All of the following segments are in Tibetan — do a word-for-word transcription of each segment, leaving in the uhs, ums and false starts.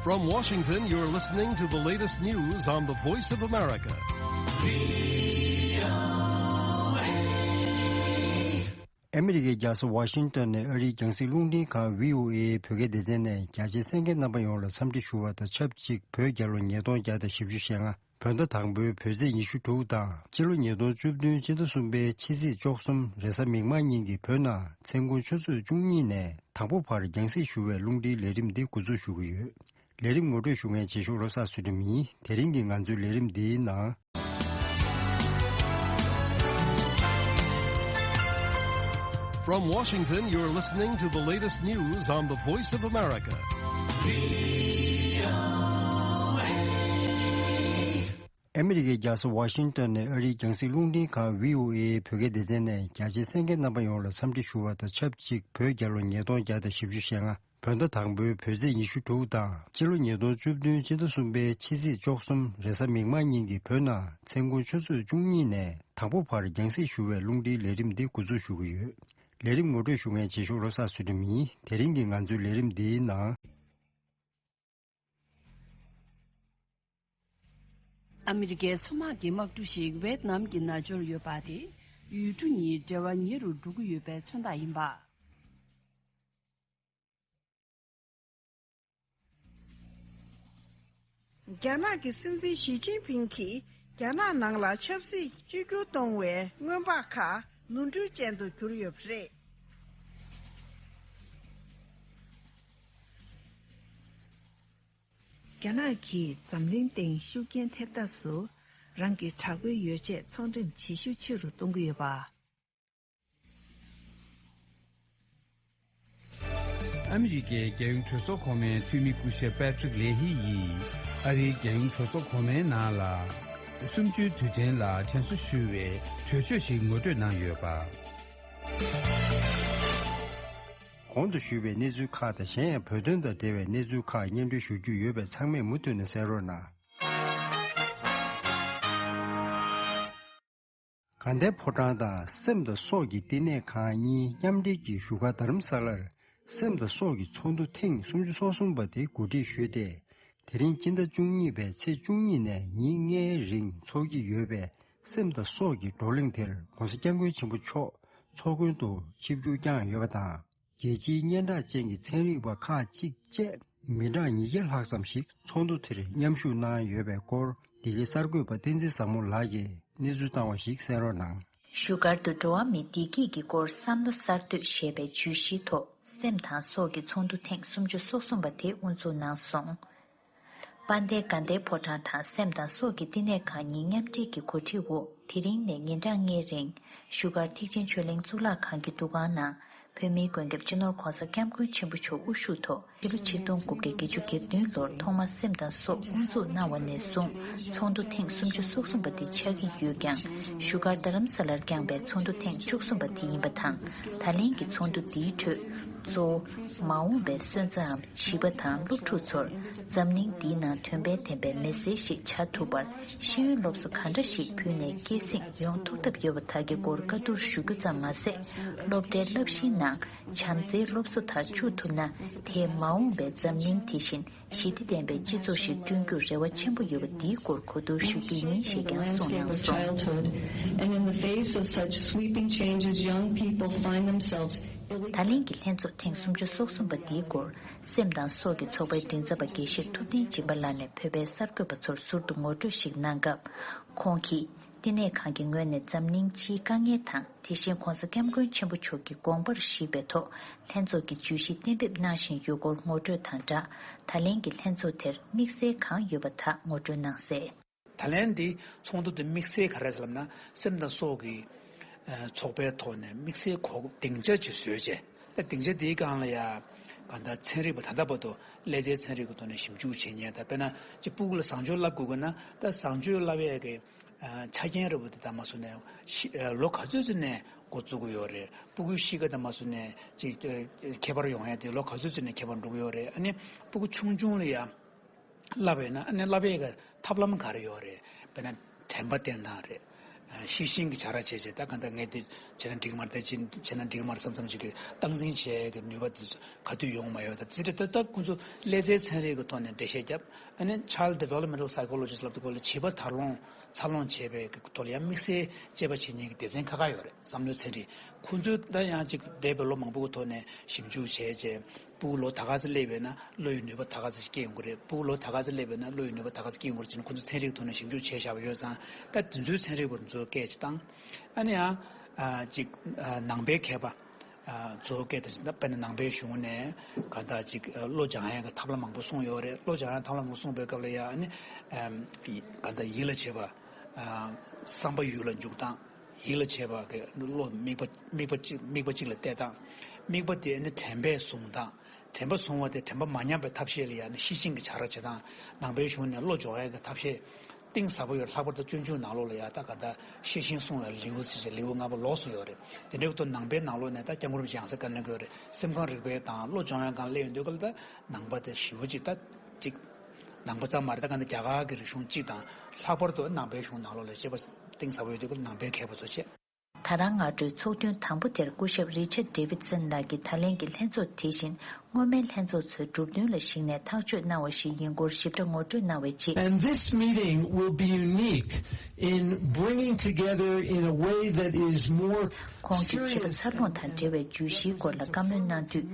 From Washington, you're listening to the latest news on the Voice of America. ཨ་མི་རི་ཀའི་རྒྱལ་ས་ཝ་ཤིང་ཏོན་ནས་ཨ་རིའི་རྒྱང་སྲིང་རླུང་འཕྲིན་ཁང་བྷི་ཨོ་ཨེ་བོད་སྐད་སྡེ་ཚན་ནས་རྒྱ་ཆེའི་གསན་མཁན་རྣམ་པ་ཡོངས་ལ་འཚམས་འདྲི་ཞུ་བ་དང་ཆབས་ཅིག་བོད་རྒྱལ་ལོ་ཉིས་སྟོང་བརྒྱ་དང་བཞི་བཅུ་ཞེ་ལྔ། བོད་ཟླ་དང་པོའི་བོད་ཚེས་ཉི་ཤུ་དྲུག་དང་སྤྱི་ལོ་ཉིས་སྟོང་བཅུ་བདུན་ཕྱི་ཟླ་གསུམ་པའི་ཕྱི་ཚེས་བཅུ་གསུམ་རེས་གཟའ་མིག་དམར་ཉིན་གྱི་བོད་ནང་མཚན་གུང་ཆུ་ཚོད་བཅུ་གཉིས་ནས་དང་པོ་བར་རྒྱང་སྲིང་ཞུ་བའི་རླུང་འཕྲིན་ལས་རིམ་འདི་འགོ་འཛུགས་ཞུ་གི་ཡོད། ལས་རིམ་ངོ་སྤྲོད་ཞུ་མཁན་རྗེས་ཤོག་བློ་བཟང་ཚུལ་ཁྲིམས་ཡིན། དེ་རིང་གི་ང་ཚོའི་ལས་རིམ་འདིའི་ནང་། From Washington, you're listening to the latest news on the Voice of America. ཨ་མི་རི་ཀའི་རྒྱལ་ས་ཝ་ཤིང་ཏོན་ནས་ཨ་རིའི་རྒྱང་སྲིང་རླུང་འཕྲིན་ཁང་བྷི་ཨོ་ཨེ་བོད་སྐད་སྡེ་ཚན་ནས་རྒྱ་ཆེའི་གསན་མཁན་རྣམ་པ་ཡོངས་ལ་འཚམས་འདྲི་ཞུ་བ་དང་ཆབས་ཅིག་བོད་རྒྱལ་ལོ་ཉིས་སྟོང་བརྒྱ་དང་བཞི་བཅུ་ཞེ་ལྔ། བོད་ཟླ་དང་པོའི་བོད་ཚེས་ཉི་ཤུ་དྲུག་དང་སྤྱི་ལོ་ཉིས་སྟོང་བཅུ་བདུན་ཕྱི་ཟླ་གསུམ་པའི་ཕྱི་ཚེས་བཅུ་གསུམ་རེས་གཟའ་མིག་དམར་ཉིན་གྱི་བོད་ནང་མཚན་གུང་ཆུ་ཚོད་བཅུ་གཉིས་ནས་དང་པོ་བར་རྒྱང་སྲིང་ཞུ་བའི་རླུང་འཕྲིན་ལས་རིམ་འདི་འགོ་འཛུགས་ཞུ་གི་ཡོད། ལས་རིམ་ངོ་སྤྲོད་ཞུ་མཁན་རྗེས་ཤོག་བློ་བཟང་ཚུལ་ཁྲིམས་ཡིན། དེ་རིང་གི་ང་ཚོའི་ལས་རིམ་འདིའི་ནང་། ཨ་མི་རི་ཀའི་མཚོ་དམག་གི་དམག་གྲུ་ཞིག་ཝེད་ནམ་གྱི་ནང་འབྱོར་ཡོད་པ་དེ། ཡུལ་གྲུ་གཉིས་འབྲེལ་བ་ཉེ་རུ་འགྲོ་གི་ཡོད་པའི་མཚོན་རྟགས་ཡིན་པ། རྒྱ་ནག་གི་སྲིད་འཛིན་ཞི་ཅིན་ཕིང་གིས་རྒྱ་ནག་ནང་ལ་ཆབ་སྲིད་བཅོས་བསྒྱུར་གཏོང་བའི་སྔོན་དཔག་ཁག་ནོར་འཁྲུལ་ཅན་དུ་གྱུར་ཡོད་པ་རེད། རྒྱ་ནག་གིས་འཛམ་གླིང་སྟེང་ཤུགས་རྐྱེན་ཐེབས་ཐབས་སུ་རང་གི་དྲག་པོའི་ཡོ་བྱད་ཚོང་འགྲེམས་བྱེད་ཤུགས་ཆེ་རུ་གཏོང་གི་ཡོད་པ། ཨ་མི་རི་ཀའི་རྒྱལ་ཡོངས་གྲོས་ཚོགས་གོང་མའི་འཐུས་མི་སྐུ་ཞབས་པེ་ཏྲིག་ལེ་ཧི་ཡིས་ཨ་རིའི་རྒྱལ་ཡོངས་གྲོས་ཚོགས་གོང་མའི་ནང་ལ་གསུམ་བཅུའི་དུས་དྲན་ལ་དྲན་གསོ་ཞུ་བའི་གྲོས་ཆོད་ཞིག་ངོ་སྤྲོད་གནང་ཡོད་པ། གོང་དུ་ཞུས་པའི་གནས་ཚུལ་ཁག་དང་གཞན་ཡང་བོད་དོན་དང་འབྲེལ་བའི་གནས་ཚུལ་ཁག་སྙན་སྒྲོན་ཞུ་རྒྱུ་ཡོད་པས་ཚང་མས་མུ་མཐུད་ནས་གསན་རོགས་གནང་། དགའ་ལྡན་ཕོ་བྲང་དང་སེམས་དང་སྲོག་གི་བསྟི་གནས་ཁང་གཉིས་མཉམ་འབྲེལ་གྱིས་བཞུགས་སྒར་རྡ་རམ་ས་ལར་སེམས་དང་སྲོག་གི་ཚོགས་འདུ་ཐེངས་སུམ་ཅུ་སོ་གསུམ་པ་དེ་གོ་སྒྲིག་ཞུས་ཏེ། དེ་རིང་སྤྱི་ཟླ་བཅུ་གཉིས་པའི་ཚེས་བཅུ་གཉིས་ནས་ཉིན་ལྔའི་རིང་འཚོགས་ཀྱི་ཡོད་པའི་སེམས་དང་སྲོག་གི་བགྲོ་གླེང་དེར་༧གོང་ས་༧སྐྱབས་མགོན་ཆེན་པོ་མཆོག་ཚོགས་མགོན་དུ་ཆིབས་བསྒྱུར་བསྐྱངས་ཡོད་པ་དང་། རྒྱལ་སྤྱིའི་སྙན་གྲགས་ཅན་གྱི་ཚན་རིག་པ་ཁག་ཅིག་བཅས་མི་གྲངས་ཉིས་བརྒྱ་ལྷག་ཙམ་ཞིག་ཚོགས་འདུ་དེར་མཉམ་ཞུགས་གནང་ཡོད་པའི་སྐོར། འདི་གའི་གསར་འགོད་པ་བསྟན་འཛིན་བཟང་མོ་ལགས་ཀྱིས་གནས་ཚུལ་བཏང་བ་ཞིག་གསན་རོགས་གནང་། བཞུགས་སྒར་དུ་འགྲོ་བ་མིའི་བདེ་སྐྱིད་ཀྱི་སྐོར་བསམ་བློ་གསར་གཏོད་ཞེས་པའི་བརྗོད་གཞིའི་ཐོག་སེམས་དང་སྲོག་གི་ཚོགས་འདུ་ཐེངས་སུམ་ཅུ་སོ་གསུམ་པ་དེ་དབུ་འཛུགས་གནང་སོང་། དཔལ་ལྡན་དགའ་ལྡན་ཕོ་བྲང་དང་སེམས་དང་སྲོག་གི་བསྟི་གནས་ཁང་གཉིས་མཉམ་འབྲེལ་གྱི་གོ་སྒྲིག་འོག་དེ་རིང་ནས་ཉིན་གྲངས་ལྔའི་རིང་བཞུགས་སྒར་ཐེག་ཆེན་ཆོས་གླིང་གཙུག་ལག་ཁང་གི་འདུ་ཁང་ནང་། བོད་མིའི་མགོན་སྐྱབས་སྤྱི་ནོར་༧གོང་ས་༧སྐྱབས་མགོན་ཆེན་པོ་མཆོག་དབུ་བཞུགས་ཐོག་ཕྱི་ལོ་ཆིག་སྟོང་དགུ་བརྒྱ་བརྒྱད་ཅུ་གྱ་བདུན་ལོར་ཐོག་མར་སེམས་དང་སྲོག་དབུ་འཛུགས་གནང་བ་ནས་བཟུང་ཚོགས་འདུ་ཐེངས་སུམ་ཅུ་སོ་གསུམ་པ་འདི་ཆགས་ཀྱི་ཡོད་ཀྱང་། བཞུགས་སྒར་རྡ་རམ་ས་ལར་བསྐྱངས་པའི་ཚོགས་འདུ་ཐེངས་བཅུ་གསུམ་པ་དེ་ཡིན་པ་དང་། ད་ལན་གྱི་ཚོགས་འདུ་འདིའི་ཁྲོད་གཙོ་བོ་མ་འོངས་པའི་སོན་རྩའམ་བྱིས་པ་དང་སློབ་ཕྲུག་ཚོར་འཛམ་གླིང་འདིའི་ནང་དོན་ཕན་ལྡན་པའི་མི་སེར་ཞིག་བྱ་ཐུབ་པར། ཤེས་ཡོན་སློབ་གསོ་ག་འདྲ་ཞིག་ཕུལ་ནས་སྐྱེད་སྲིང་ཡོང་ཐུབ་ཐབས་ཡོད་པ་དག་གི་སྐོར་བཀའ་བསྡུར་ཞུ་རྒྱུ་ཙམ་མ་ཟད། སློབ་གྲྭའི་བསླབ་གཞིའི་ནང་བྱམས་བརྩེའི་སློབ་གསོ་དག་བཅུག་ཐུབ་ན། དེས་མ་འོངས་པའི་འཛམ་གླིང་དེ་བཞིན་ཞི་བདེ་ལྡན་པའི་སྤྱི་ཚོགས་ཤིག་བསྐྲུན་རྒྱུར་རེ་བ་ཆེན་པོ་ཡོད་པ་འདིའི་སྐོར་གོ་བསྡུར་ཞུ་རྒྱུ་ཡིན་ཞེས་ཀྱང་གསུངས་གནང་སོང་། Childhood, and in the face of such sweeping changes, young people find themselves ད་ལན་གྱི་ལྷན་ཚོགས་ཐེངས་སུམ་ཅུ་སོ་གསུམ་པ་འདིའི་སྐོར། སེམས་དང་སྲོག་གི་ཚོགས་པའི་མགྲིན་ཚབ་པ་དགེ་བཤེས་ཐུབ་བསྟན་སྦྱིན་པ་ལགས་ནས་བོད་པའི་གསར་འགོད་པ་ཚོར་ཟུར་དུ་ངོ་སྤྲོད་ཞིག་གནང་སྐབས། ཁོང་གིས། བསྟི་གནས་ཁང་གི་ངོས་ནས་འཛམ་གླིང་སྤྱིའི་དཀའ་ངལ་དང་། དེ་བཞིན་༧གོང་ས་༧སྐྱབས་མགོན་ཆེན་པོ་མཆོག་གི་དགོངས་པར་གཞིགས་པའི་ཐོག་ལྷན་ཚོགས་ཀྱི་བརྗོད་གཞི་གཏན་འབེབས་གནང་བཞིན་ཡོད་སྐོར་ངོ་སྤྲོད་དང་སྦྲགས། ད་ལན་གྱི་ལྷན་ཚོགས་དེར་དམིགས་བསལ་གང་ཡོད་པ་དག་ངོ་སྤྲོད་གནང་གསལ། ད་ལན་འདི་ཚོགས་འདུ་འདི་དམིགས་བསལ་ག་རེ་ཟེར་ལབ་ན། སེམས་དང་སྲོག་གི་ཚོགས་པའི་ཐོག་ནས་དམིགས་བསལ་གོ་སྡིངས་ཆ་ཅིག་བཟོས་བྱས། ད་སྡིངས་ཆ་འདིའི་སྒང་ལ་ཡ་གང་ལྟར་ཚན་རིག་པ་ད་ལྟ་བར་དུ་ཀླད་རྩའི་ཚན་རིག་གི་ཐོག་ནས་ཞིབ་འཇུག་བྱེད་མཁན། ད་དཔེར་ན་ཅིག་སྤུ་གུ་ལ་བཟང་སྤྱོད་བསླབ་དགོས་ཀྱི་ན། ད་བཟང་སྤྱོད་བསླབ་ཡས་ཀྱི་ཆ་རྐྱེན་རེ་བ་དེ་ད་མ་སུ་ནས་ཤི་ལོ་ག་ཚོད་ཙམ་ནས་འགོ་བཙུགས་ཀྱི་ཡོད་རེད། སྤུ་གུའི་གཤིས་ཀ་ད་མ་སུ་ནས་ཅིག་ཁྱད་པར་ཡོང་ཡས་དེ་ལོ་ག་ཚོད་ཙམ་ནས་ཁྱད་པར་འགྲོ་གི་ཡོད་རེད། ཨ་ནི་སྤུ་གུ་ཆུང་ཆུང་ལ་ཡ། བསླབ་པས་ན་ཨ་ནི་བསླབ་པའི་གི་ཐབས་ལམ་ག་རེ་ཡོད་རེད། དཔེར་ན་དྲན་པ་བསྟེན་སྟངས་རེད། ཤེས་བཞིན་གྱི་བྱ་ར་བྱས་བྱས། ད་གང་ལྟར་ངས་དེ་བྱས་ན་འགྲིག་མ་རེད། ད་ཅི་བྱས་ན་འགྲིག་མ་རེད་བསམ་བསམ་ཅིག་གི་སྟངས་འཛིན་བྱེད་ཀྱི་ནུས་པ་དེ་ག་དུས་ཡོང་མ་ཡོད། ད་ཙི་ཏྲ་ད་ད་ཁོང་ཚོ་ཀླད་རྩའི་ཚན་རིག་གི་ཐོག་ནས་འགྲེལ་བཤད་བརྒྱབ། ཨ་ནི་Child Developmental Psychologist ལབ་དུས་སྐོར་ལ་བྱིས་པ་དར་ལོངས་འཚར་ལོངས་བྱེད་པའི་གི་ཐོག་ལ་ཡང་དམིགས་བསལ་དཔྱད་པ་བྱེད་མཁན་གྱི་སྡེ་ཚན་ཁག་ཁག་ཡོད་རེད། བསམ་བློའི་ཚན་རིག་ཁོང་ཚོས་ད་ཡང་ཅིག་འདས་པའི་ལོ་མང་པོ་གི་ཐོག་ནས་ཞིབ་འཇུག་བྱས་རྗེས། ཕྲུ་གུ་ལོ་ད་ག་ཚོད་སླེབས་ཡོད་ན་བློ་ཡི་ནུས་པ་ད་ག་ཚོད་ཅིག་སྐྱེ་ཡོང་གི་རེད། ཕྲུ་གུ་ལོ་ད་ག་ཚོད་སླེབས་ཡོད་ན་བློ་ཡི་ནུས་པ་ད་ག་ཚོད་སྐྱེ་ཡོང་གི་རེད་ཅེས་ནས་ཁོང་ཚོ་ཚན་རིག་ཐོག་ནས་ཞིབ་འཇུག་བྱས་བཞག་པ་ཡོད་ཙང་། ད་དེ་ཚོའི་ཚན་རིག་པ་ཚོ་སྐད་ཅིག་བཏང་། ཨ་ནི་ཡང་ཨ་ཅིག་ཨ་ནང་པའི་མཁས་པ་ཨ་ཚོ་སྐད་དང་། ད་དཔེར་ན་ནང་པའི་གཞུང་ནས་གང་ལྟར་ཅིག་ཨ་བློ་སྦྱང་ཡས་ཀྱི་ཐབས་ལམ་མང་པོ་གསུངས་ཡོད་རེད། བློ་སྦྱང་ཡས་ཐབས་ལམ་མང་པོ་གསུངས་པའི་སྐབས་ལ་ཡང་ཨ་ནི་ཨམ་གང་ལྟར་ཡིད་ལ་བྱེད་པ། ཨ་བསམ་པ་ཡུལ་ལ་འཇུག་སྟངས། ཡིད་ལ་བྱེད་པ་གི་བློ་དམིགས་པ་དམིགས་པ་གཅིག་དམིགས་པ་གཅིག་ལ་གཏད་སྟངས། དམིགས་པ་དེ་ནི་དྲན་པས་བཟུང་སྟངས། དྲན་པ་བཟུང་བ་དེ་དྲན་པ་མ་ཉམས་པའི་ཐབས་ཤེས་ལ་ཡང་ནི་ཤེས་བཞིན་གྱི་བྱ་ར་བྱེད་སྟངས། ནང་པའི་གཞུང་ནས་བློ་སྦྱོང་ཡག་གི་ཐབས་ཤེས་གཏིང་ཟབ་པོ་ཡོད། ལྷག་པར་དུ་སྤྱོད་འཇུག་ནང་ལོགས་ལ་ཡང་ད་ག་ད་ཤེས་བཞིན་བསྲུང་བའི་ལེའུ་ཟེར་བྱས་ལེའུ་ལྔ་པོ་ལོགས་སུ་ཡོད་རེད། དེ་འདྲའི་ཐོག་ནང་པའི་ནང་ལོགས་ནས་ད་སྐྱབས་མགོན་རིན་པོ་ཆེ་ཡང་སེ་བཀའ་གནང་གི་ཡོད་རེད། སེམས་ཁམས་རིག་པའི་དང་བློ་སྦྱོང་ཡག་སྒང་སླེབས་ཡོང་དུས་སྐབས་ལ་ད་ནང་པ་དེ་ཞེ་པོ་ཅིག་ད་ཅིག་ནང་པ་ཙམ་མ་རེད། ད་ག་ནི་རྒྱ་གར་གྱི་རིག་གཞུང་གཅིག་དང་། ལྷག་པར་དུ་ནང་པའི་གཞུང་ནང་ལོགས་ལ་དཔྱད་པ་གཏིང་ཟབ་པོ་ཡོད་དུས་ནང་པའི་མཁས་པ་ཚོ་བྱས། ད་རང་སྔ་དྲོའི་ཚོགས་ཐུན་དང་པོ་དེར་སྐུ་ཞབས་Richard Davidson ལགས་ཀྱིས་ད་ལན་གྱི་ལྷན་ཚོགས་དེ་བཞིན་སྔོན་མའི་ལྷན་ཚོགས་ཚོའི་གྲུབ་དོན་ལ་གཞིགས་ནས་ཐག་གཅོད་གནང་བ་ཞིག་ཡིན་སྐོར་ཞིབ་ཕྲ་ངོ་སྤྲོད་གནང་བའི་རྗེས། And this meeting will be unique in bringing together in a way that is more ཁོང་གིས་བྱིས་པ་འཚར་ལོངས་དང་འབྲེལ་བའི་བརྗོད་གཞིའི་སྐོར་ལ་བཀའ་མོལ་གནང་དུས།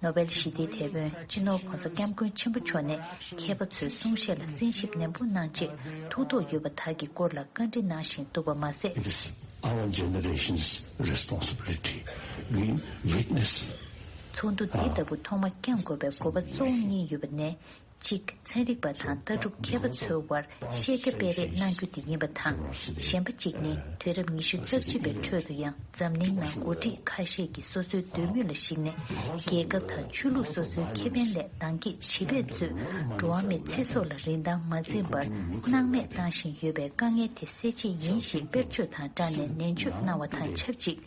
ནོ་བེལ་ཞི་བདེའི་དེད་དཔོན་སྤྱི་ནོར་༧གོང་ས་༧སྐྱབས་མགོན་ཆེན་པོ་མཆོག་ནས་མཁས་པ་ཚོའི་གསུང་བཤད་ལ་གསན་ཞིབ་ནན་པོ་གནང་རྗེས། ཐུགས་དོགས་ཡོད་པ་དག་གི་སྐོར་ལ་བཀའ་འདྲི་གནང་བཞིན་འདུག་པ་མ་ཟད། It is our generation's responsibility. We witness ཚོགས་འདུ་འདི་ལྟ་བུ་ཐོག་མ་བསྐྱང་དགོས་པའི་དགོས་པ་གཙོ་བོ་གཉིས་ཡོད་པ་ནས། གཅིག་ཚན་རིག་པ་དང་ལྟ་གྲུབ་མཁས་པ་ཚོའི་དབར་ཤེས་རྒྱ་སྤེལ་རེས་གནང་རྒྱུ་དེ་ཡིན་པ་དང་། གཞན་པ་གཅིག་ནི་དུས་རབས་ཉི་ཤུ་རྩ་གཅིག་པའི་ཁྲོད་དུ་ཡང་འཛམ་གླིང་ནང་འགོ་ཁྲིད་ཁ་ཤས་ཀྱིས་སོ་སོའི་འདོད་མོས་ལ་གཞིགས་ནས། རྒྱལ་ཁབ་དང་ཆོས་ལུགས་སོ་སོའི་ཁེ་ཕན་སླད་འདང་སྐྱེད་བྱིས་པས་གཙོས་འགྲོ་བ་མིའི་ཚེ་སྲོག་ལ་རིན་ཐང་མ་འཛིན་པར་སྣང་མེད་བཏང་བཞིན་ཡོད་པའི་དཀའ་ངལ་དེ་སེལ་ཆེད་ཡིན་ཞེས་དཔེར་བརྗོད་དང་སྦྲགས་ནས་ནན་བརྗོད་གནང་བ་དང་ཆབས་ཅིག་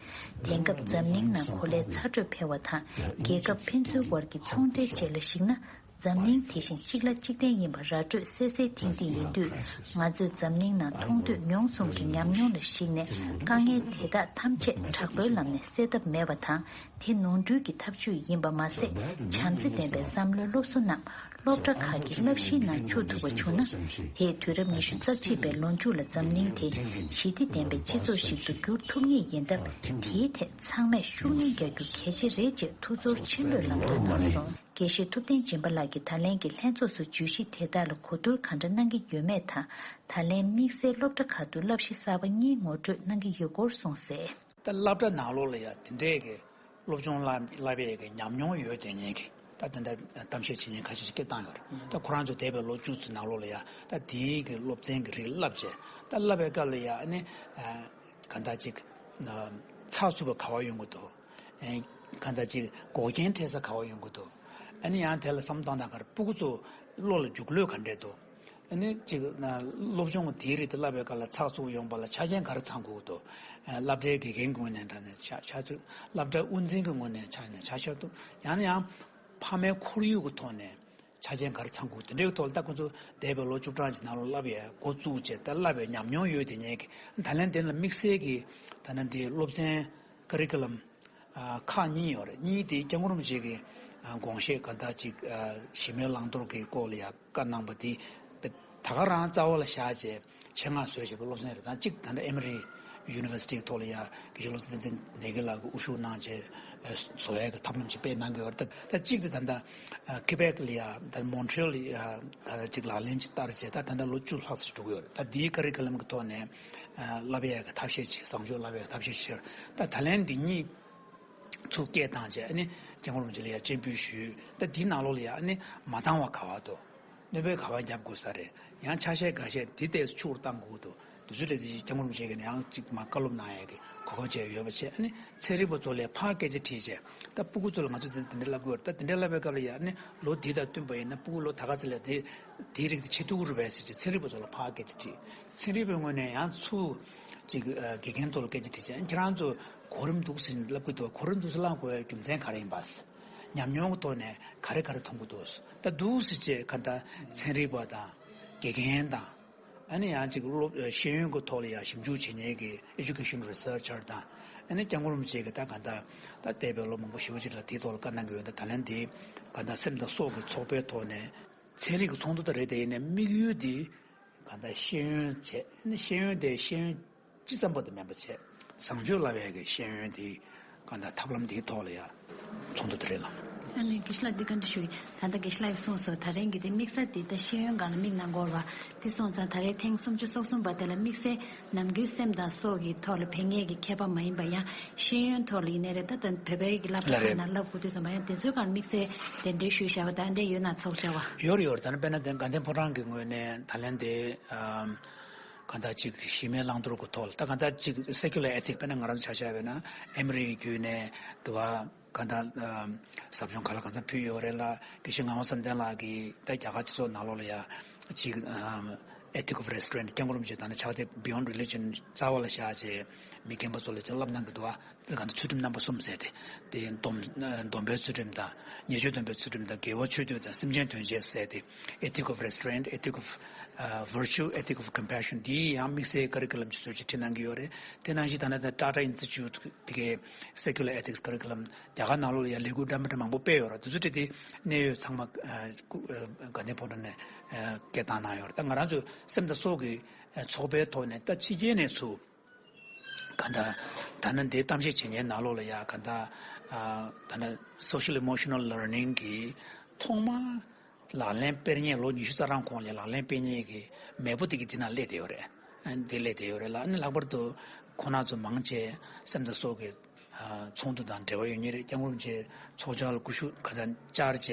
དེང་སྐབས་འཛམ་གླིང་ནང་གོ་ལའི་ཚ་དྲོད་འཕེལ་བ་དང་། རྒྱལ་ཁབ་ཕན་ཚུན་དབར་གྱི་ཚོང་འབྲེལ་བཅས་ལ་གཞིགས་ན། འཛམ་གླིང་དེ་བཞིན་གཅིག་ལ་གཅིག་བརྟེན་ཡིན་པ་ར་སྤྲོད་གསལ་གསལ་ཐིང་ཐིང་ཡིན་དུས། ང་ཚོས་འཛམ་གླིང་ནང་མཐོང་ཐོས་མྱོང་གསུམ་གྱི་ཉམས་མྱོང་ལ་གཞིགས་ནས་དཀའ་ངལ་དེ་དག་ཐམས་ཅད་དྲག་པོའི་ལམ་ནས་སེལ་ཐབས་མེད་པ་དང་། དེ་ནོར་འཁྲུལ་གྱི་ཐབས་ཇུས་ཡིན་པ་མ་ཟད། བྱམས་བརྩེ་ལྡན་པའི་བསམ་བློའི་སློབ་གསོ་རྣམས་སློབ་གྲྭ་ཁག་གི་བསླབ་གཞིའི་ནང་འཇུག་ཐུབ་པ་བྱུང་ན། དེས་དུས་རབས་ཉི་ཤུ་རྩ་གཅིག་པའི་ལོ་མཇུག་ལ་འཛམ་གླིང་དེ་ཞི་བདེ་ལྡན་པའི་སྤྱི་ཚོགས་ཤིག་ཏུ་འགྱུར་ཐུབ་ངེས་ཡིན་སྟབས། དེའི་ཐད་ཚང་མས་ཤུགས་སྣོན་རྒྱག་རྒྱུ་གལ་ཆེ་རེད་ཅེས་ཐུགས་ཚོར་ཆེན་པོས་ལམ་སྟོན་གནང་སོང་། དགེ་བཤེས་ཐུབ་བསྟན་སྦྱིན་པ་ལགས་ཀྱིས་ད་ལན་གྱི་ལྷན་ཚོགས་སུ་བརྗོད་གཞི་དེ་དག་ལ་གོ་བསྡུར་གང་འདྲ་གནང་གི་ཡོད་མེད་དང་། ད་ལན་དམིགས་བསལ་སློབ་གྲྭ་ཁག་ཏུ་བསླབ་གཞི་གསར་པ་གཉིས་ངོ་སྤྲོད་གནང་གི་ཡོད་སྐོར་གསུངས་གསལ། ད་སློབ་གྲྭ་ནང་ལོགས་ལ་ཡང་དེ་འདྲས་ཀྱི་སློབ་སྦྱོང་བསླབ་བསླབ་ཡས་ཀྱི་ཉམས་མྱོང་ཡོད་དེ་ཉན་གི་ད་དེ་འདྲ་གཏམ་བཤད་བྱེད་མཁན་ཁ་ཤས་ཤིག་སྐད་བཏང་ཡོད་རེད། ད་ཁོ་རང་ཚོ་འདས་པའི་ལོ་བཅུ་ཙམ་ནང་ལོགས་ལ་ཡང་ད་དེའི་གི་སློབ་ཚན་གྱི་རིགས་བསླབ་བྱས། ད་བསླབ་པའི་སྐབས་ལ་ཡང་ཨ་ནི་གང་ལྟར་ཅིག་ཚགས་ཚུད་པ་ག་བ་ཡོང་གི་འདུག་ཨེ། གང་ལྟར་ཅིག་འགོག་རྐྱེན་འཕྲད་ས་ག་བ་ཡོང་གི་འདུག་ཨ་ནི་ཡང་དེ་ལ་བསམ་བློ་བཏང་སྟངས་ག་རེ། སྤུ་གུ་ཚོ་བློ་ལ་འཇུག་ལོས་ག་འདྲས་འདུག་ཨ་ནི་ཅིག་ན་སློབ་སྦྱོང་དེའི་རིགས་དེ་བསླབ་པའི་སྐབས་ལ་ཚགས་ཚུད་ཡོང་བ་ལ་ཆ་རྐྱེན་ག་རེ་ཚང་དགོས་ཀྱི་འདུག་ཨ། སློབ་གྲྭའི་དགེ་རྒན་གྱི་ངོས་ནས་འདྲ་ནས་ཆ་ཆ་ཚུད། སློབ་གྲྭའི་དབུ་འཛིན་གྱི་ངོས་ནས་ཆ་ནས་ཆ་ཤར་འདུག་ཡང་ན་ཡང་ཕ་མའི་ཁོར་ཡུག་གི་ཐོག་ནས་ཆ་རྐྱེན་ག་རེ་ཚང་དགོས། དེ་འདྲའི་ཐོག་ལ་ད་ཁོ་ཚོ་འདས་པའི་ལོ་བཅུ་གྲངས་ཀྱི་ནང་ལ་བསླབ་ཡས་འགོ་བཙུགས་བྱས་ད་བསླབ་པའི་ཉམས་མྱོང་ཡོད་དེ་ཉན་གི། ད་ལན་དེ་ལ་དམིགས་བསལ་གྱི་ད་ནང་འདི་སློབ་ཚན་ཀ་རི་ཀུ་ལམ་ཨ་ཁག་གཉིས་ཡོད་རེད། གཉིས་དེ་སྐྱབས་མགོན་རིན་པོ་ཆེ་གི་ཨ་དགོངས་བཞེད་ག་ད་ཅིག་ཨ་ཞི་མོལ་བླང་དོར་གྱི་སྐོར་ལ་ཡང་བཀའ་གནང་པ་དེ་ད་ག་རང་རྩ་བ་ལ་བཞག་བྱས་ཆེད་མངགས་བཟོས་བྱས་པའི་སློབ་ཚན་རེད། ད་གཅིག་ད་ལྟ་ཨེ་མོ་རི་ཡུ་ནི་ཝར་སི་ཊི་གི་ཐོག་ལ་ཡང་དགེ་བཤེས་སློབ་སྟོན་བསྟན་འཛིན་བདེ་སྐྱིད་ལགས་ཀྱིས་དབུ་བཞུགས་གནང་བྱས་བཟོ་ཡས་ཀྱི་ཐབས་ལམ་ཅིག་སྤེལ་གནང་གི་ཡོད་རེད། ད་ད་གཅིག་དེ་ད་ལྟ་ཨ་ཁི་བེག་ལ་ཡང་ད་མོན་ཊི་རི་ཡལ་ལ་ཡང་ད་ལྟ་ཅིག་ལག་ལེན་ཅིག་བསྟར་བྱས་ད་ད་ལྟ་ལོ་བཅུ་ལྷག་ཙམ་འགྲོ་གི་ཡོད་རེད། ད་འདིའི་ཀ་རི་ཀུ་ལམ་གྱི་ཐོག་ནས་ཨ་བསླབ་ཡས་ཀྱི་ཐབས་ཤེས་ཅིག་བཟང་སྤྱོད་བསླབ་ཡས་ཀྱི་ཐབས་ཤེས་ཤིག་ད་ད་ལན་འདི་གཉིས་ཚུར་སྐད་བཏང་བྱས་ཨ་ནི་སྐྱབས་མགོན་རིན་པོ་ཆེ་ལ་ཡང་སྤྱན་འབུལ་ཞུས། ད་འདིའི་ནང་ལོགས་ལ་ཡང་ཨ་ནི་མ་འདང་བ་ག་བ་འདུག་གནོད་པ་ག་བ་བརྒྱབ་དགོས་ས་རེད། ཡང་ཆ་ཤས་འགའ་ཤས་འདི་ལྟས་སུ་ཕྱུག་པོར་བཏང་དགོས་འདུག་དུས་ཚོད་རེ་རེ་སྐྱབས་མགོན་རིན་པོ་ཆེ་གིས་ནས་ཡང་གཅིག་མ་བཀའ་སློབ་གནང་ཡས་ཀྱི་གོ་སྐབས་བཅས་ཡོད་པ་བྱས། ཨ་ནི་ཚན་རིག་པ་ཚོ་ལ་ཕར་སྐད་ཆ་དྲིས་བྱས་ད་སྤུ་གུ་ཚོ་ལ་ང་ཚོ་འདི་འདི་འདྲ་བསླབ་དགོས་རེད། ད་འདི་འདྲ་བསླབ་པའི་སྐབས་ལ་ཡང་ཨ་ནི་ལོ་འདི་དང་བསྟུན་པ་ཡིན་ན་སྤུ་གུ་ལོ་ད་ག་ཚོད་ལ་དེ་དེའི་རིགས་དེ་བྱེད་ཐུབ་ཀྱི་རེད་པས་ཟེར་བྱས་ཚན་རིག་པ་ཚོ་ལ་ཕར་སྐད་ཆ་དྲིས། ཚན་རིག་པའི་ངོས་ནས་ཡང་ཚུར་ཅིག་ཨ་དགེ་རྒན་ཚོ་ལ་སྐད་ཆ་དྲིས་བྱས། ཁྱེད་རང་ཚོ་གོ་རིམ་འདུག་ཟེར་ལབ་ཀྱི་འདུག་གོ་རིམ་འདུག་ཟེར་བླངས་དགོས་པའི་རྒྱུ་མཚན་ག་རེ་ཡིན་པ། ཉམས་མྱོང་གི་ཐོག་ནས་ག་རེ་ག་རེ་མཐོང་གི་འདུག་ད་འདུག་ཟེར་བྱས་ག་ད་ཚན་རིག་པ་དང་དགེ་རྒན་དང་ ཨ་ནི་ཡང་ཅིག་སློབ་ཤེས་ཡོན་གྱི་ཐོག་ལ་ཡང་ཞིབ་འཇུག་བྱེད་མཁན་གྱི་Education Researcher་དང་། ཨ་ནི་སྐྱབས་མགོན་རིན་པོ་ཆེ་གིས་ད་གང་ལྟར་ད་འདས་པའི་ལོ་མང་པོ་ཞེ་པོ་ཅིག་ལ་དེའི་ཐོག་ལ་བཀའ་གནང་གི་ཡོད། ད་ད་ལན་དེ་གང་ལྟར་སེམས་དང་སྲོག་གི་ཚོགས་པའི་ཐོག་ནས་ཚན་རིག་གི་ཚོགས་འདུ་དེ་རེད། དེ་ཡིན་ནའི་དམིགས་ཡུལ་དེ་གང་ལྟར་ཤེས་ཡོན་བྱས། ཨ་ནི་ཤེས་ཡོན་དེ་ཤེས་ཡོན་སྤྱི་ཙམ་པ་དེ་མིན་པ་བྱས། བཟང་སྤྱོད་བསླབ་པའི་གི་ཤེས་ཡོན་དེ་གང་ལྟར་ཐབས་ལམ་དེའི་ཐོག་ལ་ཡང་ཚོགས་འདུ་དེ་རེད་ལ། ཨ་ནི་དགེ་བཤེས་ལགས་འདི་བཀའ་འདྲི་ཞུ་གི། ད་ལྟ་དགེ་བཤེས་ལགས་ཀྱིས་གསུངས་སོང་། ད་རིང་གི་དེ་དམིགས་ས་དེ་ད་ཤེས་ཡོན་སྒང་ལ་དམིགས་གནང་དགོས་པ་དེ་སོང་ཙང་། ད་རེས་ཐེངས་སུམ་ཅུ་སོ་གསུམ་པ་དེ་ལ་དམིགས་བསལ་ནམ་རྒྱུན་སེམས་དང་སྲོག་གི་ཐོག་ལ་ཕན་མཁན་གྱི་མཁས་པ་མ་ཡིན་པ་ཡང་ཤེས་ཡོན་ཐོག་ལ་ཡིན་ནའི་རེད། ད་ད་བོད་པའི་གི་བསླབ་གྲྭ་ལ་ཁག་རེད། ནང་བསླབ་དགོས་དུས་ཙམ་པ་ཡང་དེ་ཚོའི་སྒང་དམིགས་བསལ་གདན་འདྲེན་ཞུས་བཞག་པ་དང་འདྲ་ཡོད་ན་ཚོགས་བཅར་བ། ཡོད་རེད་ཡོད་རེད། ད་ནི་དཔེར་ན་དེ་དགའ་ལྡན་ཕོ་བྲང་གི་ངོས་ནས་ད་ལན་དེ་ཨམ། གང་ལྟར་ཅིག་གཞི་མེད་བླང་དོར་གྱི་ཐོག་ལ། ད་གང་ལྟར་ཅིག་Secular Ethics དཔེར་ན་ང་རང་ཚོ་ཆ་བཞག་པ་ཡིན་ན་ཨ་མི་རི་ཀའི་བརྒྱུད་ནས་དུ་བ་གང་ལྟར་ཨམ་ཟབ་སྦྱོང་ག་ལ་གང་འཚམ་ཕུལ་ཡོད་རེད་ལ། དགེ་བཤེས་ངག་དབང་བསམ་གཏན་ལགས་ཀྱིས་ད་རྒྱ་གར་སྤྱི་ཚོགས་ནང་ལོགས་ལ་ཡ་ཅིག་ཨམ་Ethic of Restraint སྐྱབས་མགོན་རིན་པོ་ཆེ་ད་ནི་ཕྱག་དེབ་Beyond Religion རྩ་བ་ལ་བཞག་བྱས་མི་རྒན་པ་ཚོ་ལ་ཅིག་བསླབ་གནང་གི་འདུག་བ། དེ་གང་ལྟར་ཚུལ་ཁྲིམས་རྣམ་པ་གསུམ་ཟེར་ཏེ། དེ་སྡོམ་སྡོམ་པའི་ཚུལ་ཁྲིམས་དང་། ཉེས་སྤྱོད་སྡོམ་པའི་ཚུལ་ཁྲིམས་དང་། དགེ་བ་ཆོས་སྡུད་དང་། སེམས་ཅན་དོན་བྱེད་ཟེར་ཏེ། Ethic of Restraint, Ethic of ཨ་Virtue, Ethic of Compassion འདི་ཡང་དམིགས་བསལ་ཀ་རི་ཀུ་ལམ་གྱི་ཚུལ་གྱིས་ཁྲིད་གནང་གི་ཡོད་རེད། དེ་ནང་བཞིན་ད་ནི་ད་Tata Institute དེ་གའི་Secular Ethics Curriculum རྒྱ་གར་ནང་ལོགས་ལ་ཡང་ལས་འགུལ་འདྲ་མི་འདྲ་མང་པོ་སྤེལ་ཡོད་རེད། དེ་ཚོ་ཁྲིད་དེ་གནད་ཡོད་ཚང་མ་ཨ་ཀུ་ཨ་དགའ་ལྡན་ཕོ་བྲང་ནས་ཨ་སྐད་བཏང་གནང་ཡོད་རེད། ད་ང་རང་ཚོ་སེམས་དང་སྲོག་གི་ཨ་ཚོགས་པའི་ཐོག་ནས་ད་ཕྱི་རྒྱལ་ནས་ཚུར་གང་ལྟར་ད་ནི་འདི་གཏམ་བཤད་བྱེད་མཁན་ནང་ལོགས་ལ་ཡ་གང་ལྟར་ཨ་ད་ནི་Social Emotional Learning གི་ཐོག་མ་ལག་ལེན་སྤེལ་མཁན། ལོ་ཉི་ཤུ་རྩ་གྲངས་གོང་ལ་ལག་ལེན་སྤེལ་མཁན་གྱི་མེས་པོ་དེ་གི་འདི་ན་སླེབས་བསྡད་ཡོད་རེད། ཨ་འདི་སླེབས་བསྡད་ཡོད་རེད་ལ། ཨ་ནི་ལྷག་པར་དུ་ཁོང་རྣམ་ཚོ་མང་ཆེ་སེམས་དང་སྲོག་གི་ཨ་ཚོགས་འདུ་དང་འབྲེལ་བ་ཡོད་མཁན་རེད། སྐྱབས་མགོན་རིན་པོ་ཆེ་ཚོགས་བཅར་ལ་སྐུ་ཞབས་ག་ཚོད་བཅར་བྱས་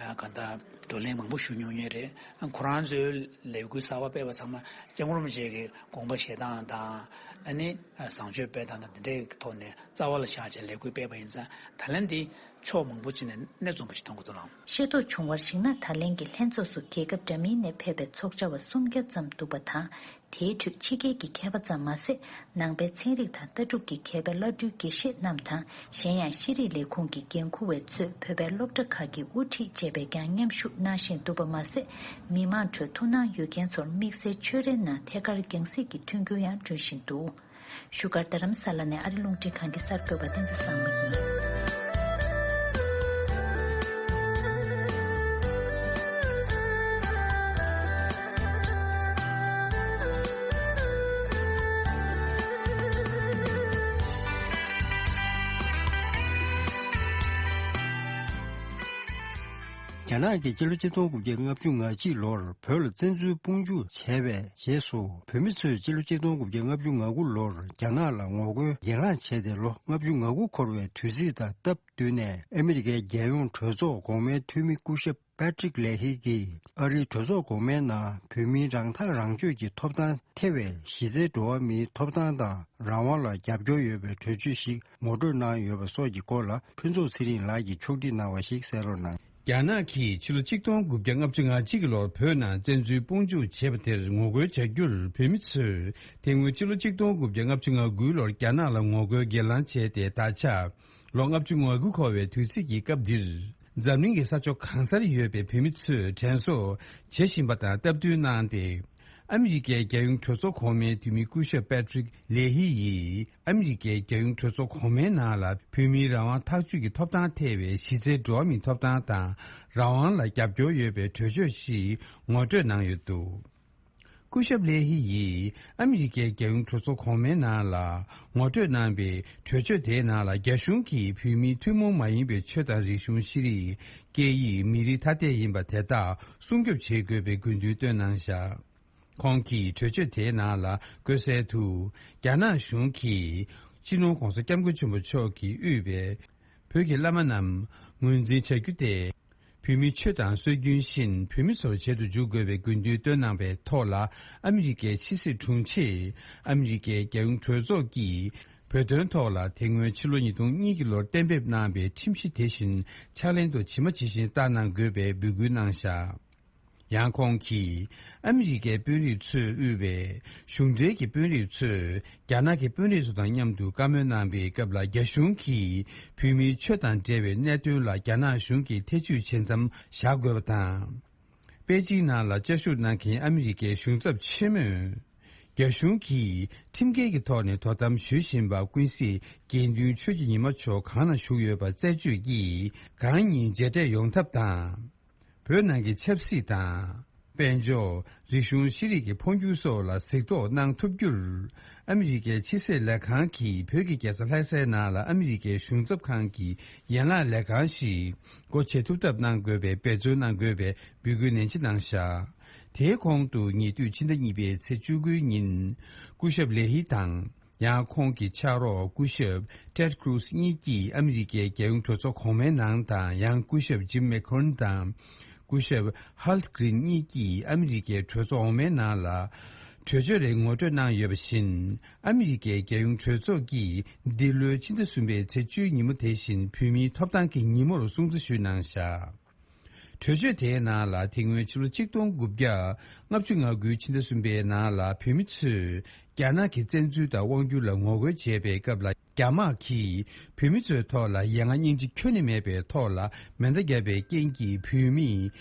ཨ་གང་ལྟར་བགྲོ་གླེང་མང་པོ་ཞུ་མྱོང་མཁན་རེད། ཨ་ཁོ་རང་ཚོའི་ལས་འགུལ་གསར་པ་སྤེལ་བ་ཚང་མ་སྐྱབས་མགོན་རིན་པོ་ཆེ་གི་དགོངས་པ་བཞེས་སྟངས་དང་། ཨ་ནི་ཨ་བཟང་སྤྱོད་སྤེལ་སྟངས་དང་། འདི་འདྲའི་ཐོག་ནས་རྩ་བ་ལ་བཞག་བྱས་ལས་འགུལ་སྤེལ་བ་ཡིན་ཙང་། ད་ལན་འདི་ཕྱོགས་མང་པོ་ཅིག་ནས་སྣེ་འཛོམས་པ་ཞིག་མཐོང་གི་འདུག་ལགས། ཤེས་རྟོགས་བྱུང་བར་གཞིགས་ན། ད་ལན་གྱི་ལྷན་ཚོགས་སུ་རྒྱལ་ཁབ་འདྲ་མིན་ནས་ཕེབས་པའི་ཚོགས་བཅར་བ་སུམ་བརྒྱ་ཙམ་འདུག་པ་དང་། དེའི་ཁྲོད་ཕྱི་རྒྱལ་གྱི་མཁས་པ་ཙམ་མ་ཟད། ནང་པའི་ཚན་རིག་དང་ལྟ་གྲུབ་ཀྱི་མཁས་པའི་བླ་སྤྲུལ་དགེ་བཤེས་རྣམས་དང་། གཞན་ཡང་ཤེས་རིག་ལས་ཁུངས་ཀྱི་འགན་འཁུར་བ་ཚོས་བོད་པའི་སློབ་གྲྭ་ཁག་གི་དབུ་ཁྲིད་བཅས་པས་ཀྱང་མཉམ་ཞུགས་གནང་བཞིན་འདུག་པ་མ་ཟད། མི་མང་ཁྲོད་ཐུགས་སྣང་ཡོད་མཁན་ཚོར་དམིགས་བསལ་ཆོས་རའི་ནང་ཐད་ཀར་རྒྱང་སྲིང་གི་མཐུན་འགྱུར་ཡང་བསྐྲུན་བཞིན་འདུག། བཞུགས་སྒར་རྡ་རམ་ས་ལ་ནས་ཨ་རི་རླུང་འཕྲིན་ཁང་གི་གསར་འགོད་པ་བསྟན་འཛིན་བཟང་མོ་ཡིན། རྒྱ་ནག་གིས་སྤྱི་ལོ་ཆིག་སྟོང་དགུ་བརྒྱ་ལྔ་བཅུ་ང་གཅིག་ལོར་བོད་ལ་བཙན་འཛུལ་དཔུང་འཇུག་བྱས་པའི་རྗེས་སུ། བོད་མི་ཚོས་སྤྱི་ལོ་ཆིག་སྟོང་དགུ་བརྒྱ་ལྔ་བཅུ་ང་དགུ་ལོར་རྒྱ་ནག་ལ་ངོ་རྒོལ་ཡན་ལག་བྱས་ཏེ། ལོ་ལྔ་བཅུ་ང་དགུ་འཁོར་བའི་དུས་ཚིགས་དང་སྟབས་བསྟུན་ནས། ཨ་མི་རི་ཀའི་རྒྱལ་ཡོངས་གྲོས་ཚོགས་གོང་མའི་འཐུས་མི་སྐུ་ཞབས་པེ་ཏྲིག་ལེ་ཧི་གིས། ཨ་རིའི་གྲོས་ཚོགས་གོང་མའི་ནང་བོད་མིའི་རང་ཐག་རང་གཅོད་ཀྱི་ཐོབ་ཐང་ཐེ་བའི་གཞི་རྩའི་འགྲོ་བ་མིའི་ཐོབ་ཐང་དང་རང་དབང་ལ་རྒྱབ་སྐྱོར་ཡོད་པའི་གྲོས་ཆོད་ཞིག་ངོ་སྤྲོད་གནང་ཡོད་པ་སོགས་ཀྱི་སྐོར་ལ། ཕུན་ཚོགས་ཚེ་རིང་ལགས་ཀྱིས་ཕྱོགས་སྒྲིག་གནང་བ་ཞིག་གསན་རོགས་གནང་། རྒྱ་ནག་གིས་ཕྱི་ལོ་ཆིག་སྟོང་དགུ་བརྒྱ་ལྔ་བཅུ་ང་གཅིག་གི་ལོར་བོད་ནང་བཙན་འཛུལ་དཔུང་འཇུག་བྱས་པ་དེར་ངོ་རྒོལ་བྱ་རྒྱུར། བོད་མི་ཚོས་དེ་སྔོན་ཕྱི་ལོ་ཆིག་སྟོང་དགུ་བརྒྱ་ལྔ་བཅུ་ང་དགུ་ལོར་རྒྱ་ནག་ལ་ངོ་རྒོལ་སྒེར་ལངས་བྱས་ཏེ། ད་ཆ་ལོ་ལྔ་བཅུ་ང་དགུ་འཁོར་བའི་དུས་ཚིགས་ཀྱི་སྐབས་འདིར། འཛམ་གླིང་གི་ས་ཕྱོགས་གང་སར་ཡོད་པའི་བོད་མི་ཚོས་དྲན་གསོ་བྱེད་བཞིན་པ་དང་སྟབས་བསྟུན་གནང་སྟེ། ཨ་མི་རི་ཀའི་རྒྱལ་ཡོངས་གྲོས་ཚོགས་གོང་མའི་འཐུས་མི་སྐུ་ཞབས་པེ་ཏྲིག་ལེ་ཧི་ཡིས། ཨ་མི་རི་ཀའི་རྒྱལ་ཡོངས་གྲོས་ཚོགས་གོང་མའི་ནང་ལ་བོད་མིའི་རང་དབང་ཐག་གཅོད་ཀྱི་ཐོབ་ཐང་ཐེ་བའི་གཞི་རྩའི་འགྲོ་བ་མིའི་ཐོབ་ཐང་དང་རང་དབང་ལ་རྒྱབ་སྐྱོར་ཡོད་པའི་གྲོས་ཆོད་ཞིག་ངོ་སྤྲོད་གནང་ཡོད་འདུག། སྐུ་ཞབས་ལེ་ཧི་ཡིས་ཨ་མི་རི་ཀའི་རྒྱལ་ཡོངས་གྲོས་ཚོགས་གོང་མའི་ནང་ལ་ངོ་སྤྲོད་གནང་པའི་གྲོས་ཆོད་དེའི་ནང་ལ། རྒྱ་གཞུང་གིས་བོད་མིའི་ཐུན་མོང་མ་ཡིན་པའི་ཆོས་དང་རིག་གཞུང་། ཤེས་རིག་སྐད་ཡིག་མི་རིགས་ཐ་དད་ཡིན་པ་དེ་དག་སྲུང་སྐྱོབ་བྱེད་དགོས་པའི་དགོས་འདུན་བཏོན་གནང་བཞག། ཁོང་གིས་གྲོས་ཆོད་དེའི་ནང་ལ་བཀོད་གསལ་དུ། རྒྱ་ནག་གཞུང་གིས་སྤྱི་ནོར་༧གོང་ས་༧སྐྱབས་མགོན་ཆེན་པོ་མཆོག་གིས་དབུས་པའི་བོད་ཀྱི་བླ་མ་རྣམས་ངོས་འཛིན་བྱ་རྒྱུ་དེ། བོད་མིའི་ཆོས་དང་སྲོལ་རྒྱུན་བཞིན་བོད་མི་ཚོར་བྱེད་དུ་འཇུག་དགོས་པའི་དགོས་འདུན་བཏོན་གནང་བའི་ཐོག་ལ། ཨ་མི་རི་ཀའི་ཕྱི་སྲིད་དྲུང་ཆེས། ཨ་མི་རི་ཀའི་རྒྱལ་ཡོངས་གྲོས་ཚོགས་ཀྱིས་བོད་དོན་ཐོག་ལ་དེ་སྔོན་ཕྱི་ལོ་ཉིས་སྟོང་གཉིས་ཀྱི་ལོར་གཏན་འབེབས་གནང་པའི་ཁྲིམས་གཞི་དེ་བཞིན་ཕྱག་ལེན་དུ་ཇི་མ་ཇི་བཞིན་བསྟར་གནང་དགོས་པའི་འབོད་སྐུལ་གནང་བཞག། ཡང་ཁོང་གིས། ཨ་མི་རི་ཀའི་དཔོན་རིགས་ཚོས་དབུས་པའི་གཞུང་འབྲེལ་གྱི་དཔོན་རིགས་ཚོས་རྒྱ་ནག་གི་དཔོན་རིགས་ཚོ་དང་མཉམ་དུ་བཀའ་མོལ་གནང་པའི་སྐབས་ལ། རྒྱ་གཞུང་གིས་བོད་མིའི་ཆོས་དང་འབྲེལ་བའི་གནད་དོན་ལ་རྒྱ་ནག་གཞུང་གིས་ཐེ་བྱུས་བྱེད་མཚམས་བཞག་དགོས་པ་དང་། པེ་ཅིང་ནང་ལ་བཅའ་བཞུགས་གནང་མཁན་ཨ་མི་རི་ཀའི་གཞུང་ཚབ་ཆེན་མོས། རྒྱ་གཞུང་གིས་ཁྲིམས་འགལ་གྱི་ཐོག་ནས་དོ་དམ་ཞུ་བཞིན་པ་ཀུན་གཟིགས་དགེ་འདུན་ཆོས་ཀྱི་ཉི་མ་མཆོག་གང་ན་བཞུགས་ཡོད་པ་རྩད་གཅོད་ཀྱིས་གང་ཉིད་མཇལ་འཕྲད་ཡོང་ཐབས་དང་། བོད་ནང་གི་ཆབ་སྲིད་དང་། དཔལ་འབྱོར། རིག་གཞུང་ཤེས་རིག་གི་འཕོ་འགྱུར་སོགས་ལ་གཟིགས་རྟོག་གནང་ཐུབ་རྒྱུར། ཨ་མི་རི་ཀའི་ཕྱི་སྲིད་ལས་ཁང་གིས་བོད་ཀྱི་རྒྱལ་ས་ལྷ་སའི་ནང་ལ་ཨ་མི་རི་ཀའི་གཞུང་ཚབ་ཁང་གི་ཡན་ལག་ལས་ཁང་ཞིག་སྒོ་འབྱེད་ཐུབ་ཐབས་གནང་དགོས་པའི་འབད་བརྩོན་གནང་དགོས་པའི་འབོད་སྐུལ་ནན་ཆེ་གནང་བཞག་དེའི་གོང་དུ་ཉེ་དུས་ཕྱི་ཟླ་གཉིས་པའི་ཚེས་བཅུ་དགུའི་ཉིན། སྐུ་ཞབས་ལེ་ཧི་དང་། ཡང་ཁོང་གི་ཕྱག་རོགས་སྐུ་ཞབས་Ted Cruz་གཉིས་ཀྱིས་ཨ་མི་རི་ཀའི་རྒྱལ་ཡོངས་གྲོས་ཚོགས་གོང་མའི་ནང་དང་། ཡང་སྐུ་ཞབས་Jim McGovern་དང་། སྐུ་ཞབས་Hallgren་གཉིས་ཀྱིས་ཨ་མི་རི་ཀའི་གྲོས་ཚོགས་འོག་མའི་ནང་ལ་གྲོས་ཆོད་རེ་ངོ་སྤྲོད་གནང་ཡོད་པ་བཞིན། ཨ་མི་རི་ཀའི་རྒྱལ་ཡོངས་གྲོས་ཚོགས་ཀྱིས་འདི་ལོའི་ཕྱི་ཟླ་གསུམ་པའི་ཚེས་བཅུའི་ཉིན་མོ་དེ་བཞིན་བོད་མིའི་ཐོབ་ཐང་གི་ཉིན་མོར་སྲུང་བརྩི་ཞུས་གནང་བཞག་གྲོས་ཆོད་དེའི་ནང་ལ་དེ་སྔོན་ཕྱི་ལོ་ཆིག་སྟོང་དགུ་བརྒྱ་ལྔ་བཅུ་ང་དགུའི་ཕྱི་ཟླ་གསུམ་པའི་ནང་ལ་བོད་མི་ཚོས་རྒྱ་ནག་གི་བཙན་འཛུལ་དང་དབང་སྒྱུར་ལ་ངོ་རྒོལ་བྱས་པའི་སྐབས་ལ། རྒྱ་དམག་གིས་བོད་མི་ཚོའི་ཐོག་ལ་ཡ་ང་སྙིང་རྗེ་ཁྱོན་ནས་མེད་པའི་ཐོག་ལ་མེ་མདའ་བརྒྱབ་པའི་རྐྱེན་གྱིས་བོད་མི་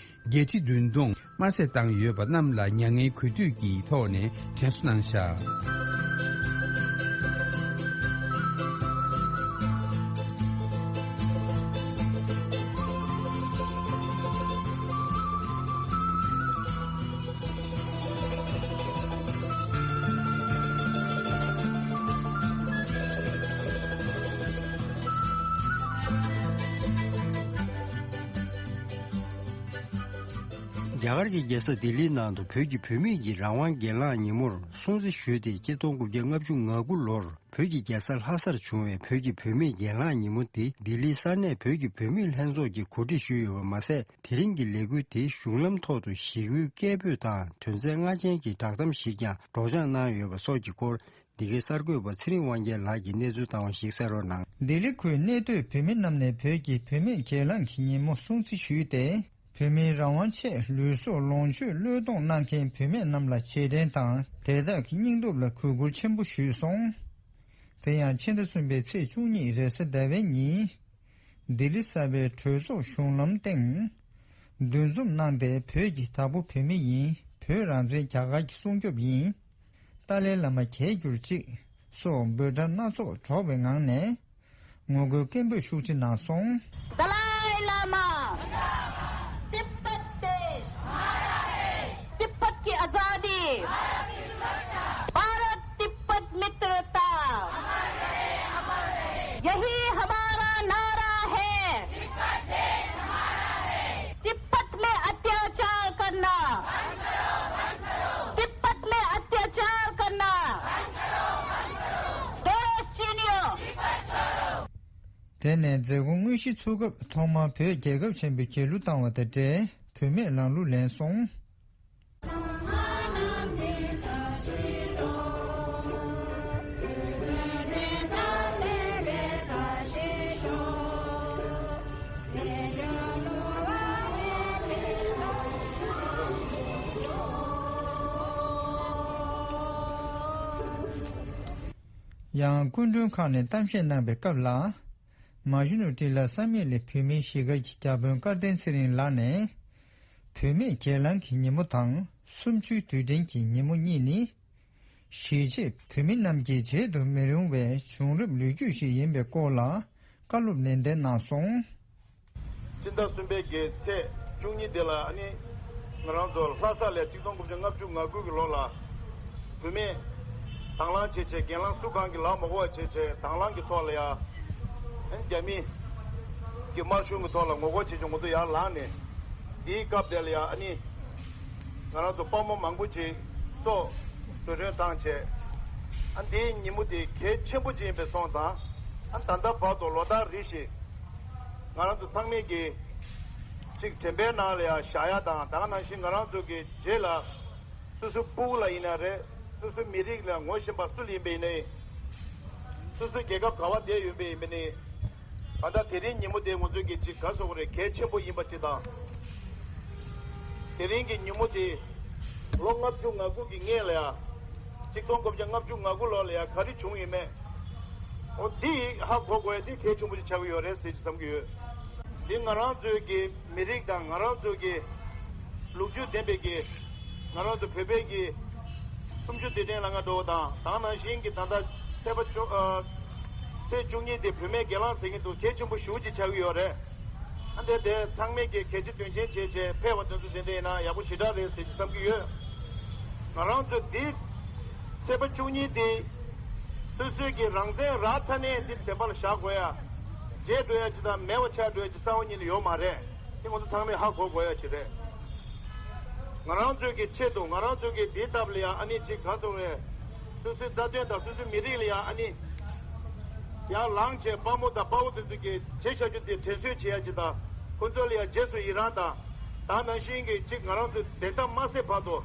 བརྒྱད་ཁྲི་བདུན་སྟོང་དམར་གསོད་བཏང་ཡོད་པ་རྣམས་ལ་མྱ་ངན་གུས་འདུད་ཀྱི་ཐོག་ནས་དྲན་གསོ་གནང་བཞག་རྒྱ་གར་གྱི་རྒྱལ་ས་ལྡི་ལིའི་ནང་དུ་བོད་ཀྱི་བུད་མེད་ཀྱི་རང་དབང་སྒེར་ལངས་ཉིན་མོར་སྲུང་བརྩི་ཞུས་ཏེ། ཆིག་སྟོང་དགུ་བརྒྱ་ལྔ་བཅུ་ང་དགུ་ལོར་བོད་ཀྱི་རྒྱལ་ས་ལྷ་སར་བྱུང་བའི་བོད་ཀྱི་བུད་མེད་སྒེར་ལངས་ཉིན་མོ་དེ་ལྡི་ལིའི་ས་གནས་བོད་ཀྱི་བུད་མེད་ལྷན་ཚོགས་ཀྱིས་གོ་སྒྲིག་ཞུས་ཡོད་པ་མ་ཟད། དེ་རིང་གི་ལས་འགུལ་དེ་གཞུང་ལམ་ཐོག་ཏུ་ཞི་རྒོལ་སྐད་འབོད་དང་། དོན་ཚན་ལྔ་ཅན་གྱི་བསྒྲགས་གཏམ་ཞིག་ཀྱང་སྒྲོག་སྦྱང་གནང་ཡོད་པ་སོགས་ཀྱི་སྐོར། འདི་གའི་གསར་འགོད་པ་ཚེ་རིང་དབང་རྒྱལ་ལགས་ཀྱིས་གནས་ཚུལ་བཏང་བ་ཞིག་གསན་རོགས་གནང་། ལྡི་ལི་ཁུལ་གནས་སྡོད་བོད་མི་རྣམས་ནས་བོད་ཀྱི་བུད་མེད་སྒེར་ལངས་ཀྱི་ཉིན་མོ་སྲུང་བརྩི་ཞུས་ཏེ། བོད་མིའི་རང་དབང་ཆེད་ལུས་སྲོག་ལོངས་སྤྱོད་བློས་གཏོང་གནང་མཁན་བུད་མེད་རྣམས་ལ་རྗེས་དྲན་དང་། དེ་དག་གི་སྙིང་སྟོབས་ལ་གུས་བཀུར་ཆེན་པོ་ཞུས་སོང་། དེ་ཡང་ཕྱི་ཟླ་གསུམ་པའི་ཚེས་བཅུ་གཉིས་རེས་གཟའ་ཟླ་བའི་ཉིན། ལྡི་ལི་གསར་པའི་གྲོས་ཚོགས་གཞུང་ལམ་སྟེང་། འདུ་འཛོམས་གནང་སྟེ། བོད་ཀྱི་བདག་པོ་བོད་མི་ཡིན། བོད་རང་བཙན་རྒྱ་གར་གྱི་སྲུང་སྐྱོབ་ཡིན། ཏཱ་ལའི་བླ་མ་རྒྱལ་གྱུར་ཅིག་སོགས་འབོད་སྒྲ་སྣ་ཚོགས་སྒྲོག་པའི་ངང་ནས། ངོ་རྒོལ་སྐད་འབོད་ཤུགས་ཆེ་གནང་སོང་། दलाई लामा, तिब्बत देश, तिब्बत की आजादी, भारत तिब्बत मित्रता, यही हमारा नारा है। तिब्बत में अत्याचार करना, तिब्बत में अत्याचार करना, देश चीनियों। དེ་ནས་མཛད་སྒོ་དངོས་གཞི་ཚུགས་སྐབས་ཐོག་མར་བོད་རྒྱལ་ཁབ་ཆེན་པོའི་རྒྱལ་གླུ་བཏང་བ་དང་འབྲེལ་བུད་མེད་ལམ་ལུགས་ལེན་སོང་། ཡང་སྐུ་མགྲོན་ཁག་ནས་གཏམ་བཤད་གནང་པའི་སྐབས་ལ། མ་ཞུ་ནུ་ཏི་ལ་བསམ་ཡས་ལས་བོད་མིའི་གཞིས་སྒར་གྱི་བརྒྱ་དཔོན་སྐལ་ལྡན་ཚེ་རིང་ལགས་ནས། བུད་མེད་སྒེར་ལངས་ཀྱི་ཉིན་མོ་དང་གསུམ་བཅུའི་དུས་དྲན་གྱི་ཉིན་མོ་གཉིས་ནི། གཞིས་བྱེས་བོད་མི་རྣམས་ཀྱིས་བརྗེད་དུ་མི་རུང་བའི་བྱུང་རབས་ལོ་རྒྱུས་ཤིག་ཡིན་པའི་སྐོར་ལ་བཀའ་སློབ་ནན་ཏན་གནང་སོང་། སྤྱི་ཟླ་གསུམ་པའི་གི་ཚེས་བཅུ་གཉིས་དེ་ལ་ཨ་ནི་ང་རང་ཚོ་ལྷ་ས་ལ་ཆིག་སྟོང་དགུ་བརྒྱ་ལྔ་བཅུ་ང་དགུ་གི་ལོ་ལ་བུད་མེད་དང་བླངས་བྱས་བྱས་སྒེར་ལངས་སུ་གང་གི་ལག་མ་གོ་བ་བྱས་བྱས་དང་བླངས་ཀྱི་ཐོག་ལ་ཡ་ཨ་ནི་རྒྱ་མི་གི་དམར་གཞུང་གི་ཐོག་ལ་ངོ་རྒོལ་བྱས་བྱས་ང་ཚོ་ཡར་ལངས་ནས་དེའི་སྐབས་དེ་ལ་ཡ་ཨ་ནི་ང་རང་ཚོ་དཔའ་མོ་མང་པོ་ཅིག་སྲོག་བཟོད་བསྲན་བཏང་བྱས་ཨ་དེའི་ཉིན་མོ་དེ་གལ་ཆེན་པོ་ཅིག་ཡིན་པའི་སོང་ཙང་ཨ་ད་ལྟ་བར་དུ་ལོ་ལྟར་རེ་བཞིན། ང་རང་ཚོ་ཚང་མས་ཀྱི་གཅིག་དྲན་པའི་ནང་ལ་ཡང་བཞག་ཡ་དང་། ད་ག་ནང་བཞིན་ང་རང་ཚོ་གི་རྗེས་ལ་སོ་སོའི་སྤུ་གུ་ལ་ཡིན་ན་རེད། སོ་སོའི་མི་རིགས་ལ་ངོ་ཤེས་པ་སུ་ལ་ཡིན་པ་ཡིན་ནའི། སོ་སོའི་རྒྱལ་ཁབ་ག་བ་བསྡད་ཡོད་པ་ཡིན་པ་ནའི། ད་ལྟ་དེ་རིང་ཉིན་མོ་དེ་ང་ཚོ་གི་གཅིག་ག་ཟེར་དགོས་རེད། གལ་ཆེན་པོ་ཡིན་པ་གཅིག་དང་། དེ་རིང་གི་ཉིན་མོ་དེ་ལོ་ལྔ་བཅུ་ང་དགུ་གི་སྔོན་ལ་ཡ། ཆིག་སྟོང་དགུ་བརྒྱ་ལྔ་བཅུ་ང་དགུ་ལོ་ལ་ཡ་ག་རེ་བྱུང་ཡོད་མེད། འོ་འདི་ཧ་གོ་དགོས་ཡ་འདི་གལ་ཆེན་པོ་ཞིག་ཆགས་ཀྱི་ཡོད་རེད་ཟེར་གྱི་བསམ་གྱི་ཡོད། འདི་ང་རང་ཚོའི་གི་མི་རིགས་དང་ང་རང་ཚོའི་གི་ ལོ་རྒྱུས་ལྡན་པའི་གི་ང་རང་ཚོ་བོད་པའི་གི་སུམ་ཅུ་དུས་དྲན་ལ་ང་འགྲོ་བ་དང་དེ་ནང་བཞིན་གྱི་ད་ལྟ་ཚེས་པ་བཅུ་ཨ་ཚེས་བཅུ་གཉིས་དེ་བུད་མེད་སྒེར་ལངས་ཟེར་གྱི་འདུག་གལ་ཆེན་པོ་ཞེ་པོ་ཅིག་ཆགས་ཀྱི་ཡོད་རེད། ཨ་འདི་དེ་ཚང་མས་ཀྱི་གལ་ཆེ་དོན་ཆེན་བྱས་བྱས་ཕེབས་པ་དེ་ཚོ་དེ་འདྲ་ཡིན་ན་ཡག་པོ་ཞེ་དྲག་རེད་ཟེར་གྱི་བསམ་གྱི་ཡོད། ང་རང་ཚོ་འདི་ཚེས་པ་བཅུ་གཉིས་དེ་སོ་སོའི་གི་རང་བཙན་རག་ཚར་ནས་འདི་བདེན་པ་ལ་བཞག་དགོས་ཡ། བརྗེད་འགྲོ་ཡ་ཅིག་དང་མེད་པ་ཆགས་འགྲོ་ཡ་ཅིག་རྩ་བ་ཉིད་ནས་ཡོད་མ་རེད། དེ་ང་ཚོ་ཚང་མས་ཧ་གོ་དགོས་ཡ་ཅིག་རེད། ང་རང་ཚོའི་གི་ཆེད་དུ་ང་རང་ཚོའི་གི་འདིའི་སྟབས་ལ་ཡང་ཨ་ནི་ཅིག་ག་ཚོད་རེད། སོ་སོའི་རྩ་དོན་དང་སོ་སོའི་མི་རིགས་ལ་ཡང་ཨ་ནི་ཡར་ལངས་བྱས་དཔའ་མོ་དང་དཔའ་བོ་དེ་ཚོ་གི་བྱས་བཞག་རྒྱུ་དེ་དྲན་གསོ་བྱེད་ཡ་ཅིག་དང་ཁོ་ཚོ་ལ་ཡང་རྗེས་སུ་ཡི་རང་དང་དེ་ནང་བཞིན་གི་ཅིག་ང་རང་ཚོའི་བདེན་མཐའ་མ་གསལ་བར་དུ་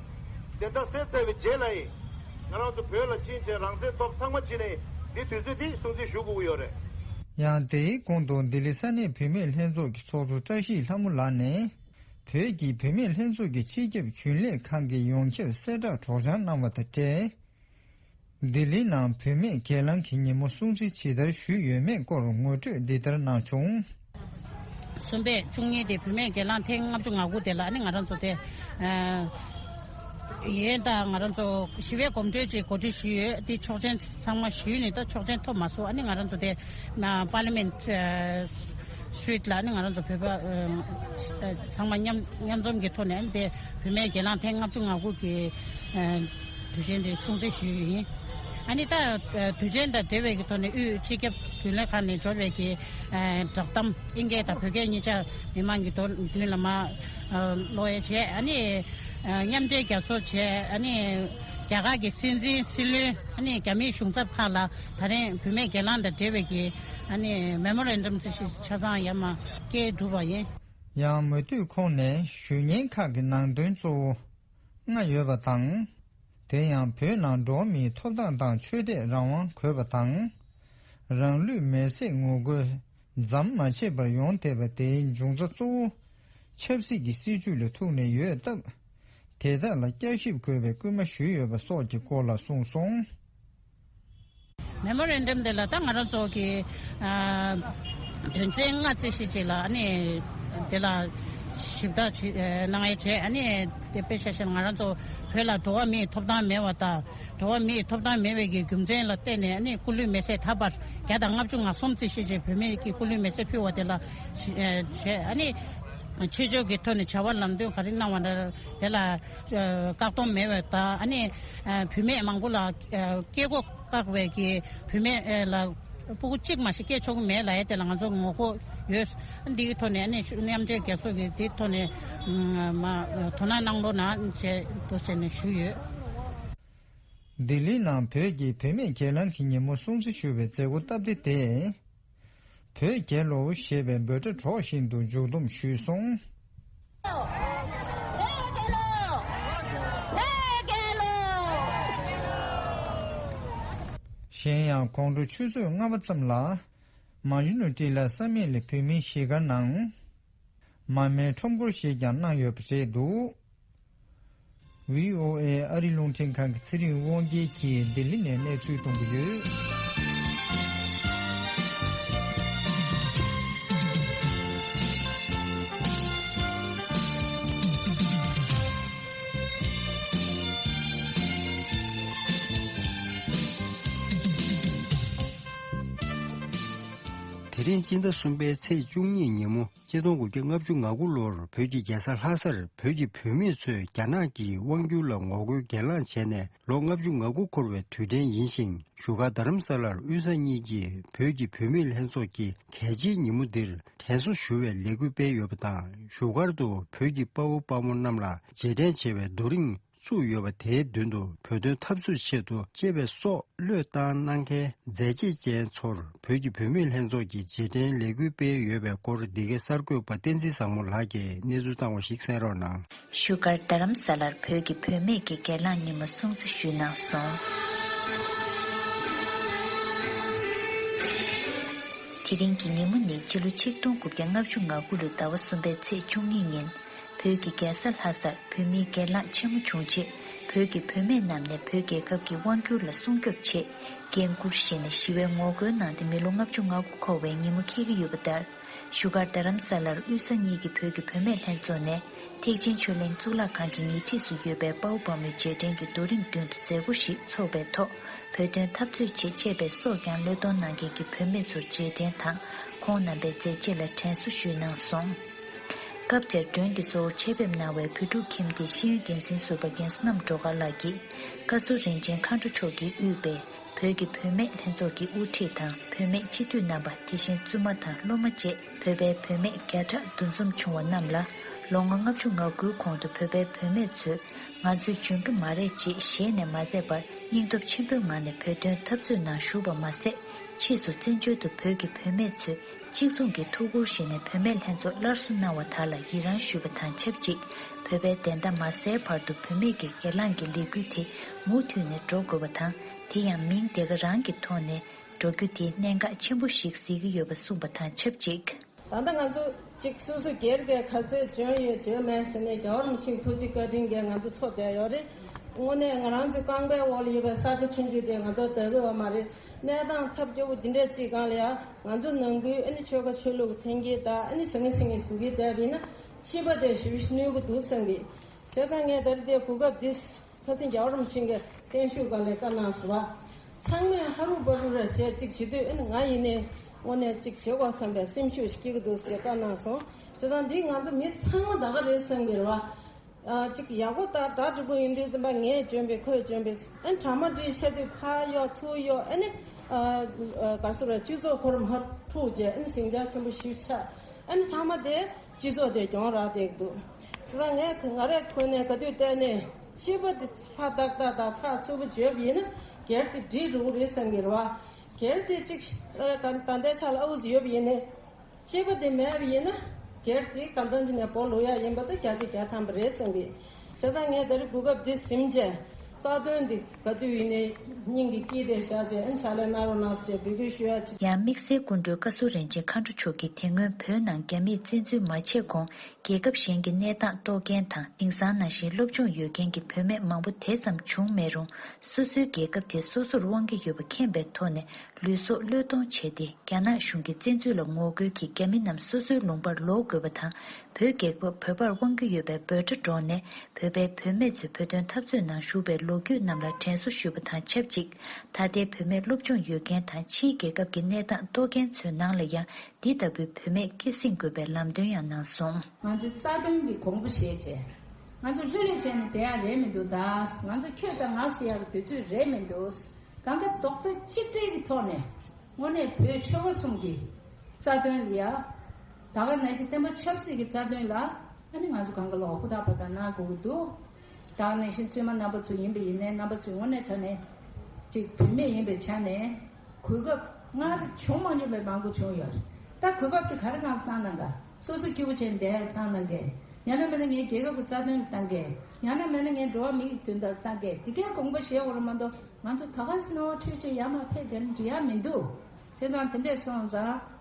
བདེན་མཐའ་གསལ་ཚར་བའི་རྗེས་ལ་ཡིན། ང་རང་ཚོ་བོད་ལ་ཕྱིན་བྱས་རང་བཙན་ཐོབ་ཚང་མ་ཕྱིན་ནས་འདི་དུས་ཚོད་འདི་སྲུང་བརྩི་ཞུ་དགོས་ཀྱི་ཡོད་རེད། ཡང་དེའི་གོང་དུ་ལྡི་ལི་ས་གནས་བུད་མེད་ལྷན་ཚོགས་ཀྱི་ཚོགས་གཙོ་བཀྲ་ཤིས་ལྷ་མོ་ལགས་ནས། བོད་ཀྱི་བུད་མེད་ལྷན་ཚོགས་ཀྱི་སྤྱི་ཁྱབ་རྒྱུན་ལས་ཁང་གི་ཡོངས་ཁྱབ་གསལ་བསྒྲགས་སྒྲོག་སྦྱང་གནང་བ་དང་འབྲེལ། ལྡི་ལིའི་ནང་བུད་མེད་སྒེར་ལངས་ཀྱི་ཉིན་མོ་སྲུང་བརྩི་ཇི་ལྟར་ཞུས་ཡོད་མེད་སྐོར་ངོ་སྤྲོད་འདི་ལྟར་གནང་བྱུང་། གསུམ་པའི་བཅུ་གཉིས་དེ་བུད་མེད་སྒེར་ལངས་ཐེངས་ལྔ་བཅུ་ང་དགུ་དེ་ལ་ཨ་ནི་ང་རང་ཚོ་དེ། ཡིན་ད་ང་རང་ཚོ་ཞི་བའི་གོམ་བགྲོད་ཅིག་གོ་སྒྲིག་ཞུས་ཡོད་དེ་ཆོག་མཆན་ཚང་མ་ཞུས་ནས་ད་ཆོག་མཆན་ཐོབ་མ་སོང་ཨ་ནི་ང་རང་ཚོ་དེ་པར་ལི་མེན་ཊི་སི་ཊི་རིཊ་ལ་ཨ་ནི་ང་རང་ཚོ་བོད་པ་ཚང་མ་མཉམ་མཉམ་འཛོམས་ཀྱི་ཐོག་ནས་ཨ་ནི་དེ་བུད་མེད་སྒེར་ལངས་ཐེངས་ལྔ་བཅུ་ང་དགུ་གི་དུས་ཆེན་དེ་སྲུང་བརྩི་ཞུས་ཡོད་ཡིན། ཨ་ནི་ད་དུས་ཆེན་དང་འབྲེལ་བའི་གི་ཐོག་ནས་དབུས་སྤྱི་ཁྱབ་རྒྱུན་ལས་ཁང་ནས་འབྱོར་བའི་གི་བསྒྲགས་གཏམ་ཨིན་སྐད་དང་བོད་སྐད་གཉིས་ཆ་མི་མང་གི་མདུན་ལ་མ་ཀློག་ཡས་བྱས་ཨ་ནི་མཉམ་འབྲེལ་རྒྱ་མཚོ་བྱས་ཨ་ནི་རྒྱ་གར་གྱི་སྲིད་འཛིན་སྲིད་བློན་ཨ་ནི་རྒྱ་མིའི་གཞུང་ཚབ་ཁག་ལ་ད་རིང་བུད་མེད་སྒེར་ལངས་དང་འབྲེལ་བའི་གི་ཨ་ནི་མེ་མོ་རན་ཌམ་ཅིག་ཆ་ཚང་ཡར་མར་སྐད་བསྒྲུབས་པ་ཡིན། ཡང་མུ་མཐུད་ཁོང་ནས་ཞུ་སྙན་ཁག་གི་ནང་དོན་གཙོ་བོ་ལྔ་ཡོད་པ་དང་། དེ་ཡང་བོད་ནང་འགྲོ་བ་མིའི་ཐོབ་ཐང་དང་ཆོས་དད་རང་དབང་དགོས་པ་དང་། རང་ལུས་མེར་སྲེག་ངོ་རྒོལ་མཚམས་མ་ཆད་པར་ཡོང་བསྡད་པ་དེའི་འབྱུང་རྩ་གཙོ་བོ་ཆབ་སྲིད་ཀྱི་སྲིད་བྱུས་ལ་ཐུག་ནས་ཡོད་སྟབས། དེ་དག་ལ་བསྐྱར་ཞིབ་དགོས་པའི་སྐུལ་མ་ཞུས་ཡོད་པ་སོགས་ཀྱི་སྐོར་ལ་གསུངས་སོང་། མེ་མོ་རན་ཌམ་དེ་ལ་ད་ང་རང་ཚོ་གི་ཨ་དོན་ཚན་ལྔ་རྩིས་ཞིབ་བྱས་ལ་ཨ་ནི་དེ་ལ་ཞིབ་ལྟ་བྱེད་གནང་ཡས་བྱས་ཨ་ནི་དེ་དཔེ་ཆ་བཞག་ན་ང་རང་ཚོ་བོད་ལ་འགྲོ་བ་མིའི་ཐོབ་ཐང་མེད་པ་དང་འགྲོ་བ་མིའི་ཐོབ་ཐང་མེད་པའི་གི་རྒྱུ་མཚན་ལ་བརྟེན་ནས་ཨ་ནི་སྐུ་ལུས་མེར་སྲེག་ད་བར་བརྒྱ་དང་ལྔ་བཅུ་ང་གསུམ་རྩིས་ཞིབ་བྱས་བོད་མི་གི་སྐུ་ལུས་མེར་སྲེག་ཕུལ་བ་དེ་ལ་བྱས་ཨ་ནི་ཆོས་ཕྱོགས་ཀྱི་ཐོག་ནས་བྱ་བ་ལམ་སྟོན་ག་རེ་གནང་བ་འདྲ་དེ་ལ་བཀག་སྡོམ་མེད་པ་དང་ཨ་ནི་བུད་མེད་མང་པོ་ལ་སྐད་འགོག་བཀག་པའི་གི་བུད་མེད་ལ་སྤུ་གུ་གཅིག་མ་ཞིག་སྐྱེ་ཆོག་གི་མེད་ལབ་ཡས་དེ་ལ་ང་ཚོ་ངོ་རྒོལ་ཡོད། འདིའི་ཐོག་ནས་ཨ་ནི་མཉམ་འབྲེལ་རྒྱལ་ཚོགས་ཀྱི་འདིའི་ཐོག་ནས་མ་དོ་སྣང་གནང་རོགས་གནང་ཞེས་འདུག་ཟེར་ནས་ཞུས་ཡོད། ལྡི་ལིའི་ནང་བོད་ཀྱི་བུད་མེད་སྒེར་ལངས་ཀྱི་ཉིན་མོ་སྲུང་བརྩི་ཞུ་བའི་མཛད་སྒོ་སྟབས་བདེ་དེ། བོད་རྒྱལ་ལོ་ཞེས་པའི་འབོད་སྒྲ་སྒྲོག་བཞིན་དུ་མཇུག་བསྡོམས་ཞུས་སོང་། གཞན་ཡང་དགོང་དྲོ་ཆུ་ཚོད་ལྔ་པ་ཙམ་ལ་མ་ཡུ་ནུ་ཏི་ལ་ས་མིག་ལ་བོད་མིའི་གཞིས་སྒར་ནང་མར་མེའི་ཁྲོམ་སྐོར་ཞིག་ཀྱང་གནང་ཡོད་པ་རེད་འདུག། བྷི་ཨོ་ཨེ་ཨ་རི་རླུང་འཕྲིན་ཁང་གི་ཚེ་རིང་དབང་རྒྱལ་གྱིས་ལྡི་ལི་ནས་གནས་ཚུལ་གཏོང་གི་ཡོད། དེ་རིང་སྤྱི་ཟླ་གསུམ་པའི་ཚེས་བཅུ་གཉིས་ཉིན་མོ། ཆིག་སྟོང་དགུ་བརྒྱ་ལྔ་བཅུ་ང་དགུ་ལོར་བོད་ཀྱི་རྒྱལ་ས་ལྷ་སར་བོད་ཀྱི་བུད་མེད་ཚོས་རྒྱ་ནག་གི་དབང་སྒྱུར་ལ་ངོ་རྒོལ་སྒེར་ལངས་བྱས་ནས་ལོ་ལྔ་བཅུ་ང་དགུ་འཁོར་བའི་དུས་དྲན་ཡིན་ཞིང་། བཞུགས་སྒར་རྡ་རམ་ས་ལར་དབུས་གཙང་གཉིས་ཀྱི་བོད་ཀྱི་བུད་མེད་ལྷན་ཚོགས་ཀྱིས་གལ་ཆེའི་ཉིན་མོ་འདིར་དྲན་གསོ་ཞུ་བའི་ལས་འགུལ་སྤེལ་ཡོད་པ་དང་། བཞུགས་སྒར་དུ་བོད་ཀྱི་དཔའ་བོ་དཔའ་མོ་རྣམས་ལ་རྗེས་དྲན་བྱ་བའི་རྡོ་རིང་བཙུགས་ཡོད་པ། དེའི་མདུན་དུ་བོད་དོན་འཐབ་རྩོད་ཆེད་དུ་གཅེས་པའི་སྲོག་བློས་བཏང་གནང་མཁན་མཛད་རྗེས་ཅན་ཚོར་བོད་ཀྱི་བུད་མེད་ལྷན་ཚོགས་ཀྱིས་རྗེས་དྲན་ལས་འགུལ་སྤེལ་ཡོད་པའི་སྐོར། འདི་གའི་གསར་འགོད་པ་བསྟན་འཛིན་བཟང་མོ་ལགས་ཀྱིས་གནས་ཚུལ་བཏང་བ་ཞིག་གསན་རོགས་གནང་། བཞུགས་སྒར་རྡ་རམ་ས་ལར་བོད་ཀྱི་བུད་མེད་ཀྱི་སྒེར་ལངས་ཉིན་མོ་སྲུང་བརྩི་ཞུས་གནང་སོང་། དེ་རིང་གི་ཉིན་མོ་ནི་སྤྱི་ལོ་ཆིག་སྟོང་དགུ་བརྒྱ་ལྔ་བཅུ་ང་དགུ་ལོའི་ཟླ་བ་གསུམ་པའི་ཚེས་བཅུ་གཉིས་ཉིན། བོད་ཀྱི་རྒྱལ་ས་ལྷ་སར་བོད་མིའི་སྒེར་ལངས་ཆེན་མོ་བྱུང་རྗེས། བོད་ཀྱི་བུད་མེད་རྣམས་ནས་བོད་རྒྱལ་ཁབ་ཀྱི་དབང་སྒྱུར་ལ་སྲུང་སྐྱོབ་ཆེད་འགན་འཁུར་བཞེས་ནས་ཞི་བའི་ངོ་རྒོལ་གནང་སྟེ་མི་ལོ་ལྔ་བཅུ་ང་དགུ་འཁོར་བའི་ཉིན་མོ་འཁེལ་གྱི་ཡོད་པ་ལྟར། བཞུགས་སྒར་རྡ་རམ་ས་ལར་དབུས་ས་གཉིས་ཀྱི་བོད་ཀྱི་བུད་མེད་ལྷན་ཚོགས་ནས་ཐེག་ཆེན་ཆོས་གླིང་གཙུག་ལག་ཁང་གི་ཉེ་འཁྲིས་སུ་ཡོད་པའི་དཔའ་བོ་དཔའ་མོའི་རྗེས་དྲན་གྱི་རྡོ་རིང་མདུན་དུ་མཛད་སྒོ་ཞིག་འཚོགས་པའི་ཐོག་བོད་དོན་འཐབ་རྩོད་ཆེད་ཆད་པའི་སྲོག་ཀྱང་བློས་གཏོང་གནང་མཁན་གྱི་བུད་མེད་ཚོར་རྗེས་དྲན་དང་ཁོང་རྣམ་པའི་མཛད་རྗེས་ལ་དྲན་གསོ་ཞུས་གནང་སོང་། སྐབས་དེར་མགྲོན་གྱི་གཙོ་བོར་ཆེད་ཕེབས་གནང་བའི་བོད་ཕྲུག་ཁྱིམ་སྡེའི་ཤེས་ཡོན་འགན་འཛིན་ཟུར་པ་རྒན་བསོད་ནམས་སྒྲོལ་དཀར་ལགས་ཀྱིས་བཀའ་ཟུར་རིན་ཆེན་མཁའ་འགྲོ་མཆོག་གིས་དབུས་པའི་བོད་ཀྱི་བུད་མེད་ལྷན་ཚོགས་ཀྱི་དབུ་ཁྲིད་དང་བུད་མེད་སྤྱི་འཐུས་རྣམ་པ། དེ་བཞིན་བཙུན་མ་དང་སློབ་མ་བཅས་བོད་པའི་བུད་མེད་བརྒྱ་ཕྲག་འདུ་འཛོམས་བྱུང་བ་རྣམས་ལ། ལོ་ངོ་ལྔ་བཅུ་ང་དགུའི་གོང་དུ་བོད་པའི་བུད་མེད་ཚོས་ང་ཚོས་འཇོན་གྱི་མ་རེད་ཅེས་ཞལ་ནས་མ་བཟླས་པར་སྙིང་སྟོབས་ཆེན་པོའི་ངང་ནས་བོད་དོན་འཐབ་རྩོད་ནང་ཞུགས་པ་མ་ཟད། ཕྱིས་སུ་བཙན་བྱོལ་དུ་བོད་ཀྱི་བུད་མེད་ཚོས་གཅིག་མཚུངས་ཀྱི་ཐུགས་ཁུར་བཞེས་ནས་བུད་མེད་ལྷན་ཚོགས་སླར་གསོ་གནང་བ་དག་ལ་ཡི་རང་ཞུས་པ་དང་ཆབས་ཅིག་བོད་པའི་བདེན་མཐའ་མ་གསལ་བར་དུ་བུད་མེད་ཀྱི་སྒེར་ལངས་ཀྱི་ལས་འགུལ་དེ་མུ་མཐུད་ནས་འགྲོ་དགོས་པ་དང་། དེ་ཡང་མིང་དེ་ག་རང་གི་ཐོག་ནས་འགྲོ་རྒྱུ་དེ་གནད་འགག་ཆེན་པོ་ཞིག་གཟིགས་ཀྱི་ཡོད་པ་གསུངས་པ་དང་ཆབས་ཅིག་ད་ལྟ་ང་ཚོ་གཅིག་སོ་སོ་སྒེར་གྱི་ག་ཚོད་འཇོན་ཡོད་འཇོན་མེད་ཟེར་ནས་རྒྱལ་བ་རིན་པོ་ཆེའི་ཐུགས་རྗེ་བཀའ་དྲིན་གྱིས་ང་ཚོ་འཚོ་བསྡད་ཡོད་རེད། དངོས་གནས་ང་རང་ཚོའི་རྐང་པའི་འོག་ལ་ཡོད་པའི་ས་ཆ་ཆུང་ཆུང་དེ་ང་ཚོ་བདག་གི་ཡོད་མ་རེད། གནས་སྟངས་ཐབས་སྐྱོ་པོ་འདི་འདྲ་ཅིག་སྒང་ལ་ཡང་ང་ཚོ་ནང་ཁུལ་ཨ་ནི་ཆོལ་ཁ་ཆོས་ལུགས་འཐེན་འཁྱེར་དང་ཨ་ནི་ཟང་ངེ་ཟིང་ངེ་བཟོ་གི་བསྡད་པ་ཡིན་ན་ཕྱི་པ་དེ་ཞེ་པོ་ཅིག་གནོད་གི་འདུག་བསམ་གི། བྱས་ཙང་ངས་ད་རེས་དེ་གོ་སྐབས་འདི། ཁ་སང་རྒྱལ་བ་རིན་པོ་ཆེ་གིས་བརྟན་བཞུགས་སྒང་ལ་བཀའ་གནང་སོང་བ། ཚང་མས་ཧ་རུ་བ་རུ་ར་བྱས་གཅིག་བྱེད་དུས་ཨ་ནི་ང་ཡིན་ནའི་དངོས་གནས་གཅིག་བྱེད་དགོས་བསམ་པའི་སེམས་ཤུགས་ཤིག་སྐྱེ་གི་འདུག་ཟེར་བཀའ་གནང་སོང་། བྱས་ཙང་འདི་ང་ཚོ་མི་ཚང་མ་ད་ག་རེད་བསམ་གི་རེད་བ། ཨ་གཅིག་ཡག་པོ་ལྟར་གྲ་སྒྲིག་པོ་ཡིན་དུས་ཙམ་པ་ངས་འཇོན་པའི་ཁོས་འཇོན་པའི་ཨ་ནི་གྲ་མ་སྒྲིག་ཤ་དུས་ཕར་གཡོག་ཚུར་གཡོག་ཨ་ནི་ཨ་ཨ་ག་རེ་ཟེར་ར་སྤྱི་ཚོགས་ཁོར་མར་འཁྲུག་བྱས་ཨ་ནི་ཟིང་ཆ་ཆེན་པོ་ཞིག་ཆགས་ཨ་ནི་ཚང་མ་དེ་སྤྱི་ཚོགས་དེ་གྱོང་རག་བསྡད་ཀྱི་འདུག་བྱས་ཙང་ངས་ང་རའི་ཁོ་ནས་ག་དུས་བལྟས་ནས། སྐྱེས་པ་དེ་ལྷ་ཏག་ཏག་དང་ཚགས་ཚུད་པོ་བརྗོད་པ་ཡིན་ན་སྒེར་དེ་འགྲིག་རུང་རེད་བསམ་གྱི་རེད་བ། སྒེར་དེ་གཅིག་ཨ་ད་ལྟའི་ཆ་ལ་ཨ་འུ་ཟིག་ཡོད་པ་ཡིན་ནའི། སྐྱེས་པ་དེ་མེད་པ་ཡིན་ན་སྒེར་དེ་གང་ཚང་འདི་ནས་སྦོ་ལོག་ཡ་ཡིན་པ་དང་བརྒྱ་ཆ་བརྒྱ་ཐམ་པ་རེད་བསམ་གྱི། བྱས་ཙང་ངས་ད་རེས་གོ་སྐབས་འདི་ཟིན་བྱས་རྩ་དོན་འདི་ག་དུས་ཡིན་ནའི་སྙིང་གི་དཀྱིལ་དེ་བཞག་བྱས་ཨ་ནི་ཕྱག་ལས་གནང་རོགས་གནང་ཟེར་འབོད་སྐུལ་ཞུ་ཡ་ཆེད། ཡང་དམིགས་བསལ་སྐུ་མགྲོན་བཀའ་ཟུར་རིན་ཆེན་མཁའ་འགྲོ་མཆོག་གིས་དེ་སྔོན་བོད་ནང་རྒྱ་མིས་བཙན་འཛུལ་མ་བྱས་གོང་། རྒྱལ་ཁབ་གཞན་གྱི་གནས་སྟངས་རྟོགས་མཁན་དང་དེང་སང་ནང་བཞིན་སློབ་སྦྱོང་ཡོད་མཁན་གྱི་བུད་མེད་མང་པོ་དེ་ཙམ་བྱུང་མེད་རུང་། སོ་སོའི་རྒྱལ་ཁབ་དེ་སོ་སོར་དབང་གི་ཡོད་པ་མཁྱེན་པའི་ཐོག་ནས་ལུས་སྲོག་བློས་གཏོང་བྱས་ཏེ། རྒྱ་ནག་གཞུང་གི་བཙན་འཛུལ་ལ་ངོ་རྒོལ་གྱིས་རྒྱ་མི་རྣམས་སོ་སོའི་ལུང་པར་ལོག་དགོས་པ་དང་། བོད་རྒྱལ་ཁབ་བོད་པར་དབང་གི་ཡོད་པའི་འབོད་སྒྲ་སྒྲོག་ནས། བོད་པའི་བུད་མེད་ཚོས་བོད་དོན་འཐབ་རྩོད་ནང་ཞུགས་པའི་ལོ་རྒྱུས་རྣམས་ལ་དྲན་གསོ་ཞུས་པ་དང་ཆབས་ཅིག་ད་ལྟའི་བུད་མེད་སློབ་སྦྱོང་ཡོད་མཁན་དང་ཕྱིའི་རྒྱལ་ཁབ་ཀྱི་གནས་སྟངས་རྟོགས་མཁན་ཚོའི་ནང་ལ་ཡང་འདི་ལྟ་བུའི་བུད་མེད་སྐྱེད་སྲིང་དགོས་པའི་ལམ་སྟོན་ཡང་གནང་སོང་། ང་ཚོས་རྩ་དོན་གྱི་གོང་བུ་བཞེས་བྱས། ང་ཚོ་ལྷོད་ལྷོད་བྱས་ནས་བསྡད་ཡག་རེད་མི་འདུག་ད་ང་ཚོ་ཁྱོད་དང་ང་ཟེར་ཡག་གི་དུས་ཚོད་རེད་མི་འདུག་གང་ག་རྡོག་རྩ་གཅིག་སྒྲིལ་གྱི་ཐོག་ནས་དངོས་གནས་བོད་ཆོལ་ཁ་གསུམ་གྱི་རྩ་དོན་ལ་ཡ། ད་ག་ནང་བཞིན་བསྟན་པ་ཆབ་སྲིད་ཀྱི་རྩ་དོན་ལ་ཨ་ནི་ང་ཚོ་གང་ག་ལོག་ཧུར་ཐག་པ་དང་གནང་དགོས་ཀྱི་འདུག་ད་ག་ནང་བཞིན་བཙུན་མ་རྣམ་པ་ཚོ་ཡིན་པ་ཡིན་ནའི་རྣམ་པ་ཚོས་དངོས་གནས་དྲང་གནས་ཅིག་བུད་མེད་ཡིན་པའི་ཆ་ནས་གོ་སྐབས་སྔར་བྱུང་མ་མྱོང་པའི་མང་པོ་བྱུང་ཡོད་རེད། ད་གོ་སྐབས་དེ་ག་རེ་གང་བཏང་གནང་ག་སོ་སོ་སྐྱིད་པོ་བྱས་བསྡད་ཡག་བཏང་གནང་གས། ཡང་ན་མིན་ན་ངའི་རྒྱལ་ཁབ་ཀྱི་རྩ་དོན་ལ་བཏང་གས། ཡང་ན་མིན་ན་ངའི་འགྲོ་བ་མི་ཡི་དོན་དག་ལ་བཏང་གས། འདི་གའི་དགོངས་པ་བཞེས་དགོས་རེད་མ་གཏོགས་ང་ཚོ་ད་ག་སེ་སྣང་བ་འཁྲུལ་བྱས་ཡར་མར་ཕེབས་བསྡད་ན་འགྲིག་ཡག་མི་འདུག་བྱས་ཙང་དེ་འདྲས་སོང་ཙང་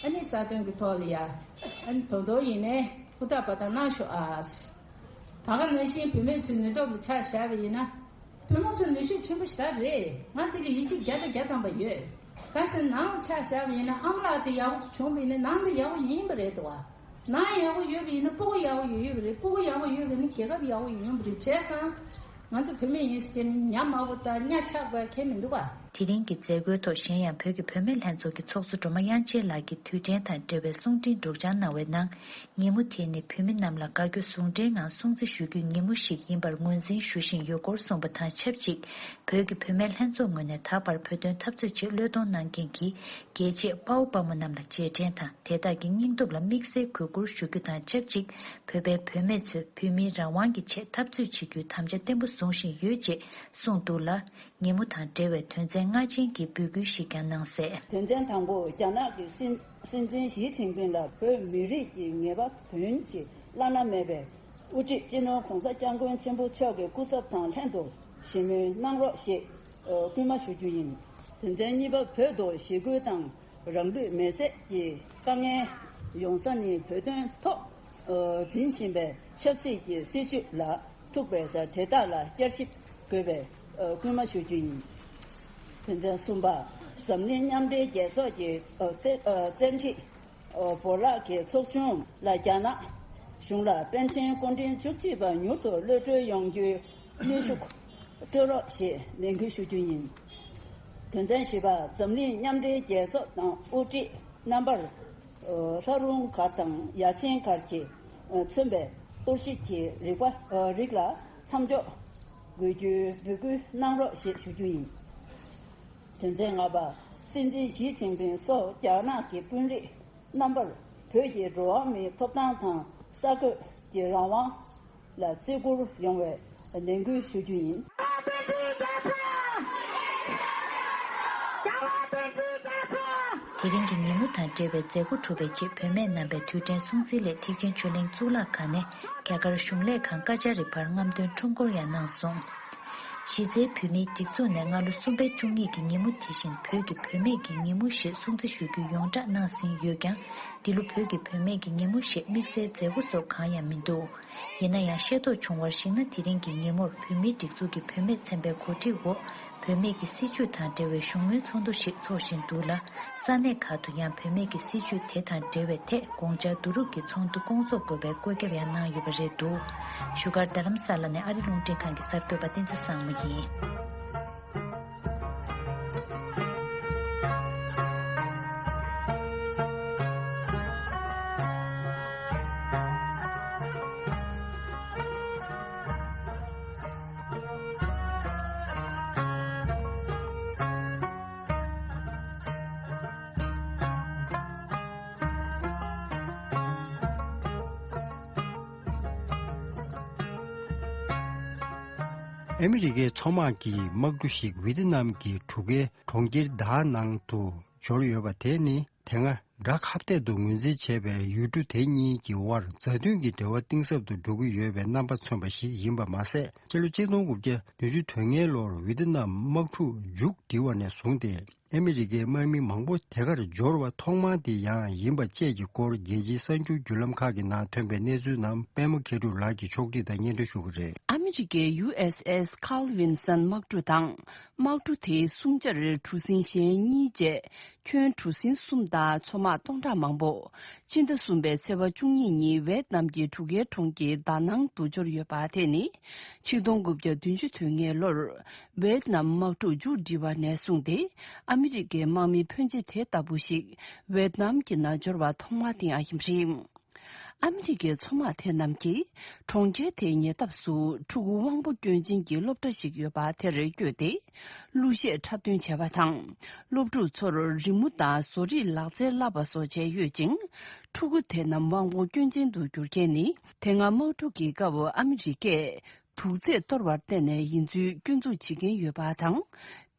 ཨ་ནི་རྩ་དོན་གྱི་ཐོག་ལ་ཡ་ཨ་ནི་དོ་དོ་ཡིན་ནའི་ཧུར་ཐག་པ་དང་གནང་ཤོག་ཨ། ད་ག་ནང་བཞིན་བུད་མེད་ཚོའི་ནུས་སྟོབས་ལ་ཆ་བཞག་པ་ཡིན་ན། བུ་མོ་ཚོ་ནུས་ཤུགས་ཆེན་པོ་ཞེ་དྲག་རེད། ང་དེ་ག་ཡིད་ཆེས་བརྒྱ་ཆ་བརྒྱ་ཐམ་པ་ཡོད། ག་ཟེར་ནང་ལ་ཆ་བཞག་པ་ཡིན་ན་ཨ་མ་ལགས་དེ་ཡག་པོ་བྱུང་བ་ཡིན་ན་ནང་དེ་ཡག་པོ་ཡིན་པ་རེད་དོ། ནང་ཡག་པོ་ཡོད་པ་ཡིན་ན་ཕྲུ་གུ་ཡག་པོ་ཡོད་ཡོད་པ་རེད། ཕྲུ་གུ་ཡག་པོ་ཡོད་པ་ཡིན་ན་རྒྱལ་ཁབ་ཡག་པོ་ཡོད་ཡོད་པ་རེད། བྱས་ཙང་ང་ཚོ་བུད་མེད་ཡིན་ཟེར་ནས་ཉམས་དམའ་པོ་དང་གཉའ་ཆག་དགོས་ཁེལ་མི་འདུག་ག་དེ་རིང་གི་མཛད་སྒོའི་ཐོག་གཞན་ཡང་བོད་ཀྱི་བུད་མེད་ལྷན་ཚོགས་ཀྱི་ཚོགས་གཙོ་སྒྲོལ་མ་དབྱངས་ཅན་ལགས་ཀྱིས་དུས་དྲན་དང་འབྲེལ་བའི་གསུང་འཕྲིན་སྒྲོག་སྦྱང་གནང་བའི་ནང་། ཉིན་མོ་དེ་ནི་བོད་མི་རྣམས་ལ་དགའ་སྐྱོ་ཟུང་འབྲེལ་ངང་སྲུང་བརྩི་ཞུ་རྒྱུའི་ཉིན་མོ་ཞིག་ཡིན་པར་ངོས་འཛིན་ཞུ་བཞིན་ཡོད་སྐོར་གསུངས་པ་དང་ཆབས་ཅིག་བོད་ཀྱི་བུད་མེད་ལྷན་ཚོགས་ངོས་ནས་ད་བར་བོད་དོན་འཐབ་རྩོད་ཆེད་བློས་གཏོང་གནང་མཁན་གྱི་རྒྱལ་གཅེས་དཔའ་བོ་དཔའ་མོ་རྣམས་ལ་རྗེས་དྲན་དང་། དེ་དག་གི་སྙིང་སྟོབས་ལ་དམིགས་བསལ་གུས་བཀུར་ཞུ་རྒྱུ་དང་ཆབས་ཅིག་བོད་པའི་བུད་མེད་ཚོས་བོད་མིའི་རང་དབང་གི་ཆེད་འཐབ་རྩོད་བྱེད་རྒྱུའི་དམ་བཅའ་བརྟན་པོ་བཟུང་བཞིན་ཡོད་ཅེས་གསུངས་འདུག་ལ། ཉིན་མོ་དང་འབྲེལ་བའི་དོན་ཚན་ལྔ་ཅན་གྱི་འབོད་སྐུལ་ཞིག་ཀྱང་གནང་གསལ། དོན་ཚན་དང་པོ། རྒྱ་ནག་གི་སྲིད་སྲིད་འཛིན་ཞི་ཅིན་ཕིང་ལ་བོད་མི་རིགས་ཀྱི་ངེས་པ་དོན་གྱི་བླ་ན་མེད་པའི་དབུ་ཁྲིད་སྤྱི་ནོར་༧གོང་ས་༧སྐྱབས་མགོན་ཆེན་པོ་མཆོག་གི་སྐུ་ཚབ་དང་ལྷན་དུ་ཞི་མོལ་གནང་རོགས་ཞེས་སྐུལ་མ་ཞུ་རྒྱུ་ཡིན། དོན་ཚན་གཉིས་པ། བོད་དུ་ཞི་རྒོལ་དང་རང་ལུས་མེར་སྲེག་གི་དཀའ་ངལ་ཡོང་ས་ནི་བོད་དོན་ཐོག་འཛིན་བཞིན་པའི་ཆབ་སྲིད་ཀྱི་སྲིད་བྱུས་ལ་ཐུག་པའི་ས་དེ་དག་ལ་བསྐྱར་ཞིབ་དགོས་པའི་སྐུལ་མ་ཞུ་རྒྱུ་ཡིན། དོན་ཚན་གསུམ་པ། འཛམ་གླིང་མཉམ་འབྲེལ་རྒྱལ་ཚོགས་ཀྱི་བཙན་བཙན་ཁྲིད་ བོར་བརླག་གི་ཚོགས་ཆུང་ལ་རྒྱ་ནག་གཞུང་ལ་པཎ་ཆེན་སྐུ་ཕྲེང་བཅུ་གཅིག་པ་མྱུར་དུ་གློད་གྲོལ་ཡོང་རྒྱུའི་གནོན་ཤུགས་སྤྲོད་རོགས་ཞེས་ནན་སྐུལ་ཞུ་རྒྱུ་ཡིན། དོན་ཚན་བཞི་པ། འཛམ་གླིང་མཉམ་འབྲེལ་རྒྱལ་ཚོགས་དང་དབུ་ཁྲིད་རྣམ་པར། ལྷ་རུང་མཁར་དང་ཡ་ཆེན་མཁར་གྱིས་མཚོན་པའི་གཏོར་བཤིག་གྱི་རིག་པ་རིགས་ལ་མཚམས་འཇོག་དགོས་རྒྱུའི་འབོད་སྐུལ་གནང་རོགས་ཞེས་ཞུ་རྒྱུ་ཡིན། དོན་ཚན་ལྔ་པ། སྲིད་འཛིན་ཞི་ཅིན་ཕིང་སོགས་རྒྱ་ནག་གི་དཔོན་རིགས་རྣམ་པར་བོད་ཀྱི་འགྲོ་བ་མིའི་ཐོབ་ཐང་དང་གསར་འགོད་ཀྱི་རང་དབང་ལ་བརྩི་བཀུར་ཡོང་བའི་ནན་སྐུལ་ཞུ་རྒྱུ་ཡིན། དེ་རིང་གི་ཉིན་མོ་དང་འབྲེལ་བའི་མཛད་སྒོ་གྲུབ་པའི་རྗེས། བུད་མེད་རྣམ་པའི་དུས་དྲན་སྲུང་བརྩིའི་སླད་ཐེག་ཆེན་ཆོས་གླིང་གཙུག་ལག་ཁང་ནས་རྒྱ་གར་གཞུང་ལས་ཁང་ཀ་ཅཱ་རི་བར་རྔམ་སྟོན་ཁྲོམ་སྐོར་ཡང་གནང་སོང་། གཞི་རྩའི་བོད་མིའི་སྒྲིག་འཛུགས་ནས་སྔ་ལོ་གསུམ་པའི་བཅུ་གཉིས་ཀྱི་ཉིན་མོ་དེ་བཞིན་བོད་ཀྱི་བུད་མེད་ཀྱི་ཉིན་མོ་ཞེས་སྲུང་བརྩི་ཞུ་རྒྱུའི་ཡོངས་བསྒྲགས་གནང་ཟིན་ཡོད་ཀྱང་། འདི་ལོ་བོད་ཀྱི་བུད་མེད་ཀྱི་ཉིན་མོ་ཞེས་དམིགས་བསལ་མཛད་སྒོ་སོགས་གང་ཡང་མི་འདུག་ཡིན་ན་ཡང་ཤེས་རྟོགས་བྱུང་བར་གཞིགས་ན། དེ་རིང་གི་ཉིན་མོར་བོད་མིའི་སྒྲིག་འཛུགས་ཀྱི་བུད་མེད་ཚན་པའི་གོ་སྒྲིག་འོག་བུད་མེད་ཀྱི་སྲིད་བྱུས་དང་འབྲེལ་བའི་བཞུགས་མོལ་ཚོགས་འདུ་ཞིག་འཚོགས་བཞིན་འདུག་ལ། ས་གནས་ཁག་ཏུ་ཡང་བུད་མེད་ཀྱི་སྲིད་བྱུས་དེ་དང་འབྲེལ་བའི་ཐད་དགོངས་འཆར་བསྡུ་རུབ་ཀྱི་ཚོགས་འདུ་སྐོང་ཚོགས་དགོས་པའི་བཀོད་ཁྱབ་ཡང་གནང་ཡོད་པ་རེད་འདུག་བཞུགས་སྒར་རྡ་རམ་ས་ལ་ནས་ཨ་རི་རླུང་འཕྲིན་ཁང་གི་གསར་འགོད་པ་བསྟན་འཛིན་བཟང་མོ་ཡིན། ཨ་མི་རི་ཀའི་མཚོ་དམག་གི་དམག་གྲུ་ཞིག་ཝི་ཏི་ནམ་གྱི་གྲུ་ཁའི་གྲོང་ཁྱེར་དཱ་ནང་དུ་འབྱོར་ཡོད་པ་དེ་ནི། དེ་སྔ་དགྲ་ཁ་གཏད་དུ་ངོས་འཛིན་བྱས་པའི་ཡུལ་གྲུ་དེ་གཉིས་ཀྱི་དབར་མཛའ་མཐུན་གྱི་འབྲེལ་བ་གཏིང་ཟབ་ཏུ་འགྲོ་གི་ཡོད་པའི་རྣམ་པ་མཚོན་པ་ཞིག་ཡིན་པ་མ་ཟད། སྤྱི་ལོ་ཆིག་སྟོང་དགུ་བརྒྱ་བདུན་ཅུ་དོན་ལྔའི་ལོར་ཝི་ཏི་ནམ་དམག་འཁྲུག་མཇུག་སྒྲིལ་བ་ནས་བཟུང་སྟེ། ཨ་མི་རི་ཀའི་དམག་མི་མང་པོ་དེ་གར་འབྱོར་བ་ཐོག་མ་དེ་ཡང་ཡིན་པ་བཅས་ཀྱི་སྐོར། རྒྱལ་སྤྱིའི་གསར་འགྱུར་བརྒྱུད་ལམ་ཁག་གི་ནང་ཐོན་པའི་གནས་ཚུལ་རྣམས་པད་མ་མཁས་གྲུབ་ལགས་ཀྱིས་ཕྱོགས་སྒྲིག་དང་སྙན་སྒྲོན་ཞུ་གི་རེད། ཨ་མི་རི་ཀའི་ཡུ་ཨེས་ཨེས་ཁཱརལ་ཝིན་སན་དམག་གྲུ་དང་། དམག་གྲུ་དེའི་སྲུང་བྱར་གྲུ་གཟིངས་གཞན་གཉིས་བཅས་ཁྱོན་གྲུ་གཟིངས་གསུམ་དང་མཚོ་དམག་སྟོང་ཕྲག་མང་པོ། སྤྱི་ཟླ་གསུམ་པའི་ཚེས་པ་བཅུ་གཉིས་ཉིན་ཝེད་ནམ་གྱི་གྲུ་ཁའི་གྲོང་ཁྱེར་དཱ་ནང་དུ་འབྱོར་ཡོད་པ་དེ་ནི། ཆིག་སྟོང་དགུ་བརྒྱ་བདུན་ཅུ་དོན་ལྔའི་ལོར་ཝེད་ནམ་དམག་འཁྲུག་མཇུག་སྒྲིལ་བ་ནས་བཟུང་སྟེ། ཨ་མི་རི་ཀའི་དམག་མི་ཕོན་ཆེ་དེ་ལྟ་བུ་ཞིག་ཝེད་ནམ་གྱི་ནང་འབྱོར་བ་ཐོག་མ་དེ་ཡང་ཡིན་པ་རེད། ཨ་མི་རི་ཀའི་མཚོ་དམག་དེ་རྣམས་ཀྱིས་གྲོང་ཁྱེར་དེའི་ཉེ་འདབས་སུ་ཕྲུ་གུ་དབང་པོ་སྐྱོན་ཅན་གྱི་སློབ་གྲྭ་ཞིག་ཡོད་པ་དེར་བསྐྱོད་དེ། གླུ་གཞས་འཁྲབ་སྟོན་བྱས་པ་དང་། སློབ་ཕྲུག་ཚོར་རི་མོ་དང་བཟོ་རིག་ལག་རྩལ་བསླབ་པ་སོགས་བྱས་ཡོད་ཅིང་། ཕྲུ་གུ་དེ་རྣམས་དབང་པོ་སྐྱོན་ཅན་དུ་གྱུར་མཁན་ནི། དེ་སྔ་དམག་འཁྲུག་གི་སྐབས་ཨ་མི་རི་ཀས། དུག་རྫས་གཏོར་བར་བརྟེན་ནས་ཡིན་ཚུལ་སྐྱོན་འཛུགས་བྱེད་མཁན་ཡོད་པ་དང་།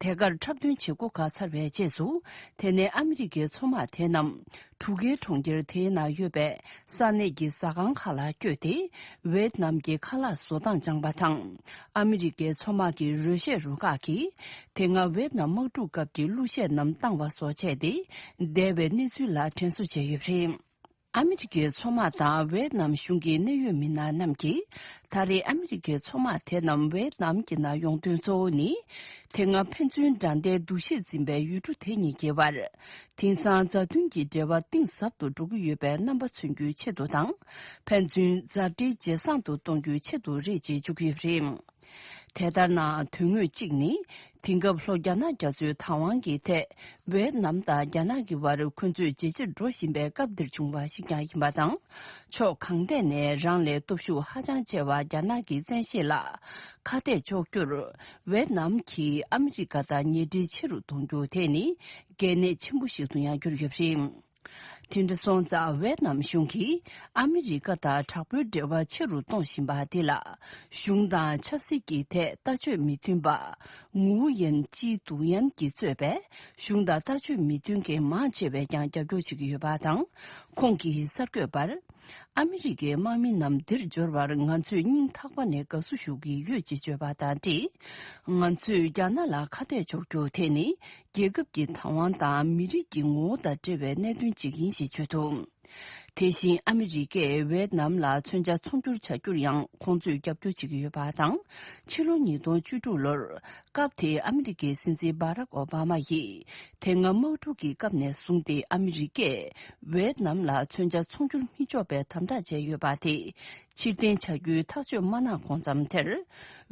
དེ་གར་འཁྲབ་སྟོན་བྱེད་སྒོ་འགག་ཚར་བའི་རྗེས་སུ། དེ་ནས་ཨ་མི་རི་ཀའི་མཚོ་དམག་དེ་རྣམས་གྲུ་ཁའི་གྲོང་ཁྱེར་དེའི་ནང་ཡོད་པའི་ས་གནས་ཀྱི་ཟ་ཁང་ཁག་ལ་བསྐྱོད་དེ། ཝེད་ནམ་གྱི་ཁ་ལག་བཟོ་སྟངས་སྦྱངས་པ་དང་། ཨ་མི་རི་ཀའི་མཚོ་དམག་གི་རོལ་གཞས་རུ་ཁག་གིས་དེ་སྔ་ཝེད་ནམ་དམག་འཁྲུག་སྐབས་ཀྱི་གླུ་གཞས་རྣམས་བཏང་བ་སོགས་བྱས་ཏེ། འདས་པའི་གནས་ཚུལ་ལ་དྲན་གསོ་བྱས་ཡོད་པ་རེད། ཨ་མི་རི་ཀའི་མཚོ་དམག་དང་ཝེད་ནམ་གཞུང་གི་གནད་ཡོད་མི་སྣ་རྣམས་ཀྱིས། ད་རེས་ཨ་མི་རི་ཀའི་མཚོ་དམག་དེ་རྣམས་ཝེད་ནམ་གྱི་ནང་ཡོང་དོན་གཙོ་བོ་ནི། དེ་སྔ་ཕན་ཚུན་དགྲ་ཟླའི་འདུ་ཤེས་འཛིན་པའི་ཡུལ་གྲུ་དེ་གཉིས་ཀྱི་བར། དེང་སང་མཛའ་མཐུན་གྱི་འབྲེལ་བ་གཏིང་ཟབ་ཏུ་འགྲོ་གི་ཡོད་པའི་རྣམ་པ་མཚོན་རྒྱུའི་ཆེད་དུ་དང་། ཕན་ཚུན་མཛའ་འབྲེལ་ཇེ་བཟང་དུ་གཏོང་རྒྱུའི་ཆེད་དུ་རེད་ཅེས་བརྗོད་ཀྱི་ཡོད་པ་རེད། དེ་ལྟར་ན། དོན་དངོས་གཅིག་ནི། དེང་སྐབས་ལྷོ་རྒྱ་ནག་རྒྱ་མཚོའི་བདག་དབང་གི་ཐད། ཝེད་ནམ་དང་རྒྱ་ནག་གི་བར་འཁོན་རྩོད་ཇེ་ཆེར་འགྲོ་བཞིན་པའི་སྐབས་འདིར་བྱུང་བ་ཞིག་ཀྱང་ཡིན་པ་དང་། ཕྱོགས་གང་ཐད་ནས་རང་ལས་སྟོབས་ཤུགས་ཧ་ཅང་ཆེ་བ་རྒྱ་ནག་གི་བཙན་ཤེད་ལ་ཁ་གཏད་གཅོག་རྒྱུར། ཝེད་ནམ་གྱིས་ཨ་མི་རི་ཀ་དང་ཉེ་འབྲེལ་ཆེ་རུ་གཏོང་རྒྱུ་དེ་ནི། གལ་གནད་ཆེན་པོ་ཞིག་ཏུ་ཡང་གྱུར་ཡོད་པ་རེད། དེ་འདྲ་སོང་ཙང་ཝེད་ནམ་གཞུང་གིས་ཨ་མི་རི་ཀ་དང་དྲག་པོའི་འབྲེལ་བ་ཆེ་རུ་གཏོང་བཞིན་པ་འདི་ལ། གཞུང་དང་ཆབ་སྲིད་ཀྱི་ཐད་ལྟ་སྤྱོད་མི་མཐུན་པ། ངུའུ་ཡན་ཅི་ཏུའུ་ཡན་གྱིས་གཙོས་པའི་གཞུང་དང་ལྟ་སྤྱོད་མི་མཐུན་མཁན་མང་ཆེ་བས་ཀྱང་རྒྱབ་སྐྱོར་བྱེད་ཀྱི་ཡོད་པ་དང་། ཁོང་གིས་གསར་འགོད་པར། ཨ་མི་རི་ཀའི་དམག་མི་རྣམས་འདིར་འབྱོར་བར་ང་ཚོས་སྙིང་ཐག་པ་ནས་དགའ་བསུ་ཞུ་གི་ཡོད་ཅེས་བརྗོད་པ་དང་འབྲེལ། ང་ཚོས་རྒྱ་ནག་ལ་ཁ་གཏད་གཅོག་རྒྱུ་དེ་ནི། རྒྱལ་ཁབ་ཀྱི་བདག་དབང་དང་མི་རིགས་ཀྱི་ངོ་བོ་དང་འབྲེལ་བའི་གནད་དོན་ཅིག་ཡིན་ཞེས་བརྗོད་འདུག་དེ་བཞིན་ཨ་མི་རི་ཀས་ཝེད་ནམ་ལ་མཚོན་ཆ་ཚོང་སྒྱུར་བྱ་རྒྱུར་ཡང་ཁོང་ཚོས་རྒྱབ་སྐྱོར་བྱེད་ཀྱི་ཡོད་པ་དང་། ཕྱི་ལོ་ཉིས་སྟོང་བཅུ་དྲུག་ལོར་སྐབས་དེའི་ཨ་མི་རི་ཀའི་སྲིད་འཛིན་སྦ་རག་ཨོ་བྷ་མ་ཡིས་དེ་སྔ་དམག་འཁྲུག་གི་སྐབས་ནས་བཟུང་སྟེ་ཨ་མི་རི་ཀས་ཝེད་ནམ་ལ་མཚོན་ཆ་ཚོང་སྒྱུར་མི་ཆོག་པའི་དམ་དྲག་བྱས་ཡོད་པ་དེ་ཕྱིར་འཐེན་བྱ་རྒྱུའི་ཐག་གཅོད་མ་གནང་གོང་ཙམ་དེར།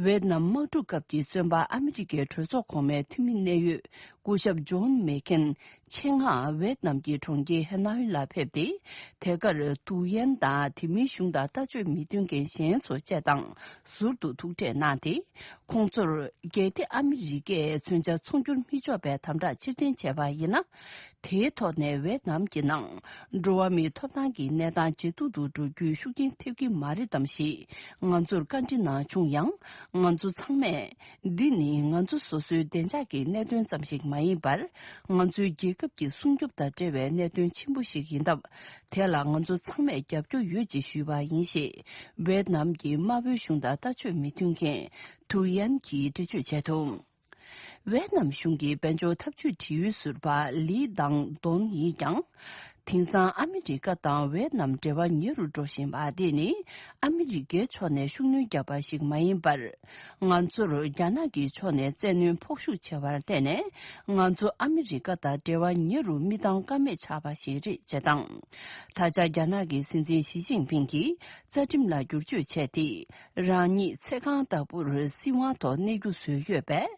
ཝེད་ནམ་དམག་འཁྲུག་སྐབས་ཀྱི་བཙོན་པ་ཨ་མི་རི་ཀའི་གྲོས་ཚོགས་གོང་མའི་འཐུས་མི་གནད་ཡོད་སྐུ་ཞབས་ཇོན་མེག་ཁེན་ཆེད་མངགས་ཝེད་ནམ་གྱི་གྲོང་ཁྱེར་ཧེ་ནའུ་ལ་ཕེབས་ཏེ། དེ་གར་ཏུའུ་ཡན་དང་དེ་མིན་གཞུང་དང་ལྟ་སྤྱོད་མི་མཐུན་མཁན་གཞན་ཚོ་བཅས་དང་ཟུར་དུ་ཐུག་འཕྲད་གནང་སྟེ། ཁོང་ཚོར་གལ་ཏེ་ཨ་མི་རི་ཀས་མཚོན་ཆ་ཚོང་སྒྱུར་མི་ཆོག་པའི་དམ་དྲག་ཕྱིར་འཐེན་བྱས་པ་ཡིན་ན། དེའི་ཐོག་ནས་ཝེད་ནམ་གྱི་ནང་འགྲོ་བ་མིའི་ཐོབ་ཐང་གི་གནས་སྟངས་ཇེ་སྡུག་ཏུ་འགྲོ་རྒྱུའི་ཤུགས་རྐྱེན་ཐེབས་ཀྱི་མ་རེད་དམ་ཞེས་ང་ཚོར་བཀའ་འདྲི་གནང་བྱུང་ཡང་། ང་ཚོ་ཚང་མས། འདི་ནི་ང་ཚོ་སོ་སོའི་བདེ་འཇགས་ཀྱི་གནད་དོན་ཙམ་ཞིག་མ་ཡིན་པར། ང་ཚོའི་རྒྱལ་ཁབ་ཀྱི་སྲུང་སྐྱོབ་དང་འབྲེལ་བའི་གནད་དོན་ཆེན་པོ་ཞིག་ཡིན་སྟབས། དེ་ལ་ང་ཚོ་ཚང་མས་རྒྱབ་སྐྱོར་ཡོད་ཅེས་ཞུས་པ་ཡིན་ཞེས། ཝེད་ནམ་གྱི་དམར་པོའི་གཞུང་དང་ལྟ་སྤྱོད་མི་མཐུན་མཁན་ཐུའུ་ཡན་གྱིས་འགྲེལ་བརྗོད་བྱས་འདུག་ཝེད་ནམ་གཞུང་གི་དཔལ་འབྱོར་འཐབ་ཇུས་དྲི་ཡུལ་ཟུར་པ་ལི་དང་དོན་ཡིས་ཀྱང་། དེང་སང་ཨ་མི་རི་ཀ་དང་ཝེད་ནམ་འབྲེལ་བ་ཉེ་རུ་འགྲོ་བཞིན་པ་འདི་ནི་ཨ་མི་རི་ཀའི་ཕྱོགས་ནས་ཤུགས་སྣོན་བརྒྱབ་པ་ཞིག་མ་ཡིན་པར། ང་ཚོར་རྒྱ་ནག་གི་ཕྱོགས་ནས་བཙན་གནོན་ཕོག་ཤུགས་ཆེ་བར་བརྟེན་ནས། ང་ཚོ་ཨ་མི་རི་ཀ་དང་འབྲེལ་བ་ཉེ་རུ་མི་བཏང་ཀ་མེད་ཆགས་པ་ཞིག་རེད་ཅེས་དང་། ད་ཆ་རྒྱ་ནག་གི་སྲིད་འཛིན་ཞི་ཅིན་ཕིང་གིས་རྩ་ཁྲིམས་ལ་བསྒྱུར་བཅོས་བྱས་ཏེ། རང་ཉིད་ཚེ་གང་ལྟ་བུར་སྲིད་དབང་ཐོག་གནས་རྒྱུ་བཟོས་ཡོད་པས།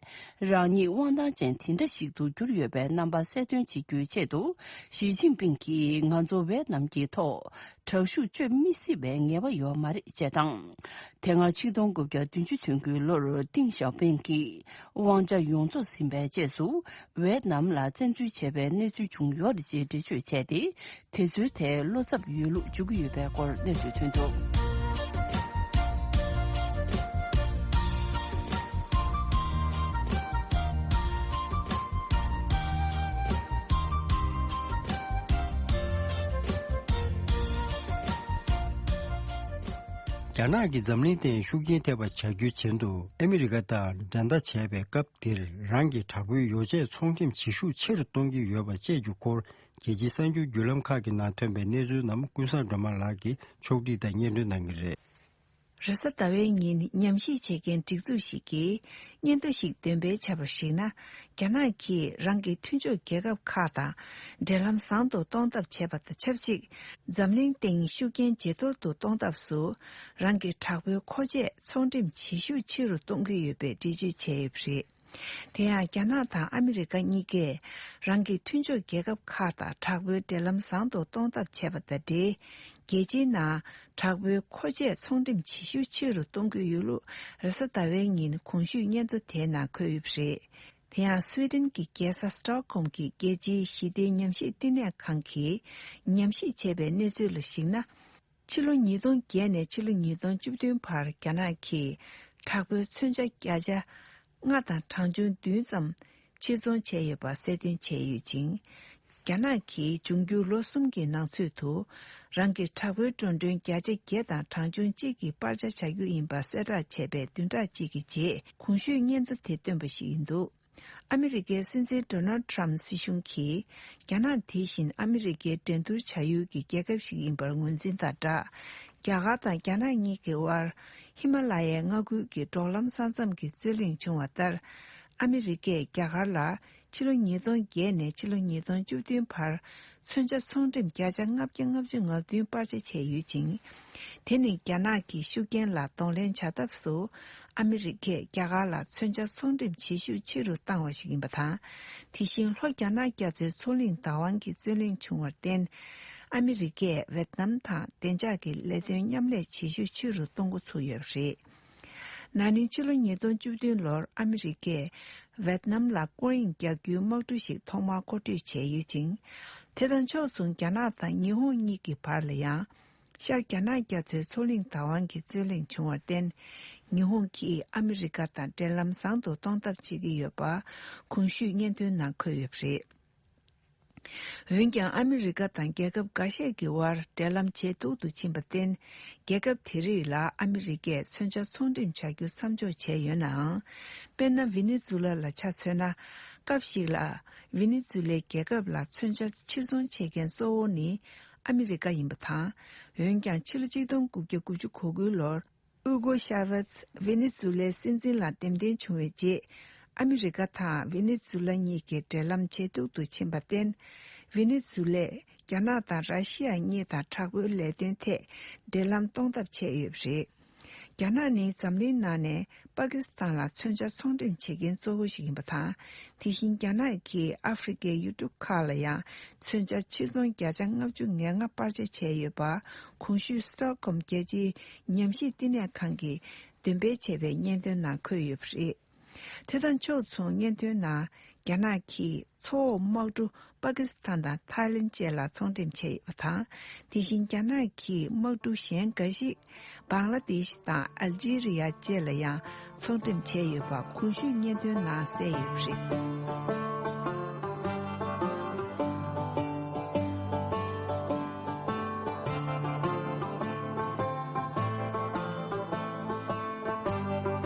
རང་ཉིད་དབང་ཐང་ཅན་དེ་འདྲ་ཞིག་ཏུ་གྱུར་ཡོད་པའི་རྣམ་པ་གསལ་སྟོན་བྱེད་རྒྱུའི་ཆེད་དུ། ཞི་ཅིན་ཕིང་གིས་ང་ཚོ་ཝེད་ནམ་གྱི་ཐོག་དྲག་ཤུགས་སྤྱོད་མི་སྲིད་པའི་ངེས་པ་ཡོད་མ་རེད་ཅེས་དང་། དེ་སྔ་ཆིག་སྟོང་དགུ་བརྒྱ་བདུན་ཅུ་དོན་དགུའི་ལོར་ཏིང་ཞའོ་ཕིང་གིས་དབང་ཆ་ཡོངས་རྫོགས་ཟིན་པའི་རྗེས་སུ། ཝེད་ནམ་ལ་བཙན་འཛུལ་བྱས་པའི་གནས་ཚུལ་བྱུང་ཡོད་རེད་ཅེས་འགྲེལ་བརྗོད་བྱས་ཏེ། དེ་ཚོའི་ཐད་བློ་འཚབ་ཡོད་ལུགས་བརྗོད་ཀྱི་ཡོད་པའི་སྐོར་གནས་ཚུལ་ཐོན་འདུག་རྒྱ་ནག་གིས་འཛམ་གླིང་སྟེང་ཤུགས་རྐྱེན་ཐེབས་པ་བྱ་རྒྱུའི་ཆེད་དུ་ཨ་མི་རི་ཀ་དང་འགྲན་ཟླ་བྱས་པའི་སྐབས་འདིར་རང་གི་དྲག་པོའི་ཡོ་བྱད་ཚོང་འགྲེམས་བྱེད་ཤུགས་ཆེ་རུ་གཏོང་གི་ཡོད་པ་བཅས་ཀྱི་སྐོར། རྒྱལ་སྤྱིའི་གསར་འགྱུར་བརྒྱུད་ལམ་ཁག་གི་ནང་ཐོན་པའི་གནས་ཚུལ་རྣམས་ཀུན་བཟང་སྒྲོལ་མ་ལགས་ཀྱིས་ཕྱོགས་སྒྲིག་དང་སྙན་སྒྲོན་གནང་གི་རེད། རེས་གཟའ་ཟླ་བའི་ཉིན་ཉམས་ཞིབ་བྱེད་མཁན་སྒྲིག་འཛུགས་ཤིག་གིས་སྙན་ཐོ་ཞིག་འདོན་སྤེལ་བྱས་པར་གཞིགས་ན། རྒྱ་ནག་གིས་རང་གི་མཐུན་ཕྱོགས་རྒྱལ་ཁབ་ཁག་དང་འབྲེལ་ལམ་བཟང་དུ་གཏོང་ཐབས་བྱས་པ་དང་ཆབས་ཅིག་འཛམ་གླིང་སྟེང་ཤུགས་རྐྱེན་ཇེ་མཐོར་དུ་གཏོང་ཐབས་སུ། རང་གི་དྲག་པོའི་མཁོ་ཆས་ཚོང་འགྲེམས་བྱེད་ཤུགས་ཆེ་རུ་གཏོང་གི་ཡོད་པའི་འགྲེལ་བརྗོད་བྱས་ཡོད་པ་རེད། དེ་ཡང་རྒྱ་ནག་དང་ཨ་མི་རི་ཀ་གཉིས་ཀས་རང་གི་མཐུན་ཕྱོགས་རྒྱལ་ཁབ་ཁག་དང་དྲག་པོའི་འབྲེལ་ལམ་བཟང་དུ་གཏོང་ཐབས་བྱས་པ་དང་འབྲེལ། རྒྱལ་སྤྱིའི་ནང་དྲག་པོའི་མཁོ་ཆས་ཚོང་འགྲེམས་བྱེད་ཤུགས་ཆེ་རུ་གཏོང་གི་ཡོད་ལུགས་རེས་གཟའ་ཟླ་བའི་ཉིན་གོང་ཞུས་སྙན་ཐོ་དེའི་ནང་འཁོད་ཡོད་པ་རེད། དེ་ཡང་སུའེ་ཏེན་གྱི་རྒྱལ་ས་སི་ཊོག་ཧོམ་གྱི་རྒྱལ་སྤྱིའི་ཞི་བདེའི་ཉམས་ཞིབ་བསྟི་གནས་ཁང་གིས་ཉམས་ཞིབ་བྱས་པའི་གནས་ཚུལ་ལ་གཞིགས་ན། ཕྱི་ལོ་ཉིས་སྟོང་བརྒྱད་ནས་ཕྱི་ལོ་ཉིས་སྟོང་བཅུ་བདུན་བར་རྒྱ་ནག་གིས་དྲག་པོའི་མཚོན་ཆ་བརྒྱ་ཆ་ལྔ་དང་གྲངས་ཆུང་བདུན་ཙམ་ཕྱིར་ཚོང་བྱས་ཡོད་པ་གསལ་སྟོན་བྱས་ཡོད་ཅིང་། རྒྱ་ནག་གིས་འབྱུང་འགྱུར་ལོ་གསུམ་གྱི་ནང་ཚུད་དུ་རང་གི་དྲག་པོའི་འགྲོ་གྲོན་བརྒྱ་ཆ་བརྒྱད་དང་གྲངས་ཆུང་གཅིག་གི་སྤར་ཆ་བྱ་རྒྱུ་ཡིན་པ་གསལ་བསྒྲགས་བྱས་པའི་བདུན་ཕྲག་གཅིག་གི་རྗེས་གོང་ཞུས་སྙན་ཐོ་དེ་བཏོན་པ་ཞིག་ཡིན་འདུག་ཨ་མི་རི་ཀའི་སྲིད་འཛིན་ཌོ་ནལ་ཌི་ཊརམ་སྲིད་གཞུང་གིས་རྒྱ་ནག་དེ་བཞིན་ཨ་མི་རི་ཀའི་འགྲན་བསྡུར་བྱ་ཡུལ་གྱི་རྒྱལ་ཁབ་ཞིག་ཡིན་པར་ངོས་འཛིན་དང་སྦྲགས། རྒྱ་གར་དང་རྒྱ་ནག་གཉིས་ཀྱི་དབར་ཧི་མ་ལ་ཡའི་མངའ་ཁུལ་གྱི་འབྲོག་ལམ་ས་མཚམས་ཀྱི་རྩོད་གླེང་བྱུང་བ་ལྟར། ཨ་མི་རི་ཀས་རྒྱ་གར་ལ་ཕྱི་ལོ་ཉིས་སྟོང་བརྒྱད་ནས་ཕྱི་ལོ་ཉིས་སྟོང་བཅུ་བདུན་བར་མཚོན་ཆ་ཚོང་འགྲེམས་བརྒྱ་ཆ་ལྔ་བརྒྱ་ལྔ་བཅུ་ང་བདུན་སྤར་ཆ་བྱས་ཡོད་ཅིང་། དེ་ནི་རྒྱ་ནག་གི་ཤུགས་རྐྱེན་ལ་གདོང་ལེན་བྱ་ཐབས་སུ། ཨ་མི་རི་ཀས་རྒྱ་གར་ལ་མཚོན་ཆ་ཚོང་འགྲེམས་བྱེད་ཤུགས་ཆེ་རུ་བཏང་བ་ཞིག་ཡིན་པ་དང་། དེ་བཞིན་ལྷོ་རྒྱ་ནག་རྒྱ་མཚོའི་མཚོ་གླིང་བདག་དབང་གི་རྩོད་གླེང་བྱུང་བར་བརྟེན། ཨ་མི་རི་ཀས་ཝེད་ནམ་དང་བདེ་འཇགས་ཀྱི་ལས་དོན་མཉམ་ལས་བྱེད་ཤུགས་ཆེ་རུ་གཏོང་འགོ་ཚུགས་ཡོད་པ་རེད། ན་ནིང་ཕྱི་ལོ་ཉིས་སྟོང་བཅུ་བདུན་ལོར་ཨ་མི་རི་ཀས་ཝེད་ནམ་ལ་སྐོར་གཡེང་རྒྱག་རྒྱུའི་དམག་གྲུ་ཞིག་ཐོག་མར་མཁོ་སྤྲོད་བྱས་ཡོད་ཅིང་། དེ་དང་ཕྱོགས་མཚུངས་རྒྱ་ནག་དང་ཉི་ཧོང་གཉིས་ཀྱི་བར་ལ་ཡང་། ཤར་རྒྱ་ནག་རྒྱ་མཚོའི་མཚོ་གླིང་བདག་དབང་གི་རྩོད་གླེང་བྱུང་བར་བརྟེན། ཉི་ཧོང་གིས་ཨ་མི་རི་ཀ་དང་འབྲེལ་ལམ་བཟང་དུ་གཏོང་ཐབས་བྱེད་ཀྱི་ཡོད་པ་གོང་ཞུས་སྙན་ཐོའི་ནང་འཁོད་ཡོད་པ་རེད། འོན་ཀྱང་ཨ་མི་རི་ཀ་དང་རྒྱལ་ཁབ་འགའ་ཤས་ཀྱི་དབར་འབྲེལ་ལམ་ཇེ་སྡུག་ཏུ་ཕྱིན་པར་བརྟེན། རྒྱལ་ཁབ་དེ་རིགས་ལ་ཨ་མི་རི་ཀས་མཚོན་ཆ་ཚོང་འགྲེམས་བྱ་རྒྱུ་མཚམས་འཇོག་བྱས་ཡོད་ནའང་། དཔེར་ན། ཝེ་ནེ་ཛུ་ལ་ལ་ཆ་མཚོན་ན། སྐབས་ཤིག་ལ་ཝེ་ནེ་ཛུ་ལའི་རྒྱལ་ཁབ་ལ་མཚོན་ཆ་ཕྱིར་ཚོང་བྱེད་མཁན་གཙོ་བོ་ནི་ ཨ་མི་རི་ཀ་ཡིན་པ་དང་། འོན་ཀྱང་ཕྱི་ལོ་གཅིག་སྟོང་དགུ་བརྒྱ་དགུ་བཅུ་གོ་དགུའི་ལོར་ཨུ་གོ་ཤ་ཝེ་ཚ་ཝེ་ནེ་ཛུ་ལའི་སྲིད་འཛིན་ལ་འདེམས་ཐོན་བྱུང་བའི་རྗེས། ཨ་མི་རི་ཀ་དང་ཝེ་ནེ་ཛུ་ལ་གཉིས་ཀྱི་འབྲེལ་ལམ་ཇེ་སྡུག་ཏུ་ཕྱིན་པར་བརྟེན། ཝེ་ནེ་ཛུ་ལས་རྒྱ་ནག་དང་ར་ཤི་ཡ་གཉིས་དང་དྲག་པོའི་ལས་དོན་ཐད་འབྲེལ་ལམ་གཏོང་ཐབས་བྱས་ཡོད་པ་རེད། རྒྱ་ནག་ནི་འཛམ་གླིང་ནང་ནས་པ་ཀི་སི་ཐན་ལ་མཚོན་ཆ་ཚོང་འགྲེམས་བྱེད་མཁན་གཙོ་བོ་ཞིག་ཡིན་པ་དང་། དེ་བཞིན་རྒྱ་ནག་གིས་ཨ་ཧྥེ་རི་ཁའི་ཡུལ་གྲུ་ཁག་ལ་ཡང་མཚོན་ཆ་ཕྱིར་ཚོང་བརྒྱ་ཆ་ལྔ་བཅུ་ང་ལྔ་སྤར་ཆ་བྱས་ཡོད་པ། གོང་ཞུས་སི་ཊོག་ཧོམ་རྒྱལ་སྤྱིའི་ཉམས་ཞིབ་བསྟི་གནས་ཁང་གིས་འདོན་སྤེལ་བྱས་པའི་སྙན་ཐོའི་ནང་འཁོད་ཡོད་པ་རེད། དེ་དང་ཕྱོགས་མཚུངས་སྙན་ཐོའི་ནང་། རྒྱ་ནག་གིས་མཚོ་འོག་དམག་གྲུ་པ་ཀི་སི་ཐན་དང་ཐའི་ལེན་བཅས་ལ་ཚོང་འགྲེམས་བྱས་ཡོད་པ་དང་། དེ་བཞིན་རྒྱ་ནག་གིས་དམག་གྲུ་གཞན་འགའ་ཞིག་བང་ལ་དེ་ཤི་དང་ཨལ་ཇི་རི་ཡ་བཅས་ལ་ཡང་ཚོང་འགྲེམས་བྱས་ཡོད་པ་གོང་ཞུས་སྙན་ཐོའི་ནང་གསལ་ཡོད་པ་རེད།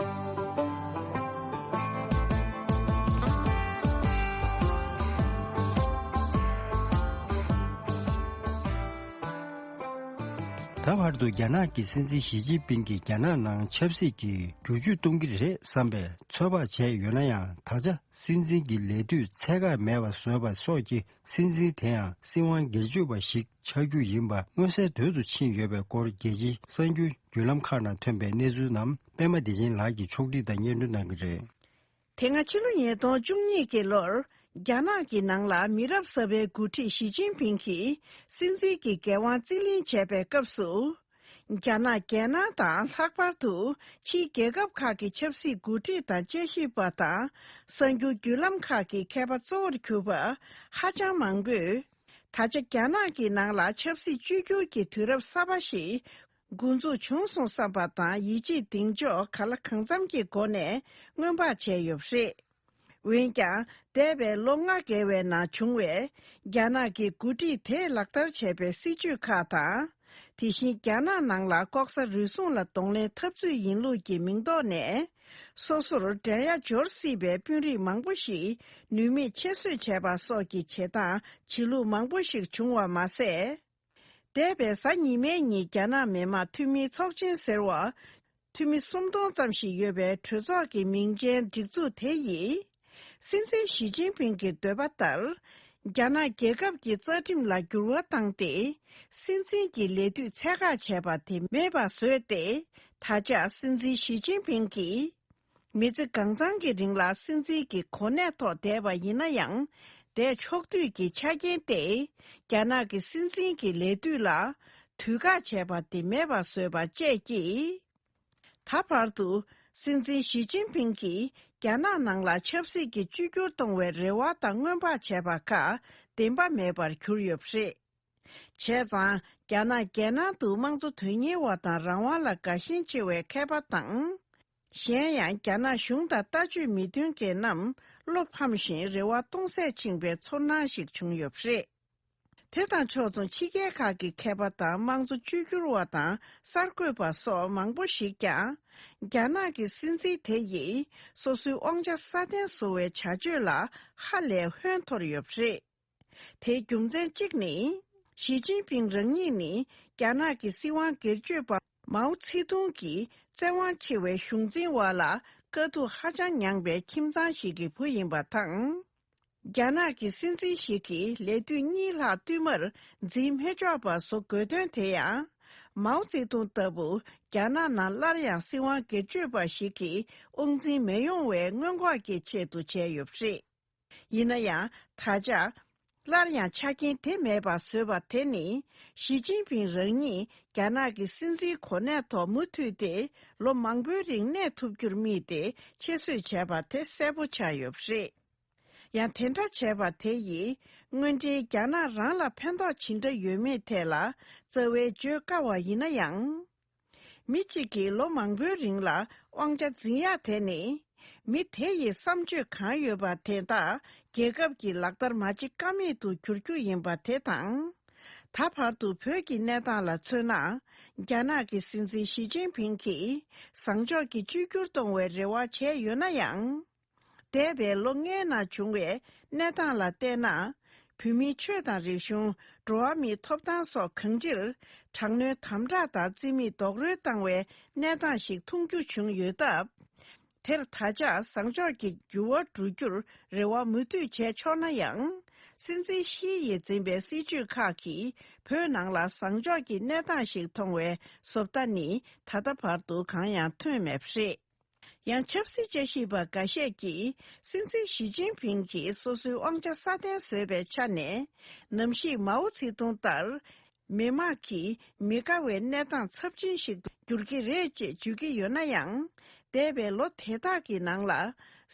ད་བར་དུ་རྒྱ་ནག་གི་སྲིད་འཛིན་ཞི་ཅིན་ཕིང་གིས་རྒྱ་ནག་ནང་ཆབ་སྲིད་ཀྱི་བསྒྱུར་བཅོས་གཏོང་གི་རེད་བསམ་པའི་ཚོད་དཔག་བྱས་ཡོད་ན་ཡང་། ད་ཆ་སྲིད་འཛིན་གྱི་ལས་དུས་ཚད་བཀག་མེད་པ་བཟོས་པ་སོགས་ཀྱིས་སྲིད་འཛིན་དེའང་སྲིད་དབང་སྒེར་གཅོད་པ་ཞིག་ཆགས་རྒྱུ་ཡིན་པ་མངོན་གསལ་དོད་དུ་ཕྱིན་ཡོད་པའི་སྐོར། རྒྱལ་སྤྱིའི་གསར་འགྱུར་བརྒྱུད་ལམ་ཁག་ནང་ཐོན་པའི་གནས་ཚུལ་རྣམས་པད་མ་བདེ་ཆེན་ལགས་ཀྱིས་ཕྱོགས་སྒྲིག་དང་སྙན་སྒྲོན་གནང་གི་རེད། དེ་སྔ་ཕྱི་ལོ་ཉིས་སྟོང་བཅུ་གཉིས་ཀྱི་ལོར། རྒྱ་ནག་གི་ནང་ལ་མི་རབས་གསར་པའི་འགོ་ཁྲིད་ཞི་ཅིན་ཕིང་གིས་སྲིད་འཛིན་གྱི་འགན་དབང་རྩིས་ལེན་བྱས་པའི་སྐབས་སུ། རྒྱ་ནག་རྒྱལ་ནང་དང་ལྷག་པར་དུ་ཕྱིའི་རྒྱལ་ཁབ་ཁག་གི་ཆབ་སྲིད་འགོ་ཁྲིད་དང་དཔྱད་ཞིབ་པ་དང་། གསར་འགྱུར་བརྒྱུད་ལམ་ཁག་གི་མཁས་པ་གཙོ་བོར་གྱུར་པ་ཧ་ཅང་མང་པོས། ད་ཆ་རྒྱ་ནག་གི་ནང་ལ་ཆབ་སྲིད་བཅོས་བསྒྱུར་གྱི་དུས་རབས་གསར་པ་ཞིག་འགོ་འཛུགས་བྱུང་སོང་བསམ་པ་དང་། ཡིད་ཆེས་གདེང་འཇོག་གང་ལ་གང་འཚམ་གྱི་སྒོ་ནས་སྔོན་དཔག་བྱས་ཡོད་པ་རེད། འོན་ཀྱང་། འདས་པའི་ལོ་ལྔ་བརྒལ་བའི་ནང་བྱུང་བའི་རྒྱ་ནག་གི་འགོ་ཁྲིད་དེས་ལག་བསྟར་བྱས་པའི་སྲིད་བྱུས་ཁག་དང་། དེ་བཞིན་རྒྱ་ནག་ནང་ལ་ལྐོག་ཟ་རུལ་སུངས་ལ་གདོང་ལེན་འཐབ་རྩོད་ཡིན་ལུགས་ཀྱི་མིང་འདོགས་ནས། སོ་སོར་འགྲན་ཡ་འབྱོར་སྲིད་པའི་དཔོན་རིགས་མང་པོ་ཞིག་ནུས་མེད་ཁྱད་གསོད་བྱས་པ་སོགས་ཀྱི་བྱེད་སྟངས་བྱེད་ལུགས་མང་པོ་ཞིག་བྱུང་བ་མ་ཟད། འདས་པའི་གཟའ་ཉི་མའི་ཉིན་རྒྱ་ནག་མི་དམངས་འཐུས་མིའི་ཚོགས་ཆེན་ཟེར་བ། འཐུས་མི་སུམ་སྟོང་ཙམ་ཞིག་ཡོད་པའི་གྲོས་ཚོགས་ཀྱི་མིང་ཅན་སྒྲིག་འཛུགས་དེ་ཡིས། སྲིད་འཛིན་ཞི་ཅིན་ཕིང་གི་འདོད་པ་ལྟར། རྒྱ་ནག་རྒྱལ་ཁབ་ཀྱི་རྩ་ཁྲིམས་ལ་འགྱུར་བ་བཏང་སྟེ། སྲིད་འཛིན་གྱི་ལས་དུས་ཚད་བཀག་བྱས་པ་དེ་མེད་པ་བཟོས་ཏེ། ད་ཆ་སྲིད་འཛིན་ཞི་ཅིན་ཕིང་གིས། མི་ཚེ་གང་ཚང་གི་རིང་ལ་སྲིད་འཛིན་གྱི་གོ་གནས་ཐོག་བསྡད་པ་ཡིན་ན་ཡང་། བསྡད་ཆོག་འཐུས་ཀྱི་ཆ་རྐྱེན་ཏེ། རྒྱ་ནག་གི་སྲིད་འཛིན་གྱི་ལས་དུས་ལ་དུས་བཀག་བྱས་པ་དེ་མེད་པ་བཟོས་པ་བཅས་ཀྱིས། ད་བར་དུ་སྲིད་འཛིན་ཞི་ཅིན་ཕིང་གིས་རྒྱ་ནག་ནང་ལ་ཆབ་སྲིད་ཀྱི་བཅོས་བསྒྱུར་གཏོང་བའི་རེ་བ་དང་སྔོན་དཔག་བྱས་པ་ཁག་བདེན་པ་མེད་པར་གྱུར་ཡོད་པ་རེད། བྱས་ཙང་། རྒྱ་ནག་རྒྱལ་ནང་དུ་དམངས་གཙོ་དོན་གཉེར་བ་དང་རང་དབང་ལ་དགའ་ཞེན་ཆེ་བའི་མཁས་པ་དང་། གཞན་ཡང་རྒྱ་ནག་གཞུང་དང་ལྟ་སྤྱོད་མི་མཐུན་མཁན་རྣམས་བློ་ཕམ་ཞིང་རེ་བ་སྟོང་ཟད་ཕྱིན་པའི་ཚོར་སྣང་ཞིག་བྱུང་ཡོད་པ་རེད། དེ་དང་ཕྱོགས་མཚུངས་ཕྱི་རྒྱལ་ཁག་གི་མཁས་པ་དང་དམངས་གཙོ་བཅོས་བསྒྱུར་བ་དང་གསར་འགོད་པ་སོགས་མང་པོ་ཞིག་ཀྱང་། རྒྱ་ནག་གི་སྲིད་འཛིན་དེ་ཡིས་སོ་སོའི་དབང་ཆ་སྲ་བརྟན་བཟོ་བའི་བྱ་སྤྱོད་ལ་ཧ་ལས་ཧོན་འཐོར་ཡོད་པ་རེད། དེའི་རྒྱུ་མཚན་གཅིག་ནི། ཞི་ཅིན་ཕིང་རང་ཉིད་ནི་རྒྱ་ནག་གི་སྲིད་དབང་སྒེར་གཅོད་པ་མའོ་ཙེ་ཏུང་གི་བཙན་དབང་ཆེ་བའི་གཞུང་འཛིན་འོག་ལ་དཀའ་སྡུག་ཧ་ཅང་མྱངས་པའི་ཁྱིམ་ཚང་ཞིག་གི་བུ་ཡིན་པ་དང་། རྒྱ་ནག་གི་སྲིད་འཛིན་ཞིག་གིས་ལས་དུས་གཉིས་ལྷག་བསྟུད་མར་འཛིན་མི་ཆོག་པ་བཟོ་དགོས་དོན་དེ་ཡང་། མའོ་ཙེ་ཏུང་ལྟ་བུ་རྒྱ་ནག་ནང་སླར་ཡང་སྲིད་དབང་སྒེར་གཅོད་པ་ཞིག་གི་དབང་འཛིན་མི་ཡོང་བའི་སྔོན་འགོག་གི་ཆེད་དུ་བྱས་ཡོད་པ་རེད། ཡིན་ན་ཡང་། ད་ཆ། སླར་ཡང་ཆ་རྐྱེན་དེ་མེད་པར་བཟོས་པ་དེ་ནི། ཞི་ཅིན་ཕིང་རང་ཉིད་རྒྱ་ནག་གི་སྲིད་འཛིན་གོ་གནས་ཐོག་མུ་མཐུད་དེ་ལོ་མང་པོའི་རིང་གནས་ཐུབ་རྒྱུར་དམིགས་ཏེ་ཆེད་བཟོས་བྱས་པ་དེ་གསལ་པོ་ཆགས་ཡོད་པ་རེད། ཡང་དེ་འདྲ་བྱས་པ་དེ་ཡིས་དངོས་འབྲེལ་རྒྱ་ནག་རང་ལ་ཕན་ཐོགས་ཇི་འདྲ་ཡོད་མེད་ཐད་ལ་རྩ་བའི་བརྗོད་དཀའ་བ་ཡིན་ན་ཡང་། མི་གཅིག་གིས་ལོ་མང་པོའི་རིང་ལ་དབང་ཆ་འཛིན་ཡག་དེ་ནི། མི་དེ་ཡི་བསམ་སྤྱོད་གང་ཡོད་པ་དེ་དག་རྒྱལ་ཁབ་ཀྱིས་ལག་བསྟར་མ་བྱེད་ཀ་མེད་དུ་གྱུར་རྒྱུ་ཡིན་པ་དེ་དང་། ད་བར་དུ་བོད་ཀྱི་གནས་སྟངས་ལ་མཚོན་ན། རྒྱ་ནག་གི་སྲིད་འཛིན་ཞི་ཅིན་ཕིང་གིས་བཟང་ཕྱོགས་ཀྱི་བཅོས་བསྒྱུར་གཏོང་བའི་རེ་བ་བྱས་ཡོད་ན་ཡང་། འདས་པའི་ལོ་ལྔའི་ནང་བྱུང་བའི་གནས་སྟངས་ལ་བལྟས་ན། བོད་མིའི་ཆོས་དང་རིག་གཞུང་། འགྲོ་བ་མིའི་ཐོབ་ཐང་སོགས་གང་ཅིར། དྲག་གནོན་དམ་དྲག་དང་རྩིས་མེད་རྡོག་རོལ་བཏང་བའི་གནས་སྟངས་ཤིག་མཐོང་རྒྱུ་བྱུང་ཡོད་སྟབས། དེར་ད་ཆ་བཟང་ཕྱོགས་ཀྱི་འགྱུར་བ་འགྲོ་རྒྱུར་རེ་བ་མུ་མཐུད་བྱས་ཆོག་ན་ཡང་། སྲིད་འཛིན་ཞི་ཡིས་འཛིན་པའི་སྲིད་བྱུས་ཁག་གིས་བོད་ནང་ལ་བཟང་ཕྱོགས་ཀྱི་གནས་སྟངས་ཤིག་མཐོང་བའི་བཟོ་ལྟ་ནི་ད་ལྟ་བར་དུ་གང་ཡང་ཐོན་མེད་པ་རེད། ཡང་ཆབ་སྲིད་དཔྱད་ཞིབ་པ་འགའ་ཤས་ཀྱིས་སྲིད་འཛིན་ཞི་ཅིན་ཕིང་གིས་སོ་སོའི་དབང་ཆ་སྲ་བརྟན་བཟོས་པའི་ཆ་ནས། ནམ་ཞིག་མའོ་ཙེ་ཏུང་ལྟར། མི་དམངས་ཀྱིས་མི་དགའ་བའི་གནས་སྟངས་ཚབས་ཆེན་ཞིག་ཏུ་འགྱུར་གྱི་རེད་ཅེས་བརྗོད་ཀྱི་ཡོད་ན་ཡང་། འདས་པའི་ལོ་དེ་དག་གི་ནང་ལ།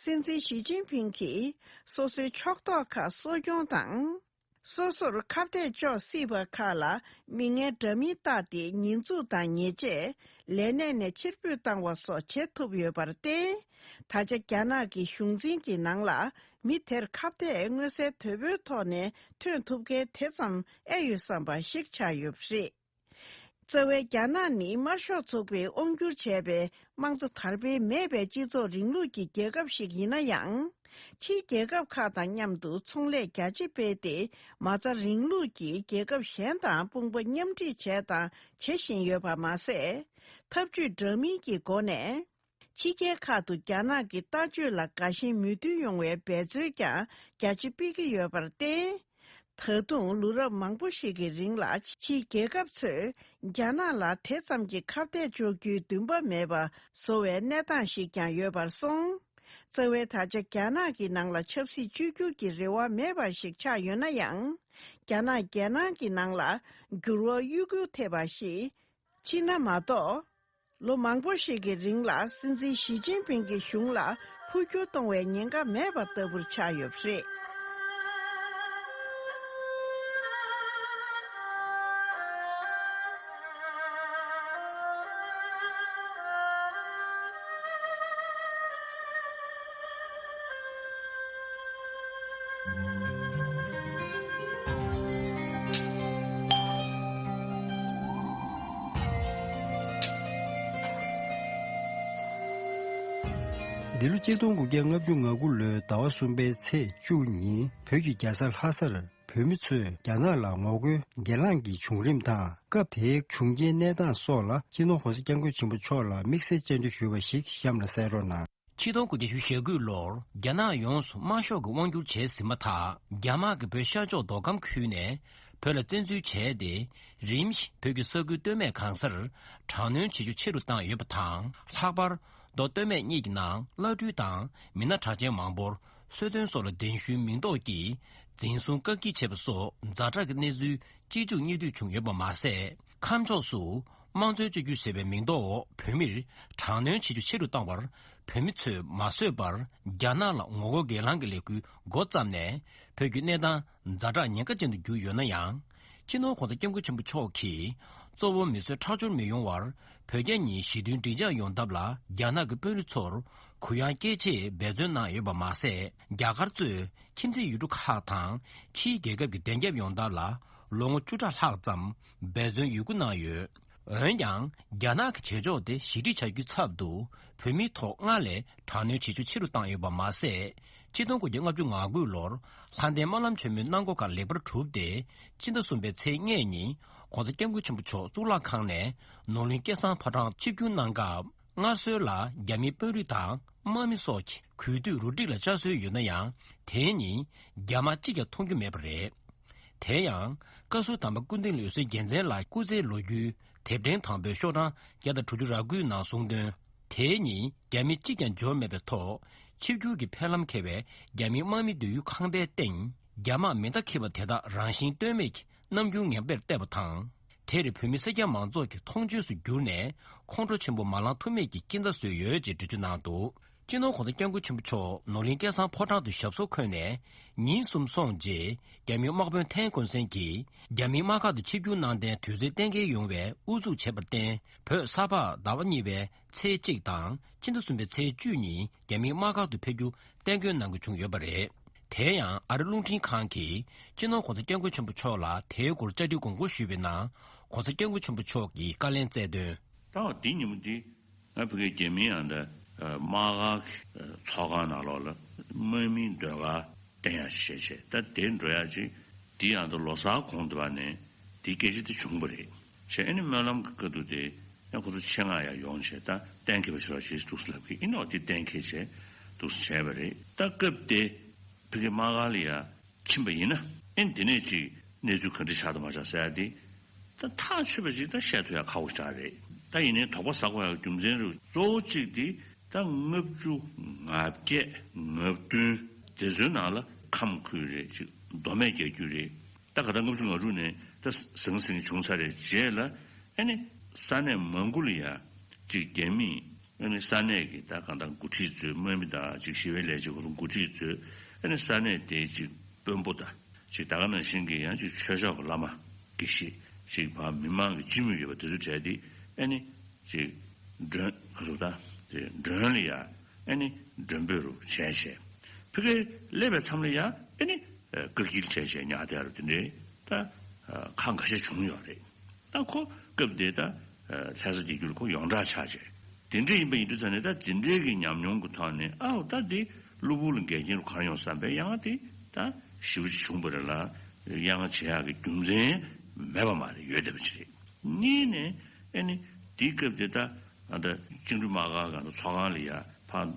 སྲིད་འཛིན་ཞི་ཅིན་ཕིང་གིས་སོ་སོའི་ཕྱོགས་གཏོགས་ཁག་གསོ་སྐྱོང་དང་། སོ་སོར་ཁ་གཏད་གཅོག་སྲིད་པ་ཁག་ལ་མིང་ངན་འདྲ་མིན་བཏགས་ཏེ་ཉེས་འཛུགས་དང་ཉེས་ཆད། ལས་གནས་ནས་ཕྱིར་འབུད་བཏང་བ་སོགས་བྱེད་ཐུབ་ཡོད་པར་བརྟེན། ད་ཆ་རྒྱ་ནག་གི་གཞུང་འཛིན་གྱི་ནང་ལ་མི་དེར་ཁ་གཏད་མངོན་གསལ་དོད་པོའི་ཐོག་ནས་ཐོན་ཐུབ་མཁན་དེ་ཙམ་ཨེ་ཡོད་བསམ་པ་ཞིག་ཆགས་ཡོད་པ་རེད། རྩ་བའི་རྒྱ་ནག་ནི་དམར་ཤོག་ཚོགས་པས་དབང་བསྒྱུར་བྱས་པའི་དམངས་གཙོ་དར་སྤེལ་མེད་པའི་སྤྱི་ཚོགས་རིང་ལུགས་ཀྱི་རྒྱལ་ཁབ་ཞིག་ཡིན་ན་ཡང་། ཕྱིའི་རྒྱལ་ཁབ་ཁག་དང་མཉམ་དུ་ཚོང་ལས་རྒྱ་ཆེ་སྤེལ་ཏེ། མ་རྩ་རིང་ལུགས་ཀྱི་རྒྱལ་ཁབ་གཞན་དང་དཔུང་པ་མཉམ་འཁྲིད་བྱས་དང་བྱེད་བཞིན་ཡོད་པ་མ་ཟད། འཐབ་ཇུས་འདྲ་མིན་གྱི་སྒོ་ནས། ཕྱི་རྒྱལ་ཁག་ཏུ་རྒྱ་ནག་གི་ལྟ་སྤྱོད་ལ་དགའ་ཞེན་མོས་མཐུན་ཡོང་བའི་འབད་རྩོལ་ཀྱང་རྒྱ་ཆེ་སྤེལ་གྱི་ཡོད་པར་བརྟེན། ད་དུང་ལོ་རབས་མང་པོ་ཞིག་གི་རིང་ལ་ཕྱིའི་རྒྱལ་ཁབ་ཚོས་རྒྱ་ནག་ལ་དེ་ཙམ་གྱི་ཁ་གཏད་གཅོག་རྒྱུའི་འདུན་པ་མེད་པ་བཟོ་བའི་གནས་སྟངས་ཤིག་ཀྱང་ཡོད་པར་སོང་། རྩ་བའི་ད་ཆ་རྒྱ་ནག་གི་ནང་ལ་ཆབ་སྲིད་བཅོས་བསྒྱུར་གྱི་རེ་བ་མེད་པ་ཞིག་ཆགས་ཡོད་ན་ཡང་། རྒྱ་ནག་རྒྱལ་ནང་གི་ནང་ལ་འགྱུར་བ་གཡུར་འགུལ་ཐེབས་པ་ཞིག་ཕྱིན་ན་མ་གཏོགས། ལོ་མང་པོ་ཞིག་གི་རིང་ལ་སྲིད་འཛིན་ཞི་ཅིན་ཕིང་གི་གཞུང་ལ་འཕོ་འགྱུར་གཏོང་བའི་ཉེན་ཁ་མེད་པ་ལྟ་བུར་ཆགས་ཡོད་པ་རེད། འདི་ལོ་ཆིག་སྟོང་དགུ་བརྒྱ་ལྔ་བཅུ་ང་དགུ་ལོའི་ཟླ་བ་གསུམ་པའི་ཚེས་བཅུ་ཉིན་བོད་ཀྱི་རྒྱལ་ས་ལྷ་སར་བོད་མི་ཚོས་རྒྱ་ནག་ལ་ངོ་རྒོལ་སྒེར་ལངས་ཀྱི་བྱུང་རིམ་དང་སྐབས་དེའི་བྱུང་རྐྱེན་གནས་སྟངས་སོགས་ལ་སྤྱི་ནོར་༸གོང་ས་༸སྐྱབས་མགོན་ཆེན་པོ་མཆོག་ལ་དམིགས་བསལ་བཅར་འདྲི་ཞུས་པ་ཞིག་གཤམ་ལ་གསན་རོགས་གནང་། ཆིག་སྟོང་དགུ་བརྒྱ་བཞི་བཅུ་ཞེ་དགུ་ལོར་རྒྱ་ནག་ཡོངས་སུ་དམར་ཤོག་གི་དབང་བསྒྱུར་བྱས་ཟིན་མ་ཐག་རྒྱ་དམག་གིས་བོད་ཤར་ཕྱོགས་མདོ་ཁམས་ཁུལ་ནས་བོད་ལ་བཙན་འཛུལ་བྱས་ཏེ། རིམ་བཞིན་བོད་ཀྱི་ས་ཁུལ་སྟོད་སྨད་གང་སར་དྲག་གནོན་བྱེད་རྒྱུ་ཆེ་རུ་བཏང་ཡོད་པ་དང་། ལྷག་པར་མདོ་སྟོད་སྨད་གཉིས་ཀྱི་ནང་བླ་སྤྲུལ་དང་མི་སྣ་གྲགས་ཅན་མང་པོར་གསོལ་སྟོན་སོགས་ལ་གདན་ཞུའི་མིང་འདོགས་ཀྱིས་འཛིན་བཟུང་བཀག་སྐྱིལ་བྱས་པ་སོགས་ཛ་དྲག་གི་གནས་ཚུལ་གཅིག་མཇུག་གཉིས་མཐུད་བྱུང་ཡོད་པ་མ་ཟད། ཁམས་ཕྱོགས་སུ། དམངས་གཙོའི་བཅོས་བསྒྱུར་ཟེར་བའི་མིང་འདོགས་འོག་བོད་མིར་དྲག་གནོན་བྱེད་རྒྱུ་ཆེ་རུ་བཏང་བར་བོད་མི་ཚོས་མ་བཟོད་པར་རྒྱ་ནག་ལ་ངོ་རྒོལ་སྒེར་ལངས་ཀྱི་ལས་འགུལ་འགོ་བརྩམས་ནས་བོད་ཀྱི་གནས་སྟངས་ཛ་དྲག་ཉེན་ཁ་ཅན་དུ་གྱུར་ཡོད་ན་ཡང་། སྤྱི་ནོར་༸གོང་ས་༸སྐྱབས་མགོན་ཆེན་པོ་མཆོག་གིས་གཙོ་བོ་མི་གསོད་ཁྲག་སྦྱོར་མི་ཡོང་བར་བོད་རྒྱ་གཉིས་ཞི་མཐུན་འགྲིག་འཇགས་ཡོང་ཐབས་ལ་རྒྱ་ནག་གི་དཔོན་རིགས་ཚོར་གུ་ཡངས་བསྐྱེད་ཆེད་འབད་བརྩོན་གནང་ཡོད་པ་མ་ཟད། རྒྱ་གར་གཙོས་ཁྱིམ་མཚེས་ཡུལ་གྲུ་ཁག་དང་ཕྱིའི་རྒྱལ་ཁབ་ཀྱི་བདེ་འཇགས་ཡོང་ཐབས་ལ་ལོ་ངོ་བཅུ་ཕྲག་ལྷག་ཙམ་འབད་བརྩོན་ཡོད་རྒུ་གནང་ཡོད། འོན་ཀྱང་། རྒྱ་ནག་གི་བྱེད་ཕྱོགས་དེ་ཞི་འགྲིག་བྱ་རྒྱུའི་ཚབ་ཏུ་བོད་མིའི་ཐོག་སྔར་ལས་དྲག་གནོན་བྱེད་ཤུགས་ཆེ་རུ་བཏང་ཡོད་པ་མ་ཟད། ཆིག་སྟོང་དགུ་བརྒྱ་ལྔ་བཅུ་ང་དགུ་ལོར་ལྷ་ལྡན་སྨོན་ལམ་ཆེན་མོའི་གནང་སྒོ་ཁག་ལེགས་པར་གྲུབ་སྟེ། སྤྱི་ཟླ་གསུམ་པའི་ཚེས་ལྔ་ཉིན་༸གོང་ས་༸སྐྱབས་མགོན་ཆེན་པོ་མཆོག་གཙུག་ལག་ཁང་ནས་ནོར་གླིང་སྐལ་བཟང་ཕོ་བྲང་ཆིབས་བསྒྱུར་གནང་སྐབས། སྔར་སྲོལ་ལ་རྒྱ་མིའི་དཔོན་རིགས་དང་དམག་མི་སོགས་ཀྱིས་གུས་འདུད་རུ་སྒྲིག་ལ་བཅར་སྲོལ་ཡོད་ན་ཡང་། དེ་ཉིན་རྒྱ་དམག་གཅིག་ཀྱང་མཐོང་རྒྱུ་མེད་པ་རེད། དེ་ཡང་། བཀའ་ཟུར་དམ་པ་ཀུན་ལྡིང་འོད་ཟེར་རྒྱལ་མཚན་ལགས་སྐུ་ཚེའི་ལོ་རྒྱུས་དེབ་ཕྲེང་དང་པོའི་ཤོག་གྲངས་བརྒྱ་དང་དྲུག་ཅུ་རེ་དགུའི་ནང་གསུངས་དོན། དེའི་ཉིན་རྒྱ་མི་གཅིག་ཀྱང་འབྱོར་མེད་པའི་ཐོག་ཆིབས་བསྒྱུར་གྱི་ཕེབས་ལམ་འཁེལ་བའི་རྒྱ་མིའི་དམག་མི་སྡོད་ཡུལ་ཁང་པའི་སྟེང་རྒྱ་དམག་མེ་མདའ་འཁྱེར་བ་དེ་དག་རང་བཞིན་གཏོལ་མེད་ཀྱི་རྣམ་འགྱུར་ངན་པར་བལྟས་པ་དང་། དེར་བོད་མི་སེར་སྐྱ་མང་ཚོགས་ཀྱི་མཐོང་ཆོས་སུ་གྱུར་ནས་ཁོང་ཁྲོ་ཆེན་པོ་མ་ལངས་ཐུབ་མེད་ཀྱི་སྐྱིད་མདའ་བཟོས་ཡོད་ཅེས་འགྲེལ་བརྗོད་གནང་འདུག་སྤྱི་ནོར་༸གོང་ས་༸སྐྱབས་མགོན་ཆེན་པོ་མཆོག་ནོར་གླིང་སྐལ་བཟང་ཕོ་བྲང་དུ་ཞབས་སོར་འཁོད་ནས་ཉིན་གསུམ་སོང་རྗེས་རྒྱ་མིའི་དམག་དཔོན་ཐན་ཀོན་སན་གྱིས་རྒྱ་མིའི་དམག་སྒར་དུ་ཆིབས་བསྒྱུར་གནང་གཏན་དུས་ཚོད་གཏན་འཁེལ་ཡོང་བའི་ཨུ་ཚུགས་བྱས་པར་བརྟེན། བོད་ས་ཕག་ཟླ་བ་གཉིས་པའི་ཚེས་གཅིག་དང་སྤྱི་ཟླ་གསུམ་པའི་ཚེས་བཅུ་ཉིན་རྒྱ་མིའི་དམག་སྒར་དུ་ཕེབས་རྒྱུ་གཏན་འཁེལ་གནང་དགོས་བྱུང་ཡོད་པ་རེད། དེ་ཡང་ཨ་རི་རླུང་འཕྲིན་ཁང་གིས་སྤྱི་ནོར་༸གོང་ས་༸སྐྱབས་མགོན་ཆེན་པོ་མཆོག་ལ་དེའི་སྐོར་བཅར་འདྲི་དགོངས་སྐོར་ཞུས་པའི་ནང་༸གོང་ས་༸སྐྱབས་མགོན་ཆེན་པོ་མཆོག་གིས་བཀའ་ལན་སྩལ་དོན། ད་འོ་དེ་ཉིན་མོ་དེ་ང་ཕ་གིའི་རྒྱ་མིའི་ཡང་ད་དམག་སྒར་གྱི་ཚོགས་ཁང་ནང་ལོགས་ལ་དམག་མིའི་ཟློས་གར་བསྟན་ཡག་ཞེས་བྱས། ད་དེ་འགྲོ་ཡག་ཅིག་ དེའི་ཨ་ད་ལོ་གསར་གོང་དུ་བ་ནས་དེའི་སྐད་ཆ་དེ་བྱུང་བ་རེད། བྱས་ཨ་ནི་སྨོན་ལམ་གྱི་སྐབས་དུ་དེ་ཡང་ཁོ་ཚོ་ཆེད་མངགས་ཡར་ཡོང་བྱས་ད་གཏན་འཁེལ་བ་ཞིག་རོགས་བྱེད་འདུག་ལབ་ཀྱི་ཨིན་ནོག་དེ་གཏན་འཁེལ་བྱས་འདུག་བྱས་པ་རེད། ད་སྐབས་དེ་ཕ་གི་དམག་སྒར་ལ་ཡར་ཕྱིན་པ་ཡིན་ན་ཨེ་འདི་ནས་ཅིག་གནས་ཚུལ་ག་འདྲ་ཆགས་དང་མ་ཆགས་ཟེར་ཡ་དེ་ད་ཐག་ཆོད་པ་ཅིག་ད་བཤད་ཐུབ་ཡ་ཁག་པོ་ཞིག་རེད། ད་ཡིན་ནའི་དོགས་པ་ཟ་དགོས་ཡ་རྒྱུ་མཚན་རུ་གཙོ་བོ་གཅིག་དེ་ད་ལྔ་བཅུ་ང་བརྒྱད་ང་བདུན་དེ་ཚོའི་ནང་ལ་ཁམས་ཁུལ་རེད་ཅིག་མདོ་སྨད་རྒྱག་རྒྱུ་རེད། ད་ག་ད་ལྔ་བཅུ་ང་དྲུག་ནས་ད་ཟང་ཟིང་བྱུང་ཚར་རེད་རྗེས་ལ་ཨེ་ནི་ས་གནས་མང་པོ་ལ་ཡ་ཅིག་རྒྱ་མིས་ཨ་ནི་ས་གནས་ཀྱི་ད་གང་ལྟར་འགོ་ཁྲིད་ཚོས་དམག་མི་དང་ཅིག་ཞི་བའི་ལས་བྱེད་ཁོ་ཚོ་འགོ་ཁྲིད་ཚོས་ཨ་ནི་ས་གནས་དེའི་ཅིག་དཔོན་པོ་དང་ཅིག་ད་ག་ནང་བཞིན་གྱི་ཡང་ཅིག་ཆོས་ཕྱོགས་ཀྱི་བླ་མ་དགེ་བཤེས་ཅིག་ཕར་མི་མང་གི་སྤྱི་མོས་ཡོད་པ་དེ་ཚོ་གྲས་དེ་ཨ་ནི་ཅིག་མགྲོན་ཁོ་ཚོ་ད་དེ་མགྲོན་ལ་ཡ་ཨ་ནི་མགྲོན་འབོད་རུ་བྱས་བྱས་ཕ་གིར་སླེབས་པའི་མཚམས་ལ་ཡ་ཨ་ནི་བཀག་སྐྱིལ་བྱས་བྱས་ཉར་བསྡད་ཡ་རུ་དེ་འདྲའི་ད་ཁ་འགའ་ཤས་བྱུང་ཡོད་རེད། ད་ཁོ་སྐབས་དེ་ད་ལྷ་ས་བསྡད་རྒྱུ་ལ་ཁོ་ཡོངས་གྲགས་ཆགས་བྱས། དེ་འདྲ་ཡིན་པ་ཡིན་དུས་ཙང་ནས་ད་དེ་འདྲའི་གི་ཉམས་མྱོང་གི་ཐོག་ནས་ཨའོ་ད་དེ་གློ་བུར་ལ་འགལ་རྐྱེན་རུ་གང་ཡོང་བསམ་པའི་ཡ་ང་དེ་ད་ཞེ་པོ་ཅིག་བྱུང་བ་རེད་ལ་ཡ་ང་བྱེད་ཡག་གི་རྒྱུ་མཚན་མེད་པ་མ་རེད་ཡོད་བསྡད་པ་ཅིག་རེད། གཉིས་ནས་ཨེ་ནི་དེའི་སྐབས་དེ་ད་ཨ་ད་བཅིངས་འགྲོལ་དམག་སྒར་གང་ད་ཚོགས་ཁང་ལ་ཡ་ཕར་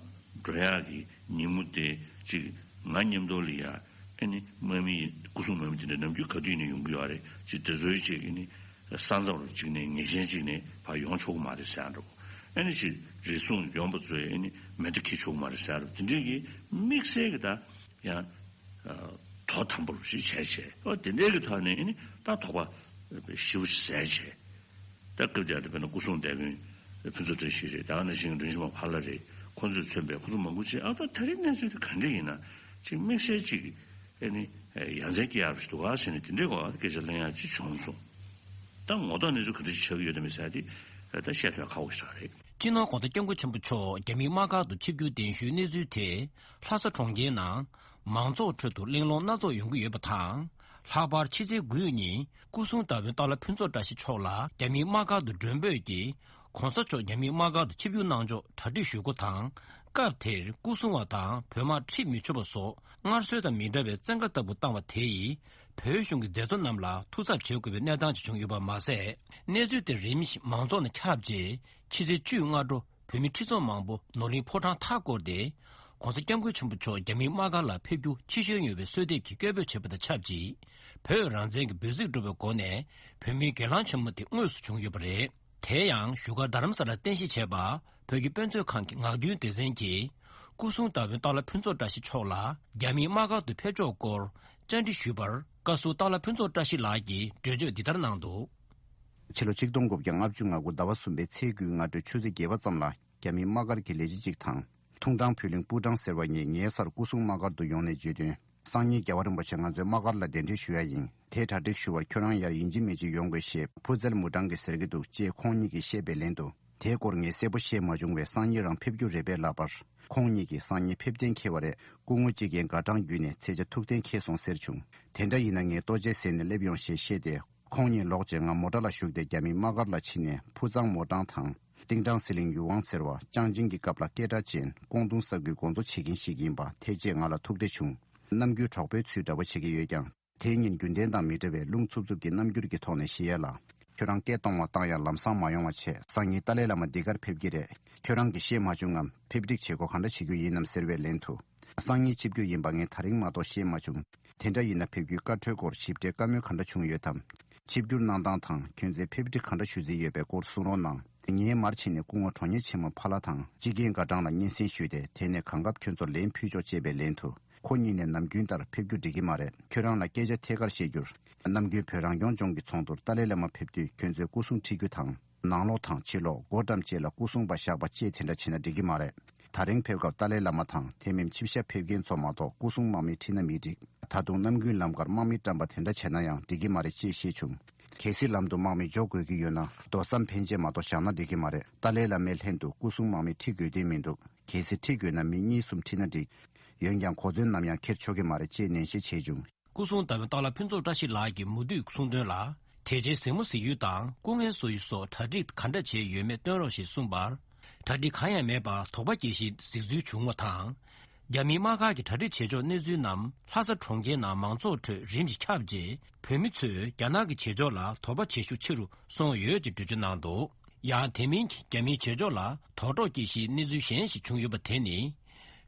འགྲོ་ཡག་གི་ཉིན་མོ་དེ་ཅིག་ང་མཉམ་དུ་ལ་ཡ་ཨེ་ནི་དམག་མི་ཡིན་སྐུ་སྲུང་དམག་མི་དེ་འདྲ་ནམ་རྒྱུན་ག་དུས་ནས་ཡོང་གི་ཡོད་རེད་ཅིག་དེ་ཚོའི་ཅིག་ཨེ་ནི་ས་མཚམས་རུ་ཅིག་ནས་ངེས་ཅན་ཅིག་ནས་ཕར་ཡོང་ཆོག་གི་མ་རེད་ཟེར་ཡ་འདྲ་བོ་ཨེ་ནི་ཅིག་རེ་ཟུང་ཡོང་པ་ཚོས་ཨེ་ནི་མེ་མདའ་འཁྱེར་ཆོག་གི་མ་རེད་ཟེར་ཡ་འདྲ་བོ་དེ་འདྲའི་གི་དམིགས་བསལ་གི་ད་ཡང་དོ་དམ་པོ་རུ་ཞིག་བྱས་བྱས་ཨོ་དེ་འདྲའི་གི་ཐོག་ནས་ཨེ་ནི་ད་དོགས་པ་ཞེ་པོ་ཞིག་ཟད་བྱས། ད་སྐབས་དེར་དཔེར་ན་སྐུ་སྲུང་བདག་དཔོན་ཕུན་ཚོགས་བཀྲ་ཤིས་རེད་ད་ག་ནང་བཞིན་མགྲོན་ཤེས་མ་ཕ་ལ་རེད་ཁོ་ཚོས་མཚོན་པའི་ཁོ་ཚོ་མང་པོ་ཅིག་ཨ་ད་ད་རེས་གནས་ཚུལ་དེ་ག་འདྲ་ཡིན་ན་ཅིག་དམིགས་བསལ་ཅིག་ཨེ་ནི་ཡ་མཚན་སྐྱེ་ཡག་ཞིག་འདུག་ག་ཟེར་ནས་དེ་འདྲའི་སྐོར་སྐད་ཆ་གླེང་ཡག་ཅིག་བྱུང་སོང་། ད་ངོ་ཐོག་གནས་ཚུལ་ག་འདྲ་ཞིག་ཆགས་ཀྱི་ཡོད་དམ་མེད་ཟེར་ཡ་དེ་ད་བཤད་ཐུབ་ཡག་ཁག་པོ་ཞིག་རེད། སྤྱི་ནོར་༧གོང་ས་༧སྐྱབས་མགོན་ཆེན་པོ་མཆོག་རྒྱ་མིའི་དམག་སྒར་དུ་ཆིབས་བསྒྱུར་གདན་ཞུའི་གནས་ཚུལ་དེ་ལྷ་ས་གྲོང་ཁྱེར་ནང་མང་ཚོགས་ཁྲོད་དུ་གླེང་སློང་སྣ་ཚོགས་ཡོང་གི་ཡོད་པ་དང་། ལྷག་པར་ཕྱི་ཚེས་དགུ་ཉིན་སྐུ་སྲུང་བདག་དཔོན་སྟག་ལྷ་ཕུན་ཚོགས་བཀྲ་ཤིས་མཆོག་ལ་རྒྱ་མིའི་དམག་སྒར་དུ་མགྲོན་འབོད་ཀྱིས་༧གོང་ས་མཆོག་རྒྱ་མིའི་དམག་སྒར་དུ་ཆིབས་བསྒྱུར་གནང་ཕྱོགས་གྲ་སྒྲིག་ཞུ་སྒོ་དང་། སྐབས་དེར་སྐུ་སྲུང་བ་དང་བོད་དམག་ཁྲིད་མི་ཆོག་པ་སོགས་སྔར་སྲོལ་དང་མི་འདྲ་བའི་བཙན་བཀའ་ལྟ་བུ་བཏང་བ་དེ་ཡིས་བོད་གཞུང་གི་མཛད་གཙོ་རྣམས་ལ་ཐུགས་འཚབ་བྱེད་དགོས་པའི་གནས་སྟངས་ཤིག་བྱུང་ཡོད་པ་མ་ཟད། གནས་ཚུལ་དེ་རིམ་བཞིན་མང་ཚོགས་ནང་ཁྱབ་རྗེས་ཕྱི་ཚེས་བཅུ་སྔ་དྲོ་བོད་མི་ཁྲི་ཚོ་མང་པོ་ནོར་གླིང་ཕོ་བྲང་མཐའ་བསྐོར་ཏེ་༧གོང་ས་༧སྐྱབས་མགོན་ཆེན་པོ་མཆོག་རྒྱ་མིའི་དམག་སྒར་ལ་ཕེབས་རྒྱུ་ཕྱི་བཤོལ་ཡོང་བའི་གསོལ་འདེབས་ཀྱི་སྐད་འབོད་བྱས་པ་དང་ཆབས་ཅིག་བོད་རང་བཙན་གྱི་འབོད་ཚིག་སྒྲོག་པའི་སྒོ་ནས་བོད་མིའི་སྒེར་ལངས་ཆེན་མོ་དེ་དངོས་སུ་བྱུང་ཡོད་པ་རེད། དེ་ཡང་བཞུགས་སྒར་རྡ་རམ་ས་ལར་རྟེན་གཞི་བྱས་པ་བོད་ཀྱི་དཔེ་མཛོད་ཁང་གི་ངག་རྒྱུན་སྡེ་ཚན་གྱིས་སྐུ་སྲུང་བདག་དཔོན་སྟག་ལྷ་ཕུན་ཚོགས་བཀྲ་ཤིས་མཆོག་ལ་རྒྱ་མིའི་དམག་སྒར་དུ་ཕེབས་ཕྱོགས་སྐོར་བཅར་འདྲི་ཞུས་པར་བཀའ་ཟུར་སྟག་ལྷ་ཕུན་ཚོགས་བཀྲ་ཤིས་ལགས་ཀྱིས་འགྲེལ་བརྗོད་འདི་ལྟར་གནང་འདུག་ཕྱི་ལོ་ཆིག་སྟོང་དགུ་བརྒྱ་ལྔ་བཅུ་ང་དགུ་ཟླ་བ་གསུམ་པའི་ཚེས་དགུའི་སྔ་དྲོའི་ཆུ་ཚོད་བརྒྱད་པ་ཙམ་ལ་རྒྱ་མིའི་དམག་སྒར་གྱི་ལས་བྱེད་ཅིག་དང་། ཐུང་ཀྲང་བོད་གླིང་པུའུ་ཀྲང་ཟེར་བ་ཉིད་ངའི་སར་སྐུ་སྲུང་དམག་སྒར་དུ་ཡོང་ནས་བརྗོད་དོན། སང་ཉིན་རྒྱལ་བ་རིན་པོ་ཆེ་ང་ཚོའི་དམག་སྒར་ལ་གདན་འདྲེན་ཞུ་ཡ་ཡིན། དེ་གྲ་སྒྲིག་ཞུ་བར་ཁྱོད་རང་ཡར་ཡིན་གཅིག་མིན་གཅིག་ཡོང་དགོས་ཞེས་ཕུ་ཙལ་མུ་ཀྲང་གིས་ཟེར་གྱི་འདུག་ཅེས་ཁོང་ཉིད་ཀྱིས་བཤད་པའི་ལན་དུ། དེའི་སྐོར་ངས་གསལ་པོ་ཤེས་མ་བྱུང་བས་སང་ཉིན་རང་ཕེབས་རྒྱུ་རེད་པས་ལབ་པར། ཁོང་ཉིད་ཀྱིས་སང་ཉིན་ཕེབས་གཏན་འཁེལ་བ་རེད། སྐུ་ངོ་གཅིག་རྐྱེན་དགའ་གྲངས་བརྒྱུད་ནས་ཚེས་བཅུ་ཐུགས་གཏན་འཁེལ་སོང་ཟེར་བྱུང་། དེ་འདྲ་ཡིན་ན་ངས་ལྟོ་ཆས་ཟས་ནས་སླེབས་ཡོང་ཞེས་བཤད་དེ། ཁོང་ཉིད་ལོག་རྗེས་ང་མོ་ཊ་ལ་ཞུགས་ཏེ་རྒྱ་མིའི་དམག་སྒར་ལ་ཕྱིན་ནས་ཕུ་ཙང་མོ་ཀྲང་དང་། ཏིང་ཀྲང་ཟི་ལིང་ཡུའུ་ཝང་ཟེར་བ་ཅང་ཅིང་གི་སྐབས་ལ་སྐད་གྲགས་ཅན་ཀོང་ཏུང་ས་ཁུལ་འགོ་གཙོ་བྱེད་མཁན་ཞིག་ཡིན་པ་ཐེ་ཅེས་ང་ལ་ཐུག་འཕྲད་བྱུང་། ནམ་རྒྱུན་གྲོགས་པོའི་ཚུལ་འདྲ་བོ་བྱེད་ཀྱི་ཡོད་ཀྱང་། དེ་ཉིན་རྒྱུན་ལྡན་དང་མི་འདྲ་བའི་རླུང་འཚུབ་འཚུབ་ཀྱི་རྣམ་འགྱུར་གྱི་ཐོག་ནས་བཤད་ཡས་ལ། ཁྱོད་རང་སྐད་གཏོང་བ་བཏང་ཡང་ལམ་སང་མ་ཡོང་བ་བྱས། སང་ཉིན་ཏཱ་ལའི་བླ་མ་འདི་གར་ཕེབས་ཀྱི་རེད། ཁྱོད་རང་གིས་ཤེས་མ་བྱུང་ངམ། ཕེབས་འགྲིག་བྱེད་སྒོ་གང་འདྲ་བྱེད་རྒྱུ་ཡིན་ནམ་ཟེར་བའི་ལན་དུ། སང་ཉིན་ཆིབས་བསྒྱུར་ཡིན་པ་ངས་ད་རིང་མ་གཏོགས་ཤེས་མ་བྱུང་། དེ་འདྲ་ཡིན་ན་ཕེབས་རྒྱུའི་བཀའ་འཁྲོལ་སྐོར་ཞིབ་ཕྲའི་བཀའ་མོལ་ག་འདྲ་བྱུང་ཡོད་དམ། ཆིབས་བསྒྱུར་གནང་སྟངས་དང་ཁྱོད་ཚོས་ཕེབས་འགྲིག་ག་འདྲ་ཞུ་རྩིས་ཡོད་པའི་སྐོར་གསུང་རོགས་གནང་། ངའི་མར་ཕྱིན་ནས་སྐུ་ངོ་གྲོགས་གཉེར་ཆེན་མོ་ཕ་ལྷ་དང་ཅི་རྐྱེན་དགའ་གྲངས་ལ་སྙན་སེང་ཞུས་ཏེ་དེ་ནས་གང་སྐབས་ཁྱོད་ཚོར་ལན་ཕུལ་ཆོག་ཅེས་པའི་ལན་དུ། ཁོ་གཉིས་ནས་ནམ་རྒྱུན་ལྟར་ཕེབས་རྒྱུ་འགྲིག་གི་མ་རེད། ཁྱོད་རང་ལ་སྐད་ཆ་ཐད་ཀར་བཤད་རྒྱུར། ནམ་རྒྱུན་བོད་རང་སྐྱོང་ལྗོངས་ཀྱི་ཚོགས་འདུར་ཏཱ་ལའི་བླ་མ་ཕེབས་དུས་ཁྱོད་ཚོས་སྐུ་སྲུང་ཁྲིད་རྒྱུ་དང་། ནང་ལོགས་དང་ཕྱི་ལོགས་སྒོ་འགྲམ་བཅས་ལ་སྐུ་སྲུང་པ་བཞག་པ་བཅས་དེ་འདྲ་བྱས་ན་འགྲིག་གི་མ་རེད། ད་རིང་ཕེབས་སྐབས་ཏཱ་ལའི་བླ་མ་དང་དེ་མིན་ཆིབས་ཞབས་ཕེབས་མཁན་ཚོ་མ་གཏོགས་སྐུ་སྲུང་དམག་མི་ཁྲིད་ན་མི་འགྲིག་ད་དུང་ནམ་རྒྱུན་ལམ་ཁར་དམག་མི་བཀྲམ་པ་དེ་འདྲ་བྱས་ན་ཡང་འགྲིག་གི་མ་རེད་ཅེས་བཤད་བྱུང་། གལ་སྲིད་ལམ་དུ་དམག་མི་འཇོག་དགོས་ཀྱི་ཡོད་ན་རྡོ་ཟམ་ཕན་ཆད་མ་གཏོགས་བཞག་ན་འགྲིག་གི་མ་རེད། ཏཱ་ལའི་བླ་མའི་ལྷན་དུ་སྐུ་སྲུང་དམག་མི་ཁྲིད་དགོས་དོན་མི་འདུག་གལ་སྲིད་ཁྲིད་དགོས་ན་མི་གཉིས་གསུམ་ཁྲིད་ན་འགྲིག་ཡོན་ཀྱང་གོ་མཚོན་ནམ་ཡང་འཁྱེར་ཆོག་གི་མ་རེད་ཅེས་ནན་བཤད་བྱས་བྱུང་། སྐུ་སྲུང་ཟླ་བའི་སྟག་ལྷ་ཕུན་ཚོགས་བཀྲ་ཤིས་ལགས་ཀྱིས་མུ་མཐུད་གསུངས་དོན་ལ། དེ་རྗེས་གཟིགས་མོ་གཟིགས་ཡུལ་དང་སྐུ་ངལ་གསོ་ཡུལ་སོགས་གྲ་སྒྲིག་ག་འདྲ་བྱས་ཡོད་མེད་སྟོན་རོགས་ཞེས་གསུངས་པར། གྲ་སྒྲིག་གང་ཡང་མེད་པར་དོགས་པ་སྐྱེ་བཞིན་གཟིགས་ཚུལ་བྱུང་བ་དང་། རྒྱ་མིའི་དམག་སྒར་གྱི་གྲ་སྒྲིག་བྱེད་ཕྱོགས་གནས་ཚུལ་རྣམས་ལྷ་ས་གྲོང་ཁྱེར་ནང་མང་ཚོགས་ཁྲོད་རིམ་གྱིས་ཁྱབ་རྗེས། བོད་མི་ཚོས་རྒྱ་ནག་གི་བྱེད་ཕྱོགས་ལ་དོགས་པ་བྱེད་ཤུགས་ཆེ་རུ་སོང་ཡོད་ཅེས་འགྲེལ་བརྗོད་གནང་འདུག་ཡང་དེ་མིན་གྱི་རྒྱ་མིའི་བྱེད་ཕྱོགས་ལ་དོགས་འདྲི་སྐྱེ་གཞིའི་གནས་ཚུལ་གཞན་ཞིག་བྱུང་ཡོད་པ་དེ་ནི།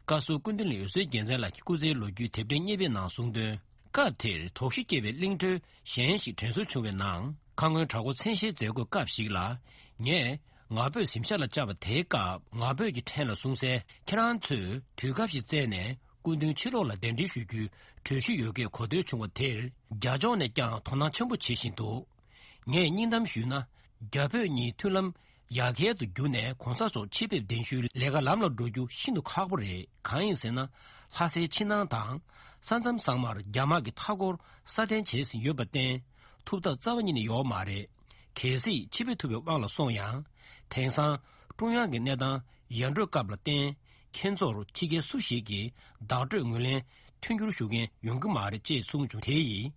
བཀའ་ཟུར་སྐུ་མདུན་འོད་ཟེར་རྒྱལ་མཚན་ལགས་ཀྱིས་སྐུ་ཚེའི་ལོ་རྒྱུས་དེབ་ཕྲེང་གཉིས་པའི་ནང་གསུངས་དོན། སྐབས་དེར་དོགས་གཞི་སྐྱེས་པའི་གླེང་བརྗོད་གཞན་ཞིག་དྲན་གསོ་བྱུང་བའི་ནང་། ཁ་སྔོན་དྲག་པོ་མཚན་ཤས་མཛད་སྒོའི་སྐབས་ཤིག་ལ། ངས་ངར་པོས་གཟིམ་ཤག་ལ་བཅར་བ་དེའི་སྐབས། ངར་པོས་ཀྱི་ཕྲན་ལ་གསུངས་གསལ། ཁྱེད་རང་ཚོས་དུས་སྐབས་ཤིག་བཙལ་ནས་སྐུ་མདུན་ཕྱི་ལོགས་ལ་གདན་འདྲེན་ཞུ་རྒྱུའི་གྲོས་གཞི་ཡོད་སྐད་གོ་ཐོས་བྱུང་བ་དེར། རྒྱ་ཕྱོགས་ནས་ཀྱང་དོ་སྣང་ཆེན་པོ་བྱེད་བཞིན་འདུག་ངས་སྙིང་གཏམ་ཞུས་ན། རྒྱ་བོད་གཉིས་མཐུན་ལམ་ཡར་རྒྱས་སུ་བསྒྱུར་ནས་གོང་ས་མཆོག་ཕྱི་ཕེབས་གདན་ཞུའི་ལས་ཀ་ལམ་ལ་འགྲོ་རྒྱུ་ཤིན་ཏུ་ཁག་པོ་རེད། གང་ཡིན་ཟེར་ན། ལྷ་སའི་ཕྱི་ནང་དང་ས་མཚམས་ཚང་མར་རྒྱ་དམག་གིས་མཐའ་སྐོར་སྲ་བརྟན་བྱས་ཟིན་ཡོད་པར་བརྟེན། ཐུབ་ཐབས་རྩ་བ་ཉིད་ནས་ཡོད་མ་རེད། གལ་སྲིད་ཕྱི་ཕེབས་ཐུབ་པའི་དབང་ལ་སོང་ཡང་། དེང་སང་ཀྲུང་དབྱང་གི་གནས་སྟངས་ཡར་འགྲོའི་སྐབས་ལ་བརྟེན། ཁྱེད་ཚོར་ཕྱི་རྒྱལ་སུ་ཞིག་གིས་བདག་སྤྲོད་ངོས་ལེན་མཐུན་འགྱུར་ཞུ་མཁན་ཡོང་གི་མ་རེད་ཅེས་གསུངས་བྱུང་། དེ་ཡིས་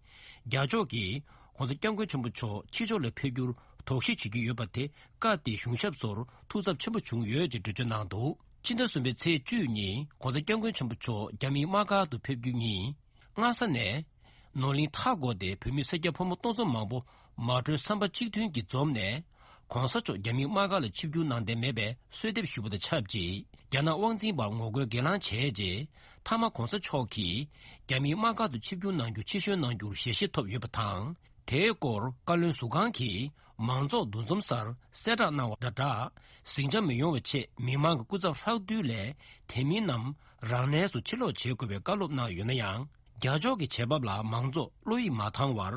རྒྱ་ཕྱོགས་ཀྱིས་༸གོང་ས་༸སྐྱབས་མགོན་ཆེན་པོ་མཆོག་ཕྱི་ཕྱོགས་ལ་ཕེབས་རྒྱུར་དོགས་གཞི་བྱེད་ཀྱི་ཡོད་པ་དེ། སྐབས་དེའི་གཞུང་ཞབས་ཚོར་ཐུགས་འཚབ་ཆེན་པོ་བྱུང་ཡོད་ཅེས་འགྲེལ་བརྗོད་གནང་འདུག་ཕྱི་ཟླ་གསུམ་པའི་ཚེས་བཅུ་ཉིན་༸གོང་ས་༸སྐྱབས་མགོན་ཆེན་པོ་མཆོག་རྒྱ་མིའི་དམག་སྒར་དུ་ཕེབས་རྒྱུ་ཉིན། སྔ་ས་ནས་ནོར་གླིང་མཐའ་བསྐོར་ཏེ་བོད་མི་སེར་སྐྱ་ཕོ་མོ་སྟོང་ཚོ་མང་པོ་མ་གྲོས་བསམ་པ་གཅིག་མཐུན་གྱིས་འཛོམས་ནས། གོང་ས་མཆོག་རྒྱ་མིའི་དམག་སྒར་ལ་ཆིབས་བསྒྱུར་གནང་འདོད་མེད་པའི་གསོལ་འདེབས་ཞུས་པ་དང་ཆབས་ཅིག་རྒྱ་ནག་དབང་འཛིན་པར་ངོ་རྒོལ་སྒེར་ལངས་བྱས་རྗེས། མཐའ་མ་གོང་ས་མཆོག་གིས་རྒྱ་མིའི་དམག་སྒར་དུ་ཆིབས་བསྒྱུར་གནང་རྒྱུ་ཕྱིར་བཤོལ་གནང་རྒྱུར་ཞལ་བཞེས་ཐོབ་ཡོད་པ་དང་། དེའི་སྐོར་བཀའ་བློན་ཟུར་ཁང་གིས་མང་ཚོགས་འདུ་འཛོམས་སར་གསལ་བསྒྲགས་གནང་བ་དང་སྦྲགས། ཟིང་ཆ་མི་ཡོང་བའི་ཆེད་མི་མང་གི་སྐུ་ཚབ་ལྷག་འདུས་ལས་དེ་མིན་རྣམས་རང་གནས་སུ་ཕྱིར་ལོག་བྱེད་དགོས་པའི་བཀའ་སློབ་གནང་ཡོད་ན་ཡང་། རྒྱ་ཕྱོགས་ཀྱི་བྱེད་བབ་ལ་མང་ཚོགས་བློ་ཡིད་མ་ཐང་བར།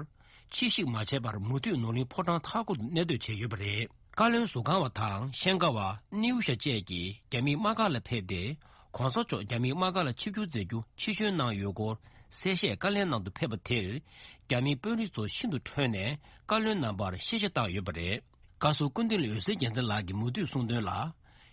ཕྱིར་བཤིག་མ་བྱས་པར་མུ་མཐུད་ནོར་གླིང་ཕོ་བྲང་མཐའ་སྐོར་དུ་གནས་སྡོད་བྱས་ཡོད་པ་རེད། བཀའ་བློན་ཟུར་ཁང་བ་དང་ཤན་ཀ་བ་སྣེའུ་ཤ་བཅས་ཀྱིས་རྒྱ་མིའི་དམག་སྒར་ལ་ཕེབས་ཏེ། གོང་ས་མཆོག་རྒྱ་མིའི་དམག་སྒར་ལ་ཆིབས་བསྒྱུར་མཛད་རྒྱུ་ཕྱིར་བཤོལ་གནང་ཡོད་སྐོར་གསལ་བཤད་བཀའ་ལན་གནང་དུ་ཕེབས་པ་དེར། རྒྱ་མིའི་དཔོན་རིགས་ཚོ་ཤིན་ཏུ་ཁྲོས་ནས་བཀའ་བློན་རྣམ་པར་ཤེས་བྱ་བཏང་ཡོད་པ་རེད། བཀའ་ཟུར་སྐུ་མདུན་འོད་ཟེར་རྒྱལ་མཚན་ལགས་ཀྱིས་མུ་མཐུད་གསུངས་དོན་ལ།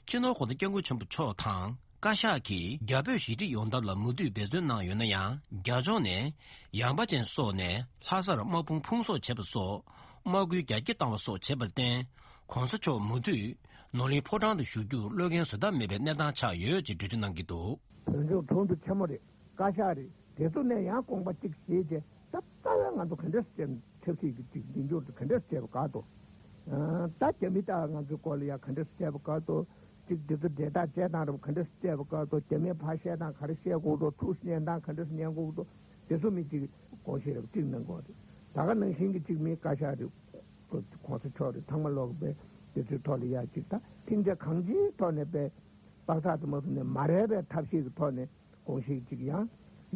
སྤྱི་ནོར་༸གོང་ས་༸སྐྱབས་མགོན་ཆེན་པོ་མཆོག་དང་བཀའ་ཤག་གིས་རྒྱ་བོད་ཞི་འགྲིག་ཡོང་ཐབས་ལ་མུ་མཐུད་འབད་བརྩོན་གནང་ཡོད་ན་ཡང་། རྒྱ་ཕྱོགས་ནས་ཡངས་པ་ཅན་སོགས་ནས་ལྷ་སར་དམག་དཔུང་ཕུང་གསོག་བྱས་པ་སོགས། དམག་སྐུལ་རྒྱ་སྐྱེད་བཏང་བ་སོགས་བྱས་པར་བརྟེན། གོང་ས་མཆོག་མུ་མཐུད་ནོར་གླིང་ཕོ་བྲང་དུ་བཞུགས་རྒྱུར་བློ་འགེལ་བཟོ་ཐབས་མེད་པའི་གནས་སྟངས་ཆགས་ཡོད་ཅེས་འགྲེལ་བརྗོད་གནང་གི་འདུག་བོད་ལྗོངས་དྲུང་དུ་ཆེན་མོ་རེད། བཀའ་ཤག་རེད། དེ་ཚོ་ནས་ཡང་དགོངས་པ་གཅིག་བཞེས་རྗེས། ད་རྩ་བའི་ང་ཚོ་ག་འདྲས་བྱས་ནས་ཆབ་སྲིད་ཀྱི་གཅིག་མདུན་སྐྱོར་དེ་ག་འདྲས་བྱས་པ་དགའ་ཏོ། ད་རྒྱ་མི་ད་ང་ཚོའི་སྐོར་ལ་ཡ་ག་འདྲས་བྱས་པ་དགའ་ཏོ། གཅིག་དེ་ཚོ་འབྲེལ་ཐག་བཅད་སྟངས་རབ་ག་འདྲས་བཅད་པ་དགའ་ཏོ། རྒྱ་མིས་ཕར་བཤད་སྟངས་ག་རེ་བཤད་དགོས་ཏོ། ཐུགས་ཉན་སྟངས་ག་འདྲས་ཉན་དགོས་ཏོ། དེ་ཚོ་མི་གཅིག་དགོངས་བཞེས་རབ་གཅིག་གནང་དགོས་རེད། ད་ག་ནང་བཞིན་གྱི་གཅིག་མི་བཀའ་ཤག་རེད། གོང་ས་མཆོག་རེད། ཚང་མ་ལོག་པའི་དེ་ཚོའི་ཐོག་ལ་ཡ་གཅིག་ད་ཐེངས་འདི་གང་ཅིའི་ཐོག་ནས་པའི་པགས་ཚག་དུ་མ་ཐུབ་ནས་མ་རེད་པའི་ཐབས་ཤེས་ཀྱི་ཐོག་ནས། དགོངས་བཞེས་གཅིག་ཡང་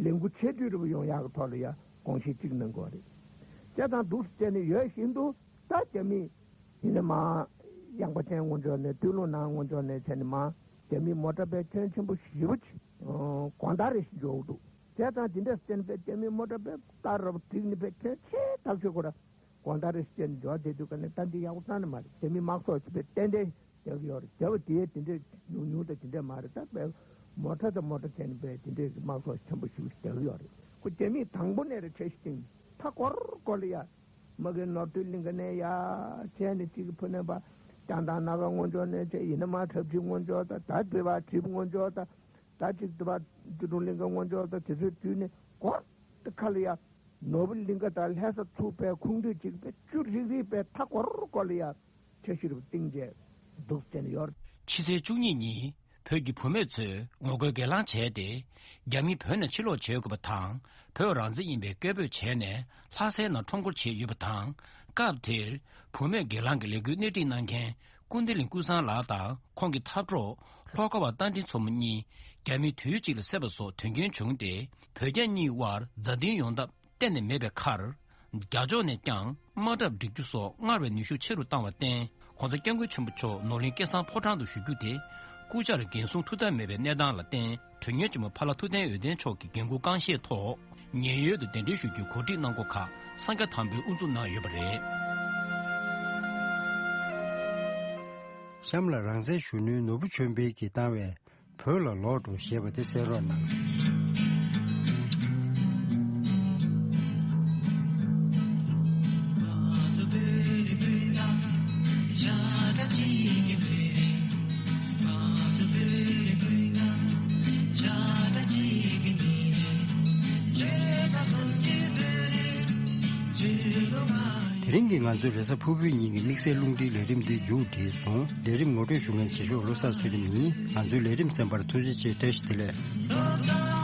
ལས་འགུལ་ཆེ་བསྡུས་རུ་ཡོང་ཡག་གི་ཐོག་ལ་ཡང་དགོངས་བཞེས་གཅིག་གནང་དགོས་རེད། བྱས་ཙང་འདུག་སེ་བྱས་ནས་ཡོད་བཞིན་དུ་ད་རྒྱ་མི་ཡིན་ན་མ་ཡངས་པ་ཅན་སྔོན་ཕྱོགས་ནས་སྟོད་ལུང་ནང་སྔོན་ཕྱོགས་ནས་བྱས་ནས་མ་རྒྱ་མི་མོ་ཊ་པའི་ཁྱོན་ཆེན་པོ་ཞེ་པོ་ཅིག་དགོང་དག་རེ་བཞིན་འཇོག་འདུག་བྱས་ཙང་དེ་འདྲ་བྱས་ནས་པའི་རྒྱ་མི་མོ་ཊ་པའི་ལྟར་རབ་བསྒྲིགས་ནས་པའི་ཁྱོན་ཆེ་ཐག་ཆོད་ཁོ་ར། དགོང་དག་རེ་བཤད་ནས་འབྱོར་བསྡད་དུས་ཀ་ནས་ད་འདི་ཡག་པོ་རྩ་ནས་མ་རེད། དེ་མིན་དམག་ཚོགས་ཀྱི་དཔེ་ཏན་ཏན་རྒྱག་གི་ཡོད་རེད། རྒྱབ་དེ་དེ་འདྲས་ཉུང་ཉུང་དང་དེ་འདྲས་མ་རེད། ད་དཔེ་མོ་ཊ་དང་མོ་ཊ་བྱས་ནས་དཔེ་དེ་འདྲས་ཀྱི་དམག་ཚོགས་ཆེན་པོ་ཞིག་རྒྱག་གི་ཡོད་རེད། ཁོ་རྒྱ་མིས་དང་པོ་ནས་རེ་འཕྲལ་ཞིག་སྟེང་མཐའ་སྐོར་སྐོར་ལ་ཡ་མ་གི་ནོར་སྟོད་གླིང་ག་ནས་ཡ་བྱས་ནས་གཅིག་གི་ཕུ་ནས་པ་རྒྱང་ཐང་སྣ་ཁ་སྔོན་འཇོག་ནས་བྱས་ཡིན་ན་མ་འཁྲབ་ཁྲིད་སྔོན་འཇོག་དང་ད་དེ་བ་གྲིབ་སྔོན་འཇོག་དང་། ད་ཅིག་དུ་བ་ཅི་ཀྲུང་གླིང་ག་སྔོན་འཇོག་དང་དེ་ཚོའི་དུས་ནས་སྐོར་དུ་ཁ་ལ་ཡ། ནོར་བུ་གླིང་ག་དང་ལྷ་ས་ཚུགས་པའི་ཁུངས་འདུས་ཅིག་པའི་བཅུ་རིག་རིག་པའི་མཐའ་སྐོར་སྐོར་ལ་ཡ། འཆར་གཞི་རུ་བཏིང་རྗེས་འདུག་བྱས་ནས་ཡོད། ཕྱི་ཚེས་བཅུ་གཉིས་ཉིན་བོད་ཀྱི་བུད་མེད་ཚོས་ངོ་རྒོལ་སྒེར་ལངས་བྱས་ཏེ། རྒྱ་མི་བོད་ནས་ཕྱིར་ལོག་བྱེད་དགོས་པ་དང་། བོད་རང་བཙན་ཡིན་པའི་སྐད་འབོད་བྱས་ནས་ལྷ་སའི་ནང་ཁྲོམ་སྐོར་བྱས་ཡོད་པ་དང་། སྐབས་དེར་བུད་མེད་སྒེར་ལངས་ཀྱི་ལས་འགུལ་སྣེ་ཁྲིད་གནང་མཁན། ཀུན་བདེ་གླིང་ཀུན་བཟང་ལགས་དང་ཁོང་གི་འཐབ་གྲོགས་ལྷོ་ཁ་བ་རྟ་མགྲིན་མཚོ་མོ་གཉིས་རྒྱ་མིས་དུས་གཅིག་ལ་བསད་པ་སོགས་དོན་རྐྱེན་བྱུང་སྟེ། བོད་རྒྱ་གཉིས་དབར་མཛའ་མཐུན་ཡོང་ཐབས་གཏན་ནས་མེད་པའི་ཁར། རྒྱ་ཕྱོགས་ནས་ཀྱང་དམག་གྲབས་སྒྲིག་རྒྱུ་སོགས་སྔར་བས་ནུས་ཤུགས་ཆེ་རུ་བཏང་བར་བརྟེན། གོང་ས་སྐྱབས་མགོན་ཆེན་པོ་མཆོག་ནོར་གླིང་སྐལ་བཟང་ཕོ་བྲང་དུ་བཞུགས་རྒྱུ་དེ་སྐུ་བཅར་འགན་སྲུང་ཐུབ་ཐབས་མེད་པའི་གནས་སྟངས་ལ་བརྟེན། གྲོས་མོལ་ཆེན་མོ་ཕ་ལྷ་ཐུབ་བསྟན་འོད་ལྡན་མཆོག་གི་འགན་འཁུར་རྐང་བཞེས་ཐོག་ཉེན་གཡོལ་དུ་གདན་འདྲེན་ཞུ་རྒྱུའི་གོ་སྒྲིག་གནང་སྒོ་ཁག་སངས་རྒྱས་དམ་པས་དབུ་འཛུགས་གནང་ཡོད་པ་རེད། གཤམ་ལ་རང་བཙན་གཞོན་ནུའི་ནོར་བུ་ཆོས་འཕེལ་གྱིས་བཏང་བའི་བོད་ལ་ལོག་འགྲོ་ཞེས་པ་དེ་གསན་རོགས་གནང་། དེ་རིང་གི་ང་ཚོའི་རེས་གཟའ་ཕུར་བུའི་ཉིན་གྱི་དམིགས་བསལ་རླུང་འཕྲིན་ལས་རིམ་འདི་མཇུག་བསྒྲིལ་སོང་། ལས་རིམ་ངོ་སྤྲོད་ཞུ་མཁན་རྗེས་ཕྱོགས་བློ་བཟང་ཚུལ་ཁྲིམས་ཡིན། ང་ཚོའི་ལས་རིམ་གསན་པར་ཐུགས་རྗེ་ཆེ། བཀྲ་ཤིས་བདེ་ལེགས།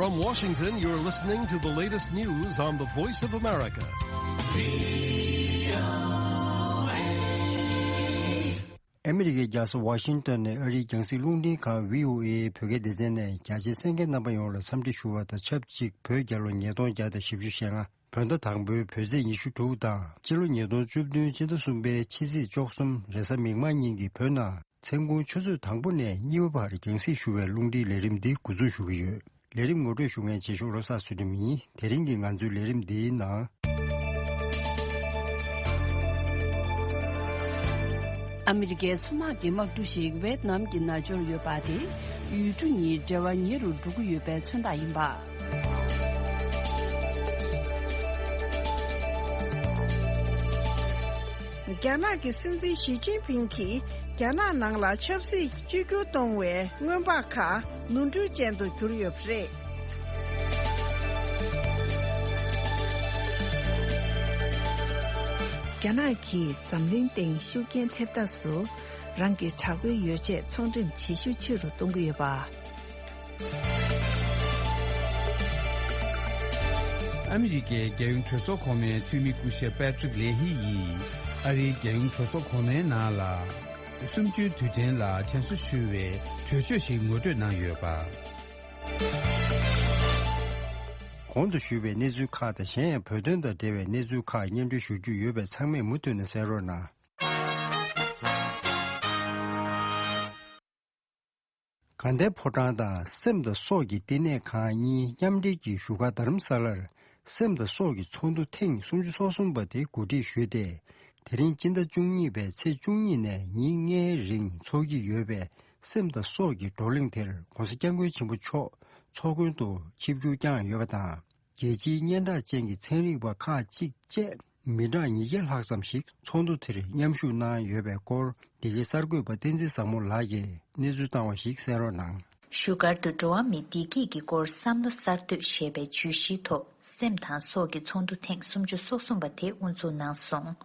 From Washington, you're listening to the latest news on the Voice of America. ཨ་མི་རི་ཀའི་རྒྱལ་ས་ཝ་ཤིང་ཏོན་ནས་ཨ་རིའི་རྒྱང་སྲིང་རླུང་འཕྲིན་ཁང་བྷི་ཨོ་ཨེ་བོད་སྐད་སྡེ་ཚན་ནས་རྒྱ་ཆེའི་གསན་མཁན་རྣམ་པ་ཡོངས་ལ་འཚམས་འདྲི་ཞུ་བ་དང་ཆབས་ཅིག་བོད་རྒྱལ་ལོ་ཉིས་སྟོང་བརྒྱ་དང་བཞི་བཅུ་ཞེ་ལྔ། བོད་ཟླ་དང་པོའི་བོད་ཚེས་ཉི་ཤུ་དྲུག་དང་སྤྱི་ལོ་ཉིས་སྟོང་བཅུ་བདུན་སྤྱི་ཟླ་གསུམ་པའི་ཕྱི་ཚེས་བཅུ་གསུམ་རེས་གཟའ་མིག་དམར་ཉིན་གྱི་བོད་ནང་མཚན་གུང་ཆུ་ཚོད་དང་པོ་ནས་གཉིས་པ་བར་རྒྱང་སྲིང་ཞུ་བའི་རླུང་འཕྲིན་ལས་རིམ་འདི་འགོ་འཛུགས་ཞུ་གི་ཡོད། ལས་རིམ་ངོ་སྤྲོད་ཞུ་མཁན་རྗེས་ཕྱོགས་བློ་བཟང་ཚུལ་ཁྲིམས་ཡིན། དེ་རིང་གི་ང་ཚོའི་ལས་རིམ་འདིའི་ནང་། ཨ་མི་རི་ཀའི་མཚོ་དམག་གི་དམག་གྲུ་ཞིག་ཝེད་ནམ་གྱི་ནང་འབྱོར་ཡོད་པ་དེ། ཡུལ་གྲུ་གཉིས་འབྲེལ་བ་ཉེ་རུ་འགྲོ་གི་ཡོད་པའི་མཚོན་རྟགས་ཡིན་པ། རྒྱ་ནག་གི་སྲིད་འཛིན་ཞི་ཅིན་ཕིང་གིས་རྒྱ་ནག་ནང་ལ་ཆབ་སྲིད་གཅིག་གྱུར་གཏོང་བའི་སྔོན་དཔག་ཁག་ནོར་འཁྲུལ་ཅན་དུ་གྱུར་ཡོད་པ་རེད། རྒྱ་ནག་གིས་འཛམ་གླིང་སྟེང་ཤུགས་རྐྱེན་ཐེབས་ཐབས་སུ་རང་གི་དྲག་པོའི་ཡོ་བྱད་ཚོང་འགྲེམས་བྱེད་ཤུགས་ཆེ་རུ་གཏོང་གི་ཡོད་པ། ཨ་མི་རི་ཀའི་རྒྱལ་ཡོངས་གྲོས་ཚོགས་གོང་མའི་འཐུས་མི་སྐུ་ཞབས་པེ་ཏྲིག་ལེ་ཧི་ཡིས་ཨ་རིའི་རྒྱལ་ཡོངས་གྲོས་ཚོགས་གོང་མའི་ནང་ལ་གསུམ་བཅུའི་དུས་དྲན་ལ་དྲན་གསོ་ཞུ་བའི་གྲོས་ཆོད་ཞིག་ངོ་སྤྲོད་གནང་ཡོད་པ། གོང་དུ་ཞུས་པའི་གནས་ཚུལ་ཁག་དང་གཞན་ཡང་བོད་དོན་དང་འབྲེལ་བའི་གནས་ཚུལ་ཁག་སྙན་སྒྲོན་ཞུ་རྒྱུ་ཡོད་པས་ཚང་མས་མུ་མཐུད་ནས་གསན་རོགས་གནང་། དགའ་ལྡན་ཕོ་བྲང་དང་སེམས་དང་སྲོག་གི་བསྟི་གནས་ཁང་གཉིས་མཉམ་འབྲེལ་གྱིས་བཞུགས་སྒར་རྡ་རམ་ས་ལར་སེམས་དང་སྲོག་གི་ཚོགས་འདུ་ཐེངས་སུམ་ཅུ་སོ་གསུམ་པ་དེ་གོ་སྒྲིག་ཞུས་ཏེ། དེ་རིང་སྤྱི་ཟླ་བཅུ་གཉིས་པའི་ཚེས་བཅུ་གཉིས་ནས་ཉིན་ལྔའི་རིང་འཚོགས་ཀྱི་ཡོད་པའི་སེམས་དང་སྲོག་གི་བགྲོ་གླེང་དེར་༧གོང་ས་༧སྐྱབས་མགོན་ཆེན་པོ་མཆོག་ཚོགས་མགོན་དུ་ཆིབས་བསྒྱུར་བསྐྱངས་ཡོད་པ་དང་། རྒྱལ་སྤྱིའི་སྙན་གྲགས་ཅན་གྱི་ཚན་རིག་པ་ཁག་ཅིག་བཅས་མི་གྲངས་ཉིས་བརྒྱ་ལྷག་ཙམ་ཞིག་ཚོགས་འདུ་དེར་མཉམ་ཞུགས་གནང་ཡོད་པའི་སྐོར། འདི་གའི་གསར་འགོད་པ་བསྟན་འཛིན་བཟང་མོ་ལགས་ཀྱིས་གནས་ཚུལ་བཏང་བ་ཞིག་གསན་རོགས་གནང་། བཞུགས་སྒར་དུ་འགྲོ་བ་མིའི་བདེ་སྐྱིད་ཀྱི་སྐོར་བསམ་བློ་གསར་གཏོད་ཞེས་པའི་བརྗོད་གཞིའི་ཐོག་སེམས་དང་སྲོག་གི་ཚོགས་འདུ་ཐེངས་སུམ་ཅུ་སོ་གསུམ་པ་དེ་དབུ་འཛུགས་གནང་སོང་།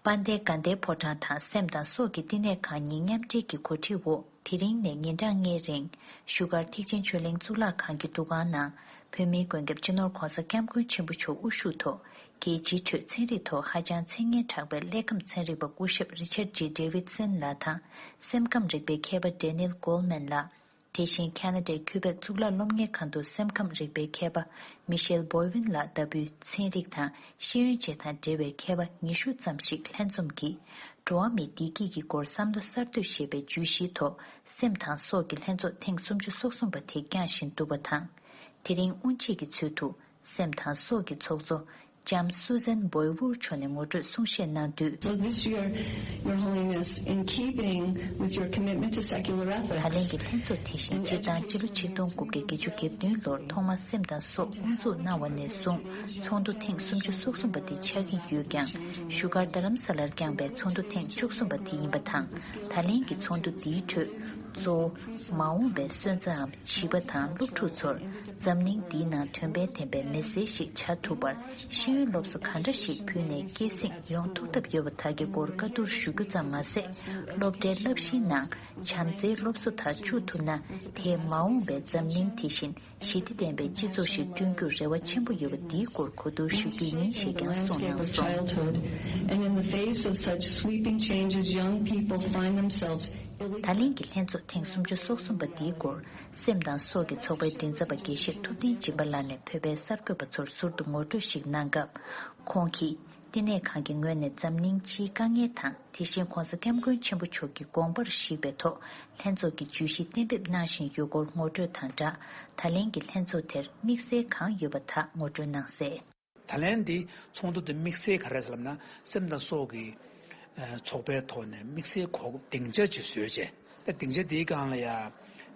དཔལ་ལྡན་དགའ་ལྡན་ཕོ་བྲང་དང་སེམས་དང་སྲོག་གི་བསྟི་གནས་ཁང་གཉིས་མཉམ་འབྲེལ་གྱི་གོ་སྒྲིག་འོག་དེ་རིང་ནས་ཉིན་གྲངས་ལྔའི་རིང་བཞུགས་སྒར་ཐེག་ཆེན་ཆོས་གླིང་གཙུག་ལག་ཁང་གི་འདུ་ཁང་ནང་བོད་མིའི་མགོན་སྐྱབས་སྤྱི་ནོར་༧གོང་ས་༧སྐྱབས་མགོན་ཆེན་པོ་མཆོག་དབུ་བཞུགས་ཐོག་རྒྱལ་སྤྱིའི་ཁྲོད་ཚན་རིག་ཐོག་ཧ་ཅང་མཚན་སྙན་གྲགས་པའི་ཀླད་ཁམས་ཚན་རིག་པ་སྐུ་ཞབས་Richard J Davidson་ལགས་དང་སེམས་ཁམས་རིག་པའི་མཁས་པ་Daniel Goleman་ལགས། དེ་བཞིན་ཁ་ན་ཌའི་ཁུ་བེག་གཙུག་ལག་སློབ་གཉེར་ཁང་དུ་སེམས་ཁམས་རིག་པའི་མཁས་པ་Michel Boivin་ལགས་ལྟ་བུའི་ཚན་རིག་དང་ཤེས་ཡོན་བཅས་དང་འབྲེལ་བའི་མཁས་པ་ཉི་ཤུ་ཙམ་ཞིག་ལྷན་འཛོམས་ཀྱིས་འགྲོ་བ་མིའི་བདེ་སྐྱིད་ཀྱི་སྐོར་བསམ་བློ་གསར་གཏོད་ཞེས་པའི་བརྗོད་གཞིའི་ཐོག་སེམས་དང་སྲོག་གི་ལྷན་ཚོགས་ཐེངས་སུམ་ཅུ་སོ་གསུམ་པ་དེ་བསྐྱངས་བཞིན་འདུག་པ་དང་། དེ་རིང་དབུ་འབྱེད་ཀྱི་ཚུལ་དུ་སེམས་དང་སྲོག་གི་ཚོགས་གཙོ་ལྕམ་Susan Boywood་མཆོག་ནས་ངོ་སྤྲོད་གསུང་བཤད་གནང་དུས། So this year, Your Holiness, in keeping with your commitment to secular ethics, ད་ལན་གྱི་ལྷན་ཚོགས་དེ་བཞིན་སྤྱིར་བཏང་སྤྱི་ལོ་ཆིག་སྟོང་དགུ་བརྒྱ་བརྒྱད་ཅུ་གྱ་བདུན་ལོར་ཐོག་མར་སེམས་དང་སྲོག་དབུ་འཛུགས་གནང་བ་ནས་བཟུང་ཚོགས་འདུ་ཐེངས་སུམ་ཅུ་སོ་གསུམ་པ་དེ་ཆགས་ཀྱི་ཡོད་ཀྱང་བཞུགས་སྒར་རྡ་རམ་ས་ལར་བསྐྱངས་པའི་ཚོགས་འདུ་ཐེངས་བཅུ་གསུམ་པ་དེ་ཡིན་པ་དང་ད་ལན་གྱི་ཚོགས་འདུ་འདིའི་ཁྲོད་གཙོ་བོ་མ་འོངས་པའི་སོན་རྩའམ་བྱིས་པ་དང་སློབ་ཕྲུག་ཚོར་འཛམ་གླིང་འདིའི་ནང་དོན་ཕན་ལྡན་པའི་མི་སེར་ཞིག་བྱ་ཐུབ་པར་ཤེས་ཡོན་སློབ་གསོ་ག་འདྲ་ཞིག་ཕུལ་ནས་སྐྱེད་སྲིང་ཡོང་ཐུབ་ཐབས་ཡོད་པ་དག་གི་སྐོར་བཀའ་བསྡུར་ཞུ་རྒྱུ་ཙམ་མ་ཟད། སློབ་གྲྭའི་བསླབ་གཞིའི་ནང་བྱམས་བརྩེའི་སློབ་གསོ་དག་བཅུག་ཐུབ་ན་དེས་མ་འོངས་པའི་འཛམ་གླིང་དེ་བཞིན་ཞི་བདེ་ལྡན་པའི་སྤྱི་ཚོགས་ཤིག་བསྐྲུན་རྒྱུར་རེ་བ་ཆེན་པོ་ཡོད་པ་འདིའི་སྐོར་གོ་བསྡུར་ཞུ་རྒྱུ་ཡིན་ཞེས་ཀྱང་གསུངས་གནང་སོང་། Landscape of childhood, and in the face of such sweeping changes, young people find themselves ད་ལན་གྱི་ལྷན་ཚོགས་ཐེངས་སུམ་ཅུ་སོ་གསུམ་པ་འདིའི་སྐོར་སེམས་དང་སྲོག་གི་ཚོགས་པའི་མགྲིན་ཚབ་པ་དགེ་བཤེས་ཐུབ་བསྟན་སྦྱིན་པ་ལགས་ནས་བོད་པའི་གསར་འགོད་པ་ཚོར་ཟུར་དུ་ངོ་སྤྲོད་ཞིག་གནང་སྐབས། ཁོང་གིས་བསྟི་གནས་ཁང་གི་ངོས་ནས་འཛམ་གླིང་སྤྱིའི་དཀའ་ངལ་དང་དེ་བཞིན་༧གོང་ས་༧སྐྱབས་མགོན་ཆེན་པོ་མཆོག་གི་དགོངས་པར་གཞིགས་པའི་ཐོག་ལྷན་ཚོགས་ཀྱི་བརྗོད་གཞི་གཏན་འབེབས་གནང་བཞིན་ཡོད་སྐོར་ངོ་སྤྲོད་དང་སྦྲགས། ད་ལན་གྱི་ལྷན་ཚོགས་དེར་དམིགས་བསལ་གང་ཡོད་པ་དག་ངོ་སྤྲོད་གནང་གསལ། ད་ལན་འདི་ཚོགས་འདུ་དེ་དམིགས་བསལ་ག་རེ་ཟེར་ལབ་ན། སེམས་དང་སྲོག་གི་ཚོགས་པའི་ཐོག་ནས་དམིགས་བསལ་གོ་སྡིངས་ཆ་ཅིག་བཟོས་བྱས། ད་སྡིངས་ཆ་དེའི་སྒང་ལ་ཡ་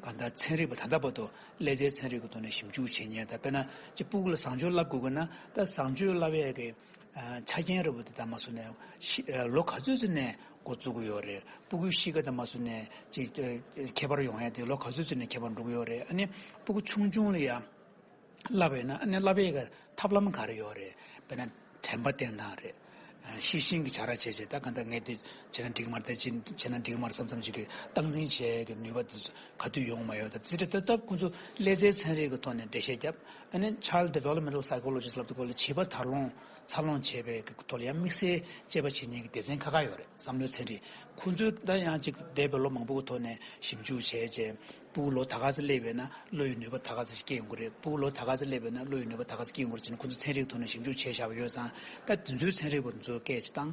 གང་ལྟར་ཚན་རིག་པ། ད་ལྟ་བར་དུ་ཀླད་རྩའི་ཚན་རིག་གི་ཐོག་ནས་ཞིབ་འཇུག་བྱེད་མཁན། ད་དཔེར་ན་ཅིག་སྤུ་གུ་ལ་བཟང་སྤྱོད་བསླབ་དགོས་ཀྱི་ན། ད་བཟང་སྤྱོད་བསླབ་ཡས་ཀྱི་ཆ་རྐྱེན་འདྲ་པོ་དེ་ད་མ་སུ་ནས་ཤི་ལོ་ག་ཚོད་ཙམ་ནས་འགོ་བཙུགས་ཀྱི་ཡོད་རེད། སྤུ་གུའི་གཤིས་ཀ་ད་མ་སུ་ནས་ཅིག་ཁྱད་པར་ཡོང་ཡས་དེ་ལོ་ག་ཚོད་ཙམ་ནས་ཁྱད་པར་འགྲོ་གི་ཡོད་རེད། ཨ་ནི་སྤུ་གུ་ཆུང་ཆུང་ལ་ཡ་བསླབ་པས་ན། ཨ་ནི་བསླབ་པའི་གི་ཐབས་ལམ་ག་རེ་ཡོད་རེད། དཔེར་ན་དྲན་པ་བསྟེན་སྟངས་རེད། ཤེས་བཞིན་གྱི་བྱ་ར་བྱས་བྱས། ད་གང་ལྟར་ངས་དེ་བྱས་ན་འགྲིག་མ་རེད། ད་ཅི་བྱས་ན་འགྲིག་མ་རེད་བསམ་བསམ་ཅིག་གི་སྟངས་འཛིན་བྱེད་ཀྱི་ནུས་པ་དེ་ག་དུས་ཡོང་མ་ཡོང་། ད་ཅི་རེད། ད་ད་ཁོང་ཚོ་ཀླད་རྩའི་ཚན་རིག་གི་ཐོག་ནས་འགྲེལ་བཤད་བརྒྱབ། ཨ་ནི་Child Developmental Psychologist ལབ་དུས་སྐོར་ལ་བྱིས་པ་དར་ལོངས་འཚར་ལོངས་བྱེད་པའི་གི་ཐོག་ལ་ཡང་དམིགས་བསལ་དཔྱད་པ་བྱེད་མཁན་གྱི་སྡེ་ཚན་ཁག་ཁག་ཡོད་རེད། བསམ་བློའི་ཚན་རིག་ཁོང་ཚོས་ད་ཡང་ཅིག་འདས་པའི་ལོ་མང་པོ་གི་ཐོག་ནས་ཞིབ་འཇུག་བྱས་རྗེས། སྤུ་གུ་ལོ་ད་ག་ཚོད་སླེབས་པས་ན་བློ་ཡི་ནུས་པ་ད་ག་ཚོད་ཞིག་སྐྱེ་ཡོང་གི་རེད། སྤུ་གུ་ལོ་ད་ག་ཚོད་སླེབས་པས་ན་བློ་ཡི་ནུས་པ་ད་ག་ཚོད་སྐྱེ་ཡོང་གི་རེད་ཟེར་ནས། ཁོང་ཚོ་ཚན་རིག་ཐོག་ནས་ཞིབ་འཇུག་བྱས་བཞག་པ་ཡོད་ཙང་། ད་དེ་ཚོའི་ཚན་རིག་པ་ཚོས་སྐད་ཅིག་བཏང་།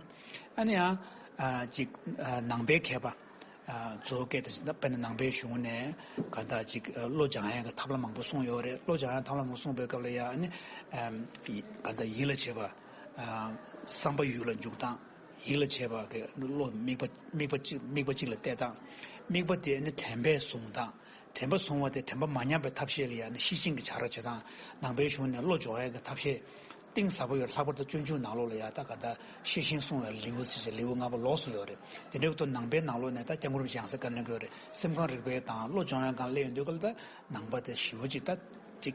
ཨ་ནི་ཡང་ཨ་ཅིག་ཨ་ནང་པའི་མཁས་པ་ཨ་ཚོ་སྐད་དང་། ད་དཔེར་ན་ནང་པའི་གཞུང་ནས་གང་ལྟར་ཅིག་ཨ་བློ་སྦྱང་ཡག་གི་ཐབས་ལམ་མང་པོ་གསུངས་ཡོད་རེད། བློ་སྦྱང་ཡག་ཐབས་ལམ་མང་པོ་གསུངས་པའི་སྐབས་ལ་ཡང་། ཨ་ནི་ཨ་གང་ལྟར་ཡིད་ལ་བྱེད་པ། ཨ་བསམ་པ་ཡུལ་ལ་འཇུག་སྟངས། ཡིད་ལ་བྱེད་པ་གི་བློ། དམིགས་པ། དམིགས་པ་གཅིག་དམིགས་པ་གཅིག་ལ་གཏད་སྟངས། དམིགས་པ་དེ་ནི་དྲན་པས་བཟུང་སྟངས། དྲན་པ་བཟུང་བ་དེ་དྲན་པ་མ་ཉམས་པའི་ཐབས་ཤེས་ལ་ཡང་ནི་ཤེས་བཞིན་གྱི་བྱ་ར་བྱེད་སྟངས། ནང་པའི་གཞུང་ནས་བློ་སྦྱོང་ཡག་གི་ཐབས་ཤེས་གཏིང་ཟབ་པོ་ཡོད། ལྷག་པར་དུ་སྤྱོད་འཇུག་ནང་ལོགས་ལ་ཡང་ད་ག་ད་ཤེས་བཞིན་བཟུང་བའི་ལེའུ་ཟེར་བྱས་ལེའུ་ལྔ་པ་ལོགས་སུ་ཡོད་རེད། དེ་འདྲའི་ཐོག་ནང་པའི་ནང་ལོགས་ནས་ད་སྐྱབས་མགོན་རིན་པོ་ཆེ་ཡང་སེ་བཀའ་གནང་གི་ཡོད་རེད། སེམས་ཁམས་རིག་པའི་དང་བློ་སྦྱོང་ཡག་སྒང་སླེབས་ཡོང་དུས་སྐབས་ལ། ད་ནང་པ་དེ་ཞེ་པོ་ཅིག་ད་ཅིག་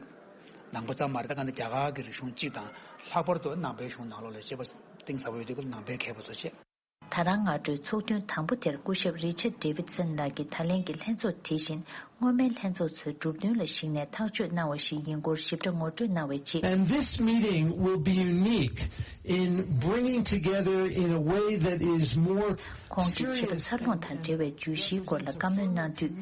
ནང་པ་ཙམ་མ་རེད། ད་ག་ནས་རྒྱ་གར་གྱི་རིག་གཞུང་གཅིག་དང་། ལྷག་པར་དུ་ནང་པའི་གཞུང་ནང་ལོགས་ལ་དཔྱད་པ་གཏིང་ཟབ་པོ་ཡོད་དུས་སྐབས་ལ་ནང་པའི་མཁས་པ་ཚོ་བྱས། ད་རང་སྔ་དྲོའི་ཚོགས་ཐུན་དང་པོ་དེར་སྐུ་ཞབས་Richard Davidson ལགས་ཀྱིས་ད་ལན་གྱི་ལྷན་ཚོགས་དེ་བཞིན་སྔོན་མའི་ལྷན་ཚོགས་ཚོའི་གྲུབ་དོན་ལ་གཞིགས་ནས་ཐག་གཅོད་གནང་བ་ཞིག་ཡིན་སྐོར་ཞིབ་ཕྲ་ངོ་སྤྲོད་གནང་བའི་རྗེས། And this meeting will be unique in bringing together in a way that is more ཁོང་གིས་བྱིས་པ་འཚར་ལོངས་དང་འབྲེལ་བའི་བརྗོད་གཞིའི་སྐོར་ལ་བཀའ་མོལ་གནང་དུས།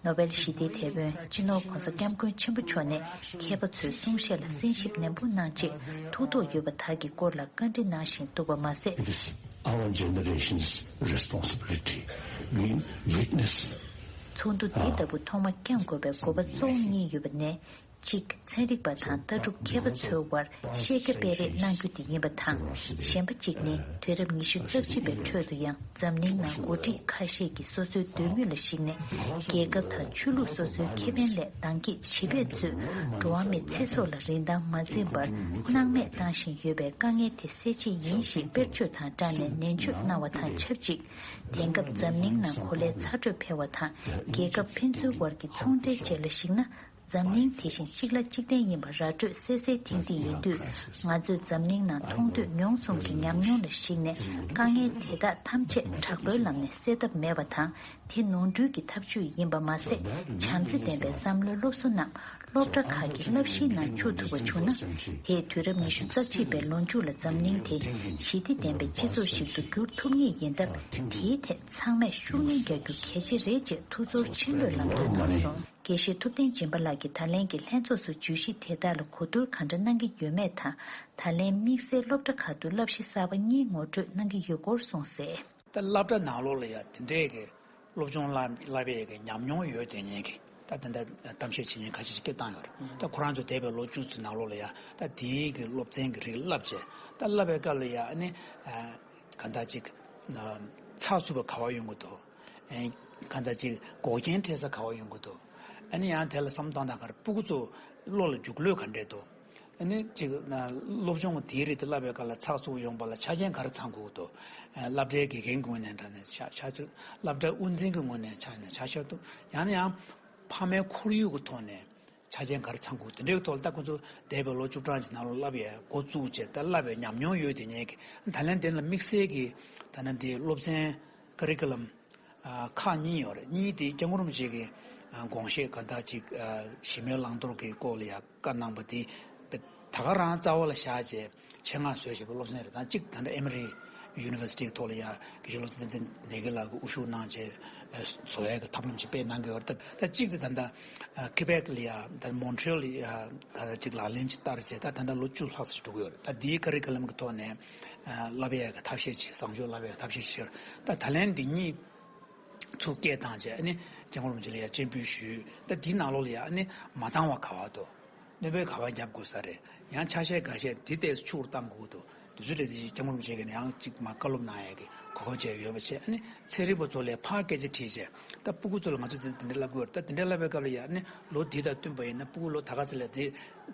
ནོ་བེལ་ཞི་བདེའི་དེད་དཔོན་སྤྱི་ནོར་༧གོང་ས་༧སྐྱབས་མགོན་ཆེན་པོ་མཆོག་ནས་མཁས་པ་ཚོའི་གསུང་བཤད་ལ་གསན་ཞིབ་ནན་པོ་གནང་རྗེས། ཐུགས་དོགས་ཡོད་པ་དག་གི་སྐོར་ལ་བཀའ་འདྲི་གནང་བཞིན་འདུག་པ་མ་ཟད། It is our generation's responsibility. We witness ཚོགས་འདུ་འདི་ལྟ་བུ་ཐོག་མ་བསྐྱངས་དགོས་པའི་དགོས་པ་གཙོ་བོ་གཉིས་ཡོད་པ་ནས། གཅིག་ཚན་རིག་པ་དང་ལྟ་གྲུབ་མཁས་པ་ཚོའི་དབར་ཤེས་བྱ་སྤེལ་རེས་གནང་རྒྱུ་དེ་ཡིན་པ་དང་། གཞན་པ་གཅིག་ནི་དུས་རབས་ཉི་ཤུ་རྩ་གཅིག་པའི་ཁྲོད་དུ་ཡང་འཛམ་གླིང་ནང་འགོ་ཁྲིད་ཁ་ཤས་ཀྱིས་སོ་སོའི་འདོད་མོས་ལ་གཞིགས་ནས། རྒྱལ་ཁབ་དང་ཆོས་ལུགས་སོ་སོའི་ཁེ་ཕན་ལས་འདང་གིས་བྱིས་པས་གཙོས་འགྲོ་བ་མིའི་ཚེ་སྲོག་ལ་རིན་ཐང་མ་འཛིན་པར་སྣང་མེད་བཏང་བཞིན་ཡོད་པའི་དཀའ་ངལ་དེ་སེལ་ཆེད་ཡིན་ཞེས་དཔེར་བརྗོད་དང་སྦྲགས་ནས་ནན་བརྗོད་གནང་བ་དང་ཆབས་ཅིག་དེང་སྐབས་འཛམ་གླིང་ནང་གོ་ལའི་ཚ་དྲོད་འཕེལ་བ་དང་། རྒྱལ་ཁབ་ཕན་ཚུན་དབར་གྱི་ཚོང་འབྲེལ་བཅས་ལ་གཞིགས་ན། འཛམ་གླིང་དེ་བཞིན་གཅིག་ལ་གཅིག་བརྟེན་ཡིན་པ་ར་སྤྲོད་གསལ་གསལ་ཐིང་ཐིང་ཡིན་དུས། ང་ཚོས་འཛམ་གླིང་ནང་མཐོང་ཐོས་མྱོང་གསུམ་གྱི་ཉམས་མྱོང་ལ་གཞིགས་ནས། དཀའ་ངལ་དེ་དག་ཐམས་ཅད་དྲག་པོའི་ལམ་ནས་སེལ་ཐབས་མེད་པ་དང་། དེ་ནོར་འཁྲུལ་གྱི་ཐབས་ཇུས་ཡིན་པ་མ་ཟད། བྱམས་བརྩེ་ལྡན་པའི་བསམ་བློའི་སློབ་གསོ་རྣམས་སློབ་གྲྭ་ཁག་གི་བསླབ་གཞིའི་ནང་བཅུག་ཐུབ་པ་བྱུང་ན། དེས་དུས་རབས་ཉི་ཤུ་རྩ་གཅིག་པའི་ལོ་མཇུག་ལ་འཛམ་གླིང་དེ་ཞི་བདེ་ལྡན་པའི་སྤྱི་ཚོགས་ཤིག་ཏུ་འགྱུར་ཐུབ་ངེས་ཡིན་སྟབས། དེའི་ཐད་ཚང་མས་ཤུགས་སྣོན་རྒྱག་རྒྱུ་གལ་ཆེ་རེད་ཅེས་ཐུགས་ཚོར་ཆེན་པོས་ལམ་སྟོན་གནང་སོང་། དགེ་བཤེས་ཐུབ་བསྟན་སྦྱིན་པ་ལགས་ཀྱིས་ད་ལན་གྱི་ལྷན་ཚོགས་སུ་བརྗོད་གཞི་དེ་དག་ལ་གོ་བསྡུར་གང་འདྲ་གནང་གི་ཡོད་མེད་དང་། ད་ལན་དམིགས་བསལ་སློབ་གྲྭ་ཁག་ཏུ་བསླབ་གཞི་གསར་པ་གཉིས་ངོ་སྤྲོད་གནང་གི་ཡོད་སྐོར་གསུངས་གསལ། ད་སློབ་གྲྭ་ནང་ལོགས་ལ་ཡང་དེ་འདྲས་ཀྱི་སློབ་སྦྱོང་བསླབ་བསླབ་པའི་གི་ཉམས་མྱོང་ཡོད་དེ་ཉན་གི་ད་དེ་འདྲ་གཏམ་བཤད་བྱེད་མཁན་ཁ་ཤས་ཤིག་སྐད་བཏང་ཡོད་རེད། ད་ཁོ་རང་ཚོ་འདས་པའི་ལོ་བཅུ་ཙམ་ནང་ལོགས་ལ་ཡང་ད་དེའི་གི་སློབ་ཚན་གི་རིགས་བསླབ་བྱས། ད་བསླབ་པའི་སྐབས་ལ་ཡང་ཨ་ནི་གང་ལྟར་ཅིག་ཚགས་ཚུད་པ་ག་བ་ཡོང་གི་འདུག་གང་ལྟར་ཅིག་འགོག་རྐྱེན་འཕྲད་ས་ག་བ་ཡོང་གི་འདུག་ཨ་ནི་ཡང་དེ་ལ་བསམ་བཏང་དང་གར་སྤུ་གུ་ཚོ་བློ་ལ་འཇུག་ལོས་ག་འདྲས་འདུག་ཨ་ནི་ཅིག་སློབ་སྦྱོང་དེའི་རིགས་དེ་བསླབ་པའི་སྐབས་ལ་ཚགས་ཚུད་ཡོང་བ་ལ་ཆ་རྐྱེན་ག་རེ་ཚང་དགོས་འདུག་སློབ་གྲྭའི་དགེ་རྒན་ངོས་ནས་འདྲ་ནས་ཆ་ཆ་ཆ་སློབ་གྲྭ་དབུ་འཛིན་གྱི་ངོས་ནས་ཆ་ནས་ཆ་ཤར་འདུག་ཡང་ན་ཡང་ཕ་མའི་ཁོར་ཡུག་གི་ཐོག་ནས་ཆ་རྐྱེན་ག་རེ་ཚང་དགོས། དེ་འདྲའི་ཐོག་ལ་ད་ཁོ་ཚོ་འདས་པའི་ལོ་བཅུ་གྲངས་ཀྱི་ནང་ལ་བསླབ་ཡས་འགོ་བཙུགས་བྱས། ད་བསླབ་པའི་ཉམས་མྱོང་ཡོད་དེ་ཉན་གི་ད་ལན་དེ་ལ་དམིགས་བསལ་གྱི་ད་ནི་འདི་སློབ་ཚན་ཀ་རི་ཀུ་ལམ་ཨ་ཁག་གཉིས་ཡོད་རེད། གཉིས་དེ་སྐྱབས་མགོན་རིན་པོ་ཆེ་གི་ཨ་དགོངས་བཞེད་ག་ད་ཅིག་ཨ་གཞི་མེད་བླང་དོར་གྱི་སྐོར་ལ་ཡང་བཀའ་གནང་པ་དེ་ད་ག་རང་རྩ་བ་ལ་བཞག་བྱས་ཆེད་མངགས་བཟོས་བཞག་པའི་སློབ་ཚན་རེད། ད་གཅིག་ད་ལྟ་ཨེ་མ་རི་ཡུ་ནི་ཝར་སི་ཊི་གི་ཐོག་ལ་ཡང་དགེ་བཤེས་བློ་བཟང་བསྟན་འཛིན་སྡེ་དགེ་ལགས་ཀྱིས་དབུ་བཞུགས་གནང་བྱས་བཟོ་ཡས་ཀྱི་ཐབས་ལམ་ཅིག་སྤེལ་གནང་གི་ཡོད་རེད། ད་ད་གཅིག་དེ་ད་ལྟ་ཨ་ཁི་བེག་ལ་ཡང་ད་མོན་ཊི་རི་ཡལ་ལ་ཡང་ད་ཅིག་ལག་ལེན་ཅིག་བསྟར་བྱས་ད་ད་ལྟ་ལོ་བཅུ་ལྷག་ཙམ་འགྲོ་གི་ཡོད་རེད། ད་འདིའི་ཀ་རི་ཀུ་ལམ་གྱི་ཐོག་ནས་བསླབ་ཡས་ཀྱི་ཐབས་ཤེས་ཅིག་བཟང་སྤྱོད་བསླབ་ཡས་ཀྱི་ཐབས་ཤེས་ཤིག་ད་ད་ལན་འདི་གཉིས་ཚུར་སྐད་བཏང་བྱས་ཨ་ནི་སྐྱབས་མགོན་རིན་པོ་ཆེ་ལ་ཡང་སྤྱན་འབུལ་ཞུས། ད་འདིའི་ནང་ལོགས་ལ་ཡང་ཨ་ནི་མ་འདང་བ་ག་བ་འདུག་གནོད་པའི་ག་བ་བརྒྱབ་དགོས་ས་རེད། ཡང་ཆ་ཤས་འགའ་ཤས་འདི་ལྟས་སུ་ཕྱུག་རུ་བཏང་དགོས་འདུག་དེ་ཚོ་རེད། དེ་སྐྱབས་མགོན་རིན་པོ་ཆེ་གིས་ནས་ཡང་གཅིག་མ་བཀའ་སློབ་གནང་ཡས་ཀྱི་གོ་སྐབས་བཅས་ཡོད་པ་བྱས། ཨ་ནི་ཚན་རིག་པ་ཚོ་ལ་ཕར་སྐད་ཆ་དྲིས་བྱས། ད་སྤུ་གུ་ཚོ་ལ་ང་ཚོ་དེ་འདྲ་བསླབ་དགོས་རེད། ད་དེ་འདྲ་བསླབ་པའི་སྐབས་ལ་ཡ་ཨ་ནི་ལོ་འདི་དང་བསྟུན་པ་ཡིན་ན་སྤུ་གུ་ལོ་ད་ག་ཚོད་ལ་དེ་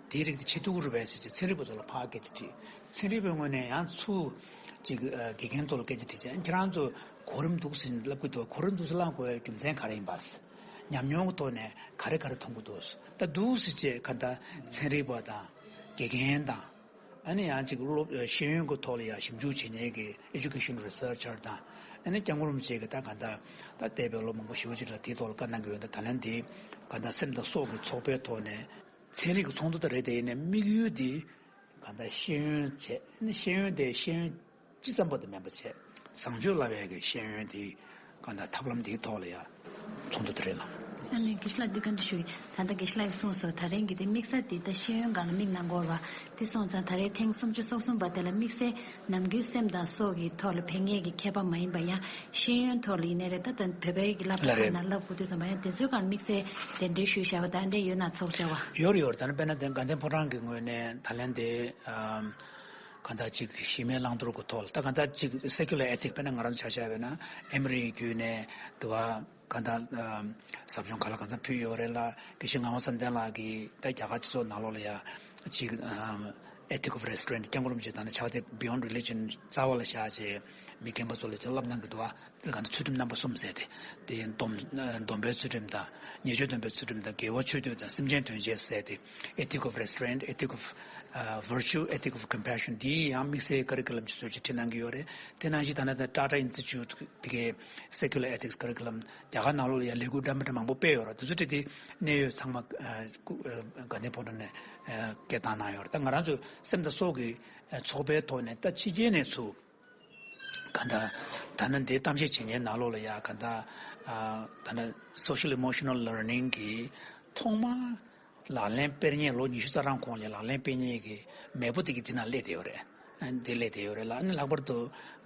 དེའི་རིགས་དེ་བྱེད་ཐུབ་ཀྱི་རེད་པས་ཟེར་བྱས་ཚན་རིག་པ་ཚོ་ལ་ཕར་སྐད་ཆ་དྲིས། ཚན་རིག་པའི་ངོས་ནས་ཡང་ཚུར་ཅིག་ཨ་དགེ་རྒན་ཚོ་ལ་སྐད་ཆ་དྲིས་བྱས། ཁྱེད་རང་ཚོ་གོ་རིམ་འདུག་ཟིན་བསླབ་ཀྱི་འདུག་གོ་རིམ་འདུག་ཟིན་བསླབ་དགོས་པའི་རྒྱུ་མཚན་ག་རེ་ཡིན་པ། ཉམས་མྱོང་གི་ཐོག་ནས་ག་རེ་ག་རེ་མཐོང་གི་འདུག་ད་འདུག་ཟེར་བྱས་ག་ད་ཚན་རིག་པ་དང་དགེ་རྒན་དང་། ཨ་ནི་ཡང་ཅིག་སློབ་ཤེས་ཡོན་གྱི་ཐོག་ལ་ཡང་ཞིབ་འཇུག་བྱེད་མཁན་གྱི་ཨེ་ཇུ་ཀེ་ཤན་རི་སར་ཆར་དང་། ཨ་ནི་སྐྱབས་མགོན་རིན་པོ་ཆེ་གི་ད་ག་ད་ད་བལྟས་པའི་ལོ་མང་པོ་ཞེ་པོ་ཅིག་ལ་དེའི་ཐོག་ལ་བཀའ་གནང་གི་ཡོད། ད་ད་ལན་དེ་ག་ད་སེམས་དང་སྲོག་གི་ཚོགས་པའི་ཐོག་ནས་ཚན་རིག་གི་ཚོགས་འདུ་ད་རེད། དེ་ཡིན་ནའི་དམིགས་ཡུལ་དེ་ག་ད་ཤེས་ཡོན་བྱས། ཨ་ནི་ཤེས་ཡོན་དེ་ཤེས་ཡོན་ཅི་ཙམ་པ་དེ་མིན་པ་བྱས། བཟང་སྤྱོད་བསླབ་ཡས་ཀྱི་ཤེས་ཡོན་དེ་གང་ལྟར་ཐབས་ལམ་དེའི་ཐོག་ལ་ཡ་ཚོགས་འདུ་དེ་རེད་ལ། ཨ་ནི་དགེ་བཤེས་ལགས་འདི་བཀའ་འདྲི་ཞུ་གི། ད་ལྟ་དགེ་བཤེས་ལགས་ཀྱིས་གསུངས་སོང་། ད་རིང་གི་དེ་དམིགས་བསལ་དེ་ད་ཤེས་ཡོན་སྒང་ལ་དམིགས་གནང་དགོས་པ་དེ་སོང་ཙང་། ད་རེས་ཐེངས་སུམ་ཅུ་སོ་གསུམ་པ་དེ་ལ་དམིགས་བསལ་ནམ་རྒྱུན་སེམས་དང་སྲོག་གི་ཐོག་ལ་ཕན་མཁན་གྱི་མཁས་པ་མ་ཡིན་པ་ཡང་ཤེས་ཡོན་ཐོག་ལ་ཡིན་ནའི་རེད། ད་ད་བོད་པའི་གི་བསླབ་གྲྭ་ལ་ཁག་རེད། ནང་བསླབ་དགོས་དུས་ཙམ་པ་ཡང་དེ་ཚོའི་སྒང་ལ་དམིགས་བསལ་དེ་འདྲའི་ཞུས་བཞག་པ་ད་འདྲ་ཡོད་ན་ཚོགས་བཅར་བ། ཡོད་རེད་ཡོད་རེད། ད་ནི་དཔེར་ན་དེ་དགའ་ལྡན་ཕོ་བྲང་གི་ངོས་ནས་ད་ལན་དེ་ཨམ། གང་ལྟར་ཅིག་གཞི་མེད་བླང་དོར་གྱི་ཐོག་ལ། ད་གང་ལྟར་ཅིག་སེ་ཀུ་ལར་ཨེ་ཐིག་སི། དཔེར་ན་ང་རང་ཚོ་ཆ་བཞག་པ་ཡིན་ན་ཨེ་མི་རི་ཀའི་བརྒྱུད་ནས་དུ་བ་གང་ལྟར་ཨམ་ཟབ་སྦྱོང་ག་ལ་གང་འཚམ་ཕུལ་ཡོད་རེད་ལ། དགེ་བཤེས་ངག་དབང་བསམ་གཏན་ལགས་ཀྱིས་ད་རྒྱ་གར་སྤྱི་ཚོགས་ནང་ལོགས་ལ་ཡ་ཅིག་ཨམ་Ethic of Restraint། སྐྱབས་མགོན་རིན་པོ་ཆེ་ད་ནི་ཕྱག་དེབ་Beyond Religion རྩ་བ་ལ་བཞག་བྱས་མི་རྒན་པ་ཚོ་ལ་ཅིག་བསླབ་གནང་གི་འདུག་བ། དེ་ག་ཚོད་ཁྲིམས་རྣམ་པ་གསུམ་ཟེར་ཏེ། དེ་སྡོམ་སྡོམ་པའི་ཚུལ་ཁྲིམས་དང་། ཉེས་སྤྱོད་སྡོམ་པའི་ཚུལ་ཁྲིམས་དང་། དགེ་བ་ཆོས་སྡུད་དང་། སེམས་ཅན་དོན་བྱེད་ཟེར་ཏེ། Ethic of Restraint, Ethic of ཨ་Virtue, Ethic of Compassion འདི་ཡང་དམིགས་བསལ་ཀ་རི་ཀུ་ལམ་གྱི་བཟོ་བཅོས་ཁྲིད་གནང་གི་ཡོད་རེད། དེ་ནང་བཞིན་ད་ནི་ད་Tata Institute དེ་གའི་Secular Ethics Curriculum རྒྱ་གར་ནང་ལོགས་ལ་ཡང་ལས་འགུལ་འདྲ་མི་འདྲ་མང་པོ་སྤེལ་ཡོད་རེད། དེ་ཚོ་ཁྲིད་དེ་གནད་ཡོད་ཚང་མ་ཨ་ཀུ་ཨ་དགའ་ལྡན་ཕོ་བྲང་ནས་ཨ་སྐད་བཏང་གནང་ཡོད་རེད། ད་ང་རང་ཚོ་སེམས་དང་སྲོག་གི་ཨ་ཚོགས་པའི་ཐོག་ནས་ད་ཕྱི་རྒྱལ་ནས་ཚུར་གང་ལྟར་ད་ནི་འདི་གཏམ་བཤད་བྱེད་མཁན་ནང་ལོགས་ལ་ཡ་གང་ལྟར་ཨ་ད་ནི་Social Emotional Learning གི་ཐོག་མ་ལག་ལེན་སྤེལ་མཁན། ལོ་ཉི་ཤུ་རྩ་གྲངས་གོང་ལ་ལག་ལེན་སྤེལ་མཁན་གྱི་མེས་པོ་དེ་གི་འདི་ན་སླེབས་བསྡད་ཡོད་རེད། ཨ་འདི་སླེབས་བསྡད་ཡོད་རེད་ལ། ཨ་ནི་ལྷག་པར་དུ་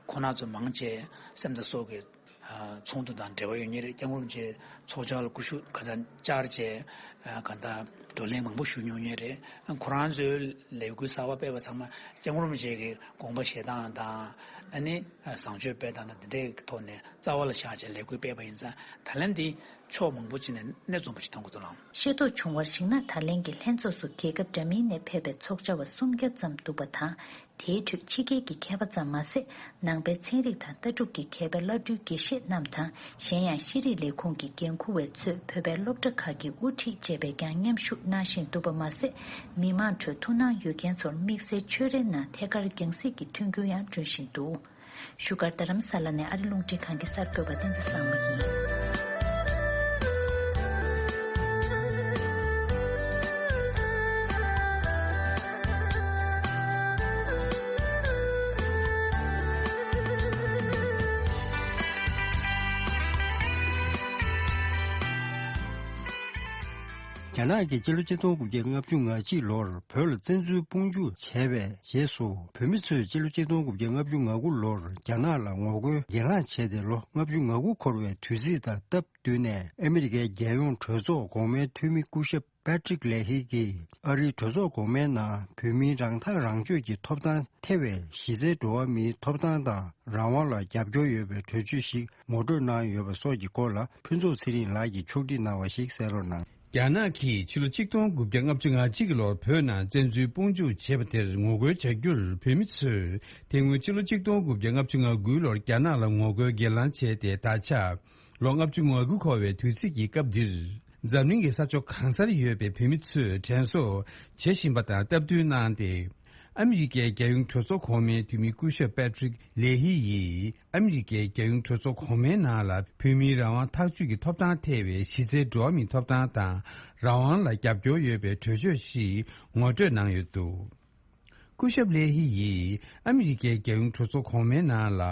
ཁོང་རྣམ་ཚོ་མང་ཆེ་སེམས་དང་སྲོག་གི་ཨ་ཚོགས་འདུ་དང་འབྲེལ་བ་ཡོད་མཁན་རེད། སྐྱབས་མགོན་རིན་པོ་ཆེའི་ཚོགས་བཅར་ལ་སྐུ་ཞབས་ག་ཚོད་བཅར་བྱས་ཨ་གང་ལྟར་བགྲོ་གླེང་མང་པོ་ཞུ་མྱོང་མཁན་རེད། ཨ་ཁོ་རང་ཚོའི་ལས་འགུལ་གསར་པ་སྤེལ་བ་ཚང་མ་སྐྱབས་མགོན་རིན་པོ་ཆེ་གི་དགོངས་པ་བཞེས་སྟངས་དང་། ཨ་ནི་ཨ་བཟང་སྤྱོད་སྤེལ་སྟངས་དང་། འདི་འདྲའི་ཐོག་ནས་རྩ་བ་ལ་བཞག་བྱས་ལས་འགུལ་སྤེལ་བ་ཡིན་ཙང་། ད་ལན་འདི་ཕྱོགས་མང་པོ་ཅིག་ནས་སྣེ་འཛོམས་པ་ཞིག་མཐོང་གི་འདུག་ལགས། ཤེས་རྟོགས་བྱུང་བར་གཞིགས་ན། ད་ལན་གྱི་ལྷན་ཚོགས་སུ་རྒྱལ་ཁབ་འདྲ་མིན་ནས་ཕེབས་པའི་ཚོགས་བཅར་བ་སུམ་བརྒྱ་ཙམ་འདུག་པ་དང་། དེའི་ཁྲོད་ཕྱི་རྒྱལ་གྱི་མཁས་པ་ཙམ་མ་ཟད། ནང་པའི་ཚན་རིག་དང་ལྟ་གྲུབ་ཀྱི་མཁས་པའི་བླ་སྤྲུལ་དགེ་བཤེས་རྣམས་དང་། གཞན་ཡང་ཤེས་རིག་ལས་ཁུངས་ཀྱི་འགན་འཁུར་བས་གཙོས་བོད་པའི་སློབ་གྲྭ་ཁག་གི་དབུ་ཁྲིད་བཅས་པས་ཀྱང་མཉམ་ཞུགས་གནང་བཞིན་འདུག་པ་མ་ཟད། མི་མང་ཁྲོད་ཐུགས་སྣང་ཡོད་མཁན་ཚོར་དམིགས་བསལ་ཆོས་རའི་ནང་ཐད་ཀར་རྒྱང་སྲིང་གི་མཐུན་འགྱུར་ཡང་བསྐྲུན་བཞིན་འདུག། བཞུགས་སྒར་རྡ་རམ་ས་ལ་ནས་ཨ་རི་རླུང་འཕྲིན་ཁང་གི་གསར་འགོད་པ་བསྟན་འཛིན་བཟང་མོ་ཡིན། རྒྱ་ནག་གིས་སྤྱི་ལོ་ཆིག་སྟོང་དགུ་བརྒྱ་ལྔ་བཅུ་ང་གཅིག་ལོར་བོད་ལ་བཙན་འཛུལ་དཔུང་འཇུག་བྱས་པའི་རྗེས་སུ། བོད་མི་ཚོས་སྤྱི་ལོ་ཆིག་སྟོང་དགུ་བརྒྱ་ལྔ་བཅུ་ང་དགུ་ལོར་རྒྱ་ནག་ལ་ངོ་རྒོལ་གྱེན་ལངས་བྱས་ཏེ། ལོ་ལྔ་བཅུ་ང་དགུ་འཁོར་བའི་དུས་ཚིགས་དང་སྟབས་བསྟུན་ནས། ཨ་མི་རི་ཀའི་རྒྱལ་ཡོངས་གྲོས་ཚོགས་གོང་མའི་འཐུས་མི་སྐུ་ཞབས་པེ་ཏྲིག་ལེ་ཧི་གིས། ཨ་རིའི་གྲོས་ཚོགས་གོང་མའི་ནང་བོད་མིའི་རང་ཐག་རང་གཅོད་ཀྱི་ཐོབ་ཐང་ཐེ་བའི་གཞི་རྩའི་འགྲོ་བ་མིའི་ཐོབ་ཐང་དང་རང་དབང་ལ་རྒྱབ་སྐྱོར་ཡོད་པའི་གྲོས་ཆོད་ཞིག་ངོ་སྤྲོད་གནང་ཡོད་པ་སོགས་ཀྱི་སྐོར་ལ། ཕུན་ཚོགས་ཚེ་རིང་ལགས་ཀྱིས་ཕྱོགས་སྒྲིག་གནང་བ་ཞིག་གསན་རོགས་གནང་། རྒྱ་ནག་གིས་ཕྱི་ལོ་ཆིག་སྟོང་དགུ་བརྒྱ་ལྔ་བཅུ་ང་གཅིག་ལོར་བོད་ནང་བཙན་འཛུལ་དཔུང་འཇུག་བྱས་པ་དེར་ངོ་རྒོལ་བྱ་རྒྱུར། བོད་མི་ཚོས་དེ་སྔོན་ཕྱི་ལོ་ཆིག་སྟོང་དགུ་བརྒྱ་ལྔ་བཅུ་ང་དགུ་ལོར་རྒྱ་ནག་ལ་ངོ་རྒོལ་གྱེན་ལངས་བྱས་ཏེ། ད་ཆ་ལོ་ལྔ་བཅུ་ང་དགུ་འཁོར་བའི་དུས་ཚིགས་ཀྱི་སྐབས་འདིར། འཛམ་གླིང་གི་ས་ཕྱོགས་གང་སར་ཡོད་པའི་བོད་མི་ཚོས་དྲན་གསོ་བྱེད་བཞིན་པ་དང་སྟབས་བསྟུན་གནང་སྟེ། ཨ་མི་རི་ཀའི་རྒྱལ་ཡོངས་གྲོས་ཚོགས་གོང་མའི་འཐུས་མི་སྐུ་ཞབས་པེ་ཏྲིག་ལེ་ཧི་ཡིས། ཨ་མི་རི་ཀའི་རྒྱལ་ཡོངས་གྲོས་ཚོགས་གོང་མའི་ནང་ལ་བོད་མིའི་རང་དབང་ཐག་གཅོད་ཀྱི་ཐོབ་ཐང་ཐེ་བའི་གཞི་རྩའི་འགྲོ་བ་མིའི་ཐོབ་ཐང་དང་རང་དབང་ལ་རྒྱབ་སྐྱོར་ཡོད་པའི་གྲོས་ཆོད་ཞིག་ངོ་སྤྲོད་གནང་ཡོད་འདུག། སྐུ་ཞབས་ལེ་ཧི་ཡིས་ཨ་མི་རི་ཀའི་རྒྱལ་ཡོངས་གྲོས་ཚོགས་གོང་མའི་ནང་ལ་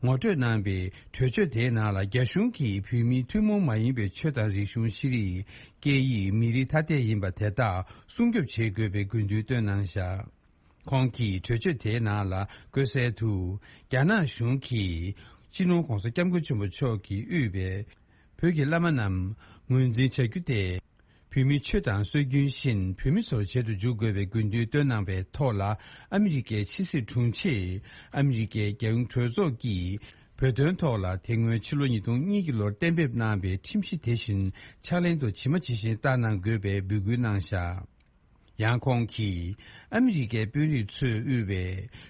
ངོ་སྤྲོད་གནང་པའི་གྲོས་ཆོད་དེའི་ནང་ལ། རྒྱ་གཞུང་གིས་བོད་མིའི་ཐུན་མོང་མ་ཡིན་པའི་ཆོས་དང་རིག་གཞུང་། ཤེས་རིག་སྐད་ཡིག་མི་རིགས་ཐ་དད་ཡིན་པ་དེ་དག་སྲུང་སྐྱོབ་བྱེད་དགོས་པའི་དགོས་འདུན་བཏོན་གནང་བཞག། ཁོང་གིས་གྲོས་ཆོད་དེའི་ནང་ལ་བཀོད་གསལ་དུ། རྒྱ་ནག་གཞུང་གིས་སྤྱི་ནོར་༧གོང་ས་༧སྐྱབས་མགོན་ཆེན་པོ་མཆོག་གིས་དབུས་པའི་བོད་ཀྱི་བླ་མ་རྣམས་ངོས་འཛིན་བྱ་རྒྱུ་དེ། བོད་མིའི་ཆོས་དང་སྲོལ་རྒྱུན་བཞིན་བོད་མི་ཚོར་བྱེད་དུ་འཇུག་དགོས་པའི་དགོས་འདུན་བཏོན་གནང་བའི་ཐོག་ལ། ཨ་མི་རི་ཀའི་ཕྱི་སྲིད་དྲུང་ཆེས་ཨ་མི་རི་ཀའི་རྒྱལ་ཡོངས་གྲོས་ཚོགས་ཀྱིས་བོད་དོན་ཐོག་ལ་དེ་སྔོན་ཕྱི་ལོ་ཉིས་སྟོང་གཉིས་ཀྱི་ལོར་གཏན་འབེབས་གནང་བའི་ཁྲིམས་གཞི་དེ་བཞིན་ཕྱག་ལེན་དུ་ཇི་མ་ཇི་བཞིན་བསྟར་གནང་དགོས་པའི་འབོད་སྐུལ་གནང་བཞག་ཡང་ཁོང་གིས་ཨ་མི་རི་ཀའི་དཔོན་རིགས་ཚོས་དབུས་པའི་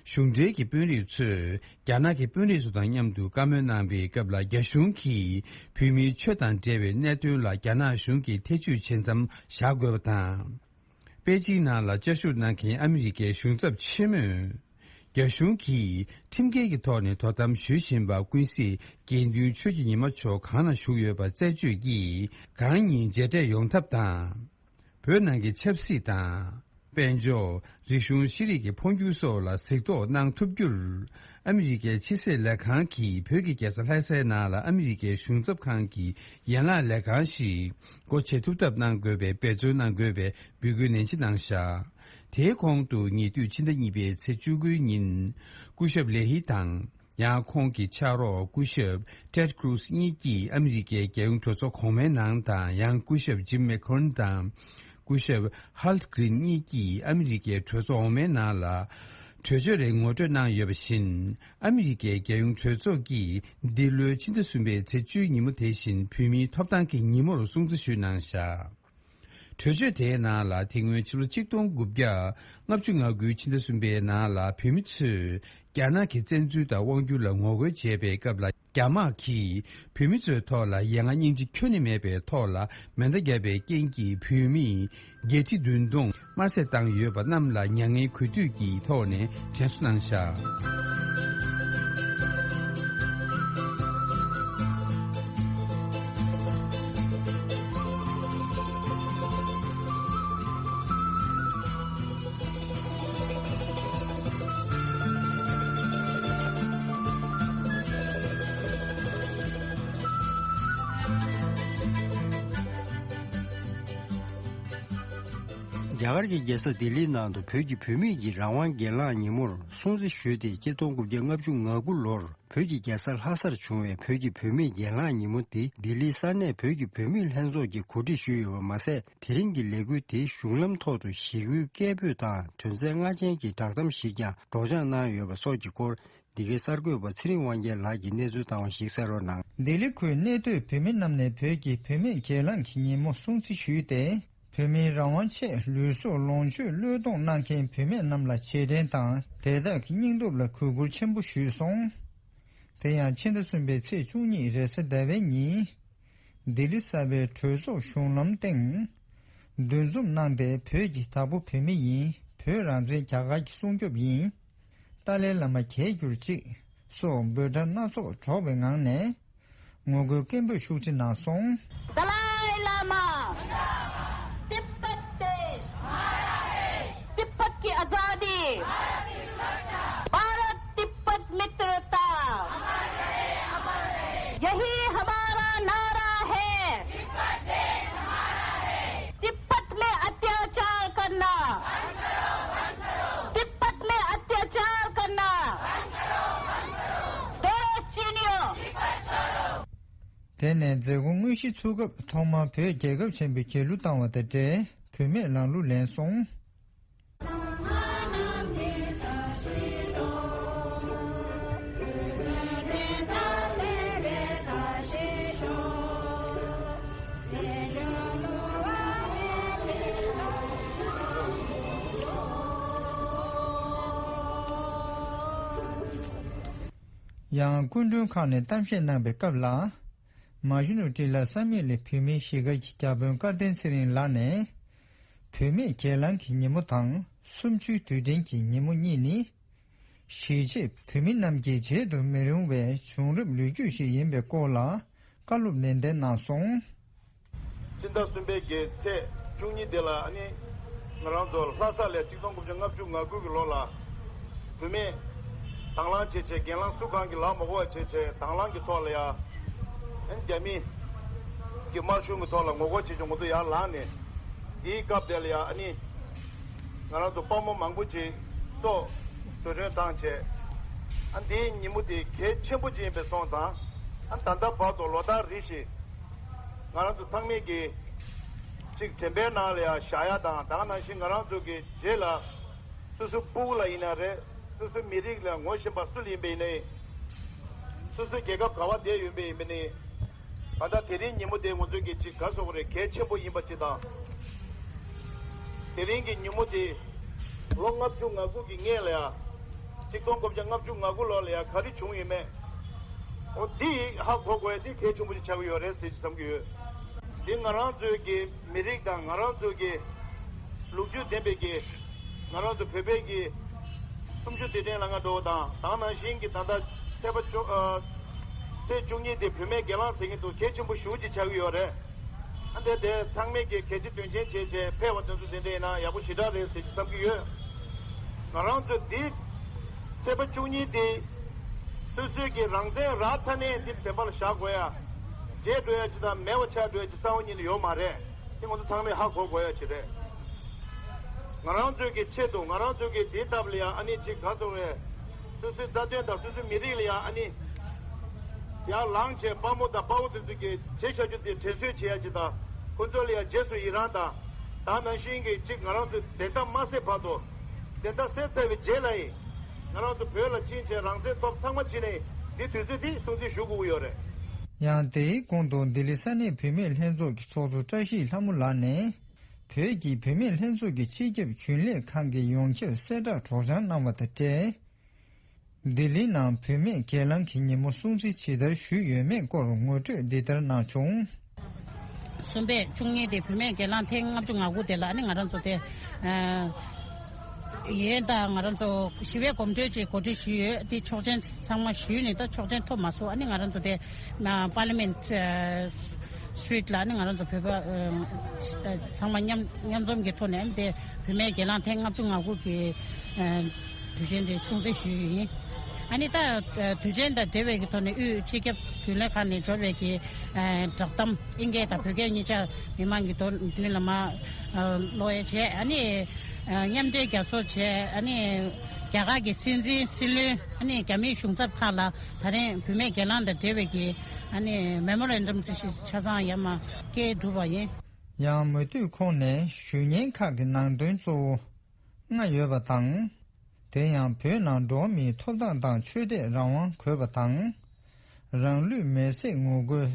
གཞུང་འབྲེལ་གྱི་དཔོན་རིགས་ཚོས་རྒྱ་ནག་གི་དཔོན་རིགས་ཚོ་དང་མཉམ་དུ་བཀའ་མོལ་གནང་བའི་སྐབས་ལ། རྒྱ་གཞུང་གིས་བོད་མིའི་ཆོས་དང་འབྲེལ་བའི་གནད་དོན་ལ་རྒྱ་ནག་གཞུང་གིས་ཐེ་བྱུས་བྱེད་མཚམས་བཞག་དགོས་པ་དང་། པེ་ཅིང་ནང་ལ་བཅའ་བཞུགས་གནང་མཁན་ཨ་མི་རི་ཀའི་གཞུང་ཚབ་ཆེན་མོས། རྒྱ་གཞུང་གིས་ཁྲིམས་འགལ་གྱི་ཐོག་ནས་དོ་དམ་ཞུ་བཞིན་པ་ཀུན་གཟིགས་དགེ་འདུན་ཆོས་ཀྱི་ཉི་མ་མཆོག་གང་ན་བཞུགས་ཡོད་པ་རྩད་གཅོད་ཀྱིས་གང་ཉིད་མཇལ་འཕྲད་ཡོང་ཐབས་དང་། བོད་ནང་གི་ཆབ་སྲིད་དང་། དཔལ་འབྱོར། རིག་གཞུང་། ཤེས་རིག་གི་འཕོ་འགྱུར་སོགས་ལ་གཟིགས་རྟོག་གནང་ཐུབ་རྒྱུར། ཨ་མི་རི་ཀའི་ཕྱི་སྲིད་ལས་ཁང་གིས་བོད་ཀྱི་རྒྱལ་ས་ལྷ་སའི་ནང་ལ་ཨ་མི་རི་ཀའི་གཞུང་ཚབ་ཁང་གི་ཡན་ལག་ལས་ཁང་ཞིག་སྒོ་འབྱེད་ཐུབ་ཐབས་གནང་དགོས་པའི་འབད་བརྩོན་གནང་དགོས་པའི་འབོད་སྐུལ་ནན་ཆེ་གནང་བཞག་དེའི་གོང་དུ་ཉེ་དུས་ཕྱི་ཟླ་གཉིས་པའི་ཚེས་བཅུ་དགུའི་ཉིན། སྐུ་ཞབས་ལེ་ཧི་དང་། ཡང་ཁོང་གི་ཕྱག་རོགས་སྐུ་ཞབས་Ted Cruz་གཉིས་ཀྱིས་ཨ་མི་རི་ཀའི་རྒྱལ་ཡོངས་གྲོས་ཚོགས་གོང་མའི་ནང་དང་། ཡང་སྐུ་ཞབས་Jim McGovern་དང་། སྐུ་ཞབས་Hultgren་གཉིས་ཀྱིས་ཨ་མི་རི་ཀའི་གྲོས་ཚོགས་འོག་མའི་ནང་ལ། གྲོས་ཆོད་རེ་ངོ་སྤྲོད་གནང་ཡོད་པ་བཞིན། ཨ་མི་རི་ཀའི་རྒྱལ་ཡོངས་གྲོས་ཚོགས་ཀྱིས་འདི་ལོའི་ཕྱི་ཟླ་གསུམ་པའི་ཚེས་བཅུའི་ཉིན་མོ་དེ་བཞིན་བོད་མིའི་ཐོབ་ཐང་གི་ཉིན་མོར་སྲུང་བརྩི་ཞུས་གནང་བཞག་གྲོས་ཆོད་དེའི་ནང་ལ། དེ་སྔོན་ཕྱི་ལོ་ཆིག་སྟོང་དགུ་བརྒྱ་ལྔ་བཅུ་ང་དགུའི་ཕྱི་ཟླ་གསུམ་པའི་ནང་ལ་བོད་མི་ཚོས་རྒྱ་ནག་གི་བཙན་འཛུལ་དང་དབང་སྒྱུར་ལ་ངོ་རྒོལ་བྱས་པའི་སྐབས་ལ། རྒྱ་དམག་གིས་བོད་མི་ཚོའི་ཐོག་ལ་ཡ་ང་སྙིང་རྗེ་ཁྱོན་ནས་མེད་པའི་ཐོག་ལ་མེ་མདའ་བརྒྱབ་པའི་རྐྱེན་གྱིས་བོད་མི་བརྒྱད་ཁྲི་བདུན་སྟོང་དམར་བསད་བཏང་ཡོད་པ་རྣམས་ལ་མྱ་ངན་གུས་འདུད་ཀྱི་ཐོག་ནས་དྲན་གསོ་གནང་བཞག་རྒྱ་གར་གྱི་རྒྱལ་ས་ལྡི་ལིའི་ནང་དུ་བོད་ཀྱི་བུད་མེད་ཀྱི་རང་དབང་སྒེར་ལངས་ཉིན་མོར་སྲུང་བརྩི་ཞུས་ཏེ། ཆིག་སྟོང་དགུ་བརྒྱ་ལྔ་བཅུ་ང་དགུ་ལོར་བོད་ཀྱི་རྒྱལ་ས་ལྷ་སར་བྱུང་བའི་བོད་ཀྱི་བུད་མེད་སྒེར་ལངས་ཉིན་མོ་དེ་ལྡི་ལིའི་ས་གནས་བོད་ཀྱི་བུད་མེད་ལྷན་ཚོགས་ཀྱིས་གོ་སྒྲིག་ཞུས་ཡོད་པ་མ་ཟད། དེ་རིང་གི་ལས་འགུལ་དེའི་གཞུང་ལམ་ཐོག་ཏུ་ཞི་རྒོལ་སྐད་འབོད་དང་དོན་ཚན་ལྔ་ཅན་གྱི་བསྒྲགས་གཏམ་ཞིག་ཀྱང་སྒྲོག་སྦྱང་གནང་ཡོད་པ་སོགས་ཀྱི་སྐོར། འདི་གའི་གསར་འགོད་པ་ཚེ་རིང་དབང་རྒྱལ་ལགས་ཀྱིས་གནས་ཚུལ་བཏང་བ་ཞིག་གསན་རོགས་གནང་། ལྡི་ལི་ཁུལ་གནས་སྡོད་བོད་མི་རྣམས་ནས་བོད་ཀྱི་བུད་མེད་སྒེར་ལངས་ཀྱི་ཉིན་མོ་སྲུང་བརྩི་ཞུས་ཏེ། བོད་མིའི་རང་དབང་ཆེད་ལུས་སྲོག་ལོངས་སྤྱོད་བློས་གཏོང་གནང་མཁན་བུད་མེད་རྣམས་ལ་རྗེས་དྲན་དང་དེ་དག་གི་སྙིང་སྟོབས་ལ་གུས་བཀུར་ཆེན་པོ་ཞུས་སོང་། དེ་ཡང་ཕྱི་ཟླ་གསུམ་པའི་ཚེས་བཅུ་གཉིས་རེས་གཟའ་ཟླ་བའི་ཉིན། ལྡི་ལི་གསར་པའི་གྲོས་ཚོགས་གཞུང་ལམ་སྟེང་། འདུ་འཛོམས་གནང་སྟེ། བོད་ཀྱི་དྭགས་པོ་བོད་མི་ཡིན། བོད་རང་བཙན་རྒྱ་གར་གྱི་སྲུང་སྐྱོབ་ཡིན། ཏཱ་ལའི་བླ་མ་རྒྱལ་གྱུར་ཅིག་སོགས་འབོད་སྒྲ་སྣ་ཚོགས་སྒྲོག་པའི་ངང་ནས། ངོ་རྒོལ་སྐད་འབོད་ཤུགས་ཆེ་གནང་སོང་། दलाई लामा, तिब्बत देश, तिब्बत की आजादी, भारत तिब्बत मित्रता, यही हमारा नारा है। तिब्बत में अत्याचार करना, तिब्बत में अत्याचार करना, दोष चीनियो। དེ་ནས་མཛད་སྒོ་དངོས་གཞི་ཚུགས་སྐབས་ཐོག་མར་བོད་རྒྱལ་ཁབ་ཆེན་པོའི་རྒྱལ་གླུ་བཏང་བ་དང་འབྲེལ་བུད་མེད་ལངས་གླུ་ལེན་སོང་། ཡང་སྐུ་མགྲོན་ཁག་ནས་གཏམ་བཤད་གནང་པའི་སྐབས་ལ། མ་ཤུ་ནུ་ཏི་ལ་ས་མིག་ལའི་བོད་མིའི་གཞིས་སྒར་གྱི་བརྒྱ་དཔོན་སྐལ་ལྡན་ཚེ་རིང་ལགས་ནས། བུད་མེད་སྒེར་ལངས་ཀྱི་ཉིན་མོ་དང་གསུམ་བཅུའི་དུས་དྲན་གྱི་ཉིན་མོ་གཉིས་ནི། གཞིས་བྱེས་བོད་མི་རྣམས་ཀྱིས་བརྗེད་དུ་མི་རུང་བའི་བྱུང་རབས་ལོ་རྒྱུས་ཤིག་ཡིན་པའི་སྐོར་ལ་བཀའ་སློབ་ནན་ཏན་གནང་སོང་། སྤྱི་ཟླ་གསུམ་པའི་གི་ཚེས་བཅུ་གཉིས་དེ་ལ་ཨ་ནི་ང་རང་ཚོ་ལྷ་ས་ལ་ཆིག་སྟོང་དགུ་བརྒྱ་ལྔ་བཅུ་ང་དགུ་གི་ལོ་ལ་བུད་མེད་དང་བླངས་བྱས་བྱས། སྒེར་ལངས་སུ་གང་གིས་ལག་མ་འགུལ་བ་བྱས་བྱས་དང་བླངས་ཀྱི་ཐོག་ལ་ཡ་ཨ་ནི་རྒྱ་མི་གི་དམར་གཞུང་གི་ཐོག་ལ་ངོ་རྒོལ་བྱས་བྱས་ང་ཚོ་ཡར་ལངས་ནས། དེའི་སྐབས་དེ་ལ་ཡ་ཨ་ནི་ང་རང་ཚོ་དཔའ་མོ་མང་པོ་ཅིག་སྲོག་བྲོས་བཏང་བྱས། ཨ་དེའི་ཉིན་མོ་དེ་གལ་ཆེན་པོ་ཅིག་ཡིན་པའི་སོང་ཙང་། ཨ་ད་ལྟ་བར་དུ་ལོ་ལྟར་རེ་བཞིན་ང་རང་ཚོ་ཚང་མས་ཀྱི་ གཅིག་དྲན་པའི་ནང་ལ་ཡང་བཞག་ཡ་དང་། ད་ག་ནང་བཞིན་ང་རང་ཚོ་གི་རྗེས་ལ་སོ་སོའི་སྤུ་གུ་ལ་ཡིན་ན་རེད། སོ་སོའི་མི་རིགས་ལ་ངོ་ཤེས་པ་སུ་ལ་ཡིན་པ་ཡིན་ནའི། སོ་སོའི་རྒྱལ་ཁབ་ག་བ་བསྡད་ཡོད་པ་ཡིན་པ་ནི། ད་ལྟ་དེ་རིང་ཉིན་མོ་དེ་ང་ཚོ་གི་གཅིག་ག་རེ་ཟེར་དགོས་རེད། གལ་ཆེན་པོ་ཡིན་པ་གཅིག་དང་། དེ་རིང་གི་ཉིན་མོ་དེ་ལོ་ལྔ་བཅུ་ང་དགུ་གི་སྔོན་ལ་ཡ། ཆིག་སྟོང་དགུ་བརྒྱ་ལྔ་བཅུ་ང་དགུ་ལོ་ལ་ཡ་ག་རེ་བྱུང་ཡོད་མེད། འོ་འདི་ཧ་གོ་དགོས་ཡ་འདི་གལ་ཆེན་པོ་ཞིག་ཆགས་ཀྱི་ཡོད་རེད་ཟེར་གྱི་བསམ་གྱི་ཡོད། འདི་ང་རང་ཚོའི་གི་མི་རིགས་དང་ང་རང་ཚོའི་གི་ལོ་རྒྱུས་ལྡན་པའི་གི་ང་རང་ཚོ་བོད་པའི་གི་གསུམ་བཅུ་དུས་དྲན་ལ་ང་འགྲོ་བ་དང་། ད་ག་ནང་བཞིན་གྱི་ད་ལྟ་ཚེས་པ་བཅུ་ཨ། ཚེས་བཅུ་གཉིས་དེ་བུད་མེད་སྒེར་ལངས་ཟེར་གྱི་འདུག་གལ་ཆེན་པོ་ཞེ་པོ་ཅིག་ཆགས་ཀྱི་ཡོད་རེད། ཨ་འདི་དེ་ཚང་མས་ཀྱི་གལ་ཆེ་དོན་ཆེན་བྱས་བྱས་ཕེབས་པ་དེ་ཚོ་དེ་འདྲ་ཡིན་ན་ཡག་པོ་ཞེ་དྲག་རེད་ཟེར་གྱི་བསམ་གྱི་ཡོད། ང་རང་ཚོས་འདི་ཚེས་པ་བཅུ་གཉིས་དེ་སོ་སོའི་གི་རང་བཙན་རག་ཚར་ནས་འདི་དྲན་པ་ལ་བཞག་དགོས་ཡ། བརྗེད་འགྲོ་ཡ་ཅིག་དང་མེད་པ་ཆགས་འགྲོ་ཡ་ཅིག་རྩ་བ་ཉིད་ནས་ཡོད་མ་རེད། དེ་ང་ཚོ་ཚང་མས་ཧ་གོ་དགོས་ཡ་ཅིག་རེད། ང་རང་ཚོའི་གི་ཆེད་དུ་ང་རང་ཚོའི་གི་དེའི་སྟབས་ལ་ཡ་ཨ་ནི་ཅིག་ག་ཚོད་རེད། སོ་སོའི་རྩ་དོན་དང་སོ་སོའི་མི་རིགས་ལ་ཡ་ཨ་ནི་ཡར་ལངས་བྱས་དཔའ་མོ་དང་དཔའ་བོ་དེ་ཚོ་གི་བྱས་བཞག་རྒྱུ་དེ་དྲན་གསོ་བྱེད་ཡ་ཅིག་དང་། ཁོ་ཚོ་ལ་ཡ་རྗེས་སུ་ཡི་རང་དང་། ད་ནང་བཞིན་གི་ཅིག་ང་རང་ཚོ་བདེན་མཐའ་མ་གསལ་བར་དུ། བདེན་མཐའ་གསལ་ཚར་བའི་རྗེས་ལ་ཡིན། ང་རང་ཚོ་བོད་ལ་ཕྱིན་བྱས་རང་བཙན་ཐོབ་ཚང་མ་ཕྱིན་ནས་འདི་དུས་ཚོད་འདི་སྲུང་བརྩི་ཞུ་དགོས་ཀྱི་ཡོད་རེད། ཡང་དེའི་གོང་དུ་ལྡི་ལི་ས་གནས་བུད་མེད་ལྷན་ཚོགས་ཀྱི་ཚོགས་གཙོ་བཀྲ་ཤིས་ལྷ་མོ་ལགས་ནས། བོད་ཀྱི་བུད་མེད་ལྷན་ཚོགས་ཀྱི་སྤྱི་ཁྱབ་རྒྱུན་ལས་ཁང་གི་ཡོངས་ཁྱབ་གསལ་བསྒྲགས་སྒྲོག་སྦྱང་གནང་བ་དང་འབྲེལ། ལྡི་ལིའི་ནང་བུད་མེད་སྒེར་ལངས་ཀྱི་ཉིན་མོ་སྲུང་བརྩི་ཇི་ལྟར་ཞུས་ཡོད་མེད་སྐོར་ངོ་སྤྲོད་འདི་ལྟར་གནང་བྱུང་། གསུམ་པའི་བཅུ་གཉིས་དེ་བུད་མེད་སྒེར་ལངས་ཐེངས་ལྔ་བཅུ་ང་དགུ་དེ་ལ་ཨ་ནི་ང་རང་ཚོ་དེ། ཨ། ཡིན་ད་ང་རང་ཚོ་ཞི་བའི་གོམ་བགྲོད་ཅིག་གོ་སྒྲིག་ཞུས་ཡོད། དེ་ཆོག་མཆན་ཚང་མ་ཞུས་ནས་ད་ཆོག་མཆན་ཐོབ་མ་སོང་། ཨ་ནི་ང་རང་ཚོ་དེ་ན་པར་ལི་མེན་ཊི་སི་ཊི་རི་ཊི་ལ་ཨ་ནི་ང་རང་ཚོ་བོད་པ་ཨ་ཚང་མ་མཉམ་མཉམ་འཛོམས་ཀྱི་ཐོག་ནས་ཨ་ནི་དེ་བུད་མེད་སྒེར་ལངས་ཐེངས་ལྔ་བཅུ་ང་དགུ་གི་ཨ་དུས་ཆེན་དེ་སྲུང་བརྩི་ཞུས་ཡོད་ཡིན། ཨ་ནི་ད་དུས་ཆེན་དང་འབྲེལ་བའི་གི་ཐོག་ནས་དབུས་སྤྱི་ཁྱབ་རྒྱུན་ལས་ཁང་ནས་འབྱོར་བའི་གི་ཨ་བསྒྲགས་གཏམ་ཨིན་སྐད་དང་བོད་སྐད་གཉིས་ཆ་མི་མང་གི་མདུན་ལ་མ་ཨ་ཀློག་ཡས་བྱས། ཨ་ནི་ཨ་མཉམ་འབྲེལ་རྒྱབ་སྐྱོར་བྱས། ཨ་ནི་རྒྱ་གར་གྱི་སྲིད་འཛིན་སྲིད་བློན། ཨ་ནི་རྒྱ་མིའི་གཞུང་ཚབ་ཁག་ལ་ད་རིང་བུད་མེད་སྒེར་ལངས་དང་འབྲེལ་བའི་གི་ཨ་ནི་མེ་མོ་རན་ཌམ་ཅིག་ཆ་ཚང་ཡར་མར་སྐད་བསྒྲུབས་པ་ཡིན། ཡང་མུ་མཐུད་ཁོང་ནས་ཞུ་སྙན་ཁག་གི་ནང་དོན་གཙོ་བོ་ལྔ་ཡོད་པ་དང་། དེ་ཡང་བོད་ནང་འགྲོ་བ་མིའི་ཐོབ་ཐང་དང་ཆོས་དད་རང་དབང་དགོས་པ་དང་། རང་ལུས་མེར་སྲེག་ངོ་རྒོལ་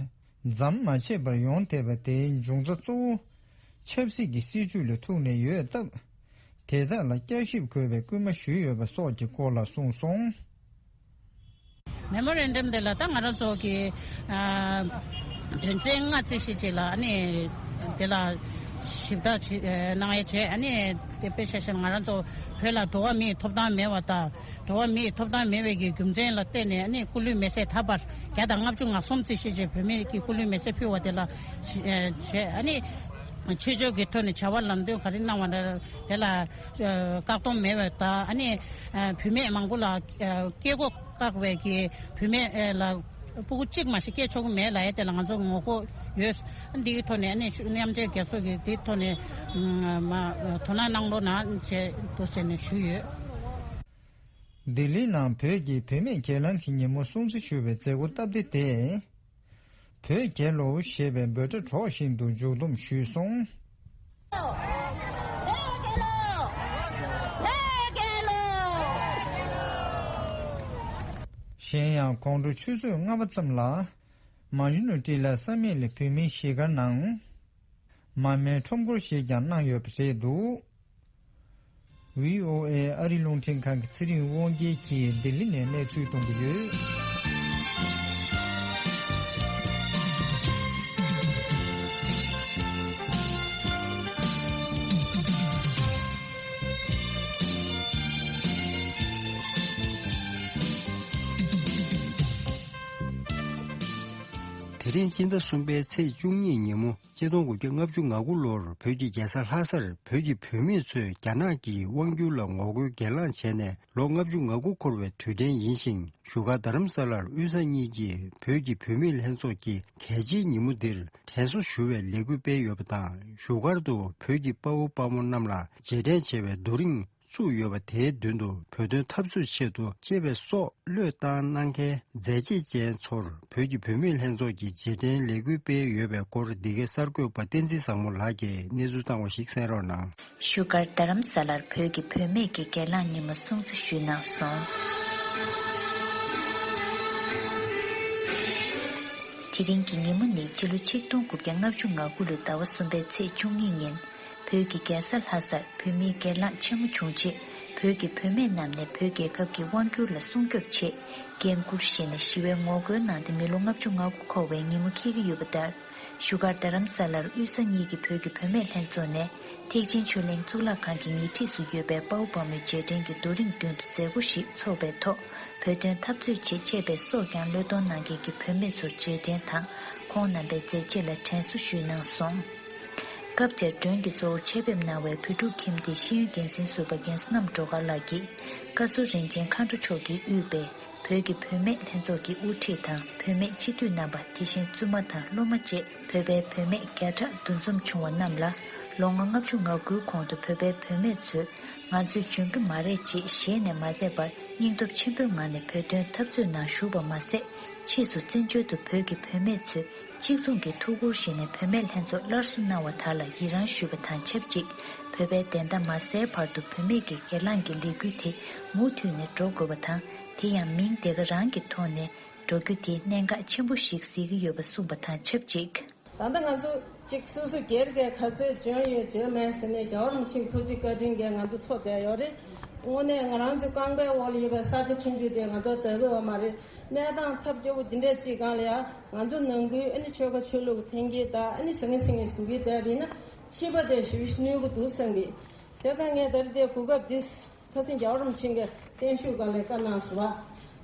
མཚམས་མ་ཆད་པར་ཡོང་བསྡད་པ་དེའི་འབྱུང་རྩ་གཙོ་བོ་ཆབ་སྲིད་ཀྱི་སྲིད་བྱུས་ལ་ཐུག་ནས་ཡོད་སྟབས། དེ་དག་ལ་བསྐྱར་ཞིབ་དགོས་པའི་སྐུལ་མ་ཞུས་ཡོད་པ་སོགས་ཀྱི་སྐོར་ལ་གསུངས་སོང་། མེ་མོ་རན་ཌམ་དེ་ལ་ད་ང་རང་ཚོ་གི་ཨ་དོན་ཚན་ལྔ་རྩིས་ཞིབ་བྱས་ལ་ཨ་ནི་དེ་ལ་ཞིབ་ལྟ་བྱེད་ཨ་གནང་ཡས་བྱས། ཨ་ནི་དེ་དཔེ་ཆ་བཞག་ན་ང་རང་ཚོ་བོད་ལ་འགྲོ་བ་མིའི་ཐོབ་ཐང་མེད་པ་དང་། འགྲོ་བ་མིའི་ཐོབ་ཐང་མེད་པའི་གི་རྒྱུ་མཚན་ལ་བརྟེན་ནས་ཨ་ནི་སྐུ་ལུས་མེ་སྲེག་ད་བར་བརྒྱ་དང་ལྔ་བཅུ་ང་གསུམ་རྩིས་ཞིབ་བྱས་བོད་མི་གི་སྐུ་ལུས་མེ་སྲེག་ཕུལ་བ་དེ་ལ་ཨ་བྱས། ཨ་ནི་ཆོས་ཕྱོགས་ཀྱི་ཐོག་ནས་བྱ་བ་ལམ་སྟོན་ག་རེ་གནང་བ་འདྲ་དེ་ལ་བཀག་སྡོམ་མེད་པ་དང་། ཨ་ནི་བུད་མེད་མང་པོ་ལ་སྐྱེ་སྒོ་བཀག་པའི་གི་བུད་མེད་ལ་སྤུ་གུ་གཅིག་མ་ཞིག་སྐྱེ་ཆོག་གི་མེད་ལབ་ཡས་དེ་ལ་ང་ཚོ་ངོ་རྒོལ་ཡོད། འདིའི་ཐོག་ནས་ཨ་ནི་མཉམ་འབྲེལ་རྒྱལ་ཚོགས་ཀྱི་འདིའི་ཐོག་ནས་མ་དོ་སྣང་གནང་རོགས་གནང་ཞེས་འདུག་ཟེར་ནས་ཞུས་ཡོད། ལྡི་ལིའི་ནང་བོད་ཀྱི་བུད་མེད་སྒེར་ལངས་ཀྱི་ཉིན་མོ་སྲུང་བརྩི་ཞུ་བའི་མཛད་སྒོ་སྟབས་བདེ་དེ། བོད་རྒྱལ་ལོ་ཞེས་པའི་འབོད་སྒྲ་སྒྲོག་བཞིན་དུ་མཇུག་བསྡོམས་ཞུས་སོང་། གཞན་ཡང་དགོང་དྲོ་ཆུ་ཚོད་ལྔ་པ་ཙམ་ལ་མ་ཇུ་ནུ་ཏི་ལ་ས་མིག་ལ་བོད་མིའི་གཞིས་སྒར་ནང་མར་མེའི་ཁྲོམ་སྐོར་ཞིག་ཀྱང་གནང་ཡོད་པ་རེད་འདུག། བྷི་ཨོ་ཨེ་ཨ་རི་རླུང་འཕྲིན་ཁང་གི་ཚེ་རིང་དབང་རྒྱལ་གྱིས་ལྡི་ལི་ནས་གནས་ཚུལ་གཏོང་གི་ཡོད། དེ་རིང་སྤྱི་ཟླ་གསུམ་པའི་ཚེས་བཅུ་གཉིས་ཉིན་མོ། ཆིག་སྟོང་དགུ་བརྒྱ་ལྔ་བཅུ་ང་དགུ་ལོར་བོད་ཀྱི་རྒྱལ་ས་ལྷ་སར་བོད་ཀྱི་བུད་མེད་ཚོས་རྒྱ་ནག་གི་དབང་སྒྱུར་ལ་ངོ་རྒོལ་སྒེར་ལངས་བྱས་ནས་ལོ་ལྔ་བཅུ་ང་དགུ་འཁོར་བའི་དུས་དྲན་ཡིན་ཞིང་། བཞུགས་སྒར་རྡ་རམ་ས་ལར་དབུས་གཙང་གཉིས་ཀྱིས་བོད་ཀྱི་བུད་མེད་ལྷན་ཚོགས་ཀྱི་གལ་ཆེའི་ཉིན་མོ་འདིར་དྲན་གསོ་ཞུ་བའི་ལས་འགུལ་སྤེལ་ཡོད་པ་དང་། བཞུགས་སྒར་དུ་བོད་ཀྱི་དཔའ་བོ་དཔའ་མོ་རྣམས་ལ་རྗེས་དྲན་བྱ་བའི་རྡོ་རིང་ བཙུགས་ཡོད་པ་དེའི་མདུན་དུ་བོད་དོན་འཐབ་རྩོད་ཆེད་དུ་གཅེས་པའི་སྲོག་བློས་བཏང་གནང་མཁན་མཛད་རྗེས་ཅན་ཚོར་བོད་ཀྱི་བུད་མེད་ལྷན་ཚོགས་ཀྱིས་རྗེས་དྲན་ལས་འགུལ་སྤེལ་ཡོད་པའི་སྐོར་འདི་གའི་གསར་འགོད་པ་བསྟན་འཛིན་བཟང་མོ་ལགས་ཀྱིས་གནས་ཚུལ་བཏང་བ་ཞིག་གསན་རོགས་གནང་། བཞུགས་སྒར་རྡ་རམ་ས་ལར་བོད་ཀྱི་བུད་མེད་ཀྱི་སྒེར་ལངས་ཉིན་མོ་སྲུང་བརྩི་ཞུས་གནང་སོང་། དེ་རིང་གི་ཉིན་མོ་ནི་སྤྱི་ལོ་ཆིག་སྟོང་དགུ་བརྒྱ་ལྔ་བཅུ་ང་དགུ་ལོའི་ཟླ་བ་གསུམ་པའི་ཚེས་བཅུ་གཉིས་ཉིན། བོད་ཀྱི་རྒྱལ་ས་ལྷ་སར་བོད་མིའི་སྒེར་ལངས་ཆེན་མོ་བྱུང་རྗེས། བོད་ཀྱི་བུད་མེད་རྣམས་ནས་བོད་རྒྱལ་ཁབ་ཀྱི་དབང་བསྒྱུར་ལ་སྲུང་སྐྱོབ་ཆེད་འགན་འཁུར་བཞེས་ནས་ཞི་བའི་ངོ་རྒོལ་གནང་སྟེ་མི་ལོ་ལྔ་བཅུ་ང་དགུ་འཁོར་བའི་ཉིན་མོ་འཁེལ་གྱི་ཡོད་པ་ལྟར། བཞུགས་སྒར་རྡ་རམ་ས་ལར་དབུས་ས་གཉིས་ཀྱི་བོད་ཀྱི་བུད་མེད་ལྷན་ཚོགས་ནས་ཐེག་ཆེན་ཆོས་གླིང་གཙུག་ལག་ཁང་གི་ཉེ་འཁྲིས་སུ་ཡོད་པའི་དཔའ་བོ་དཔའ་མོའི་རྗེས་དྲན་གྱི་རྡོ་རིང་མདུན་དུ་མཛད་སྒོ་ཞིག་འཚོགས་པའི་ཐོག་བོད་དོན་འཐབ་རྩོད་ཆེད་གཅེས་པའི་སྲོག་ཀྱང་བློས་གཏོང་གནང་མཁན་གྱི་བུད་མེད་ཚོར་རྗེས་དྲན་དང་ཁོང་རྣམ་པའི་མཛད་རྗེས་ལ་དྲན་གསོ་ཞུས་གནང་སོང་། སྐབས་དེར་མགྲོན་གྱི་གཙོ་བོར་ཆེད་ཕེབས་གནང་བའི་བོད་ཕྲུག་ཁྱིམ་སྡེའི་ཤེས་ཡོན་འགན་འཛིན་ཟུར་པ་རྒན་བསོད་ནམས་སྒྲོལ་དཀར་ལགས་ཀྱིས། བཀའ་ཟུར་རིན་ཆེན་མཁའ་འགྲོ་མཆོག་གིས་དབུས་པའི་བོད་ཀྱི་བུད་མེད་ལྷན་ཚོགས་ཀྱི་དབུ་ཁྲིད་དང་བུད་མེད་སྤྱི་འཐུས་རྣམ་པ། དེ་བཞིན་བཙུན་མ་དང་སློབ་མ་བཅས་བོད་པའི་བུད་མེད་བརྒྱ་ཕྲག་འདུ་འཛོམས་བྱུང་བ་རྣམས་ལ། ལོ་ངོ་ལྔ་བཅུ་ང་དགུའི་གོང་དུ་བོད་པའི་བུད་མེད་ཚོས་ང་ཚོས་འཇོན་གྱི་མ་རེད་ཅེས་ཞེད་ནས་མ་བསྡད་པར། སྙིང་སྟོབས་ཆེན་པོའི་ངང་ནས་བོད་དོན་འཐབ་རྩོད་ནང་ཞུགས་པ་མ་ཟད། ཕྱིས་སུ་བཙན་བྱོལ་དུ་བོད་ཀྱི་བུད་མེད་ཚོས་གཅིག་མཚུངས་ཀྱིས་ཐུགས་ཁུར་བཞེས་ནས་བུད་མེད་ལྷན་ཚོགས་སླར་གསོ་གནང་བ་དག་ལ་ཡི་རང་ཞུས་པ་དང་ཆབས་ཅིག་བོད་པའི་བདེན་མཐའ་མ་གསལ་བར་དུ་བུད་མེད་ཀྱི་སྒེར་ལངས་ཀྱི་ལས་འགུལ་དེ་མུ་མཐུད་ནས་འགྲོ་དགོས་པ་དང་། དེ་ཡང་མིང་དེ་ག་རང་གི་ཐོག་ནས་འགྲོ་རྒྱུ་དེ་གནད་འགག་ཆེན་པོ་ཞིག་གཟིགས་ཀྱི་ཡོད་པ་གསུངས་པ་དང་ཆབས་ཅིག་ད་ལྟ་ང་ཚོ་གཅིག་སོ་སོ་སྒེར་གྱི་ག་ཚོད་འཇོན་ཡོད་འཇོན་མེད་ཟེར་ནས་རྒྱལ་བ་རིན་པོ་ཆེའི་ཐུགས་རྗེ་བཀའ་དྲིན་གྱིས་ང་ཚོ་འཚོ་བསྡད་ཡོད་རེད། དངོས་གནས་ང་རང་ཚོའི་རྐང་པའི་འོག་ལ་ཡོད་པའི་ས་ཆ་ཆུང་ཆུང་དེ་ང་ཚོ་བདག་གི་ཡོད་མ་རེད། གནས་སྟངས་ཐབས་སྐྱོ་པོ་འདི་འདྲའི་ཅིག་སྒང་ལ་ཡང་ང་ཚོ་ནང་ཁུལ་ཨ་ནི་ཆོལ་ཁ་ཆོས་ལུགས་འཐེན་འཁྱེར་དང་ཨ་ནི་ཟང་ངེ་ཟིང་ངེ་བཟོ་གི་བསྡད་པ་ཡིན་ན་ཕྱི་པ་དེ་ཞེ་པོ་གནོད་ཀྱི་འདུག་བསམ་གི། བྱས་ཙང་ངས་ད་རེས་དེ་གོ་སྐབས་འདི། ཁ་སང་རྒྱལ་བ་རིན་པོ་ཆེ་གིས་བརྟན་བཞུགས་སྒང་ལ་བཀའ་གནང་སོང་བ།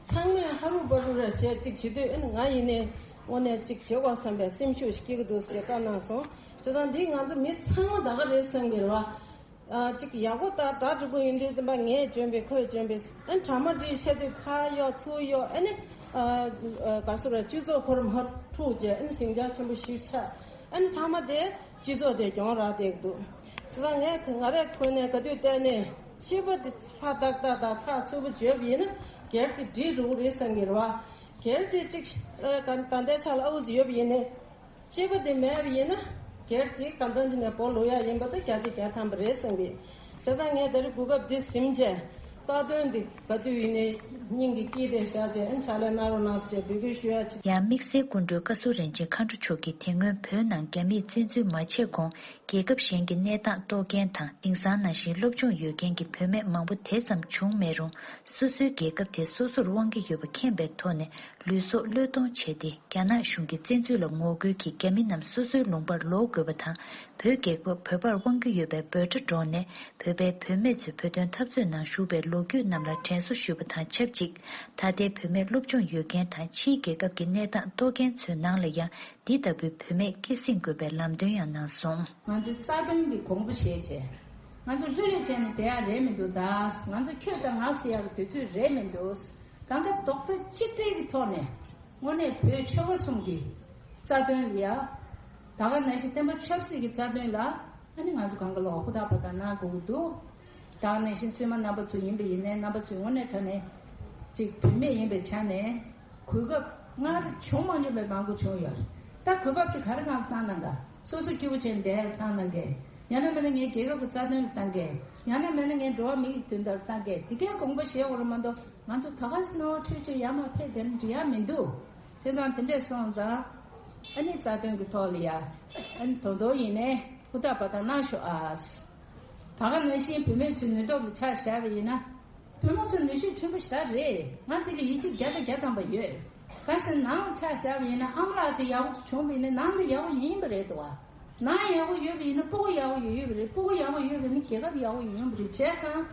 ཚང་མས་ཧ་རུ་བ་རུ་ར་བྱས་གཅིག་བྱེད་དུས་ཨ་ནི་ང་ཡིན་ནའི་དངོས་གནས་གཅིག་བྱེད་དགོས་བསམ་པའི་སེམས་ཤུགས་ཤིག་སྐྱེ་གི་འདུག་ཅེས་བཀའ་གནང་སོང་། བྱས་ཙང་འདི་ང་ཚོ་མི་ཚང་མ་ད་ག་རེད་བསམ་གི་རེད་བ། ཨ་གཅིག་ཡག་པོ་ད་གྲ་སྒྲིག་པོ་ཡིན་དུས་ཙམ་པ་ངས་འཇོན་པས་ཁོས་འཇོན་པས་ཨ་ནི་གྲ་མ་སྒྲིག་བྱས་དུས་ཕར་གཡོག་ཚུར་གཡོག་ཨ་ནི་ཨ་ཨ་ག་སོ་ར་སྤྱི་ཚོགས་ཁོར་མ་འཁྲུག་བྱས་ཨ་ནི་ཟིང་ཆ་ཆེན་པོ་ཞིག་ཆགས་ཨ་ནི་ཐ་མ་དེ་སྤྱི་ཚོགས་དེ་གྱོང་རག་བསྡད་ཀྱི་འདུག་བྱས་ཙང་ངས་ང་རའི་ཁོ་ནས་ག་དུས་བལྟས་ནས། སྐྱེས་པ་དེ་ལྷ་ཏག་ཏག་དང་ཚགས་ཚུད་པོ་བརྗོད་པ་ཡིན་ན་སྒེར་དེ་འགྲིག་འགྲོ་གི་རེད་བསམ་གྱི་རེད་བ། སྒེར་དེ་གཅིག་ཨ་ག་ད་ལྟའི་ཆ་ལ་ཨ་འུ་ཚོ་ཡོད་པ་ཡིན་ནའི། སྐྱེས་པ་དེ་མེད་པ་ཡིན་ན་སྒེར་དེ་གང་འཚམ་ཅིག་ནས་སྦོ་ལོག་ཡ་ཡིན་པ་དང་བརྒྱ་ཆ་བརྒྱ་ཐམ་པ་རེད་བསམ་གྱི། བྱས་ཙང་ངས་ད་རེས་གོ་སྐབས་འདི་ཟིན་བྱས་རྩ་དོན་འདི་ག་དུས་ཡིན་ནའི་སྙིང་གི་དཀྱིལ་དེ་བཞག་བྱས་ཨ་ཕྱག་ལས་གནང་རོགས་གནང་ཟེར་འབོད་སྐུལ་ཞུ་ཡ་ཆེད། ཡང་དམིགས་བསལ་སྐུ་མགྲོན་བཀའ་ཟུར་རིན་ཆེན་མཁའ་འགྲོ་མཆོག་གིས་དེ་སྔོན་བོད་ནང་རྒྱ་མིས་བཙན་འཛུལ་མ་བྱས་གོང་། རྒྱལ་ཁབ་གཞན་གྱི་གནས་སྟངས་རྟོགས་མཁན་དང་དེང་སང་ནང་བཞིན་སློབ་སྦྱོང་ཡོད་མཁན་གྱི་བུད་མེད་མང་པོ་དེ་ཙམ་བྱུང་མེད་རུང་། སོ་སོའི་རྒྱལ་ཁབ་དེ་སོ་སོར་དབང་གི་ཡོད་པ་མཁྱེན་པའི་ཐོག་ནས་ལུས་སྲོག་བློས་གཏོང་བྱས་ཏེ། རྒྱ་ནག་གཞུང་གི་བཙན་འཛུལ་ལ་ངོ་རྒོལ་གྱིས་རྒྱ་མི་རྣམས་སོ་སོའི་ལུང་པར་ལོག་དགོས་པ་དང་། བོད་རྒྱལ་ཁབ་བོད་པར་དབང་གི་ཡོད་པའི་འབོད་སྒྲ་སྒྲོག་ནས། བོད་པའི་བུད་མེད་ཚོས་བོད་དོན་འཐབ་རྩོད་ནང་ཞུགས་པའི་ལོ་རྒྱུས་རྣམས་ལ་དྲན་གསོ་ཞུས་པ་དང་ཆབས་ཅིག་ད་ལྟའི་བུད་མེད་སློབ་སྦྱོང་ཡོད་མཁན་དང་ཕྱིའི་རྒྱལ་ཁབ་ཀྱི་གནས་སྟངས་རྟོགས་མཁན་ཚོའི་ནང་ལ་ཡང་། འདི་ལྟ་བུའི་བུད་མེད་སྐྱེད་སྲིང་དགོས་པའི་ལམ་སྟོན་ཡང་གནང་སོང་། ང་ཚོས་རྩ་དོན་གྱི་གོང་བུ་བྱས་བྱས། ང་ཚོ་ལྷོད་ལྷོད་བྱས་ནས་བསྡད་ཡ་རེད་མི་འདུག་ད་ང་ཚོ་ཁྱོད་དང་ང་ཟེར་ཡག་གི་དུས་ཚོད་རེད་མི་འདུག་ད་ལྟ་རྡོག་རྩ་གཅིག་སྒྲིལ་གྱི་ཐོག་ནས་དངོས་གནས་བོད་ཆོལ་ཁ་གསུམ་གྱི་རྩ་དོན་ལ་ཡ། ད་ག་ནང་བཞིན་བསྟན་པ་ཆབ་སྲིད་ཀྱི་རྩ་དོན་ལ་ཨ་ནི་ང་ཚོ་གང་ག་ལ་ཧུར་ཐག་པ་དང་གནང་དགོས་ཀྱི་འདུག་ད་ག་ནང་བཞིན་བཙུན་མ་རྣམ་པ་ཚོ་ཡིན་པ་ཡིན་ནའི་རྣམ་པ་ཚོས་དངོས་གནས་དྲང་གནས་ཅིག་བུད་མེད་ཡིན་པའི་ཆ་ནས། གོ་སྐབས་སྔར་བྱུང་མ་མྱོང་པའི་མང་པོ་བྱུང་ཡོད། ད་གོ་སྐབས་དེ་ག་རེ་གང་བཏང་གནང་ག་སོ་སོ་སྐྱིད་པོ་བྱས་ནས་བསྡད་ཡག་བཏང་གནང་གས། ཡང་ན་མིན་ན་ངའི་རྒྱལ་ཁབ་ཀྱི་རྩ་དོན་ལ་བཏང་གས། ཡང་ན་མིན་ན་ངའི་འགྲོ་བ་མི་ཡི་དོན་དག་ལ་བཏང་གས། དེ་གའི་དགོངས་པ་བཞེས་དགོས་རེད་མ་གཏོགས་ང་ཚོ་ད་ག་སེ་རྣ་བ་འཁྲུད་བྱས་ཡར་མར་ཕེབས་བསྡད་ན་འགྲིག་ཡག་མི་འདུག་བྱས་ཙང་དེ་འདྲས་སོང་ཙང་། ཨ་ནི་རྩ་དོན་གྱི་ཐོག་ལ་ཡ། ཨ་ནི་དོ་དོ་ཡིན་ནའི་ཧུར་ཐག་པ་དང་གནང་ཤོག་ཨ། ད་ག་ནང་བཞིན་བུད་མེད་ཚོའི་ནུས་སྟོབས་ལ་ཆ་བཞག་པ་ཡིན་ན། བུ་མོ་ཚོ་ནུས་ཤུགས་ཆེན་པོ་ཞེ་དྲག་རེད། ང་དེ་ལ་ཡིད་ཆེས་བརྒྱ་ཆ་བརྒྱ་ཐམ་པ་ཡོད། གལ་སྲིད་ནང་ལ་ཆ་བཞག་པ་ཡིན་ན་ཨ་མ་ལགས་དེ་ཡག་པོ་བྱུང་བ་ཡིན་ན་ནང་དེ་ཡག་པོ་ཡིན་པ་རེད་དོ། ནང་ཡག་པོ་ཡོད་པ་ཡིན་ན་ཕྲུ་གུ་ཡག་པོ་ཡོད་ཡོད་པ་རེད། ཕྲུ་གུ་ཡག་པོ་ཡོད་པ་ཡིན་ན་རྒྱལ་ཁབ་ཡག་པོ་ཡོང་བ་རེད། བྱས་ཙང་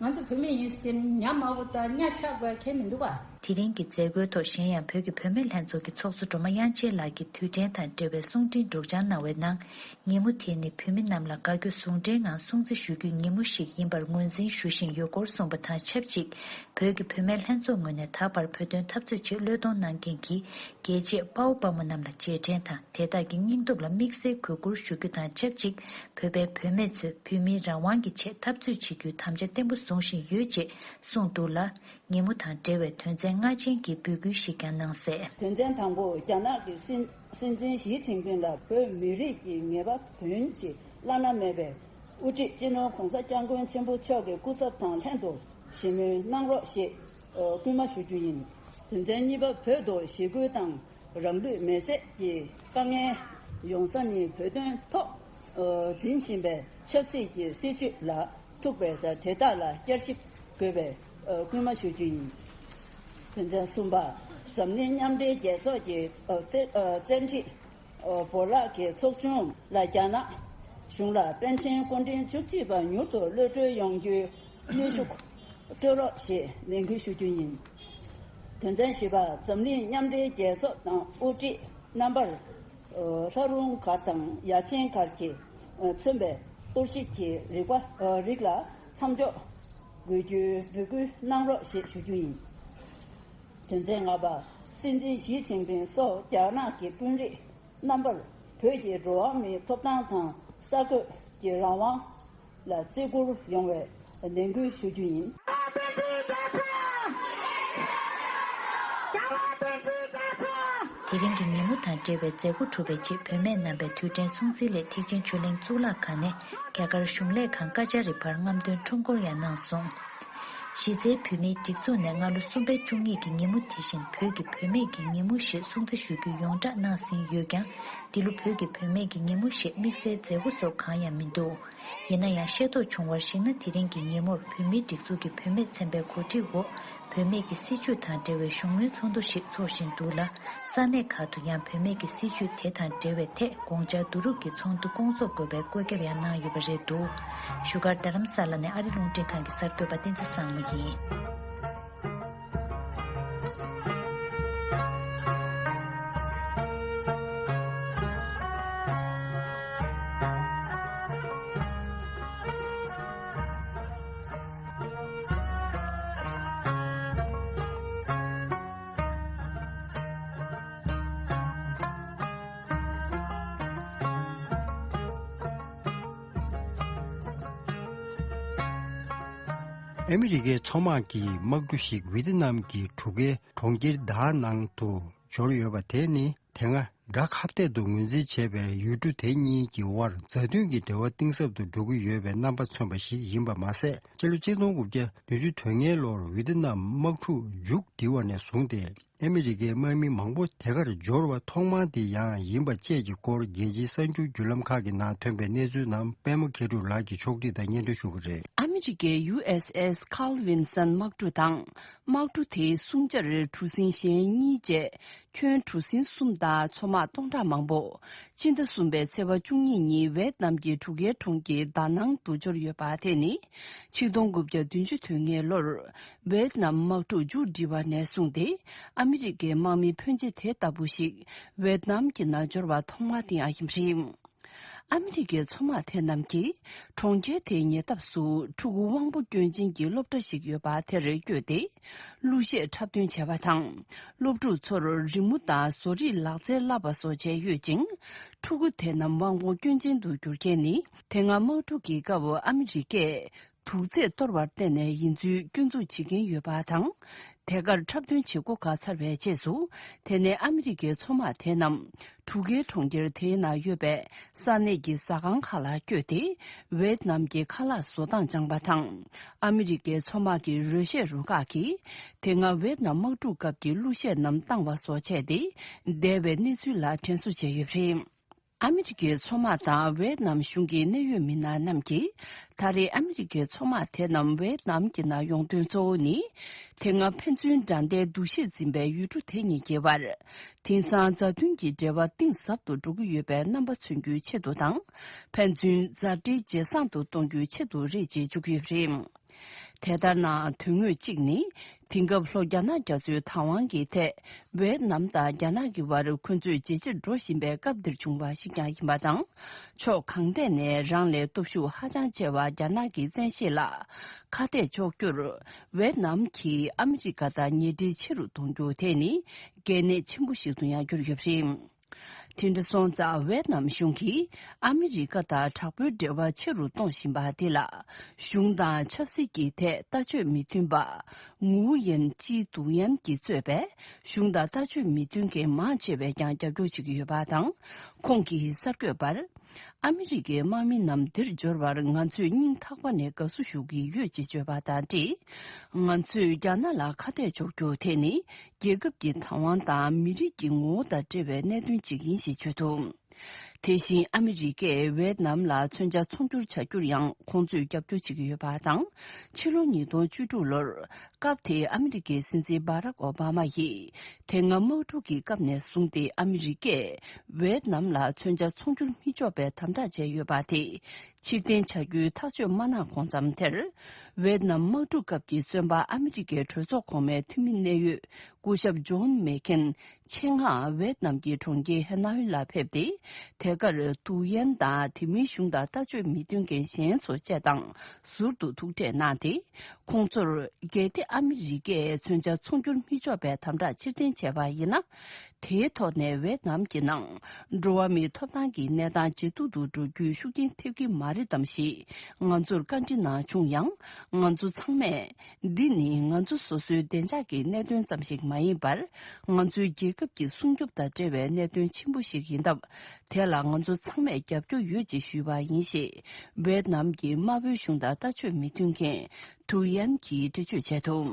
ང་ཚོ་བུད་མེད་ཡིན་ཟེར་ནས་ཉམས་དམའ་པོ་དང་གཉའ་ཆག་དགོས་ཁེལ་མི་འདུག་ག་དེ་རིང་གི་མཛད་སྒོའི་ཐོག་གཞན་ཡང་བོད་ཀྱི་བུད་མེད་ལྷན་ཚོགས་ཀྱི་ཚོགས་གཙོ་སྒྲོལ་མ་དབྱངས་ཅན་ལགས་ཀྱིས་དུས་དྲན་དང་འབྲེལ་བའི་གསུང་འཕྲིན་སྒྲོག་སྦྱང་གནང་བའི་ནང་། ཉིན་མོ་དེ་ནི་བོད་མི་རྣམས་ལ་དགའ་སྐྱོ་ཟུང་འབྲེལ་ངང་སྲུང་བརྩི་ཞུ་རྒྱུའི་ཉིན་མོ་ཞིག་ཡིན་པར་ངོས་འཛིན་ཞུ་བཞིན་ཡོད་སྐོར་གསུངས་པ་དང་ཆབས་ཅིག་བོད་ཀྱི་བུད་མེད་ལྷན་ཚོགས་ངོས་ནས་ད་བར་བོད་དོན་འཐབ་རྩོད་ཆེད་བློས་གཏོང་གནང་མཁན་གྱི་རྒྱལ་གཅེས་དཔའ་བོ་དཔའ་མོ་རྣམས་ལ་རྗེས་དྲན་དང་། དེ་དག་གི་སྙིང་སྟོབས་ལ་དམིགས་བསལ་གུས་བཀུར་ཞུ་རྒྱུ་དང་ཆབས་ཅིག་བོད་པའི་བུད་མེད་ཚོས་བོད་མིའི་རང་དབང་གི་ཆེད་འཐབ་རྩོད་བྱེད་རྒྱུའི་དམ་བཅའ་བརྟན་པོ་བཟུང་བཞིན་ཡོད་ཅེས་གསུངས་འདུག་ལ། ཉིན་མོ་དང་འབྲེལ་བའི་དོན་ཚན་ལྔ་ཅན་གྱི་འབོད་སྐུལ་ཞིག་ཀྱང་གནང་གསལ། དོན་ཚན་དང་པོ། རྒྱ་ནག་གི་སྲིད་སྲིད་འཛིན་ཞི་ཅིན་ཕིང་ལ་བོད་མི་རིགས་ཀྱི་ངེས་པ་དོན་གྱིས་བླ་ན་མེད་པའི་དབུ་ཁྲིད་སྤྱི་ནོར་༸གོང་ས་༸སྐྱབས་མགོན་ཆེན་པོ་མཆོག་གི་སྐུ་ཚབ་དང་ལྷན་དུ་ཞི་མོལ་གནང་རོགས་ཞེས་སྐུལ་མ་ཞུ་རྒྱུ་ཡིན། དོན་ཚན་གཉིས་པ། བོད་དུ་ཞི་རྒོལ་དང་རང་ལུས་མེར་སྲེག་གི་དཀའ་ངལ་ཡོང་ས་ནི་བོད་དོན་ཐོག་འཛིན་བཞིན་པའི་ཆབ་སྲིད་ཀྱི་སྲིད་བྱུས་ལ་ཐུག་པའི་ས་དེ་དག་ལ་བསྐྱར་ཞིབ་དགོས་པའི་སྐུལ་མ་ཞུ་རྒྱུ་ཡིན། དོན་ཚན་གསུམ་པ། འཛམ་གླིང་མཉམ་འབྲེལ་རྒྱལ་ཚོགས་ཀྱི་བཙན་ཁྲིད་བོར་བརླག་གི་ཚོགས་ཆུང་ལ་རྒྱ་ནག་གཞུང་ལ་པཎ་ཆེན་སྐུ་ཕྲེང་བཅུ་གཅིག་པ་མྱུར་དུ་གློད་གྲོལ་ཡོང་རྒྱུའི་གནོན་ཤུགས་སྤྲོད་རོགས་ཞེས་ནན་སྐུལ་ཞུ་རྒྱུ་ཡིན། དོན་ཚན་བཞི་པ། འཛམ་གླིང་མཉམ་འབྲེལ་རྒྱལ་ཚོགས་དང་དབུ་ཁྲིད་རྣམ་པར་ལྷ་རུང་སྒར་དང་ཡ་ཆེན་སྒར་གྱིས་མཚོན་པའི་གཏོར་བཤིག་གི་རིག་པ་རིགས་ལ་མཚམས་འཇོག་དགོས་རྒྱུའི་འབོད་སྐུལ་གནང་རོགས་ཞེས་ཞུ་རྒྱུ་ཡིན། དོན་ཚན་ལྔ་པ། སྲིད་འཛིན་ཞི་ཅིན་ཕིང་སོགས་རྒྱ་ནག་གི་དཔོན་རིགས་རྣམ་པར་བོད་ཀྱི་འགྲོ་བ་མིའི་ཐོབ་ཐང་དང་གསར་འགོད་ཀྱི་རང་དབང་ལ་བརྩི་བཀུར་ཡོང་བའི་ནན་སྐུལ་ཞུ་རྒྱུ་ཡིན། དེ་རིང་གི་ཉིན་མོ་དང་འབྲེལ་བའི་མཛད་སྒོ་གྲུབ་པའི་རྗེས་བུད་མེད་རྣམ་པས་དུས་དྲན་སྲུང་བརྩིའི་སླད་ཐེག་ཆེན་ཆོས་གླིང་གཙུག་ལག་ཁང་ནས་རྒྱ་གར་གཞུང་ལས་ཁང་ཀ་ཅཱ་རི་བར་རྔམ་སྟོན་ཁྲོམ་སྐོར་ཡང་གནང་སོང་། གཞི་རྩའི་བོད་མིའི་སྒྲིག་འཛུགས་ནས་སྔ་ལོ་གསུམ་པའི་བཅུ་གཉིས་ཀྱི་ཉིན་མོ་དེ་བཞིན་བོད་ཀྱི་བུད་མེད་ཀྱི་ཉིན་མོ་ཞེས་སྲུང་བརྩི་ཞུ་རྒྱུ་ཡོངས་བསྒྲགས་གནང་ཟིན་ཡོད་ཀྱང་། འདི་ལོ་བོད་ཀྱི་བུད་མེད་ཀྱི་ཉིན་མོ་ཞེས་དམིགས་བསལ་མཛད་སྒོ་སོགས་གང་ཡང་མི་འདུག་ཡིན་ན་ཡང་ཤེས་རྟོགས་བྱུང་བར་གཞིགས་ན། དེ་རིང་གི་ཉིན་མོར་བོད་མིའི་སྒྲིག་འཛུགས་ཀྱི་བུད་མེད་ཚན་པའི་གོ་སྒྲིག་འོག་བུད་མེད་ཀྱི་སྲིད་བྱུས་དང་འབྲེལ་བའི་བཞུགས་མོལ་ཚོགས་འདུ་ཞིག་འཚོགས་བཞིན་འདུག་ལ། ས་གནས་ཁག་ཏུ་ཡང་བུད་མེད་ཀྱི་སྲིད་བྱུས་དེ་དང་འབྲེལ་བའི་ཐད་དགོངས་འཆར་བསྡུ་རུབ་ཀྱིས་ཚོགས་འདུ་སྐོང་ཚོགས་དགོས་པའི་བཀོད་ཁྱབ་ཡང་གནང་ཡོད་པ་རེད་འདུག་བཞུགས་སྒར་རྡ་རམ་ས་ལ་ནས་ཨ་རི་རླུང་འཕྲིན་ཁང་གི་གསར་འགོད་པ་བསྟན་འཛིན་བཟང་མོ་ཡིན། ཨ་མི་རི་ཀའི་མཚོ་དམག་གི་དམག་གྲུ་ཞིག་ཝི་ཏི་ནམ་གྱི་གྲུ་ཁའི་གྲོང་ཁྱེར་དཱ་ནང་དུ་འབྱོར་ཡོད་པ་དེ་ནི། དེ་སྔ་དགྲ་ཁ་གཏད་དུ་ངོས་འཛིན་བྱས་པའི་ཡུལ་གྲུ་དེ་གཉིས་ཀྱི་དབར་མཛའ་མཐུན་གྱི་འབྲེལ་བ་གཏིང་ཟབ་ཏུ་འགྲོ་གི་ཡོད་པའི་རྣམ་པ་མཚོན་པ་ཞིག་ཡིན་པ་མ་ཟད། སྤྱི་ལོ་ཆིག་སྟོང་དགུ་བརྒྱ་བདུན་ཅུ་དོན་ལྔའི་ལོར་ཝི་ཏི་ནམ་དམག་འཁྲུག་མཇུག་བསྒྲིལ་བ་ནས་བཟུང་སྟེ། ཨ་མི་རི་ཀའི་དམག་མི་མང་པོ་དེ་གར་འབྱོར་བ་ཐོག་མ་དེ་ཡང་ཡིན་པ་བཅས་ཀྱི་སྐོར་རྒྱལ་སྤྱིའི་གསར་འགྱུར་བརྒྱུད་ལམ་ཁག་གི་ནང་ཐོན་པའི་གནས་ཚུལ་རྣམས་པད་མ་མཁས་གྲུབ་ལགས་ཀྱིས་ཕྱོགས་སྒྲིག་དང་སྙན་སྒྲོན་ཞུ་གི་རེད། ཨ་མི་རི་ཀའི་ཡུ་ཨེས་ཨེས་Carl Vinson དམག་གྲུ་དང་། དམག་གྲུ་དེའི་སྲུང་བྱར་གྲུ་གཟིངས་གཞན་གཉིས་བཅས་ཁྱོན་གྲུ་གཟིངས་གསུམ་དང་མཚོ་དམག་སྟོང་ཕྲག་མང་པོ། སྤྱི་ཟླ་གསུམ་པའི་ཚེས་པ་བཅུ་གཉིས་ཉིན་ཝེད་ནམ་གྱི་གྲུ་ཁའི་གྲོང་ཁྱེར་དཱ་ནང་དུ་འབྱོར་ཡོད་པ་དེ་ནི། ཆིག་སྟོང་དགུ་བརྒྱ་བདུན་ཅུ་དོན་ལྔའི་ལོར། ཝེད་ནམ་དམག་འཁྲུག་མཇུག་བསྒྲིལ་བ་ནས་བཟུང་སྟེ། ཨ་མི་རི་ཀའི་དམག་མི་ཕོན་ཆེ་དེ་ལྟ་བུ་ཞིག་ཝེད་ནམ་གྱི་ནང་འབྱོར་བ་ཐོག་མ་དེ་ཡང་ཡིན་པ་རེད། ཨ་མི་རི་ཀའི་མཚོ་དམག་དེ་རྣམས་ཀྱིས་གྲོང་ཁྱེར་དེའི་ཉེ་འདབས་སུ་ཕྲུ་གུ་དབང་པོ་སྐྱོན་ཅན་གྱི་སློབ་གྲྭ་ཞིག་ཡོད་པ་དེར་བསྐྱོད་དེ། གླུ་གཞས་འཁྲབ་སྟོན་བྱས་པ་དང་། སློབ་ཕྲུག་ཚོར་རི་མོ་དང་བཟོ་རིག་ལག་རྩལ་བསླབ་པ་སོགས་བྱས་ཡོད་ཅིང་། ཕྲུ་གུ་དེ་རྣམས་དབང་པོ་སྐྱོན་ཅན་དུ་གྱུར་རྐྱེན་ནི། དེ་སྔ་དམག་འཁྲུག་གི་སྐབས་ཨ་མི་རི་ཀས། དུག་རྫས་གཏོར་བར་བརྟེན་ནས་ཡིན་ཚུལ་སྐྱོན་འཛུགས་བྱེད་ཀྱིན་ཡོད་པ་དང་། དེ་གར་འཁྲབ་སྟོན་བྱེད་སྒོ་ག་ཚར་བའི་རྗེས་སུ། དེ་ནས་ཨ་མི་རི་ཀའི་མཚོ་དམག་དེ་རྣམས་གྲུ་ཁའི་གྲོང་ཁྱེར་དེའི་ནང་ཡོད་པའི་ས་གནས་ཀྱི་ཟ་ཁང་ཁག་ལ་བསྐྱོད་དེ། ཝེད་ནམ་གྱི་ཁ་ལག་བཟོ་སྟངས་སྦྱངས་པ་དང་། ཨ་མི་རི་ཀའི་མཚོ་དམག་གི་རོལ་གཞས་རུ་ཁག་གིས། དེ་སྔ་ཝེད་ནམ་དམག་འཁྲུག་སྐབས་ཀྱི་གླུ་གཞས་རྣམས་བཏང་བ་སོགས་བྱས་ཏེ། འདས་པའི་གནས་ཚུལ་ལ་དྲན་གསོ་བྱས་ཡོད་པ་རེད། ཨ་མི་རི་ཀའི་མཚོ་དམག་དང་ཝེད་ནམ་གཞུང་གི་གནད་ཡོད་མི་སྣ་རྣམས་ཀྱིས། ད་རེས་ཨ་མི་རི་ཀའི་མཚོ་དམག་དེ་རྣམས་ཝེད་ནམ་གྱི་ནང་ཡོང་དོན་གཙོ་བོ་ནི། དེ་སྔ་ཕན་ཚུན་དགྲ་ཟླའི་འདུ་ཤེས་འཛིན་པའི་ཡུལ་གྲུ་དེ་གཉིས་ཀྱི་བར། དེང་སང་མཛའ་མཐུན་གྱི་འབྲེལ་བ་གཏིང་ཟབ་ཏུ་འགྲོ་གི་ཡོད་པའི་རྣམ་པ་མཚོན་རྒྱུའི་ཆེད་དུ་དང་། ཕན་ཚུན་མཛའ་འབྲེལ་ཇེ་བཟང་དུ་གཏོང་རྒྱུའི་ཆེད་དུ་རེད་ཅེས་བརྗོད་ཀྱི་ཡོད་པ་རེད། དེ་ལྟར་ན་དོན་དངོས་གཅིག་ནི། དེང་སྐབས་ལྷོ་རྒྱ་ནག་རྒྱ་མཚོའི་བདག་དབང་གི་ཐད། ཝེད་ནམ་དང་རྒྱ་ནག་གི་བར་འཁོན་རྩོད་ཇེ་ཆེར་འགྲོ་བཞིན་པའི་སྐབས་འདིར་བྱུང་བ་ཞིག་ཀྱང་ཡིན་པ་དང་། ཕྱོགས་གང་ཐད་ནས་རང་ལས་སྟོབས་ཤུགས་ཧ་ཅང་ཆེ་བ་རྒྱ་ནག་གི་བཙན་ཤེད་ལ་ཁ་གཏད་གཅོག་རྒྱུར། ཝེད་ནམ་གྱིས་ཨ་མི་རི་ཀ་དང་ཉེ་འབྲེལ་ཆེ་རུ་གཏོང་རྒྱུ་དེ་ནི་གལ་གནད་ཆེན་པོ་ཞིག་ཏུ་ཡང་གྱུར་ཡོད་པ་རེད། དེ་འདྲ་སོང་ཙང་ཝེད་ནམ་གཞུང་གིས་ཨ་མི་རི་ཀ་དང་དྲག་པོའི་འབྲེལ་བ་ཆེ་རུ་གཏོང་བཞིན་པ་འདི་ལ། གཞུང་དང་ཆབ་སྲིད་ཀྱི་ཐད་ལྟ་སྤྱོད་མི་མཐུན་པ། ངུའུ་ཡན་ཅི་ཏུའུ་ཡན་གྱིས་གཙོས་པའི་གཞུང་དང་ལྟ་སྤྱོད་མི་མཐུན་མཁན་མང་ཆེ་བས་ཀྱང་རྒྱབ་སྐྱོར་བྱེད་ཀྱི་ཡོད་པ་དང་། ཁོང་གིས་གསར་འགོད་པར། ཨ་མི་རི་ཀའི་དམག་མི་རྣམས་འདིར་འབྱོར་བར་ང་ཚོས་སྙིང་ཐག་པ་ནས་དགའ་བསུ་ཞུ་གི་ཡོད་ཅེས་བརྗོད་པ་དང་འབྲེལ། ང་ཚོས་རྒྱ་ནག་ལ་ཁ་གཏད་གཅོག་རྒྱུ་དེ་ནི། རྒྱལ་ཁབ་ཀྱི་བདག་དབང་དང་མི་རིགས་ཀྱི་ངོ་བོ་དང་འབྲེལ་བའི་གནད་དོན་ཅིག་ཡིན་ཞེས་བརྗོད་འདུག་དེ་བཞིན་ཨ་མི་རི་ཀས་ཝེད་ནམ་ལ་མཚོན་ཆ་ཚོང་སྒྱུར་བྱ་རྒྱུར་ཡང་ཁོང་ཚོས་རྒྱབ་སྐྱོར་བྱེད་ཀྱི་ཡོད་པ་དང་། ཕྱི་ལོ་ཉིས་སྟོང་བཅུ་དྲུག་ལོར་སྐབས་དེའི་ཨ་མི་རི་ཀའི་སྲིད་འཛིན་བྷ་རག་ཨོ་བྷ་མ་ཡིས་དེ་སྔ་དམག་འཁྲུག་གི་སྐབས་ནས་བཟུང་སྟེ་ཨ་མི་རི་ཀས་ཝེད་ནམ་ལ་མཚོན་ཆ་ཚོང་སྒྱུར་མི་ཆོག་པའི་དམ་དྲག་བྱས་ཡོད་པ་དེ་ཕྱིར་འཐེན་བྱ་རྒྱུའི་ཐག་གཅོད་མ་གནང་གོང་ཙམ་དེར། ཝེད་ནམ་དམག་འཁྲུག་སྐབས་ཀྱི་བཙོན་པ་ཨ་མི་རི་ཀའི་གྲོས་ཚོགས་གོང་མའི་འཐུས་མི་གནད་ཡོད་སྐུ་ཞབས་ཇོན་མེ་ཁེན་ཆེད་མངགས་ཝེད་ནམ་གྱི་གྲོང་ཁྱེར་ཧེ་ན་ཝི་ལ་ཕེབས་ཏེ། དེ་གར་ཏུའུ་ཡན་དང་དེ་མིན་གཞུང་དང་ལྟ་སྤྱོད་མི་མཐུན་མཁན་གཞན་ཚོ་བཅས་དང་ཟུར་དུ་ཐུག་འཕྲད་གནང་སྟེ། ཁོང་ཚོར་གལ་ཏེ་ཨ་མི་རི་ཀས་མཚོན་ཆ་ཚོང་སྒྱུར་མི་ཆོག་པའི་དམ་དྲག་ཕྱིར་འཐེན་བྱས་པ་ཡིན་ན། དེའི་ཐོག་ནས་ཝེད་ནམ་གྱི་ནང་འགྲོ་བ་མིའི་ཐོབ་ཐང་གི་གནས་སྟངས་ཇེ་སྡུག་ཏུ་འགྲོ་རྒྱུའི་ཤུགས་རྐྱེན་ཐེབས་ཀྱི་མ་རེད་དམ་ཞེས་ང་ཚོར་བཀའ་འདྲི་གནང་བྱུང་ཡང་། ང་ཚོ་ཚང་མས། འདི་ནི་ང་ཚོ་སོ་སོའི་བདེ་འཇགས་ཀྱི་གནད་དོན་ཙམ་ཞིག་མ་ཡིན་པར། ང་ཚོའི་རྒྱལ་ཁབ་ཀྱི་སྲུང་སྐྱོབ་དང་འབྲེལ་བའི་གནད་དོན་ཆེན་པོ་ཞིག་ཡིན་སྟབས། དེ་ལ་ང་ཚོ་ཚང་མས་རྒྱབ་སྐྱོར་ཡོད་ཅེས་ཞུས་པ་ཡིན་ཞེས། ཝེད་ནམ་གྱི་དམར་པོའི་གཞུང་དང་ལྟ་སྤྱོད་མི་མཐུན་མཁན་ཐུའུ་ཡན་གྱིས་འགྲེལ་བརྗོད་བྱས་འདུག་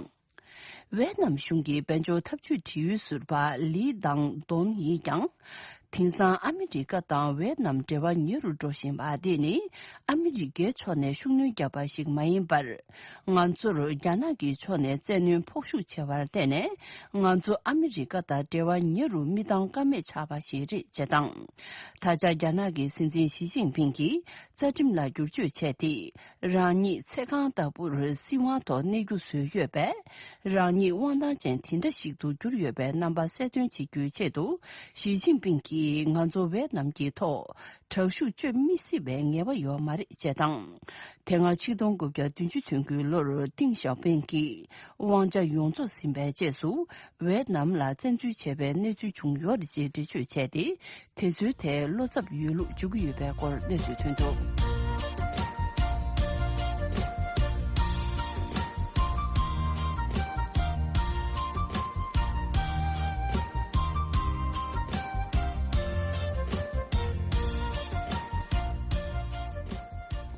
ཝེད་ནམ་གཞུང་གི་དཔལ་འབྱོར་འཐབ་ཇུས་དྲི་ཡུལ་ཟུར་པ་ལི་དང་དོན་ཡིས་ཀྱང་། དེང་སང་ཨ་མི་རི་ཀ་དང་ཝེད་ནམ་འབྲེལ་བ་ཉེ་རུ་འགྲོ་བཞིན་པ་འདི་ནི་ཨ་མི་རི་ཀའི་ཕྱོགས་ནས་ཤུགས་སྣོན་བརྒྱབ་པ་ཞིག་མ་ཡིན་པར། ང་ཚོར་རྒྱ་ནག་གི་ཕྱོགས་ནས་བཙན་གནོན་ཕོག་ཤུགས་ཆེ་བར་བརྟེན་ནས། ང་ཚོ་ཨ་མི་རི་ཀ་དང་འབྲེལ་བ་ཉེ་རུ་མི་བཏང་ཀ་མེད་ཆགས་པ་ཞིག་རེད་ཅེས་དང་། ད་ཆ་རྒྱ་ནག་གི་སྲིད་འཛིན་ཞི་ཅིན་ཕིང་གིས་རྩ་ཁྲིམས་ལ་བསྒྱུར་བཅོས་བྱས་ཏེ། རང་ཉིད་ཚེ་གང་ལྟ་བུར་སྲིད་དབང་ཐོག་གནས་རྒྱུ་བཟོས་ཡོད་པས། རང་ཉིད་དབང་ཐང་ཅན་དེ་འདྲ་ཞིག་ཏུ་གྱུར་ཡོད་པའི་རྣམ་པ་གསལ་སྟོན་བྱེད་རྒྱུའི་ཆེད་དུ། ཞི་ཅིན་ཕིང་གིས་ང་ཚོ་ཝེད་ནམ་གྱི་ཐོག་དྲག་ཤུགས་སྤྱོད་མི་སྲིད་པའི་ངེས་པ་ཡོད་མ་རེད་ཅེས་དང་། དེ་སྔ་ཆིག་སྟོང་དགུ་བརྒྱ་བདུན་ཅུ་དོན་དགུའི་ལོར་ཏིང་ཞའོ་ཕིང་གིས་དབང་ཆ་ཡོངས་རྫོགས་ཟིན་པའི་རྗེས་སུ། ཝེད་ནམ་ལ་བཙན་འཛུལ་བྱས་པའི་གནས་ཚུལ་བྱུང་ཡོད་རེད་ཅེས་འགྲེལ་བརྗོད་བྱས་ཏེ། དེ་ཚོའི་ཐད་བློ་འཚབ་ཡོད་ལུགས་བརྗོད་ཀྱི་ཡོད་པའི་སྐོར་གནས་ཚུལ་ཐོན་འདུག་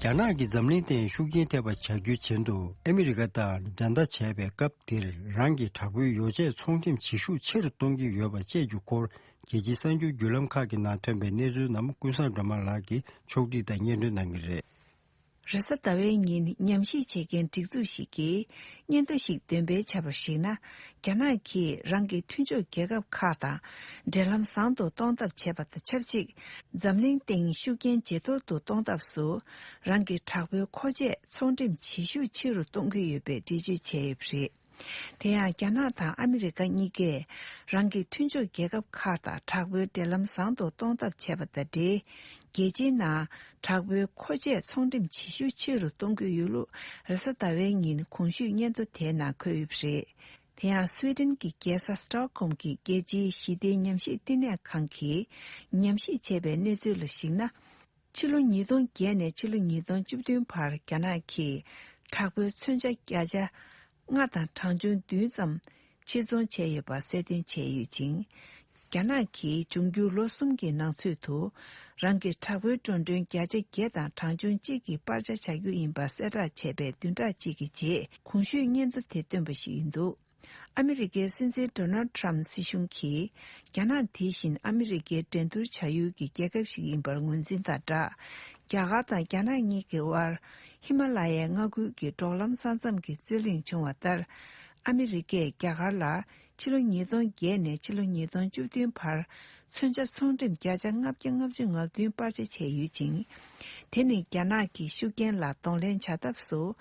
རྒྱ་ནག་གིས་འཛམ་གླིང་སྟེང་ཤུགས་རྐྱེན་ཐེབས་པ་བྱ་རྒྱུའི་ཆེད་དུ་ཨ་མི་རི་ཀ་དང་འགྲན་ཟླ་བྱས་པའི་སྐབས་འདིར། རང་གི་དྲག་པོའི་ཡོ་བྱད་ཚོང་འགྲེམས་བྱེད་ཤུགས་ཆེ་རུ་གཏོང་གི་ཡོད་པ་བཅས་ཀྱི་སྐོར། རྒྱལ་སྤྱིའི་གསར་འགྱུར་བརྒྱུད་ལམ་ཁག་གི་ནང་ཐོན་པའི་གནས་ཚུལ་རྣམས་ཀུན་བཟང་སྒྲོལ་མ་ལགས་ཀྱིས་ཕྱོགས་སྒྲིག་དང་སྙན་སྒྲོན་གནང་གི་རེད། རེས་གཟའ་ཟླ་བའི་ཉིན་ཉམས་ཞིབ་བྱེད་མཁན་སྒྲིག་འཛུགས་ཤིག་གིས་སྙན་ཐོ་ཞིག་འདོན་སྤེལ་བྱས་པར་གཞིགས་ན། རྒྱ་ནག་གིས་རང་གི་མཐུན་ཕྱོགས་རྒྱལ་ཁབ་ཁག་དང་འབྲེལ་ལམ་བཟང་དུ་གཏོང་ཐབས་བྱས་པ་དང་ཆབས་ཅིག་འཛམ་གླིང་སྟེང་ཤུགས་རྐྱེན་ཇེ་མཐོར་དུ་གཏོང་ཐབས་སུ། རང་གི་དྲག་པོའི་མཁོ་ཆས་ཚོང་འགྲེམས་བྱེད་ཤུགས་ཆེ་རུ་གཏོང་གི་ཡོད་པའི་འགྲེལ་བརྗོད་བྱས་ཡོད་པ་རེད། དེ་ཡང་རྒྱ་ནག་དང་ཨ་མི་རི་ཀ་གཉིས་ཀས་རང་གི་མཐུན་ཕྱོགས་རྒྱལ་ཁབ་ཁག་དང་དྲག་པོའི་འབྲེལ་ལམ་བཟང་དུ་གཏོང་ཐབས་བྱས་པ་དང་འབྲེལ། རྒྱལ་སྤྱིའི་ནང་དྲག་པོའི་མཁོ་ཆས་ཚོང་འགྲེམས་བྱེད་ཤུགས་ཆེ་རུ་གཏོང་གི་ཡོད་ལུགས་རེས་གཟའ་ཟླ་བའི་ཉིན་གོང་ཞུས་སྙན་ཐོ་དེའི་ནང་འཁོད་ཡོད་པ་རེད། དེ་ཡང་སུའེ་ཏེན་གྱི་རྒྱལ་ས་སི་ཏོག་ཧོམ་གྱི་རྒྱལ་སྤྱིའི་ཞི་བདེའི་ཉམས་ཞིབ་བསྟི་གནས་ཁང་གིས་ཉམས་ཞིབ་བྱས་པའི་གནས་ཚུལ་ལ་གཞིགས་ན། ཕྱི་ལོ་ཉིས་སྟོང་བརྒྱད་ནས་ཕྱི་ལོ་ཉིས་སྟོང་བཅུ་བདུན་བར་རྒྱ་ནག་གིས་དྲག་པོའི་མཚོན་ཆ་བརྒྱ་ཆ་ལྔ་དང་གྲངས་ཆུང་བདུན་ཙམ་ཕྱིར་ཚོང་བྱས་ཡོད་པ་གསལ་སྟོན་བྱས་ཡོད་ཅིང་། རྒྱ་ནག་གིས་འབྱུང་འགྱུར་ལོ་གསུམ་གྱི་ནང་ཚུད་དུ་རང་གི་དྲག་པོའི་འགྲོ་གྲོན་བརྒྱ་ཆ་བརྒྱད་དང་གྲངས་ཆུང་གཅིག་གི་སྤར་ཆ་བྱ་རྒྱུ་ཡིན་པ་གསལ་བསྒྲགས་བྱས་པའི་བདུན་ཕྲག་གཅིག་གི་རྗེས་གོང་ཞུས་སྙན་ཐོ་དེ་བཏོན་པ་ཞིག་ཡིན་འདུག་ཨ་མི་རི་ཀའི་སྲིད་འཛིན་ཌོ་ནལ་ཊམ་སྲིད་གཞུང་གིས། རྒྱ་ནག་དེ་བཞིན་ཨ་མི་རི་ཀའི་འགྲན་བསྡུར་བྱ་ཡུལ་གྱི་རྒྱལ་ཁབ་ཞིག་ཡིན་པར་ངོས་འཛིན་དང་སྦྲགས། རྒྱ་གར་དང་རྒྱ་ནག་གཉིས་ཀྱི་དབར་ཧི་མ་ལ་ཡའི་མངའ་ཁུལ་གྱི་འབྲོག་ལམ་ས་མཚམས་ཀྱི་རྩོད་གླེང་བྱུང་བ་ལྟར། ཨ་མི་རི་ཀས་རྒྱ་གར་ལ་ ཕྱི་ལོ་ཉིས་སྟོང་བརྒྱད་ནས་ཕྱི་ལོ་ཉིས་སྟོང་བཅུ་བདུན་བར་མཚོན་ཆ་ཚོང་འགྲེམས་བརྒྱ་ཆ་ལྔ་བརྒྱ་ལྔ་བཅུ་ང་བདུན་སྤར་ཆ་བྱས་ཡོད་ཅིང་། དེ་ནི་རྒྱ་ནག་གི་ཤུགས་རྐྱེན་ལ་གདོང་ལེན་བྱ་ཐབས་སུ།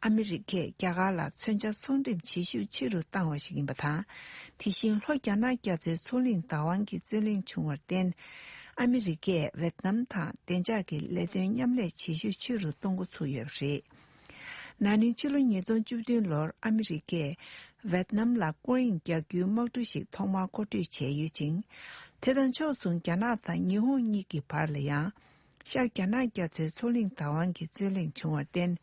ཨ་མི་རི་ཀས་རྒྱ་གར་ལ་མཚོན་ཆ་ཚོང་འགྲེམས་བྱེད་ཤུགས་ཆེ་རུ་བཏང་བ་ཞིག་ཡིན་པ་དང་། དེ་བཞིན་ལྷོ་རྒྱ་ནག་རྒྱ་མཚོའི་མཚོ་གླིང་བདག་དབང་གི་རྩོད་གླེང་བྱུང་བར་བརྟེན། ཨ་མི་རི་ཀས་ཝེད་ནམ་དང་བདེ་འཇགས་ཀྱི་ལས་དོན་མཉམ་ལས་བྱེད་ཤུགས་ཆེ་རུ་གཏོང་འགོ་ཚུགས་ཡོད་པ་རེད། ན་ནིང་ཕྱི་ལོ་ཉིས་སྟོང་བཅུ་བདུན་ལོར་ཨ་མི་རི་ཀས་ཝེད་ནམ་ལ་སྐོར་གཡེང་རྒྱག་རྒྱུའི་དམག་གྲུ་ཞིག་ཐོག་མར་མཁོ་སྤྲོད་བྱས་ཡོད་ཅིང་། དེ་དང་ཕྱོགས་མཚུངས་རྒྱ་ནག་དང་ཉི་ཧོང་གཉིས་ཀྱི་བར་ལ་ཡང་། ཤར་རྒྱ་ནག་རྒྱ་མཚོའི་མཚོ་གླིང་བདག་དབང་གི་རྩོད་གླེང་བྱུང་བར་བརྟེན།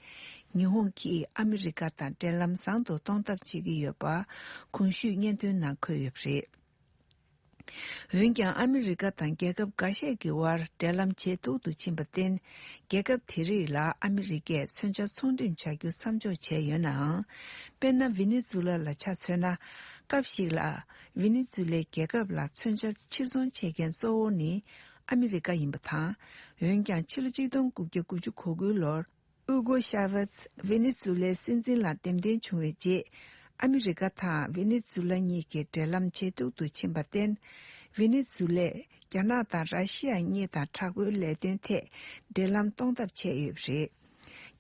ཉི་ཧོང་གིས་ཨ་མི་རི་ཀ་དང་འབྲེལ་ལམ་བཟང་དུ་གཏོང་ཐབས་བྱེད་ཀྱི་ཡོད་པ་གོང་ཞུས་སྙན་ཐོའི་ནང་འཁོད་ཡོད་པ་རེད། འོན་ཀྱང་ཨ་མི་རི་ཀ་དང་རྒྱལ་ཁབ་འགའ་ཤས་ཀྱི་དབར་འབྲེལ་ལམ་ཇེ་སྡུག་ཏུ་ཕྱིན་པར་བརྟེན། རྒྱལ་ཁབ་དེ་རིགས་ལ་ཨ་མི་རི་ཀས་མཚོན་ཆ་ཚོང་འགྲེམས་བྱ་རྒྱུ་མཚམས་འཇོག་བྱས་ཡོད་ནའང་། དཔེར་ན། ཝེ་ནེ་ཛུ་ལ་ལ་ཆ་མཚོན་ན། སྐབས་ཤིག་ལ། ཝེ་ནེ་ཛུ་ལའི་རྒྱལ་ཁབ་ལ་མཚོན་ཆ་ཕྱིར་ཚོང་བྱེད་མཁན་གཙོ་བོ་ནི་ཨ་མི་རི་ཀ་ཡིན་པ་དང་། འོན་ཀྱང་ཕྱི་ལོ་ཆིག་སྟོང་དགུ་བརྒྱ་དགུ་བཅུ་གོ་དགུ་ལོར། ཨུ་གོ་ཤ་ཝེ་ཛི་ཝེ་ནེ་ཛུ་ལའི་སྲིད་འཛིན་ལ་འདེམས་ཐོན་བྱུང་བའི་རྗེས། ཨ་མི་རི་ཀ་དང་ཝེ་ནེ་ཛུ་ལ་གཉིས་ཀྱི་འབྲེལ་ལམ་ཇེ་སྡུག་ཏུ་ཕྱིན་པར་བརྟེན། ཝེ་ནེ་ཛུ་ལས་རྒྱ་ནག་དང་ར་ཤི་ཡ་གཉིས་དང་དྲག་པོའི་ལས་དོན་ཐད་འབྲེལ་ལམ་གཏོང་ཐབས་བྱས་ཡོད་པ་རེད།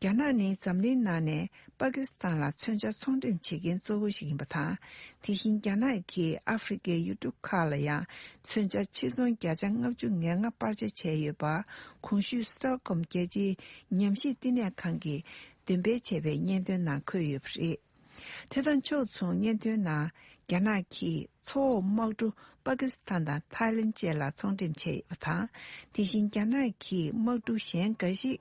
རྒྱ་ནག་ནི་འཛམ་གླིང་ནང་ནས་པ་ཀི་སི་ཐན་ལ་མཚོན་ཆ་ཚོང་འགྲེམས་བྱེད་མཁན་གཙོ་བོ་ཞིག་ཡིན་པ་དང་། དེ་བཞིན་རྒྱ་ནག་གིས་ཨ་ཧྥེ་རི་ཁའི་ཡུལ་གྲུ་ཁག་ལ་ཡང་མཚོན་ཆ་ཕྱིར་ཚོང་བརྒྱ་ཆ་ལྔ་བཅུ་ང་ལྔ་སྤར་ཆ་བྱས་ཡོད་པ། གོང་ཞུས་སི་ཊོག་ཧོམ་རྒྱལ་སྤྱིའི་ཉམས་ཞིབ་བསྟི་གནས་ཁང་གིས་འདོན་སྤེལ་བྱས་པའི་སྙན་ཐོའི་ནང་འཁོད་ཡོད་པ་རེད། དེ་དང་ཕྱོགས་མཚུངས་སྙན་ཐོའི་ནང་། རྒྱ་ནག་གིས་མཚོ་འོག་དམག་གྲུ་པ་ཀི་སི་ཐན་དང་ཐའི་ལེན་བཅས་ལ་ཚོང་འགྲེམས་བྱས་ཡོད་པ་དང་། དེ་བཞིན་རྒྱ་ནག་གིས་དམག་གྲུ་གཞན་འགའ་ཞིག་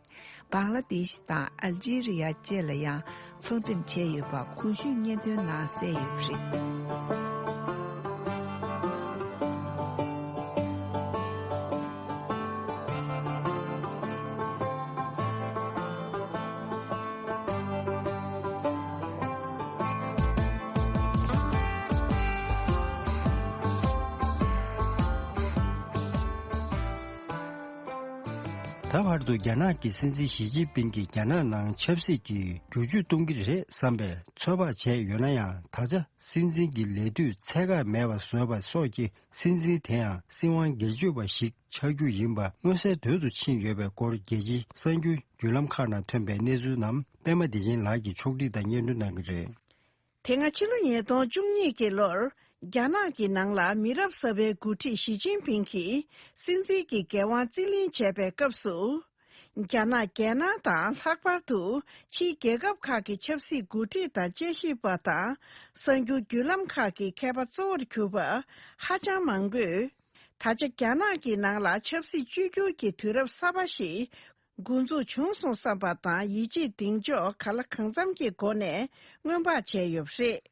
བང་ལ་དེཤ་དང་ཨལ་ཇི་རི་ཡ་བཅས་ལ་ཡང་ཚོང་འགྲེམས་བྱས་ཡོད་པ་གོང་ཞུས་སྙན་ཐོའི་ནང་གསལ་ཡོད་པ་རེད། ད་བར་དུ་རྒྱ་ནག་གི་སྲིད་འཛིན་ཞི་ཅིན་ཕིང་གིས་རྒྱ་ནག་ནང་ཆབ་སྲིད་ཀྱི་བསྒྱུར་བཅོས་གཏོང་གི་རེད་བསམ་པའི་ཚོད་དཔག་བྱས་ཡོད་ན་ཡང་། ད་ཆ་སྲིད་འཛིན་གྱི་ལས་དུས་ཚད་བཀག་མེད་པ་བཟོས་པ་སོགས་ཀྱིས། སྲིད་འཛིན་དེའང་སྲིད་དབང་སྒེར་གཅོད་པ་ཞིག་ཆགས་རྒྱུ་ཡིན་པ་མངོན་གསལ་དོད་དུ་ཕྱིན་ཡོད་པའི་སྐོར། རྒྱལ་སྤྱིའི་གསར་འགྱུར་བརྒྱུད་ལམ་ཁག་ནང་ཐོན་པའི་གནས་ཚུལ་རྣམས་པད་མ་བདེ་ཆེན་ལགས་ཀྱིས་ཕྱོགས་སྒྲིག་དང་སྙན་སྒྲོན་གནང་གི་རེད། དེ་སྔ་ཕྱི་ལོ་ཉིས་སྟོང་བཅུ་གཉིས་ཀྱི་ལོར། རྒྱ་ནག་གི་ནང་ལ་མི་རབས་གསར་པའི་འགོ་ཁྲིད་ཞི་ཅིན་ཕིང་གིས་སྲིད་འཛིན་གྱི་འགན་དབང་རྩིས་ལེན་བྱས་པའི་སྐབས་སུ། རྒྱ་ནག་རྒྱལ་ནང་དང་། ལྷག་པར་དུ་ཕྱིའི་རྒྱལ་ཁབ་ཁག་གི་ཆབ་སྲིད་འགོ་ཁྲིད་དང་། དཔྱད་ཞིབ་པ་དང་། གསར་འགྱུར་བརྒྱུད་ལམ་ཁག་གི་མཁས་པ་གཙོ་བོར་གྱུར་པ་ཧ་ཅང་མང་པོས། ད་ཆ་རྒྱ་ནག་གི་ནང་ལ་ཆབ་སྲིད་བཅོས་བསྒྱུར་གྱི་དུས་རབས་གསར་པ་ཞིག་འགོ་འཛུགས་བྱུང་སོང་བསམ་པ་དང་། ཡིད་ཆེས་གདེང་འཇོག་ག་ལ་གང་འཚམ་གྱི་སྒོ་ནས་སྔོན་དཔག་བྱས་ཡོད་པ་རེད།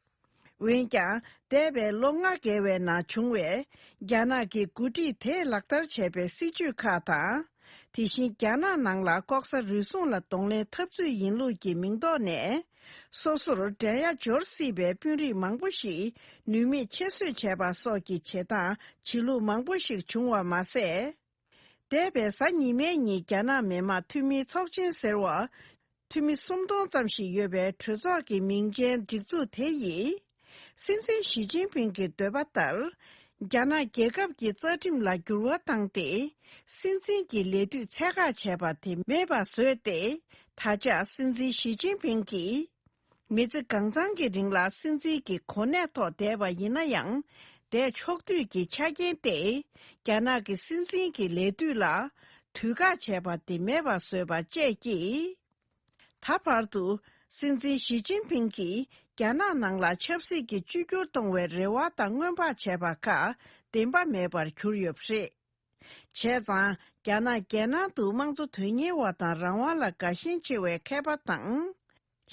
འོན་ཀྱང་། འདས་པའི་ལོ་ལྔ་བརྒལ་བའི་ནང་བྱུང་བའི་རྒྱ་ནག་གི་འགོ་ཁྲིད་དེས་ལག་བསྟར་བྱས་པའི་སྲིད་བྱུས་ཁག་དང་། དེ་བཞིན་རྒྱ་ནག་ནང་ལ་ལྐོག་ཟ་རུལ་སུངས་ལ་གདོང་ལེན་འཐབ་རྩོད་ཡིན་ལུགས་ཀྱི་མིང་ཐོག་ནས། སོ་སོར་འགྲན་ཡ་འབྱོར་སྲིད་པའི་དཔོན་རིགས་མང་པོ་ཞིག་ནུས་མེད་ཕྱིར་བཟོས་བྱས་པ་སོགས་ཀྱི་བྱེད་སྟངས་བྱེད་ལུགས་མང་པོ་ཞིག་བྱུང་བ་མ་ཟད། འདས་པའི་གཟའ་ཉི་མའི་ཉིན་རྒྱ་ནག་མི་དམངས་འཐུས་མིའི་ཚོགས་ཆེན་ཟེར་བ། འཐུས་མི་སུམ་སྟོང་ཙམ་ཞིག་ཡོད་པའི་གྲོས་ཚོགས་ཀྱི་མིང་ཅན་སྒྲིག་འཛུགས་དེ་ཡིས། སྲིད་འཛིན་ཞི་ཅིན་ཕིང་གི་འདོད་པ་ལྟར། རྒྱ་ནག་རྒྱལ་ཁབ་ཀྱི་རྩ་ཁྲིམས་ལ་འགྱུར་བ་བཏང་སྟེ། སྲིད་འཛིན་གྱི་ལས་དུས་ཚད་བཀག་བྱས་པ་དེ་མེད་པ་བཟོས་ཏེ། ད་ཆ་སྲིད་འཛིན་ཞི་ཅིན་ཕིང་གིས། མི་ཚེ་གང་ཚང་གི་རིང་ལ་སྲིད་འཛིན་གྱི་གོ་གནས་ཐོག་བསྡད་པ་ཡིན་ན་ཡང་། བསྡད་ཆོག་འཐུས་ཀྱི་ཆ་རྐྱེན་ཏེ། རྒྱ་ནག་གི་སྲིད་འཛིན་གྱི་ལས་དུས་ལ་དུས་བཀག་བྱས་པ་དེ་མེད་པ་བཟོས་པ་བཅས་ཀྱིས། ད་བར་དུ་སྲིད་འཛིན་ཞི་ཅིན་ཕིང་གིས་རྒྱ་ནག་ནང་ལ་ཆབ་སྲིད་ཀྱི་བཅོས་བསྒྱུར་གཏོང་བའི་རེ་བ་དང་སྔོན་དཔག་བྱས་པ་ཁག་བདེན་པ་མེད་པར་གྱུར་ཡོད་པ་རེད། བྱས་ཙང་། རྒྱ་ནག་རྒྱལ་ནང་དུ་དམངས་གཙོ་དོན་གཉེར་བ་དང་། རང་དབང་ལ་དགའ་ཞེན་ཆེ་བའི་མཁས་པ་དང་།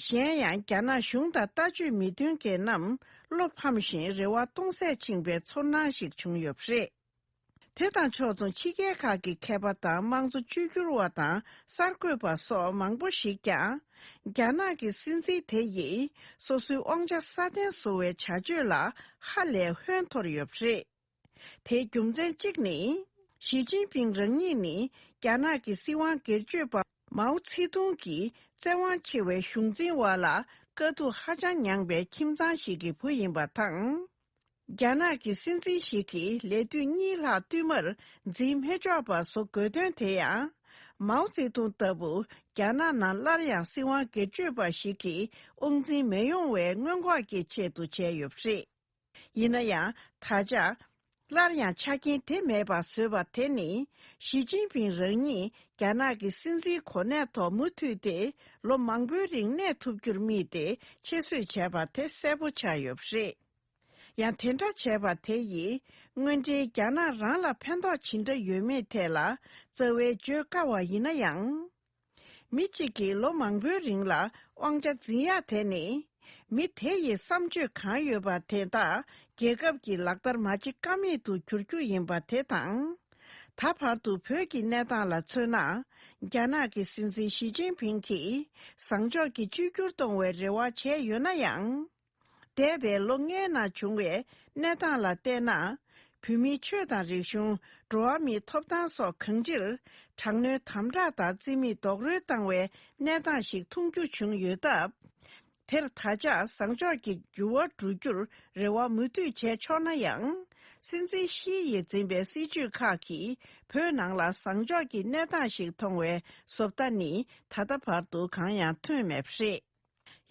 གཞན་ཡང་། རྒྱ་ནག་གཞུང་དང་ལྟ་སྤྱོད་མི་མཐུན་མཁན་རྣམས་བློ་ཕམ་ཞིང་རེ་བ་སྟོང་ཟད་ཕྱིན་པའི་ཚོར་སྣང་ཞིག་བྱུང་ཡོད་པ་རེད། དེ་དང་ཕྱོགས་མཚུངས། ཕྱི་རྒྱལ་ཁག་གི་མཁས་པ་དང་། དམངས་གཙོ་བཅོས་བསྒྱུར་བ་དང་། གསར་འགོད་པ་སོགས་མང་པོ་ཞིག་ཀྱང་། རྒྱ་ནག་གི་སྲིད་འཛིན་དེ་ཡིས་སོ་སོའི་དབང་ཆ་སྲ་བརྟན་བཟོ་བའི་བྱ་སྤྱོད་ལ་ཧ་ལས་ཧོན་འཐོར་ཡོད་པ་རེད། དེའི་རྒྱུ་མཚན་གཅིག་ནི། ཞི་ཅིན་ཕིང་རང་ཉིད་ནི་རྒྱ་ནག་གི་སྲིད་དབང་སྒེར་གཅོད་པ་མའོ་ཚེ་ཏུང་གི་བཙན་དབང་ཆེ་བའི་གཞུང་འཛིན་འོག་ལ་དཀའ་སྡུག་ཧ་ཅང་མྱངས་པའི་ཁྱིམ་ཚང་ཞིག་གི་བུ་ཡིན་པ་དང་། རྒྱ་ནག་གི་སྲིད་འཛིན་ཞིག་གིས་ལས་དུས་གཉིས་ལྷག་བསྟུད་མར་འཛིན་མི་ཆོག་པ་བཟོ་དགོས་དོན་དེ་ཡང་། མའོ་ཙེ་ཏུང་ལྟ་བུ་རྒྱ་ནག་ནང་སླར་ཡང་སྲིད་དབང་སྒེར་གཅོད་པ་ཞིག་གིས་དབང་འཛིན་མི་ཡོང་བའི་སྔོན་འགོག་གི་ཆེད་དུ་བྱས་ཡོད་པ་རེད། ཡིན་ན་ཡང་ད་ཆ། སླར་ཡང་ཆ་རྐྱེན་དེ་མེད་པ་བཟོས་པ་དེ་ནི། ཞི་ཅིན་ཕིང་རང་ཉིད་རྒྱ་ནག་གི་སྲིད་འཛིན་གོ་གནས་ཐོག་མུ་མཐུད་དེ་ལོ་མང་པོའི་རིང་གནས་ཐུབ་རྒྱུར་དམིགས་ཏེ་ཆེད་བཟོས་བྱས་པ་དེ་གསལ་པོ་ཆགས་ཡོད་པ་རེད། ཡང་དེ་འདྲ་བྱས་པ་དེ་ཡིས་དངོས་འབྲེལ་རྒྱ་ནག་རང་ལ་ཕན་ཐོགས་ཇི་འདྲ་ཡོད་མེད་ཐད་ལ་རྩ་བའི་བརྗོད་དཀའ་བ་ཡིན་ན་ཡང་། མི་གཅིག་གིས་ལོ་མང་པོའི་རིང་ལ་དབང་ཆ་འཛིན་ཡག་དེ་ནི། མི་དེ་ཡི་བསམ་སྤྱོད་གང་ཡོད་པ་དེ་དག་རྒྱལ་ཁབ་ཀྱིས་ལག་བསྟར་མ་བྱེད་ཀ་མེད་དུ་གྱུར་རྒྱུ་ཡིན་པ་དེ་དང་། ད་བར་དུ་བོད་ཀྱི་གནས་སྟངས་ལ་མཚོན་ན། རྒྱ་ནག་གི་སྲིད་འཛིན་ཞི་ཅིན་ཕིང་གིས་བཟང་ཕྱོགས་ཀྱི་བཅོས་བསྒྱུར་གཏོང་བའི་རེ་བ་བྱས་ཡོད་ན་ཡང་། འདས་པའི་ལོ་ལྔའི་ནང་བྱུང་བའི་གནས་སྟངས་ལ་བལྟས་ན། བོད་མིའི་ཆོས་དང་རིག་གཞུང་། འགྲོ་བ་མིའི་ཐོབ་ཐང་སོགས་གང་ཅིར། དྲག་གནོན་དམ་དྲག་དང་རྩིས་མེད་རྡོག་རོལ་བཏང་བའི་གནས་སྟངས་ཤིག་མཐོང་རྒྱུ་བྱུང་ཡོད་སྟབས། དེར་ད་ཆ་བཟང་ཕྱོགས་ཀྱི་འགྱུར་བ་འགྲོ་རྒྱུར་རེ་བ་མུ་མཐུད་བྱས་ཆོག་ན་ཡང་། སྲིད་འཛིན་ཞི་ཡིས་འཛིན་པའི་སྲིད་བྱུས་ཁག་གིས་བོད་ནང་ལ་བཟང་ཕྱོགས་ཀྱི་གནས་སྟངས་ཤིག་མཐོང་བའི་བཟོ་ལྟ་ནི་ད་ལྟ་བར་དུ་གང་ཡང་ཐོན་མེད་པ་རེད།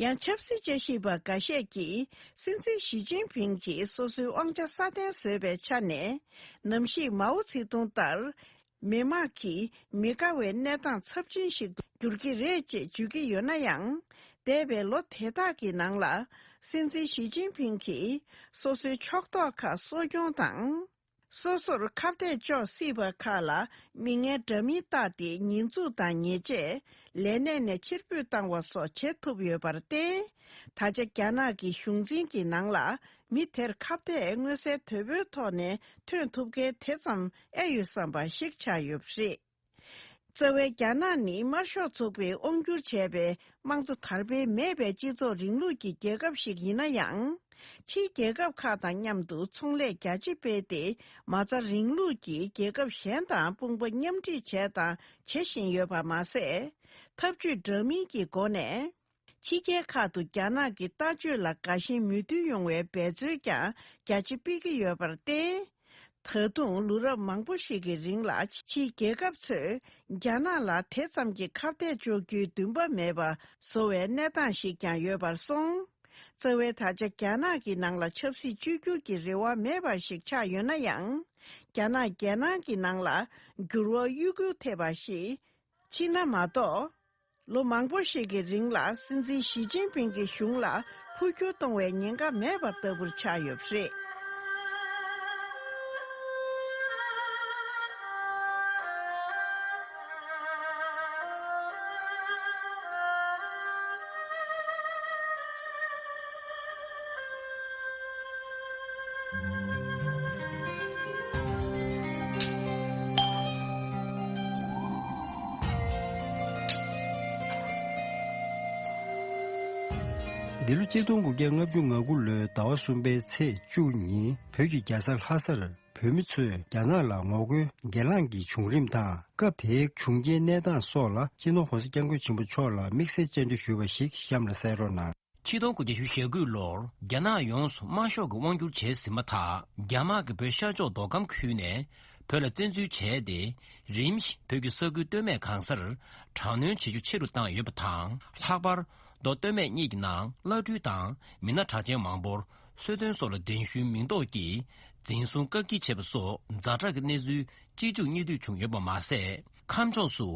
ཡང་ཆབ་སྲིད་དཔྱད་ཞིབ་པ་འགའ་ཤས་ཀྱིས་སྲིད་འཛིན་ཞི་ཅིན་ཕིང་གིས་སོ་སོའི་དབང་ཆ་སྲ་བརྟན་བཟོས་པའི་ཆ་ནས། ནམ་ཞིག་མའོ་ཙེ་ཏུང་ལྟར། མི་དམངས་ཀྱིས་མི་དགའ་བའི་གནས་སྟངས་ཚབས་ཆེན་ཞིག་ཏུ་འགྱུར་གྱི་རེད་ཅེས་བརྗོད་ཀྱི་ཡོད་ན་ཡང་། འདས་པའི་ལོ་དེ་དག་གི་ནང་ལ། སྲིད་འཛིན་ཞི་ཅིན་ཕིང་གིས་སོ་སོའི་ཕྱོགས་གཏོགས་ཁག་གསོ་སྐྱོང་དང་། སོ་སོར་ཁ་གཏད་གཅོག་སྲིད་པ་ཁག་ལ་མིང་ངན་འདྲ་མིན་བཏགས་ཏེ་ཉེས་འཛུགས་དང་ཉེས་ཆད། ལས་གནས་ནས་ཕྱིར་འབུད་བཏང་བ་སོགས་བྱེད་ཐུབ་ཡོད་པར་བརྟེན། ད་ཆ་རྒྱ་ནག་གི་གཞུང་འཛིན་གྱི་ནང་ལ་མི་དེར་ཁ་གཏད་མངོན་གསལ་དོད་པོའི་ཐོག་ནས་ཐོན་ཐུབ་མཁན་དེ་ཙམ་ཨེ་ཡོད་བསམ་པ་ཞིག་ཆགས་ཡོད་པ་རེད། རྩ་བའི་རྒྱ་ནག་ནི་དམར་ཤོག་ཚོགས་པས་དབང་བསྒྱུར་བྱས་པའི་དམངས་གཙོ་དར་སྤེལ་མེད་པའི་སྤྱི་ཚོགས་རིང་ལུགས་ཀྱི་རྒྱལ་ཁབ་ཞིག་ཡིན་ན་ཡང་། ཕྱིའི་རྒྱལ་ཁབ་ཁག་དང་མཉམ་དུ་ཚོང་ལས་རྒྱ་ཆེ་སྤེལ་ཏེ། མ་རྩ་རིང་ལུགས་ཀྱི་རྒྱལ་ཁབ་གཞན་དང་དཔུང་པ་མཉམ་འཁྲིད་བྱས་དང་བྱེད་བཞིན་ཡོད་པ་མ་ཟད། འཐབ་ཇུས་འདྲ་མིན་གྱི་སྒོ་ནས། ཕྱི་རྒྱལ་ཁག་ཏུ་རྒྱ་ནག་གི་ལྟ་སྤྱོད་ལ་དགའ་ཞེན་མོས་མཐུན་ཡོང་བའི་འབད་རྩོལ་ཀྱང་རྒྱ་ཆེ་སྤེལ་གྱི་ཡོད་པར་བརྟེན། ད་དུང་ལོ་རབས་མང་པོ་ཞིག་གི་རིང་ལ་ཕྱིའི་རྒྱལ་ཁབ་ཚོས་རྒྱ་ནག་ལ་དེ་ཙམ་གྱི་ཁ་གཏད་གཅོག་རྒྱུའི་འདུན་པ་མེད་པ་བཟོ་བའི་གནས་སྟངས་ཤིག་ཀྱང་ཡོད་པར་སོང་། རྩ་བའི་ད་ཆ་རྒྱ་ནག་གི་ནང་ལ་ཆབ་སྲིད་བཅོས་བསྒྱུར་གྱི་རེ་བ་མེད་པ་ཞིག་ཆགས་ཡོད་ན་ཡང་། རྒྱ་ནག་རྒྱལ་ནང་གི་ནང་ལ་འགྱུར་བ་གཡོ་འགུལ་ཐེབས་པ་ཞིག་ཕྱིན་ན་མ་གཏོགས། ལོ་མང་པོ་ཞིག་གི་རིང་ལ་སྲིད་འཛིན་ཞི་ཅིན་ཕིང་གི་གཞུང་ལ་འཕོ་འགྱུར་གཏོང་བའི་ཉེན་ཁ་མེད་པ་ལྟ་བུར་ཆགས་ཡོད་པ་རེད། འདི་ལོ་ཆིག་སྟོང་དགུ་བརྒྱ་ལྔ་བཅུ་ང་དགུ་ལོའི་ཟླ་བ་གསུམ་པའི་ཚེས་བཅུ་ཉིན་བོད་ཀྱི་རྒྱལ་ས་ལྷ་སར་བོད་མི་ཚོས་རྒྱ་ནག་ལ་ངོ་རྒོལ་སྒེར་ལངས་ཀྱི་བྱུང་རིམ་དང་སྐབས་དེའི་བྱུང་རྐྱེན་གནས་སྟངས་སོགས་ལ་སྤྱི་ནོར་༸གོང་ས་༸སྐྱབས་མགོན་ཆེན་པོ་མཆོག་ལ་དམིགས་བསལ་བཅར་འདྲི་ཞུས་པ་ཞིག་གཤམ་ལ་གསན་རོགས་གནང་། ཆིག་སྟོང་དགུ་བརྒྱ་ཞེ་དགུ་ལོར་རྒྱ་ནག་ཡོངས་སུ་དམར་ཤོག་གི་དབང་བསྒྱུར་བྱས་ཟིན་མ་ཐག་རྒྱ་དམག་གིས་བོད་ཤར་ཕྱོགས་མདོ་ཁམས་ཁུལ་ནས་བོད་ལ་བཙན་འཛུལ་བྱས་ཏེ། རིམ་བཞིན་བོད་ཀྱི་ས་ཁུལ་སྟོད་སྨད་གང་སར་དྲག་གནོན་བྱེད་རྒྱུ་ཆེ་རུ་བཏང་ཡོད་པ་དང་། ལྷག་པར་མདོ་སྟོད་སྨད་གཉིས་ཀྱི་ནང་བླ་སྤྲུལ་དང་མི་སྣ་གྲགས་ཅན་མང་པོར་གསོལ་སྟོན་སོགས་ལ་གདན་ཞུའི་མིང་འདོགས་ཀྱིས་འཛིན་བཟུང་བཀག་སྐྱིལ་བྱས་པ་སོགས་ཛ་དྲག་གི་གནས་ཚུལ་གཅིག་མཇུག་གཉིས་མཐུད་བྱུང་ཡོད་པ་མ་ཟད། ཁམས་ཕྱོགས་སུ།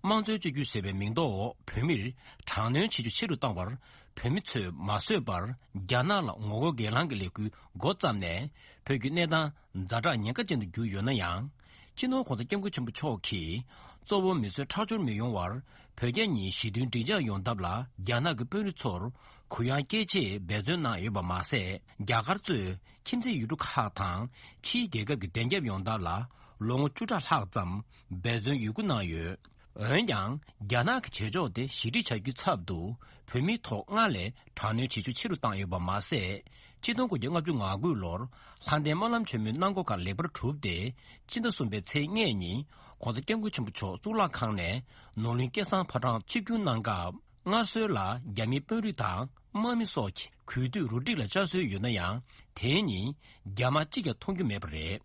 དམངས་གཙོའི་བཅོས་བསྒྱུར་ཟེར་བའི་མིང་འདོགས་འོག་བོད་མིར་དྲག་གནོན་བྱེད་རྒྱུ་ཆེ་རུ་བཏང་བར། བོད་མི་ཚོས་མ་བཟོད་པར་རྒྱ་ནག་ལ་ངོ་རྒོལ་སྒེར་ལངས་ཀྱི་ལས་འགུལ་འགོ་བརྩམས་ནས། བོད་ཀྱི་གནས་སྟངས་ཛ་དྲག་ཉེན་ཁ་ཅན་དུ་གྱུར་ཡོད་ན་ཡང་། སྤྱི་ནོར་༸གོང་ས་༸སྐྱབས་མགོན་ཆེན་པོ་མཆོག་གིས་གཙོ་བོ་མི་གསོད་ཁྲག་སྦྱོར་མི་ཡོང་བར། བོད་རྒྱ་གཉིས་ཞི་མཐུན་འགྲིག་འཇགས་ཡོང་ཐབས་ལ་རྒྱ་ནག་གི་དཔོན་རིགས་ཚོར་གུ་ཡངས་བསྐྱེད་ཆེད་འབད་བརྩོན་གནང་ཡོད་པ་མ་ཟད། རྒྱ་གར་གཙོས་ཁྱིམ་མཚེས་ཡུལ་གྲུ་ཁག་དང་ཕྱིའི་རྒྱལ་ཁབ་ཀྱི་བདེ་འཇགས་ཡོང་ཐབས་ལ་ལོ་ངོ་བཅུ་ཕྲག་ལྷག་ཙམ་འབད་བརྩོན་ཡོད་རྒུ་གནང་ཡོད། འོན་ཀྱང་། རྒྱ་ནག་གི་བྱེད་ཕྱོགས་དེ་ཞི་འགྲིག་བྱ་རྒྱུའི་ཚབ་ཏུ། བོད་མིའི་ཐོག་སྔར་ལས་དྲག་གནོན་བྱེད་ཤུགས་ཆེ་རུ་བཏང་ཡོད་པ་མ་ཟད། ཆིག་སྟོང་དགུ་བརྒྱ་ལྔ་བཅུ་ང་དགུ་ལོར། ལྷ་ལྡན་སྨོན་ལམ་ཆེན་མོའི་གནང་སྒོ་ཁག་ལེགས་པར་གྲུབ་སྟེ། སྤྱི་ཟླ་གསུམ་པའི་ཚེས་ལྔ་ཉིན། ༸གོང་ས་༸སྐྱབས་མགོན་ཆེན་པོ་མཆོག་གཙུག་ལག་ཁང་ནས། ནོར་གླིང་སྐལ་བཟང་ཕོ་བྲང་ཆིབས་བསྒྱུར་གནང་སྐབས། སྔར་སྲོལ་ལ་རྒྱ་མིའི་དཔོན་རིགས་དང་དམག་མི་སོགས་ཀྱིས་གུས་འདུད་རུ་སྒྲིག་ལ་བཅའ་སྲོལ་ཡོད་ན་ཡང་། དེའི་ཉིན་རྒྱ་དམག་གཅིག་ཀྱང་མཐོང་རྒྱུ་མེད་པ་རེད།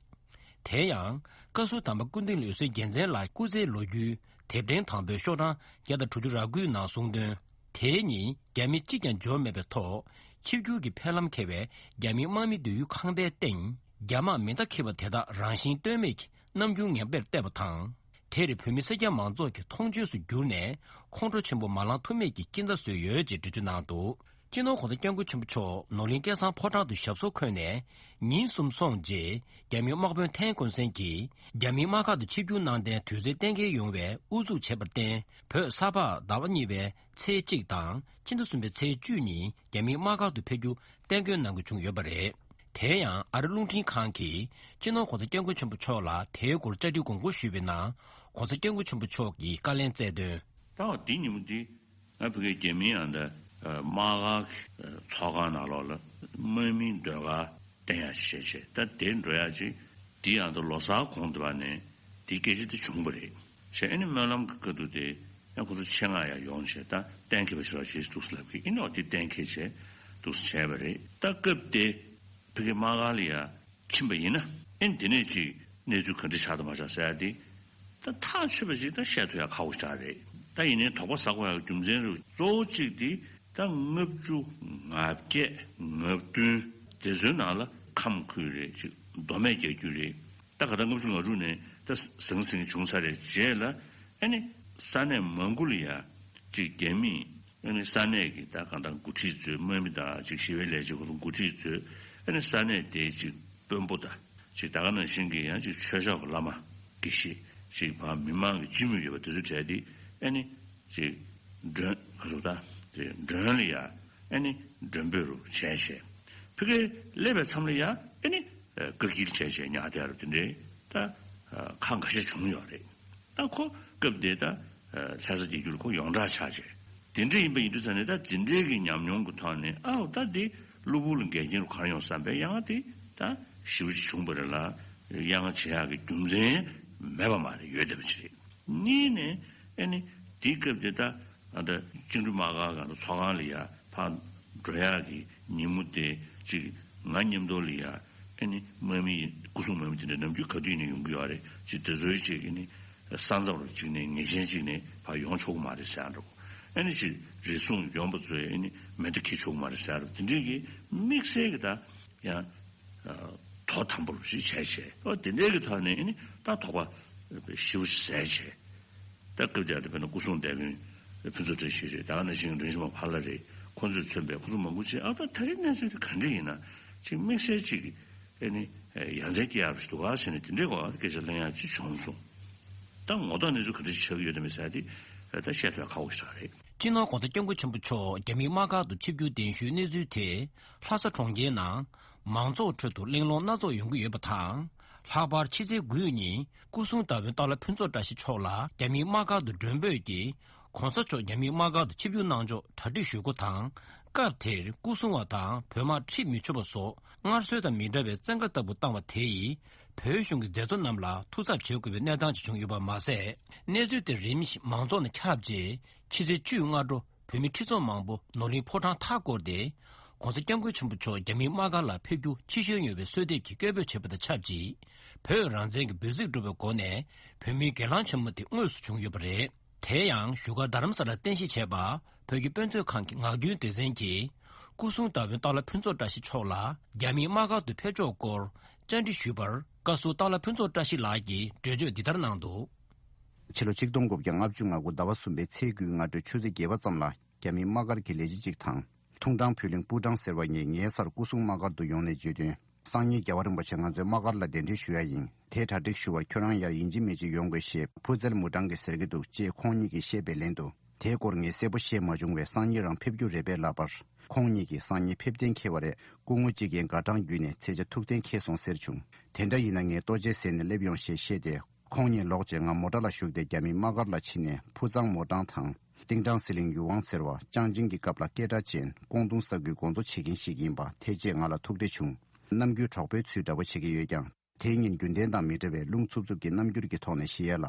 དེ་ཡང་། བཀའ་ཟུར་དམ་པ་ཀུན་བསྟན་ལ་འོད་ཟེར་རྒྱལ་མཚན་ལགས་སྐུ་ཚེའི་ལོ་རྒྱུས་དེབ་ཕྲེང་དང་པོའི་ཤོག་གྲངས་བརྒྱ་དང་དྲུག་ཅུ་རེ་དགུའི་ནང་གསུངས་དོན། དེའི་ཉིན་རྒྱ་མི་གཅིག་ཀྱང་འབྱོར་མེད་པའི་ཐོག་ཆིབས་བསྒྱུར་གྱི་ཕེབས་ལམ་འཁེལ་བས་རྒྱ་མིའི་དམག་མི་སྡོད་ཡུལ་ཁང་པའི་སྟེང་རྒྱ་དམག་མེ་མདའ་འཁྱེར་བ་དེ་དག་རང་བཞིན་སྟོན་མེད་ཀྱི་རྣམ་འགྱུར་ངན་པར་བལྟས་པ་དང་། དེར་བོད་མི་སེར་སྐྱ་མང་ཚོགས་ཀྱི་མཐོང་ཆོས་སུ་གྱུར་ནས་ཁོང་ཁྲོ་ཆེན་པོ་མ་ལངས་ཐུབ་མེད་ཀྱི་སྐྱིན་ཚབ་བཟོས་ཡོད་ཅེས་འགྲེལ་བརྗོད་གནང་འདུག་སྤྱི་ནོར་༧གོང་ས་༧སྐྱབས་མགོན་ཆེན་པོ་མཆོག་ནོར་གླིང་སྐལ་བཟང་ཕོ་བྲང་དུ་ཞབས་སོར་འཁོད་ནས་ཉིན་གསུམ་སོང་རྗེས་རྒྱ་མིའི་དམག་དཔོན་ཐན་ཀོན་སན་གྱིས་རྒྱ་མིའི་དམག་སྒར་དུ་ཆིབས་བསྒྱུར་གནང་གཏན་དུས་ཚོད་གཏན་འཁེལ་ཡོང་བའི་ཨུ་ཚུགས་བྱས་པར་བརྟེན། བོད་གཟའ་ཕག་ཟླ་བ་གཉིས་པའི་ཚེས་གཅིག་དང་ཕྱི་ཟླ་གསུམ་པའི་ཚེས་བཅུ་ཉིན་རྒྱ་མིའི་དམག་སྒར་དུ་ཕེབས་རྒྱུ་གཏན་འཁེལ་གནང་དགོས་བྱུང་ཡོད་པ་རེད། དེ་ཡང་ཨ་རི་རླུང་འཕྲིན་ཁང་གིས་སྤྱི་ནོར་༧གོང་ས་༧སྐྱབས་མགོན་ཆེན་པོ་མཆོག་ལ་དེའི་སྐོར་བཅར་འདྲི་དགོངས་སྐོར་ཞུས་པའི་ནང་། ༧གོང་ས་༧སྐྱབས་མགོན་ཆེན་པོ་མཆོག་གིས་བཀའ་ལན་སྩལ་དོན། ད་འོ་དེ་ཉིན་མོ་དེ་ང་ཕ་གིའི་རྒྱ་མིའི་ཨ་འདྲ་དམག་སྒར་ཚོགས་ཁང་ནང་ལོགས་ལ་དམག་མིའི་ཟློས་གར་བསྟན་ཡ་བྱས་བྱས། ད་དེ་འགྲོ་ཡ་ཅིག་དེའི་ཨ་འདྲ་ལོ་གསར་གོང་དུ་བ་ནས་དེ་སྐད་ཆ་དེ་བྱུང་བ་རེད། བྱས་ཨ་ནི་སྨོན་ལམ་གྱི་སྐབས་དུ་དེ་ཡང་ཁོ་ཚོ་ཆེད་མངགས་ཡ་ཡོང་བྱས། ད་གཏན་འཁེལ་བ་ཞིག་རོགས་བྱེད་འདུག་ལབ་གི་ཨིན་ནོག་དེ་གཏན་འཁེལ་བྱས་འདུག་བྱས་པ་རེད། ད་སྐབས་དེ། ཕ་གི་དམག་སྒར་ལ་ཡ་ཕྱིན་པ་ཡིན་ན། ཨེ་འདི་ནས་ཅིག་གནས་ཚུལ་ག་འདྲ་ཆགས་དང་མ་ཆགས་ཟེར་ཡ་དེ་ད་ཐག་ཆོད་པ་ཅིག་ད་བཤད་ཐུབ་ཡ་ཁག་པོ་ཞིག་རེད། ད་ཡིན་ནའི་དོགས་པ་ཟ་དགོས་ཡ་གི་རྒྱུ་མཚན་རུ་གཙོ་བོ་གཅིག་དེ་ད་ལྔ་བཅུ་ང་བརྒྱད་ང་བདུན་དེ་ཚོའི་ནང་ལ་ཁམས་ཁུལ་རེད། ཅིག་མདོ་སྨད་རྒྱག་རྒྱུ་རེད། ད་ག་ད་ལྔ་བཅུ་ང་དྲུག་ནས་ད་ཟང་ཟིང་བྱུང་ཚར་རེད། རྗེས་ལ་ཨེ་ནི་ས་གནས་མང་པོ་ལ་ཡ་ཅིག་རྒྱ་མིས། ཨ་ནི་ས་གནས་ཀྱི་ད་གང་ལྟར་འགོ་ཁྲིད་ཚོས་དམག་མི་དང་ཅིག་ཞི་བའི་ལས་བྱེད་ཁོ་ཚོ་འགོ་ཁྲིད་ཚོས་ཨ་ནི་ས་གནས་དེའི་ཅིག་དཔོན་པོ་དང་ཅིག་ད་ག་ནང་བཞིན་གྱི་ཡང་ཅིག་ཆོས་ཕྱོགས་ཀྱི་བླ་མ་དགེ་བཤེས་ཅིག་ཕར་མི་མང་གི་སྤྱི་མོས་ཡོད་པ་དེ་ཚོ་གྲས་དེ་ཨ་ནི་ཅིག་མགྲོན་ག་ཚོད་ད་དེ་མགྲོན་ལ་ཡ་ཨ་ནི་མགྲོན་འབོད་རུ་བྱས་བྱས་ཕ་གིར་སླེབས་པའི་མཚམས་ལ་ཡ་ཨ་ནི་བཀག་སྐྱིལ་བྱས་བྱས་ཉག་དེ་རུ་དེ་འདྲའི་ད་ཁག་འགའ་ཤས་བྱུང་ཡོད་རེད། ད་ཁོ་སྐབས་དེ་ད་ལྷ་ས་རྒྱལ་རྒྱུད་ལ་ཁོ་ཡོངས་གྲགས་ཆགས་བྱས། དེ་འདྲ་ཡིན་པ་ཡིན་དུས་ཙ་ནས་ད་དེ་འདྲའི་གི་ཉམས་མྱོང་གི་ཐོག་ནས་ཨའོ་ད་དེ་གློ་བུར་ལ་འགལ་རྐྱེན་རུ་གང་ཡོང་བསམ་པའི་ཡ་ང་དེ་ད་ཞེ་པོ་ཅིག་བྱུང་བ་རེད་ལ། ཡ་ང་བྱེད་ཡག་གི་རྒྱུ་མཚན་མེད་པ་མ་རེད། ཡོད་བསྡད་པ་ཅིག་རེད། གཉིས་ནས་ཨེ་ནི་དེའི་སྐབས་དེ་ད་ཨ་ད་བཅིངས་འགྲོལ་དམག་སྒར་གང་དུ་ཚོགས་ཁང་ལ་ཡ་ཕར་འགྲོ་ཡག་གི་ཉིན་མོ་དེ་ཅིག་ང་མཉམ་དུ་ལ་ཡ། ཨ་ནི་དམག་མི་ཡིན་སྐུ་སྲུང་དམག་མི་དེ་འདྲ་ནམ་རྒྱུན་ག་དུས་ནས་ཡོང་གི་ཡོད་རེད། ཅིག་དེ་ཚོའི་ཅིག་ཨ་ནི་ས་མཚམས་རུ་ཅིག་ནས་ངེས་ཅན་ཅིག་ནས་ཕར་ཡོང་ཆོག་གི་མ་རེད་ཟེར་ཡ་འདྲ་པོ། ཨ་ནི་ཅིག་རེ་ཟུང་ཡོང་པ་ཚོས་ཨ་ནི་མེ་མདའ་འཁྱེར་ཆོག་གི་མ་རེད་ཟེར་ཡ་འདྲ་པོ། དེ་འདྲའི་གི་དམིགས་བསལ་གི་ད་ཡང་དོ་དམ་པོ་རུ་ཞིག་བྱས་བྱས། ཨོ་དེ་འདྲའི་གི་ཐོག་ནས་ཨ་ནི་ད་དོགས་པ་ཞེ་པོ་ཞིག་ཟད་བྱས། ད་སྐབས་དེར་དཔེར་ན་སྐུ་སྲུང་བདག་དབང་ཕུན་ཚོགས་བཀྲ་ཤིས་རེད། ད་ག་ནང་བཞིན་རིན་ཆེན་མ་ཕ་ལ་རེད། ཁོང་ཚོས་མཚོན་པའི་ཁོང་ཚོ་མང་པོ་ཅིག་ཨ་ད་ད་རེས་གནས་ཚུལ་དེ་ག་འདྲ་ཡིན་ན་ཅིག་དམིགས་བསལ་ཅིག་ཨེ་ནི་ཡ་མཚན་སྐྱེ་ཡག་ཞིག་འདུག་ག་ཟེར་ནས་དེ་འདྲའི་སྐོར་སྐད་ཆ་གླེང་ཡག་ཅིག་བྱུང་སོང་། ད་ངོ་ཐོག་གནས་ཚུལ་ག་འདྲ་ཞིག་ཆགས་ཀྱི་ཡོད་དམ་མེད་ཟེར་དེ་ད་བཤད་ཐུབ་ཡག་ཁག་པོ་ཞིག་རེད། སྤྱི་ནོར་༧གོང་ས་༧སྐྱབས་མགོན་ཆེན་པོ་མཆོག་རྒྱ་མིའི་དམག་སྒར་དུ་ཆིབས་བསྒྱུར་གདན་ཞུའི་གནས་ཚུལ་དེ་ལྷ་ས་གྲོང་ཁྱེར་ནང་མང་ཚོགས་ཁྲོད་དུ་གླེང་སློང་སྣ་ཚོགས་ཡོང་གི་ཡོད་པ་དང་། ལྷག་པར་ཕྱི་ཚེས་དགུ་ཉིན་སྐུ་སྲུང་བདག་དབང་སྟག་ལྷ་ཕུན་ཚོགས་བཀྲ་ཤིས་མཆོག་ལ་རྒྱ་མིའི་དམག་སྒར་དུ་མགྲོན་འབོད་ཀྱིས་༧གོང་ས་མཆོག་རྒྱ་མིའི་དམག་སྒར་དུ་ཆིབས་བསྒྱུར་གནང་ཕྱོགས་གྲ་སྒྲིག་ཞུ་སྒོ་དང་། སྐབས་དེར་སྐུ་སྲུང་བ་དང་བོད་དམག་ཁྲིད་མི་ཆོག་པ་སོགས་སྔར་སྲོལ་དང་མི་འདྲ་བའི་བཙན་བཀའ་ལྟ་བུ་བཏང་བ་དེ་ཡིས་བོད་གཞུང་གི་མཛད་གཙོ་རྣམས་ལ་ཐུགས་འཚབ་བྱེད་དགོས་པའི་གནས་སྟངས་ཤིག་བྱུང་ཡོད་པ་མ་ཟད། གནས་ཚུལ་དེ་རིམ་བཞིན་མང་ཚོགས་ནང་ཁྱབ་རྗེས་ཕྱི་ཚེས་བཅུའི་སྔ་དྲོ། བོད་མི་ཁྲི་ཚོ་མང་པོ་ནོར་གླིང་ཕོ་བྲང་མཐའ་བསྐོར་ཏེ། ༸གོང་ས་༸སྐྱབས་མགོན་ཆེན་པོ་མཆོག་རྒྱ་མིའི་དམག་སྒར་ལ་ཕེབས་རྒྱུ་ཕྱིར་བཤོལ་ཡོང་བའི་གསོལ་འདེབས་ཀྱི་སྐད་འབོད་བྱས་པ་དང་ཆབས་ཅིག་བོད་རང་བཙན་གྱི་འབོད་ཚིག་སྒྲོག་པའི་སྒོ་ནས་བོད་མིའི་སྒེར་ལངས་ཆེན་མོ་དེ་དངོས་སུ་བྱུང་ཡོད་པ་རེད། དེ་ཡང་བཞུགས་སྒར་རྡ་རམ་ས་ལར་རྟེན་གཞི་བྱས་པ་བོད་ཀྱི་དཔེ་མཛོད་ཁང་གི་ངག་རྒྱུན་སྡེ་ཚན་གྱིས་སྐུ་སྲུང་བདག་དབང་སྟག་ལྷ་ཕུན་ཚོགས་བཀྲ་ཤིས་མཆོག་ལ་རྒྱ་མིའི་དམག་སྒར་དུ་ཕེབས་ཕྱོགས་སྐོར་བཅར་འདྲི་ཞུས་པར། བཀའ་ཟུར་སྟག་ལྷ་ཕུན་ཚོགས་བཀྲ་ཤིས་ལགས་ཀྱིས་འགྲེལ་བརྗོད་འདི་ལྟར་གནང་འདུག་ཕྱི་ལོ་ཆིག་སྟོང་དགུ་བརྒྱ་ལྔ་བཅུ་ང་དགུ་ཟླ་བ་གསུམ་པའི་ཚེས་དགུའི་སྔ་དྲོའི་ཆུ་ཚོད་བརྒྱད་པ་ཙམ་ལ་རྒྱ་མིའི་དམག་སྒར་གྱི་ལས་བྱེད་ཅིག་དང་། ཐུང་ཀྲང་བུ་གླིང་པུའུ་ཀྲང་ཟེར་བ་གཉིས་ངའི་སར་སྐུ་སྲུང་དམག་སྒར་དུ་ཡོང་ནས་བརྗོད་དོན། སང་ཉིན་རྒྱལ་བ་རིན་པོ་ཆེ་ང་ཚོའི་དམག་སྒར་ལ་གདན་འདྲེན་ཞུ་ཡ་ཡིན། དེ་གྲ་སྒྲིག་ཞུ་བར་ཁྱོད་རང་ཡར་ཡིན་གཅིག་མིན་གཅིག་ཡོང་དགོས་ཞེས་ཕུ་ཙེལ་མུ་ཀྲང་གིས་ཟེར་གྱི་འདུག་ཅེས་ཁོང་གཉིས་ཀྱིས་བཤད་པའི་ལན་དུ། དེའི་སྐོར་ངས་གསལ་པོ་ཤེས་མ་བྱུང་བས་སང་ཉིན་རང་ཕེབས་རྒྱུ་རེད་པས་ལབ་པར། ཁོང་གཉིས་ཀྱིས་སང་ཉིན་ཕེབས་གཏན་འཁེལ་བ་རེད། སྐུ་ངོ་གཅིག་ཡན་དགའ་གྲངས་བརྒྱུད་ནས་ཚེས་ཆ་ཐུགས་གཏན་འཁེལ་སོང་ཟེར་བྱུང་། དེ་འདྲ་ཡིན་ན་ངས་ལྟོ་ཆས་བཟས་ནས་སླེབས་ཡོང་ཞེས་བཤད་དེ། ཁོང་གཉིས་ལོག་རྗེས་ང་མོ་ཊ་ལ་ཞུགས་ཏེ་རྒྱ་མིའི་དམག་སྒར་ལ་ཕྱིན་ནས་ཕུ་ཙང་མོ་ཀྲང་དང་། ཏིང་ཀྲང་སི་ལིང་ཡུའུ་ཝང་ཟེར་བ་ཅང་ཅིང་གི་སྐབས་ལ་སྐད་གྲགས་ཅན་ཀོང་ཏུང་ས་ཁུལ་འགོ་གཙོ་བྱེད་མཁན་ཞིག་ཡིན་པ་ཐེ་ཅེས་ང་ལ་ཐུག་འཕྲད་བྱུང་། རྣམ་འགྱུར་གྲོགས་པོའི་ཚུལ་འདྲ་བོ་བྱེད་ཀྱི་ཡོད་ཀྱང་། དེའི་ཉིན་རྒྱུན་ལྡན་དང་མི་འདྲ་བའི་རླུང་འཚུབ་འཚུབ་ཀྱི་རྣམ་འགྱུར་གྱི་ཐོག་ནས་བཤད་ཡས་ལ།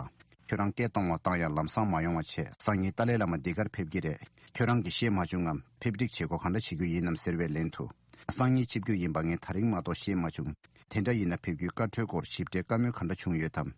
ཁྱོད་རང་སྐད་གཏོང་བ་བཏང་ཡང་ལམ་སང་མ་ཡོང་བ་བྱས། སང་ཉིན་ཏཱ་ལའི་བླ་མ་འདི་གར་ཕེབས་ཀྱི་རེད། ཁྱོད་རང་གིས་ཤེས་མ་བྱུང་ངམ། ཕེབས་འགྲིག་བྱེད་སྒོ་གང་འདྲ་བྱེད་རྒྱུ་ཡིན་ནམ་ཟེར་བའི་ལན་དུ། སང་ཉིན་ཆིབས་བསྒྱུར་ཡིན་པ་ངས་ད་རིང་མ་གཏོགས་ཤེས་མ་བྱུང་། དེ་འདྲ་ཡིན་ན་ཕེབས་རྒྱུའི་བཀའ་འཁྲོལ་སྐོར་ཞིབ་ཕྲའི་བཀའ་མོལ་ག་འདྲ་བྱུང་ཡོད་དམ།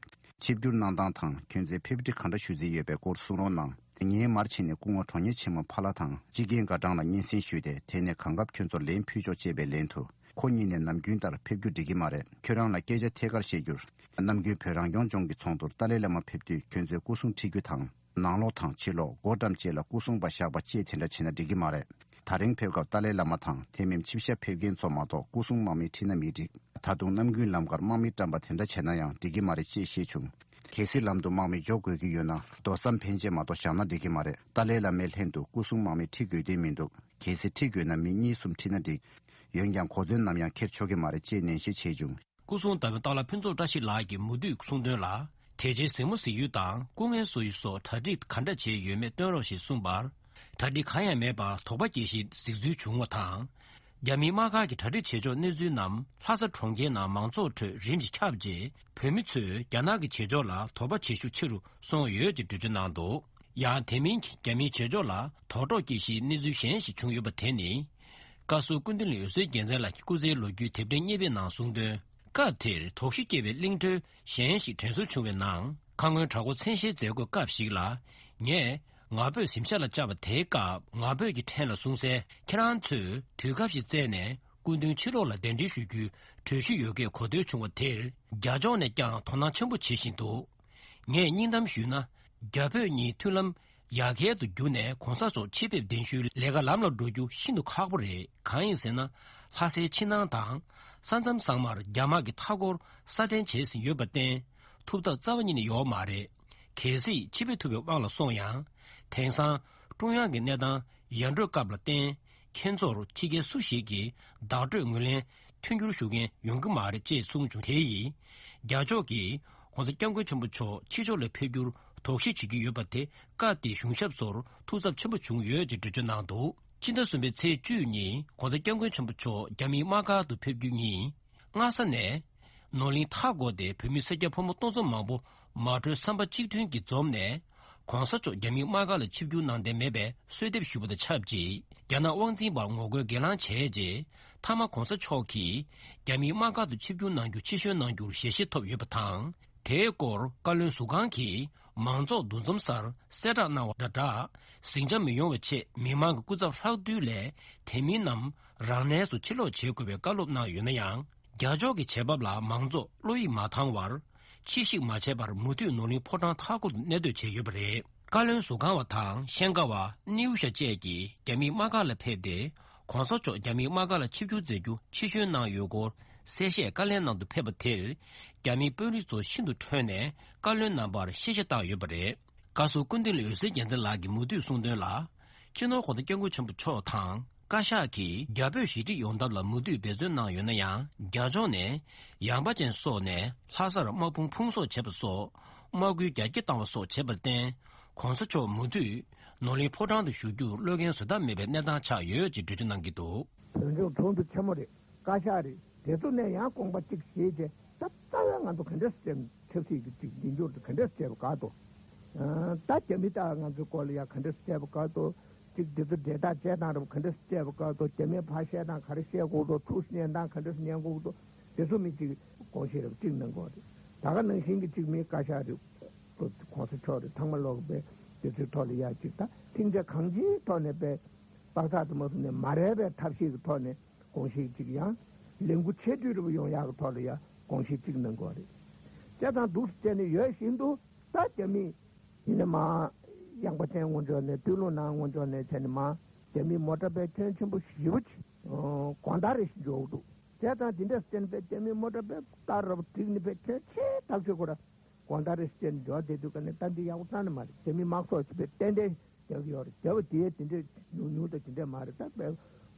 ཆིབས་བསྒྱུར་གནང་སྟངས་དང་ཁྱོད་ཚོས་ཕེབས་འགྲིག་ག་འདྲ་ཞུ་རྩིས་ཡོད་པའི་སྐོར་གསུང་རོགས་གནང་། ངའི་མར་ཕྱིན་ནས་སྐུ་ངོ་གྲོགས་གཉེར་ཆེན་མོ་ཕ་ལྷ་དང་སྤྱི་རྒན་དགའ་གྲང་ལ་སྙན་སེང་ཞུས་ཏེ། དེ་ནས་གང་སྐབས་ཁྱོད་ཚོར་ལན་ཕུལ་ཆོག་ཅེས་པའི་ལན་དུ། ཁོ་གཉིས་ནས་ནམ་རྒྱུན་ལྟར་ཕེབས་རྒྱུ་འགྲིག་གི་མ་རེད། ཁྱོད་རང་ལ་སྐད་ཆ་ཐད་ཀར་བཤད་རྒྱུར། ནམ་རྒྱུན་བོད་རང་སྐྱོང་ལྗོངས་ཀྱི་ཚོགས་འདུར་ཏཱ་ལའི་བླ་མ་ཕེབས་དུས་ཁྱོད་ཚོས་སྐུ་སྲུང་ཁྲིད་རྒྱུ་དང་། ནང་ལོགས་དང་ཕྱི་ལོགས་སྒོ་འགྲམ་བཅས་ལ་སྐུ་སྲུང་པ་བཞག་པ་བཅས་དེ་འདྲ་བྱས་ན་འགྲིག་གི་མ་རེད། ད་རིང་ཕེབས་སྐབས་ཏཱ་ལའི་བླ་མ་དང་དེ་མིན་ཆིབས་ཞབས་ཕེབས་མཁན་ཚོ་མ་གཏོགས་སྐུ་སྲུང་དམག་མི་ཁྲིད་ན་མི་འགྲིག། ད་དུང་ནམ་རྒྱུན་ལམ་ཁར་དམག་མི་བཀྲམ་པ་དེ་འདྲ་བྱས་ན་ཡང་འགྲིག་གི་མ་རེད་ཅེས་བཤད་བྱུང་། གལ་སྲིད་ལམ་དུ་དམག་མི་འཇོག་དགོས་ཀྱི་ཡོད་ན། རྡོ་ཟམ་འཕེན་ཆས་མ་གཏོགས་བཞག་ན་འགྲིག་གི་མ་རེད། ཏཱ་ལའི་བླ་མའི་ལྷན་དུ་སྐུ་སྲུང་དམག་མི་ཁྲིད་དགོས་དོན་མི་འདུག། གལ་སྲིད་ཁྲིད་དགོས་ན་མི་གཉིས་གསུམ་ཁྲིད་ན་འགྲིག། འོན་ཀྱང་གོ་མཚོན་ནམ་ཡང་འཁྱེར་ཆོག་གི་མ་རེད་ཅེས་ནན་བཤད་བྱས་བྱུང་། སྐུ་སྲུང་ལྟ་བུའི་སྟག་ལྷ་ཕུན་ཚོགས་བཀྲ་ཤིས་ལགས་ཀྱིས་མུ་མཐུད་གསུངས་དོན་ལ། དེ་རྗེས་གཟིགས་མོ་གཟིགས་ཡུལ་དང་སྐུ་ངལ་གསོ་ཡུལ་སོགས་གྲ་སྒྲིག་ག་འདྲ་བྱས་ཡོད་མེད་སྟོན་རོགས་ཞེས་གསུངས་པར། གྲ་སྒྲིག་གང་ཡང་མེད་པར་དོགས་པ་སྐྱེ་གཞིའི་གཟིགས་ཚུལ་བྱུང་བ་དང་། རྒྱ་མིའི་དམག་སྒར་གྱི་གྲ་སྒྲིག་བྱེད་ཕྱོགས་གནས་ཚུལ་རྣམས་ལྷ་ས་གྲོང་ཁྱེར་ནང་མང་ཚོགས་ཁྲོད་རིམ་གྱིས་ཁྱབ་རྗེས། བོད་མི་ཚོས་རྒྱ་ནག་གི་བྱེད་ཕྱོགས་ལ་དོགས་པ་བྱེད་ཤུགས་ཆེ་རུ་སོང་ཡོད་ཅེས་འགྲེལ་བརྗོད་གནང་འདུག། ཡང་དེ་མིན་གྱི་རྒྱ་མིའི་བྱེད་ཕྱོགས་ལ་དོགས་འདྲོགས་སྐྱེ་གཞིའི་གནས་ཚུལ་གཞན་ཞིག་བྱུང་ཡོད་པ་དེ་ནི། བཀའ་ཟུར་སྐུ་མདུན་ལ་འོད་ཟེར་རྒྱལ་མཚན་ལགས་ཀྱི་སྐུ་ཚེའི་ལོ་རྒྱུས་དེབ་ཕྲེང་གཉིས་པའི་ནང་གསུངས་དོན། སྐབས་དེར་དོགས་གཞི་སྐྱེ་བའི་གླེང་བརྗོད་གཞན་ཞིག་དྲན་གསོ་བྱུང་བའི་ནང་། ཁ་སྔོན་དྲག་པོ་མཚན་བཞེས་མཛད་སྒོའི་སྐབས་ཤིག་ལ། ངས་ངར་པོས་གཟིམ་ཤག་ལ་བཅར་བ་དེའི་སྐབས། ངར་པོས་ཀྱི་ཕྲན་ལ་གསུངས་གསལ། ཁྱེད་རང་ཚོས་དུས་སྐབས་ཤིག་བཙལ་ནས་སྐུ་མདུན་ཕྱི་ལོགས་ལ་གདན་འདྲེན་ཞུ་རྒྱུའི་གྲོས་གཞི་ཡོད་སྐད་གོ་ཐོས་བྱུང་བ་དེར། རྒྱ་ཕྱོགས་ནས་ཀྱང་དོ་སྣང་ཆེན་པོ་བྱེད་བཞིན་འདུག། ངས་སྙིང་གཏམ་ཞུས་ན། རྒྱ་བོད་གཉིས་མཐུན་ལམ་ཡར་རྒྱས་དུ་བསྒྱུར་ནས་གོང་ས་མཆོག་ཆེད་ཕེབས་གདན་ཞུའི་ལས་ཀ་ལམ་ལ་འགྲོ་རྒྱུ་ཤིན་ཏུ་ཁག་པོ་རེད། གང་ཡིན་ཟེར་ན། ལྷ་སའི་ཕྱི་ནང་དང་ས་མཚམས་ཚང་མར་རྒྱ་དམག་གིས་མཐའ་སྐོར་སྲ་བརྟན་བྱས་ཟིན་ཡོད་པར་བརྟེན། ཐུབ་ཐབས་རྩ་བ་ཉིད་ནས་ཡོད་མ་རེད། གལ་སྲིད་ཕྱི་ཕེབས་ཐུབ་པའི་དབང་ལ་སོང་ཡང་། དེང་སང་ཀྲུང་དབྱང་གི་གནས་སྟངས་ཡར་འགྲོའི་སྐབས་ལ་བརྟེན། ཁྱེད་ཚོར་ཕྱི་རྒྱལ་སུ་ཞིག་གིས་བདག་སྤྲོད་ངོས་ལེན་མཐུན་འགྱུར་ཞུ་མཁན་ཡོང་གི་མ་རེད་ཅེས་གསུངས་བྱུང་། དེ་ཡིས་རྒྱ་ཕྱོགས་ཀྱིས་༸གོང་ས་༸སྐྱབས་མགོན་ཆེན་པོ་མཆོག་ཕྱི་ཕྱོགས་ལ་ཕེབས་རྒྱུར་དོགས་གཞི་བྱེད་ཀྱི་ཡོད་པ་དེ། སྐབས་དེའི་གཞུང་ཞབས་ཚོར་ཐུགས་འཚབ་ཆེན་པོ་བྱུང་ཡོད་ཅེས་འགྲེལ་བརྗོད་གནང་འདུག། སྤྱི་ཟླ་གསུམ་པའི་ཚེས་བཅུ་ཉིན་༸གོང་ས་༸སྐྱབས་མགོན་ཆེན་པོ་མཆོག་རྒྱ་མིའི་དམག་སྒར་དུ་ཕེབས་རྒྱུ་ཉིན། སྔ་ས་ནས། ནོར་གླིང་མཐའ་བསྐོར་ཏེ་བོད་མི་སེར་སྐྱ་ཕོ་མོ་སྟོང་ཚོ་མང་པོ་མལ་གྲོའི་བསམ་པ་གཅིག་མཐུན་གྱིས་འཛོམས་ནས། ༸གོང་ས་མཆོག་རྒྱ་མིའི་དམག་སྒར་ལ་ཆིབས་བསྒྱུར་གནང་གཏན་མེད་པའི་གསོལ་འདེབས་ཞུས་པ་དང་ཆབས་ཅིག། རྒྱ་ནག་དབང་འཛིན་པར་ངོ་རྒོལ་སྒེར་ལངས་བྱས་རྗེས། མཐའ་མ་༸གོང་ས་མཆོག་གིས་རྒྱ་མིའི་དམག་སྒར་དུ་ཆིབས་བསྒྱུར་གནང་རྒྱུ་ཕྱིར་བཤོལ་གནང་རྒྱུར་ཞལ་བཞེས་ཐོབ་ཡོད་པ་དང་། དེའི་སྐོར་བཀའ་བློན་ཟུར་ཁང་གིས་མང་ཚོགས་འདུ་འཛོམས་སར་གསལ་བསྒྲགས་གནང་བ་དང་སྦྲགས། ཟིང་ཆ་མི་ཡོང་བའི་ཆེད་མི་མང་གི་སྐུ་ཚབ་ལྷག་བསྡུས་ལས་དེ་མིན་རྣམས་རང་གནས་སུ་ཕྱིར་ལོག་བྱེད་དགོས་པའི་བཀའ་སློབ་གནང་ཡོད་ན་ཡང་། རྒྱ་ཕྱོགས་ཀྱི་བྱེད་བབ་ལ་མང་ཚོགས་བློ་ཡིད་མ་ཐང་བར། ཕྱིར་བཤིག་མ་བྱས་པར་མུ་མཐུད་ནོར་གླིང་ཕོ་བྲང་མཐའ་འཁོར་དུ་གནས་སྡོད་བྱས་ཡོད་པ་རེད། བཀའ་བློན་ཟུར་ཁང་བ་དང་ཤན་ཀ་བ་ནེའུ་ཤ་བཅས་ཀྱིས་རྒྱ་མིའི་དམག་སྒར་ལ་ཕེབས་ཏེ། ༸གོང་ས་མཆོག་རྒྱ་མིའི་དམག་སྒར་ལ་ཆིབས་བསྒྱུར་མཛད་རྒྱུ་ཕྱིར་བཤོལ་གནང་ཡོད་སྐོར་གསལ་བཤད་བཀའ་ལན་གནང་དུ་ཕེབས་པ་དེར། རྒྱ་མིའི་དཔོན་རིགས་ཚོ་ཤིན་ཏུ་ཁྲོས་ནས་བཀའ་བློན་རྣམ་པར་གཤེ་གཤེ་བཏང་ཡོད་པ་རེད། བཀའ་ཟུར་སྐུ་མདུན་ལ་འོད་ཟེར་རྒྱལ་མཚན་ལགས་ཀྱིས་མུ་མཐུད་གསུངས་དོན་ལ། སྤྱི་ནོར་༸གོང་ས་༸སྐྱབས་མགོན་ཆེན་པོ་མཆོག་དང་བཀའ་ཤག་གིས་རྒྱ་བོད་ཞི་འགྲིག་ཡོང་ཐབས་ལ་མུ་མཐུད་འབད་བརྩོན་གནང་ཡོད་ན་ཡང་། རྒྱ་ཕྱོགས་ནས་ཡངས་པ་ཅན་སོགས་ནས་ལྷ་སར་དམག་དཔུང་ཕུང་གསོག་བྱས་པ་སོགས་དམག་སྐུལ་རྒྱ་སྐྱེད་བཏང་བ་སོགས་བྱས་པར་བརྟེན། ༸གོང་ས་མཆོག་མུ་མཐུད་ནོར་གླིང་ཕོ་བྲང་དུ་བཞུགས་རྒྱུར་བློ་འགེལ་བཟོ་ཐབས་མེད་པའི་གནས་སྟངས་ཆགས་ཡོད་ཅེས་འགྲེལ་བརྗོད་གནང་གི་འདུག། བོད་ལྗོངས་དྲུང་དུ་ཆེན་མོ་རེད། བཀའ་ཤག་རེད། དེ་ཚོ་ནས་ཡང་དགོངས་པ་གཅིག་བཞེས་རྗེས། ད་རྩ་བའི་ང་ཚོ་ག་འདྲས་སེ་ཆབ་སྲིད་ཀྱི་གཅིག་འཛིན་སྐྱོང་དེ་ག་འདྲས་སེ་བྱས་པ་དགའ་འདུག། ཨ། ད་རྒྱ་མི་ད་ང་ཚོའི་སྐོར་ལ་ཡ་ག་འདྲས་སེ་བྱས་པ་དགའ་འདུག། གཅིག་འདི་ཚོ་འབྲེལ་ཐག་བཅད་སྟངས་རབ་ག་འདྲས་སེ་བཅད་པ་དགའ་འདུག། རྒྱ་མིས་ཕར་བཤད་སྟངས་ག་རེ་བཤད་དགོས་འདུག། ཐུགས་སུ་ཉན་སྟངས་ག་འདྲས་སེ་ཉན་དགོས་འདུག། དེ་ཚོ་མི་གཅིག་དགོངས་བཞེས་རབ་གཅིག་གནང་དགོས་རེད། ད་ག་ནང་བཞིན་གྱི་གཅིག་མི་བཀའ་ཤག་རེད། ཁོ་གོང་ས་མཆོག་རེད། ཚང་མ་ལོག་པའི་དེ་ཚོའི་ཐོག་ལ་ཡ་གཅིག་ད་ཐེངས་ཆ་གང་ཅིའི་ཐོག་ནས་པའི་དཔག་ཚགས་དུ་མ་སོང་ནས་མ་རེད་པའི་ཐབས་ཤེས་ཀྱི་ཐོག་ནས། དགོངས་བཞེས་གཅིག་ཡང་ལས་འགུལ་ཆེ་བསྡུས་རུ་ཡོང་ཡག་གི་ཐོག་ལ་ཡང་དགོངས་བཞེས་གཅིག་གནང་དགོས་རེད། བྱས་ཙང་འདུག་སེ་བྱས་ནས་ཡོད་བཞིན་དུ་ད་རྒྱ་མི་ཡིན་ན་མ་ཡངས་པ་ཅན་ངོས་ཕྱོགས་ནས་སྟོད་ལུང་ནང་ངོས་ཕྱོགས་ནས་བྱས་ནས་མ་རྒྱ་མི་མོ་ཊ་པའི་ཁྱོན་ཆེན་པོ་ཞེ་པོ་ཅིག་གོང་ཐང་རེ་ཞིག་འཇོག་འདུག། བྱས་ཙང་དེ་འདྲ་བྱས་ནས་པའི་རྒྱ་མི་མོ་ཊ་པའི་སྟར་རབ་བསྒྲིགས་ནས་པའི་ཁྱོན་ཆེ་ཐག་ཆོད་ཁོ་ར། གོང་ཐང་རེ་བསྐྱལ་ནས་འཇོག་བསྡད་དུས་ཀ་ནས་ད་འདི་ཡག་པོ་རྩ་ནས་མ་རེད། རྒྱ་མི་དམག་ཚོགས་ཅིག་པའི་ཏན་ཏན་རྒྱག་གི་ཡོད་རེད། རྒྱབ་དེ་དེ་འདྲས་ཉུང་ཉུང་དང་དེ་འདྲས་མ་རེད། ད་པའི་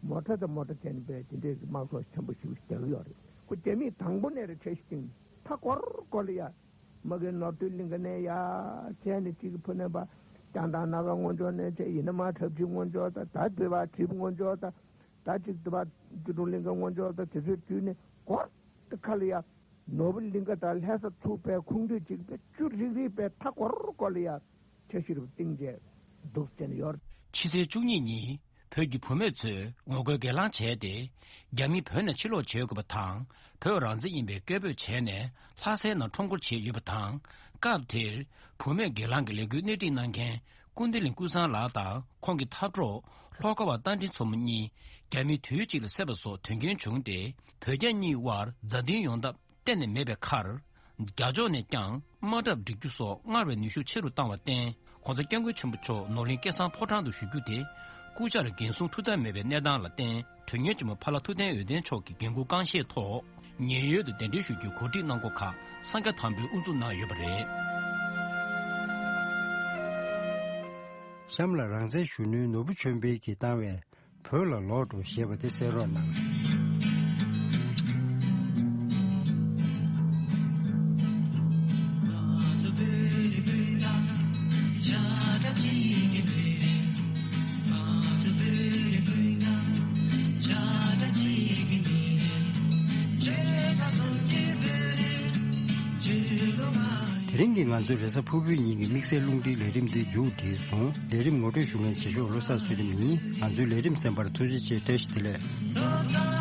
མོ་ཊ་དང་མོ་ཊ་བྱས་ནས་པའི་དེ་འདྲས་ཀྱི་དམག་ཚོགས་ཆེན་པོ་ཞིག་རྒྱག་གི་ཡོད་རེད། ཁོ་རྒྱ་མིས་དང་པོ་ནས་རེ་ཁྲལ་ཞིག་བཏིང་ནས་མཐའ་སྐོར་སྐོར་ལ་ཡ་མ་གི་ནོར་སྟོད་གླིང་ག་ནས་ཡ་བྱས་ནས་གཅིག་གི་ཕུ་ནས་པ་རྒྱང་ཐང་སྣ་ཁ་ངོས་ཕྱོགས་ནས་བྱས་ཡིན་ན་མ་འཁྲབ་ཆུ་ངོས་ཕྱོགས་དང་ད་དེ་བ་གྲིབ་ངོས་ཕྱོགས་དང་ད་གཅིག་དེ་བ་ཀྱི་ཀྲུང་གླིང་ག་ངོས་ཕྱོགས་དང་དེ་ཚོའི་དུས་ནས་སྐོར་དེ་ཁ་ལ་ཡ། ནོར་བུ་གླིང་ག་དང་ལྷ་ས་ཚུགས་པའི་ཁུངས་འདུས་གཅིག་པའི་བཅུ་རིག་རིག་པའི་མཐའ་འཁོར་སྐོར་ལ་ཡ་འཆར་གཞི་རུ་བཏིང་རྗེས་འདུག་ཟེར་ཡོད། ཕྱི་ཚེས་བཅུ་གཉིས་ཉིན་བོད་ཀྱི་བུད་མེད་ཚོས་ངོ་རྒོལ་སྒེར་ལངས་བྱས་ཏེ། རྒྱ་མི་བོད་ནས་ཕྱིར་ལོག་བྱེད་དགོས་པ་དང་། བོད་རང་བཙན་ཡིན་པའི་སྐད་འབོད་བྱས་ནས་ལྷ་སའི་ནང་ཁྲོམ་སྐོར་བྱས་ཡོད་པ་དང་། སྐབས་དེར་བུད་མེད་སྒེར་ལངས་ཀྱི་ལས་འགུལ་སྣེ་ཁྲིད་གནང་མཁན་ཀུན་བདེ་གླིང་ཀུན་བཟང་ལགས་དང་ཁོང་གི་འཐབ་གྲོགས་ལྷོ་ཁ་བ་རྟ་མགྲིན་མཚོ་མོ་གཉིས་རྒྱ་མིས་དུས་གཅིག་ལ་བསད་པ་སོགས་དོན་རྐྱེན་བྱུང་སྟེ། བོད་རྒྱ་གཉིས་དབར་མཛའ་མཐུན་ཡོང་ཐབས་གཏན་ནས་མེད་པའི་ཁར། རྒྱ་ཕྱོགས་ནས་ཀྱང་དམག་གྲབས་སྒྲིག་རྒྱུ་སོགས་སྔར་བས་ནུས་ཤུགས་ཆེ་རུ་བཏང་བར་བརྟེན། ྋགོང་ས་ྋསྐྱབས་མགོན་ཆེན་པོ་མཆོག་ནོར་གླིང་སྐལ་བཟང་ཕོ་བྲང་དུ་བཞུགས་རྒྱུ་དེ་སྐུ་བཅར་འགན་སྲུང་ཐུབ་ཐབས་མེད་པའི་གནས་སྟངས་ལ་བརྟེན། གྲོས་མོལ་ཆེན་མོ་ཕ་ལྷ་ཐུབ་བསྟན་འོད་ལྡན་མཆོག་གི་འགན་འཁུར་རྐང་བཞེས་ཐོག་ཉེན་གཡོལ་དུ་གདན་འདྲེན་ཞུ་རྒྱུའི་གོ་སྒྲིག་གནང་སྒོ་ཁག་སངས་རྒྱས་དམ་པས་དབུ་འཛུགས་གནང་ཡོད་པ་རེད། གཤམ་ལ་རང་བཙན་གཞོན་ནུའི་ནོར་བུ་ཆོས་འཕེལ་གྱིས་བཏང་བའི། བོད་ལ་ལོག་འགྲོ་ཞེས་པ་དེ་གསན་རོགས་གནང་། དེ་རིང་གི་ང་ཚོའི་རེས་གཟའ་ཕུར་བུའི་ཉིན་གྱི་དམིགས་བསལ་རླུང་འཕྲིན་ལས་རིམ་འདི་མཇུག་བསྒྲིལ་སོང་། ལས་རིམ་ངོ་སྤྲོད་ཞུ་མཁན་བྱེད་ཕྱོགས་བློ་བཟང་ཚུལ་ཁྲིམས་ཡིན། ང་ཚོའི་ལས་རིམ་གསན་པར་ཐུགས་རྗེ་ཆེ། བཀྲ་ཤིས་བདེ་ལེགས།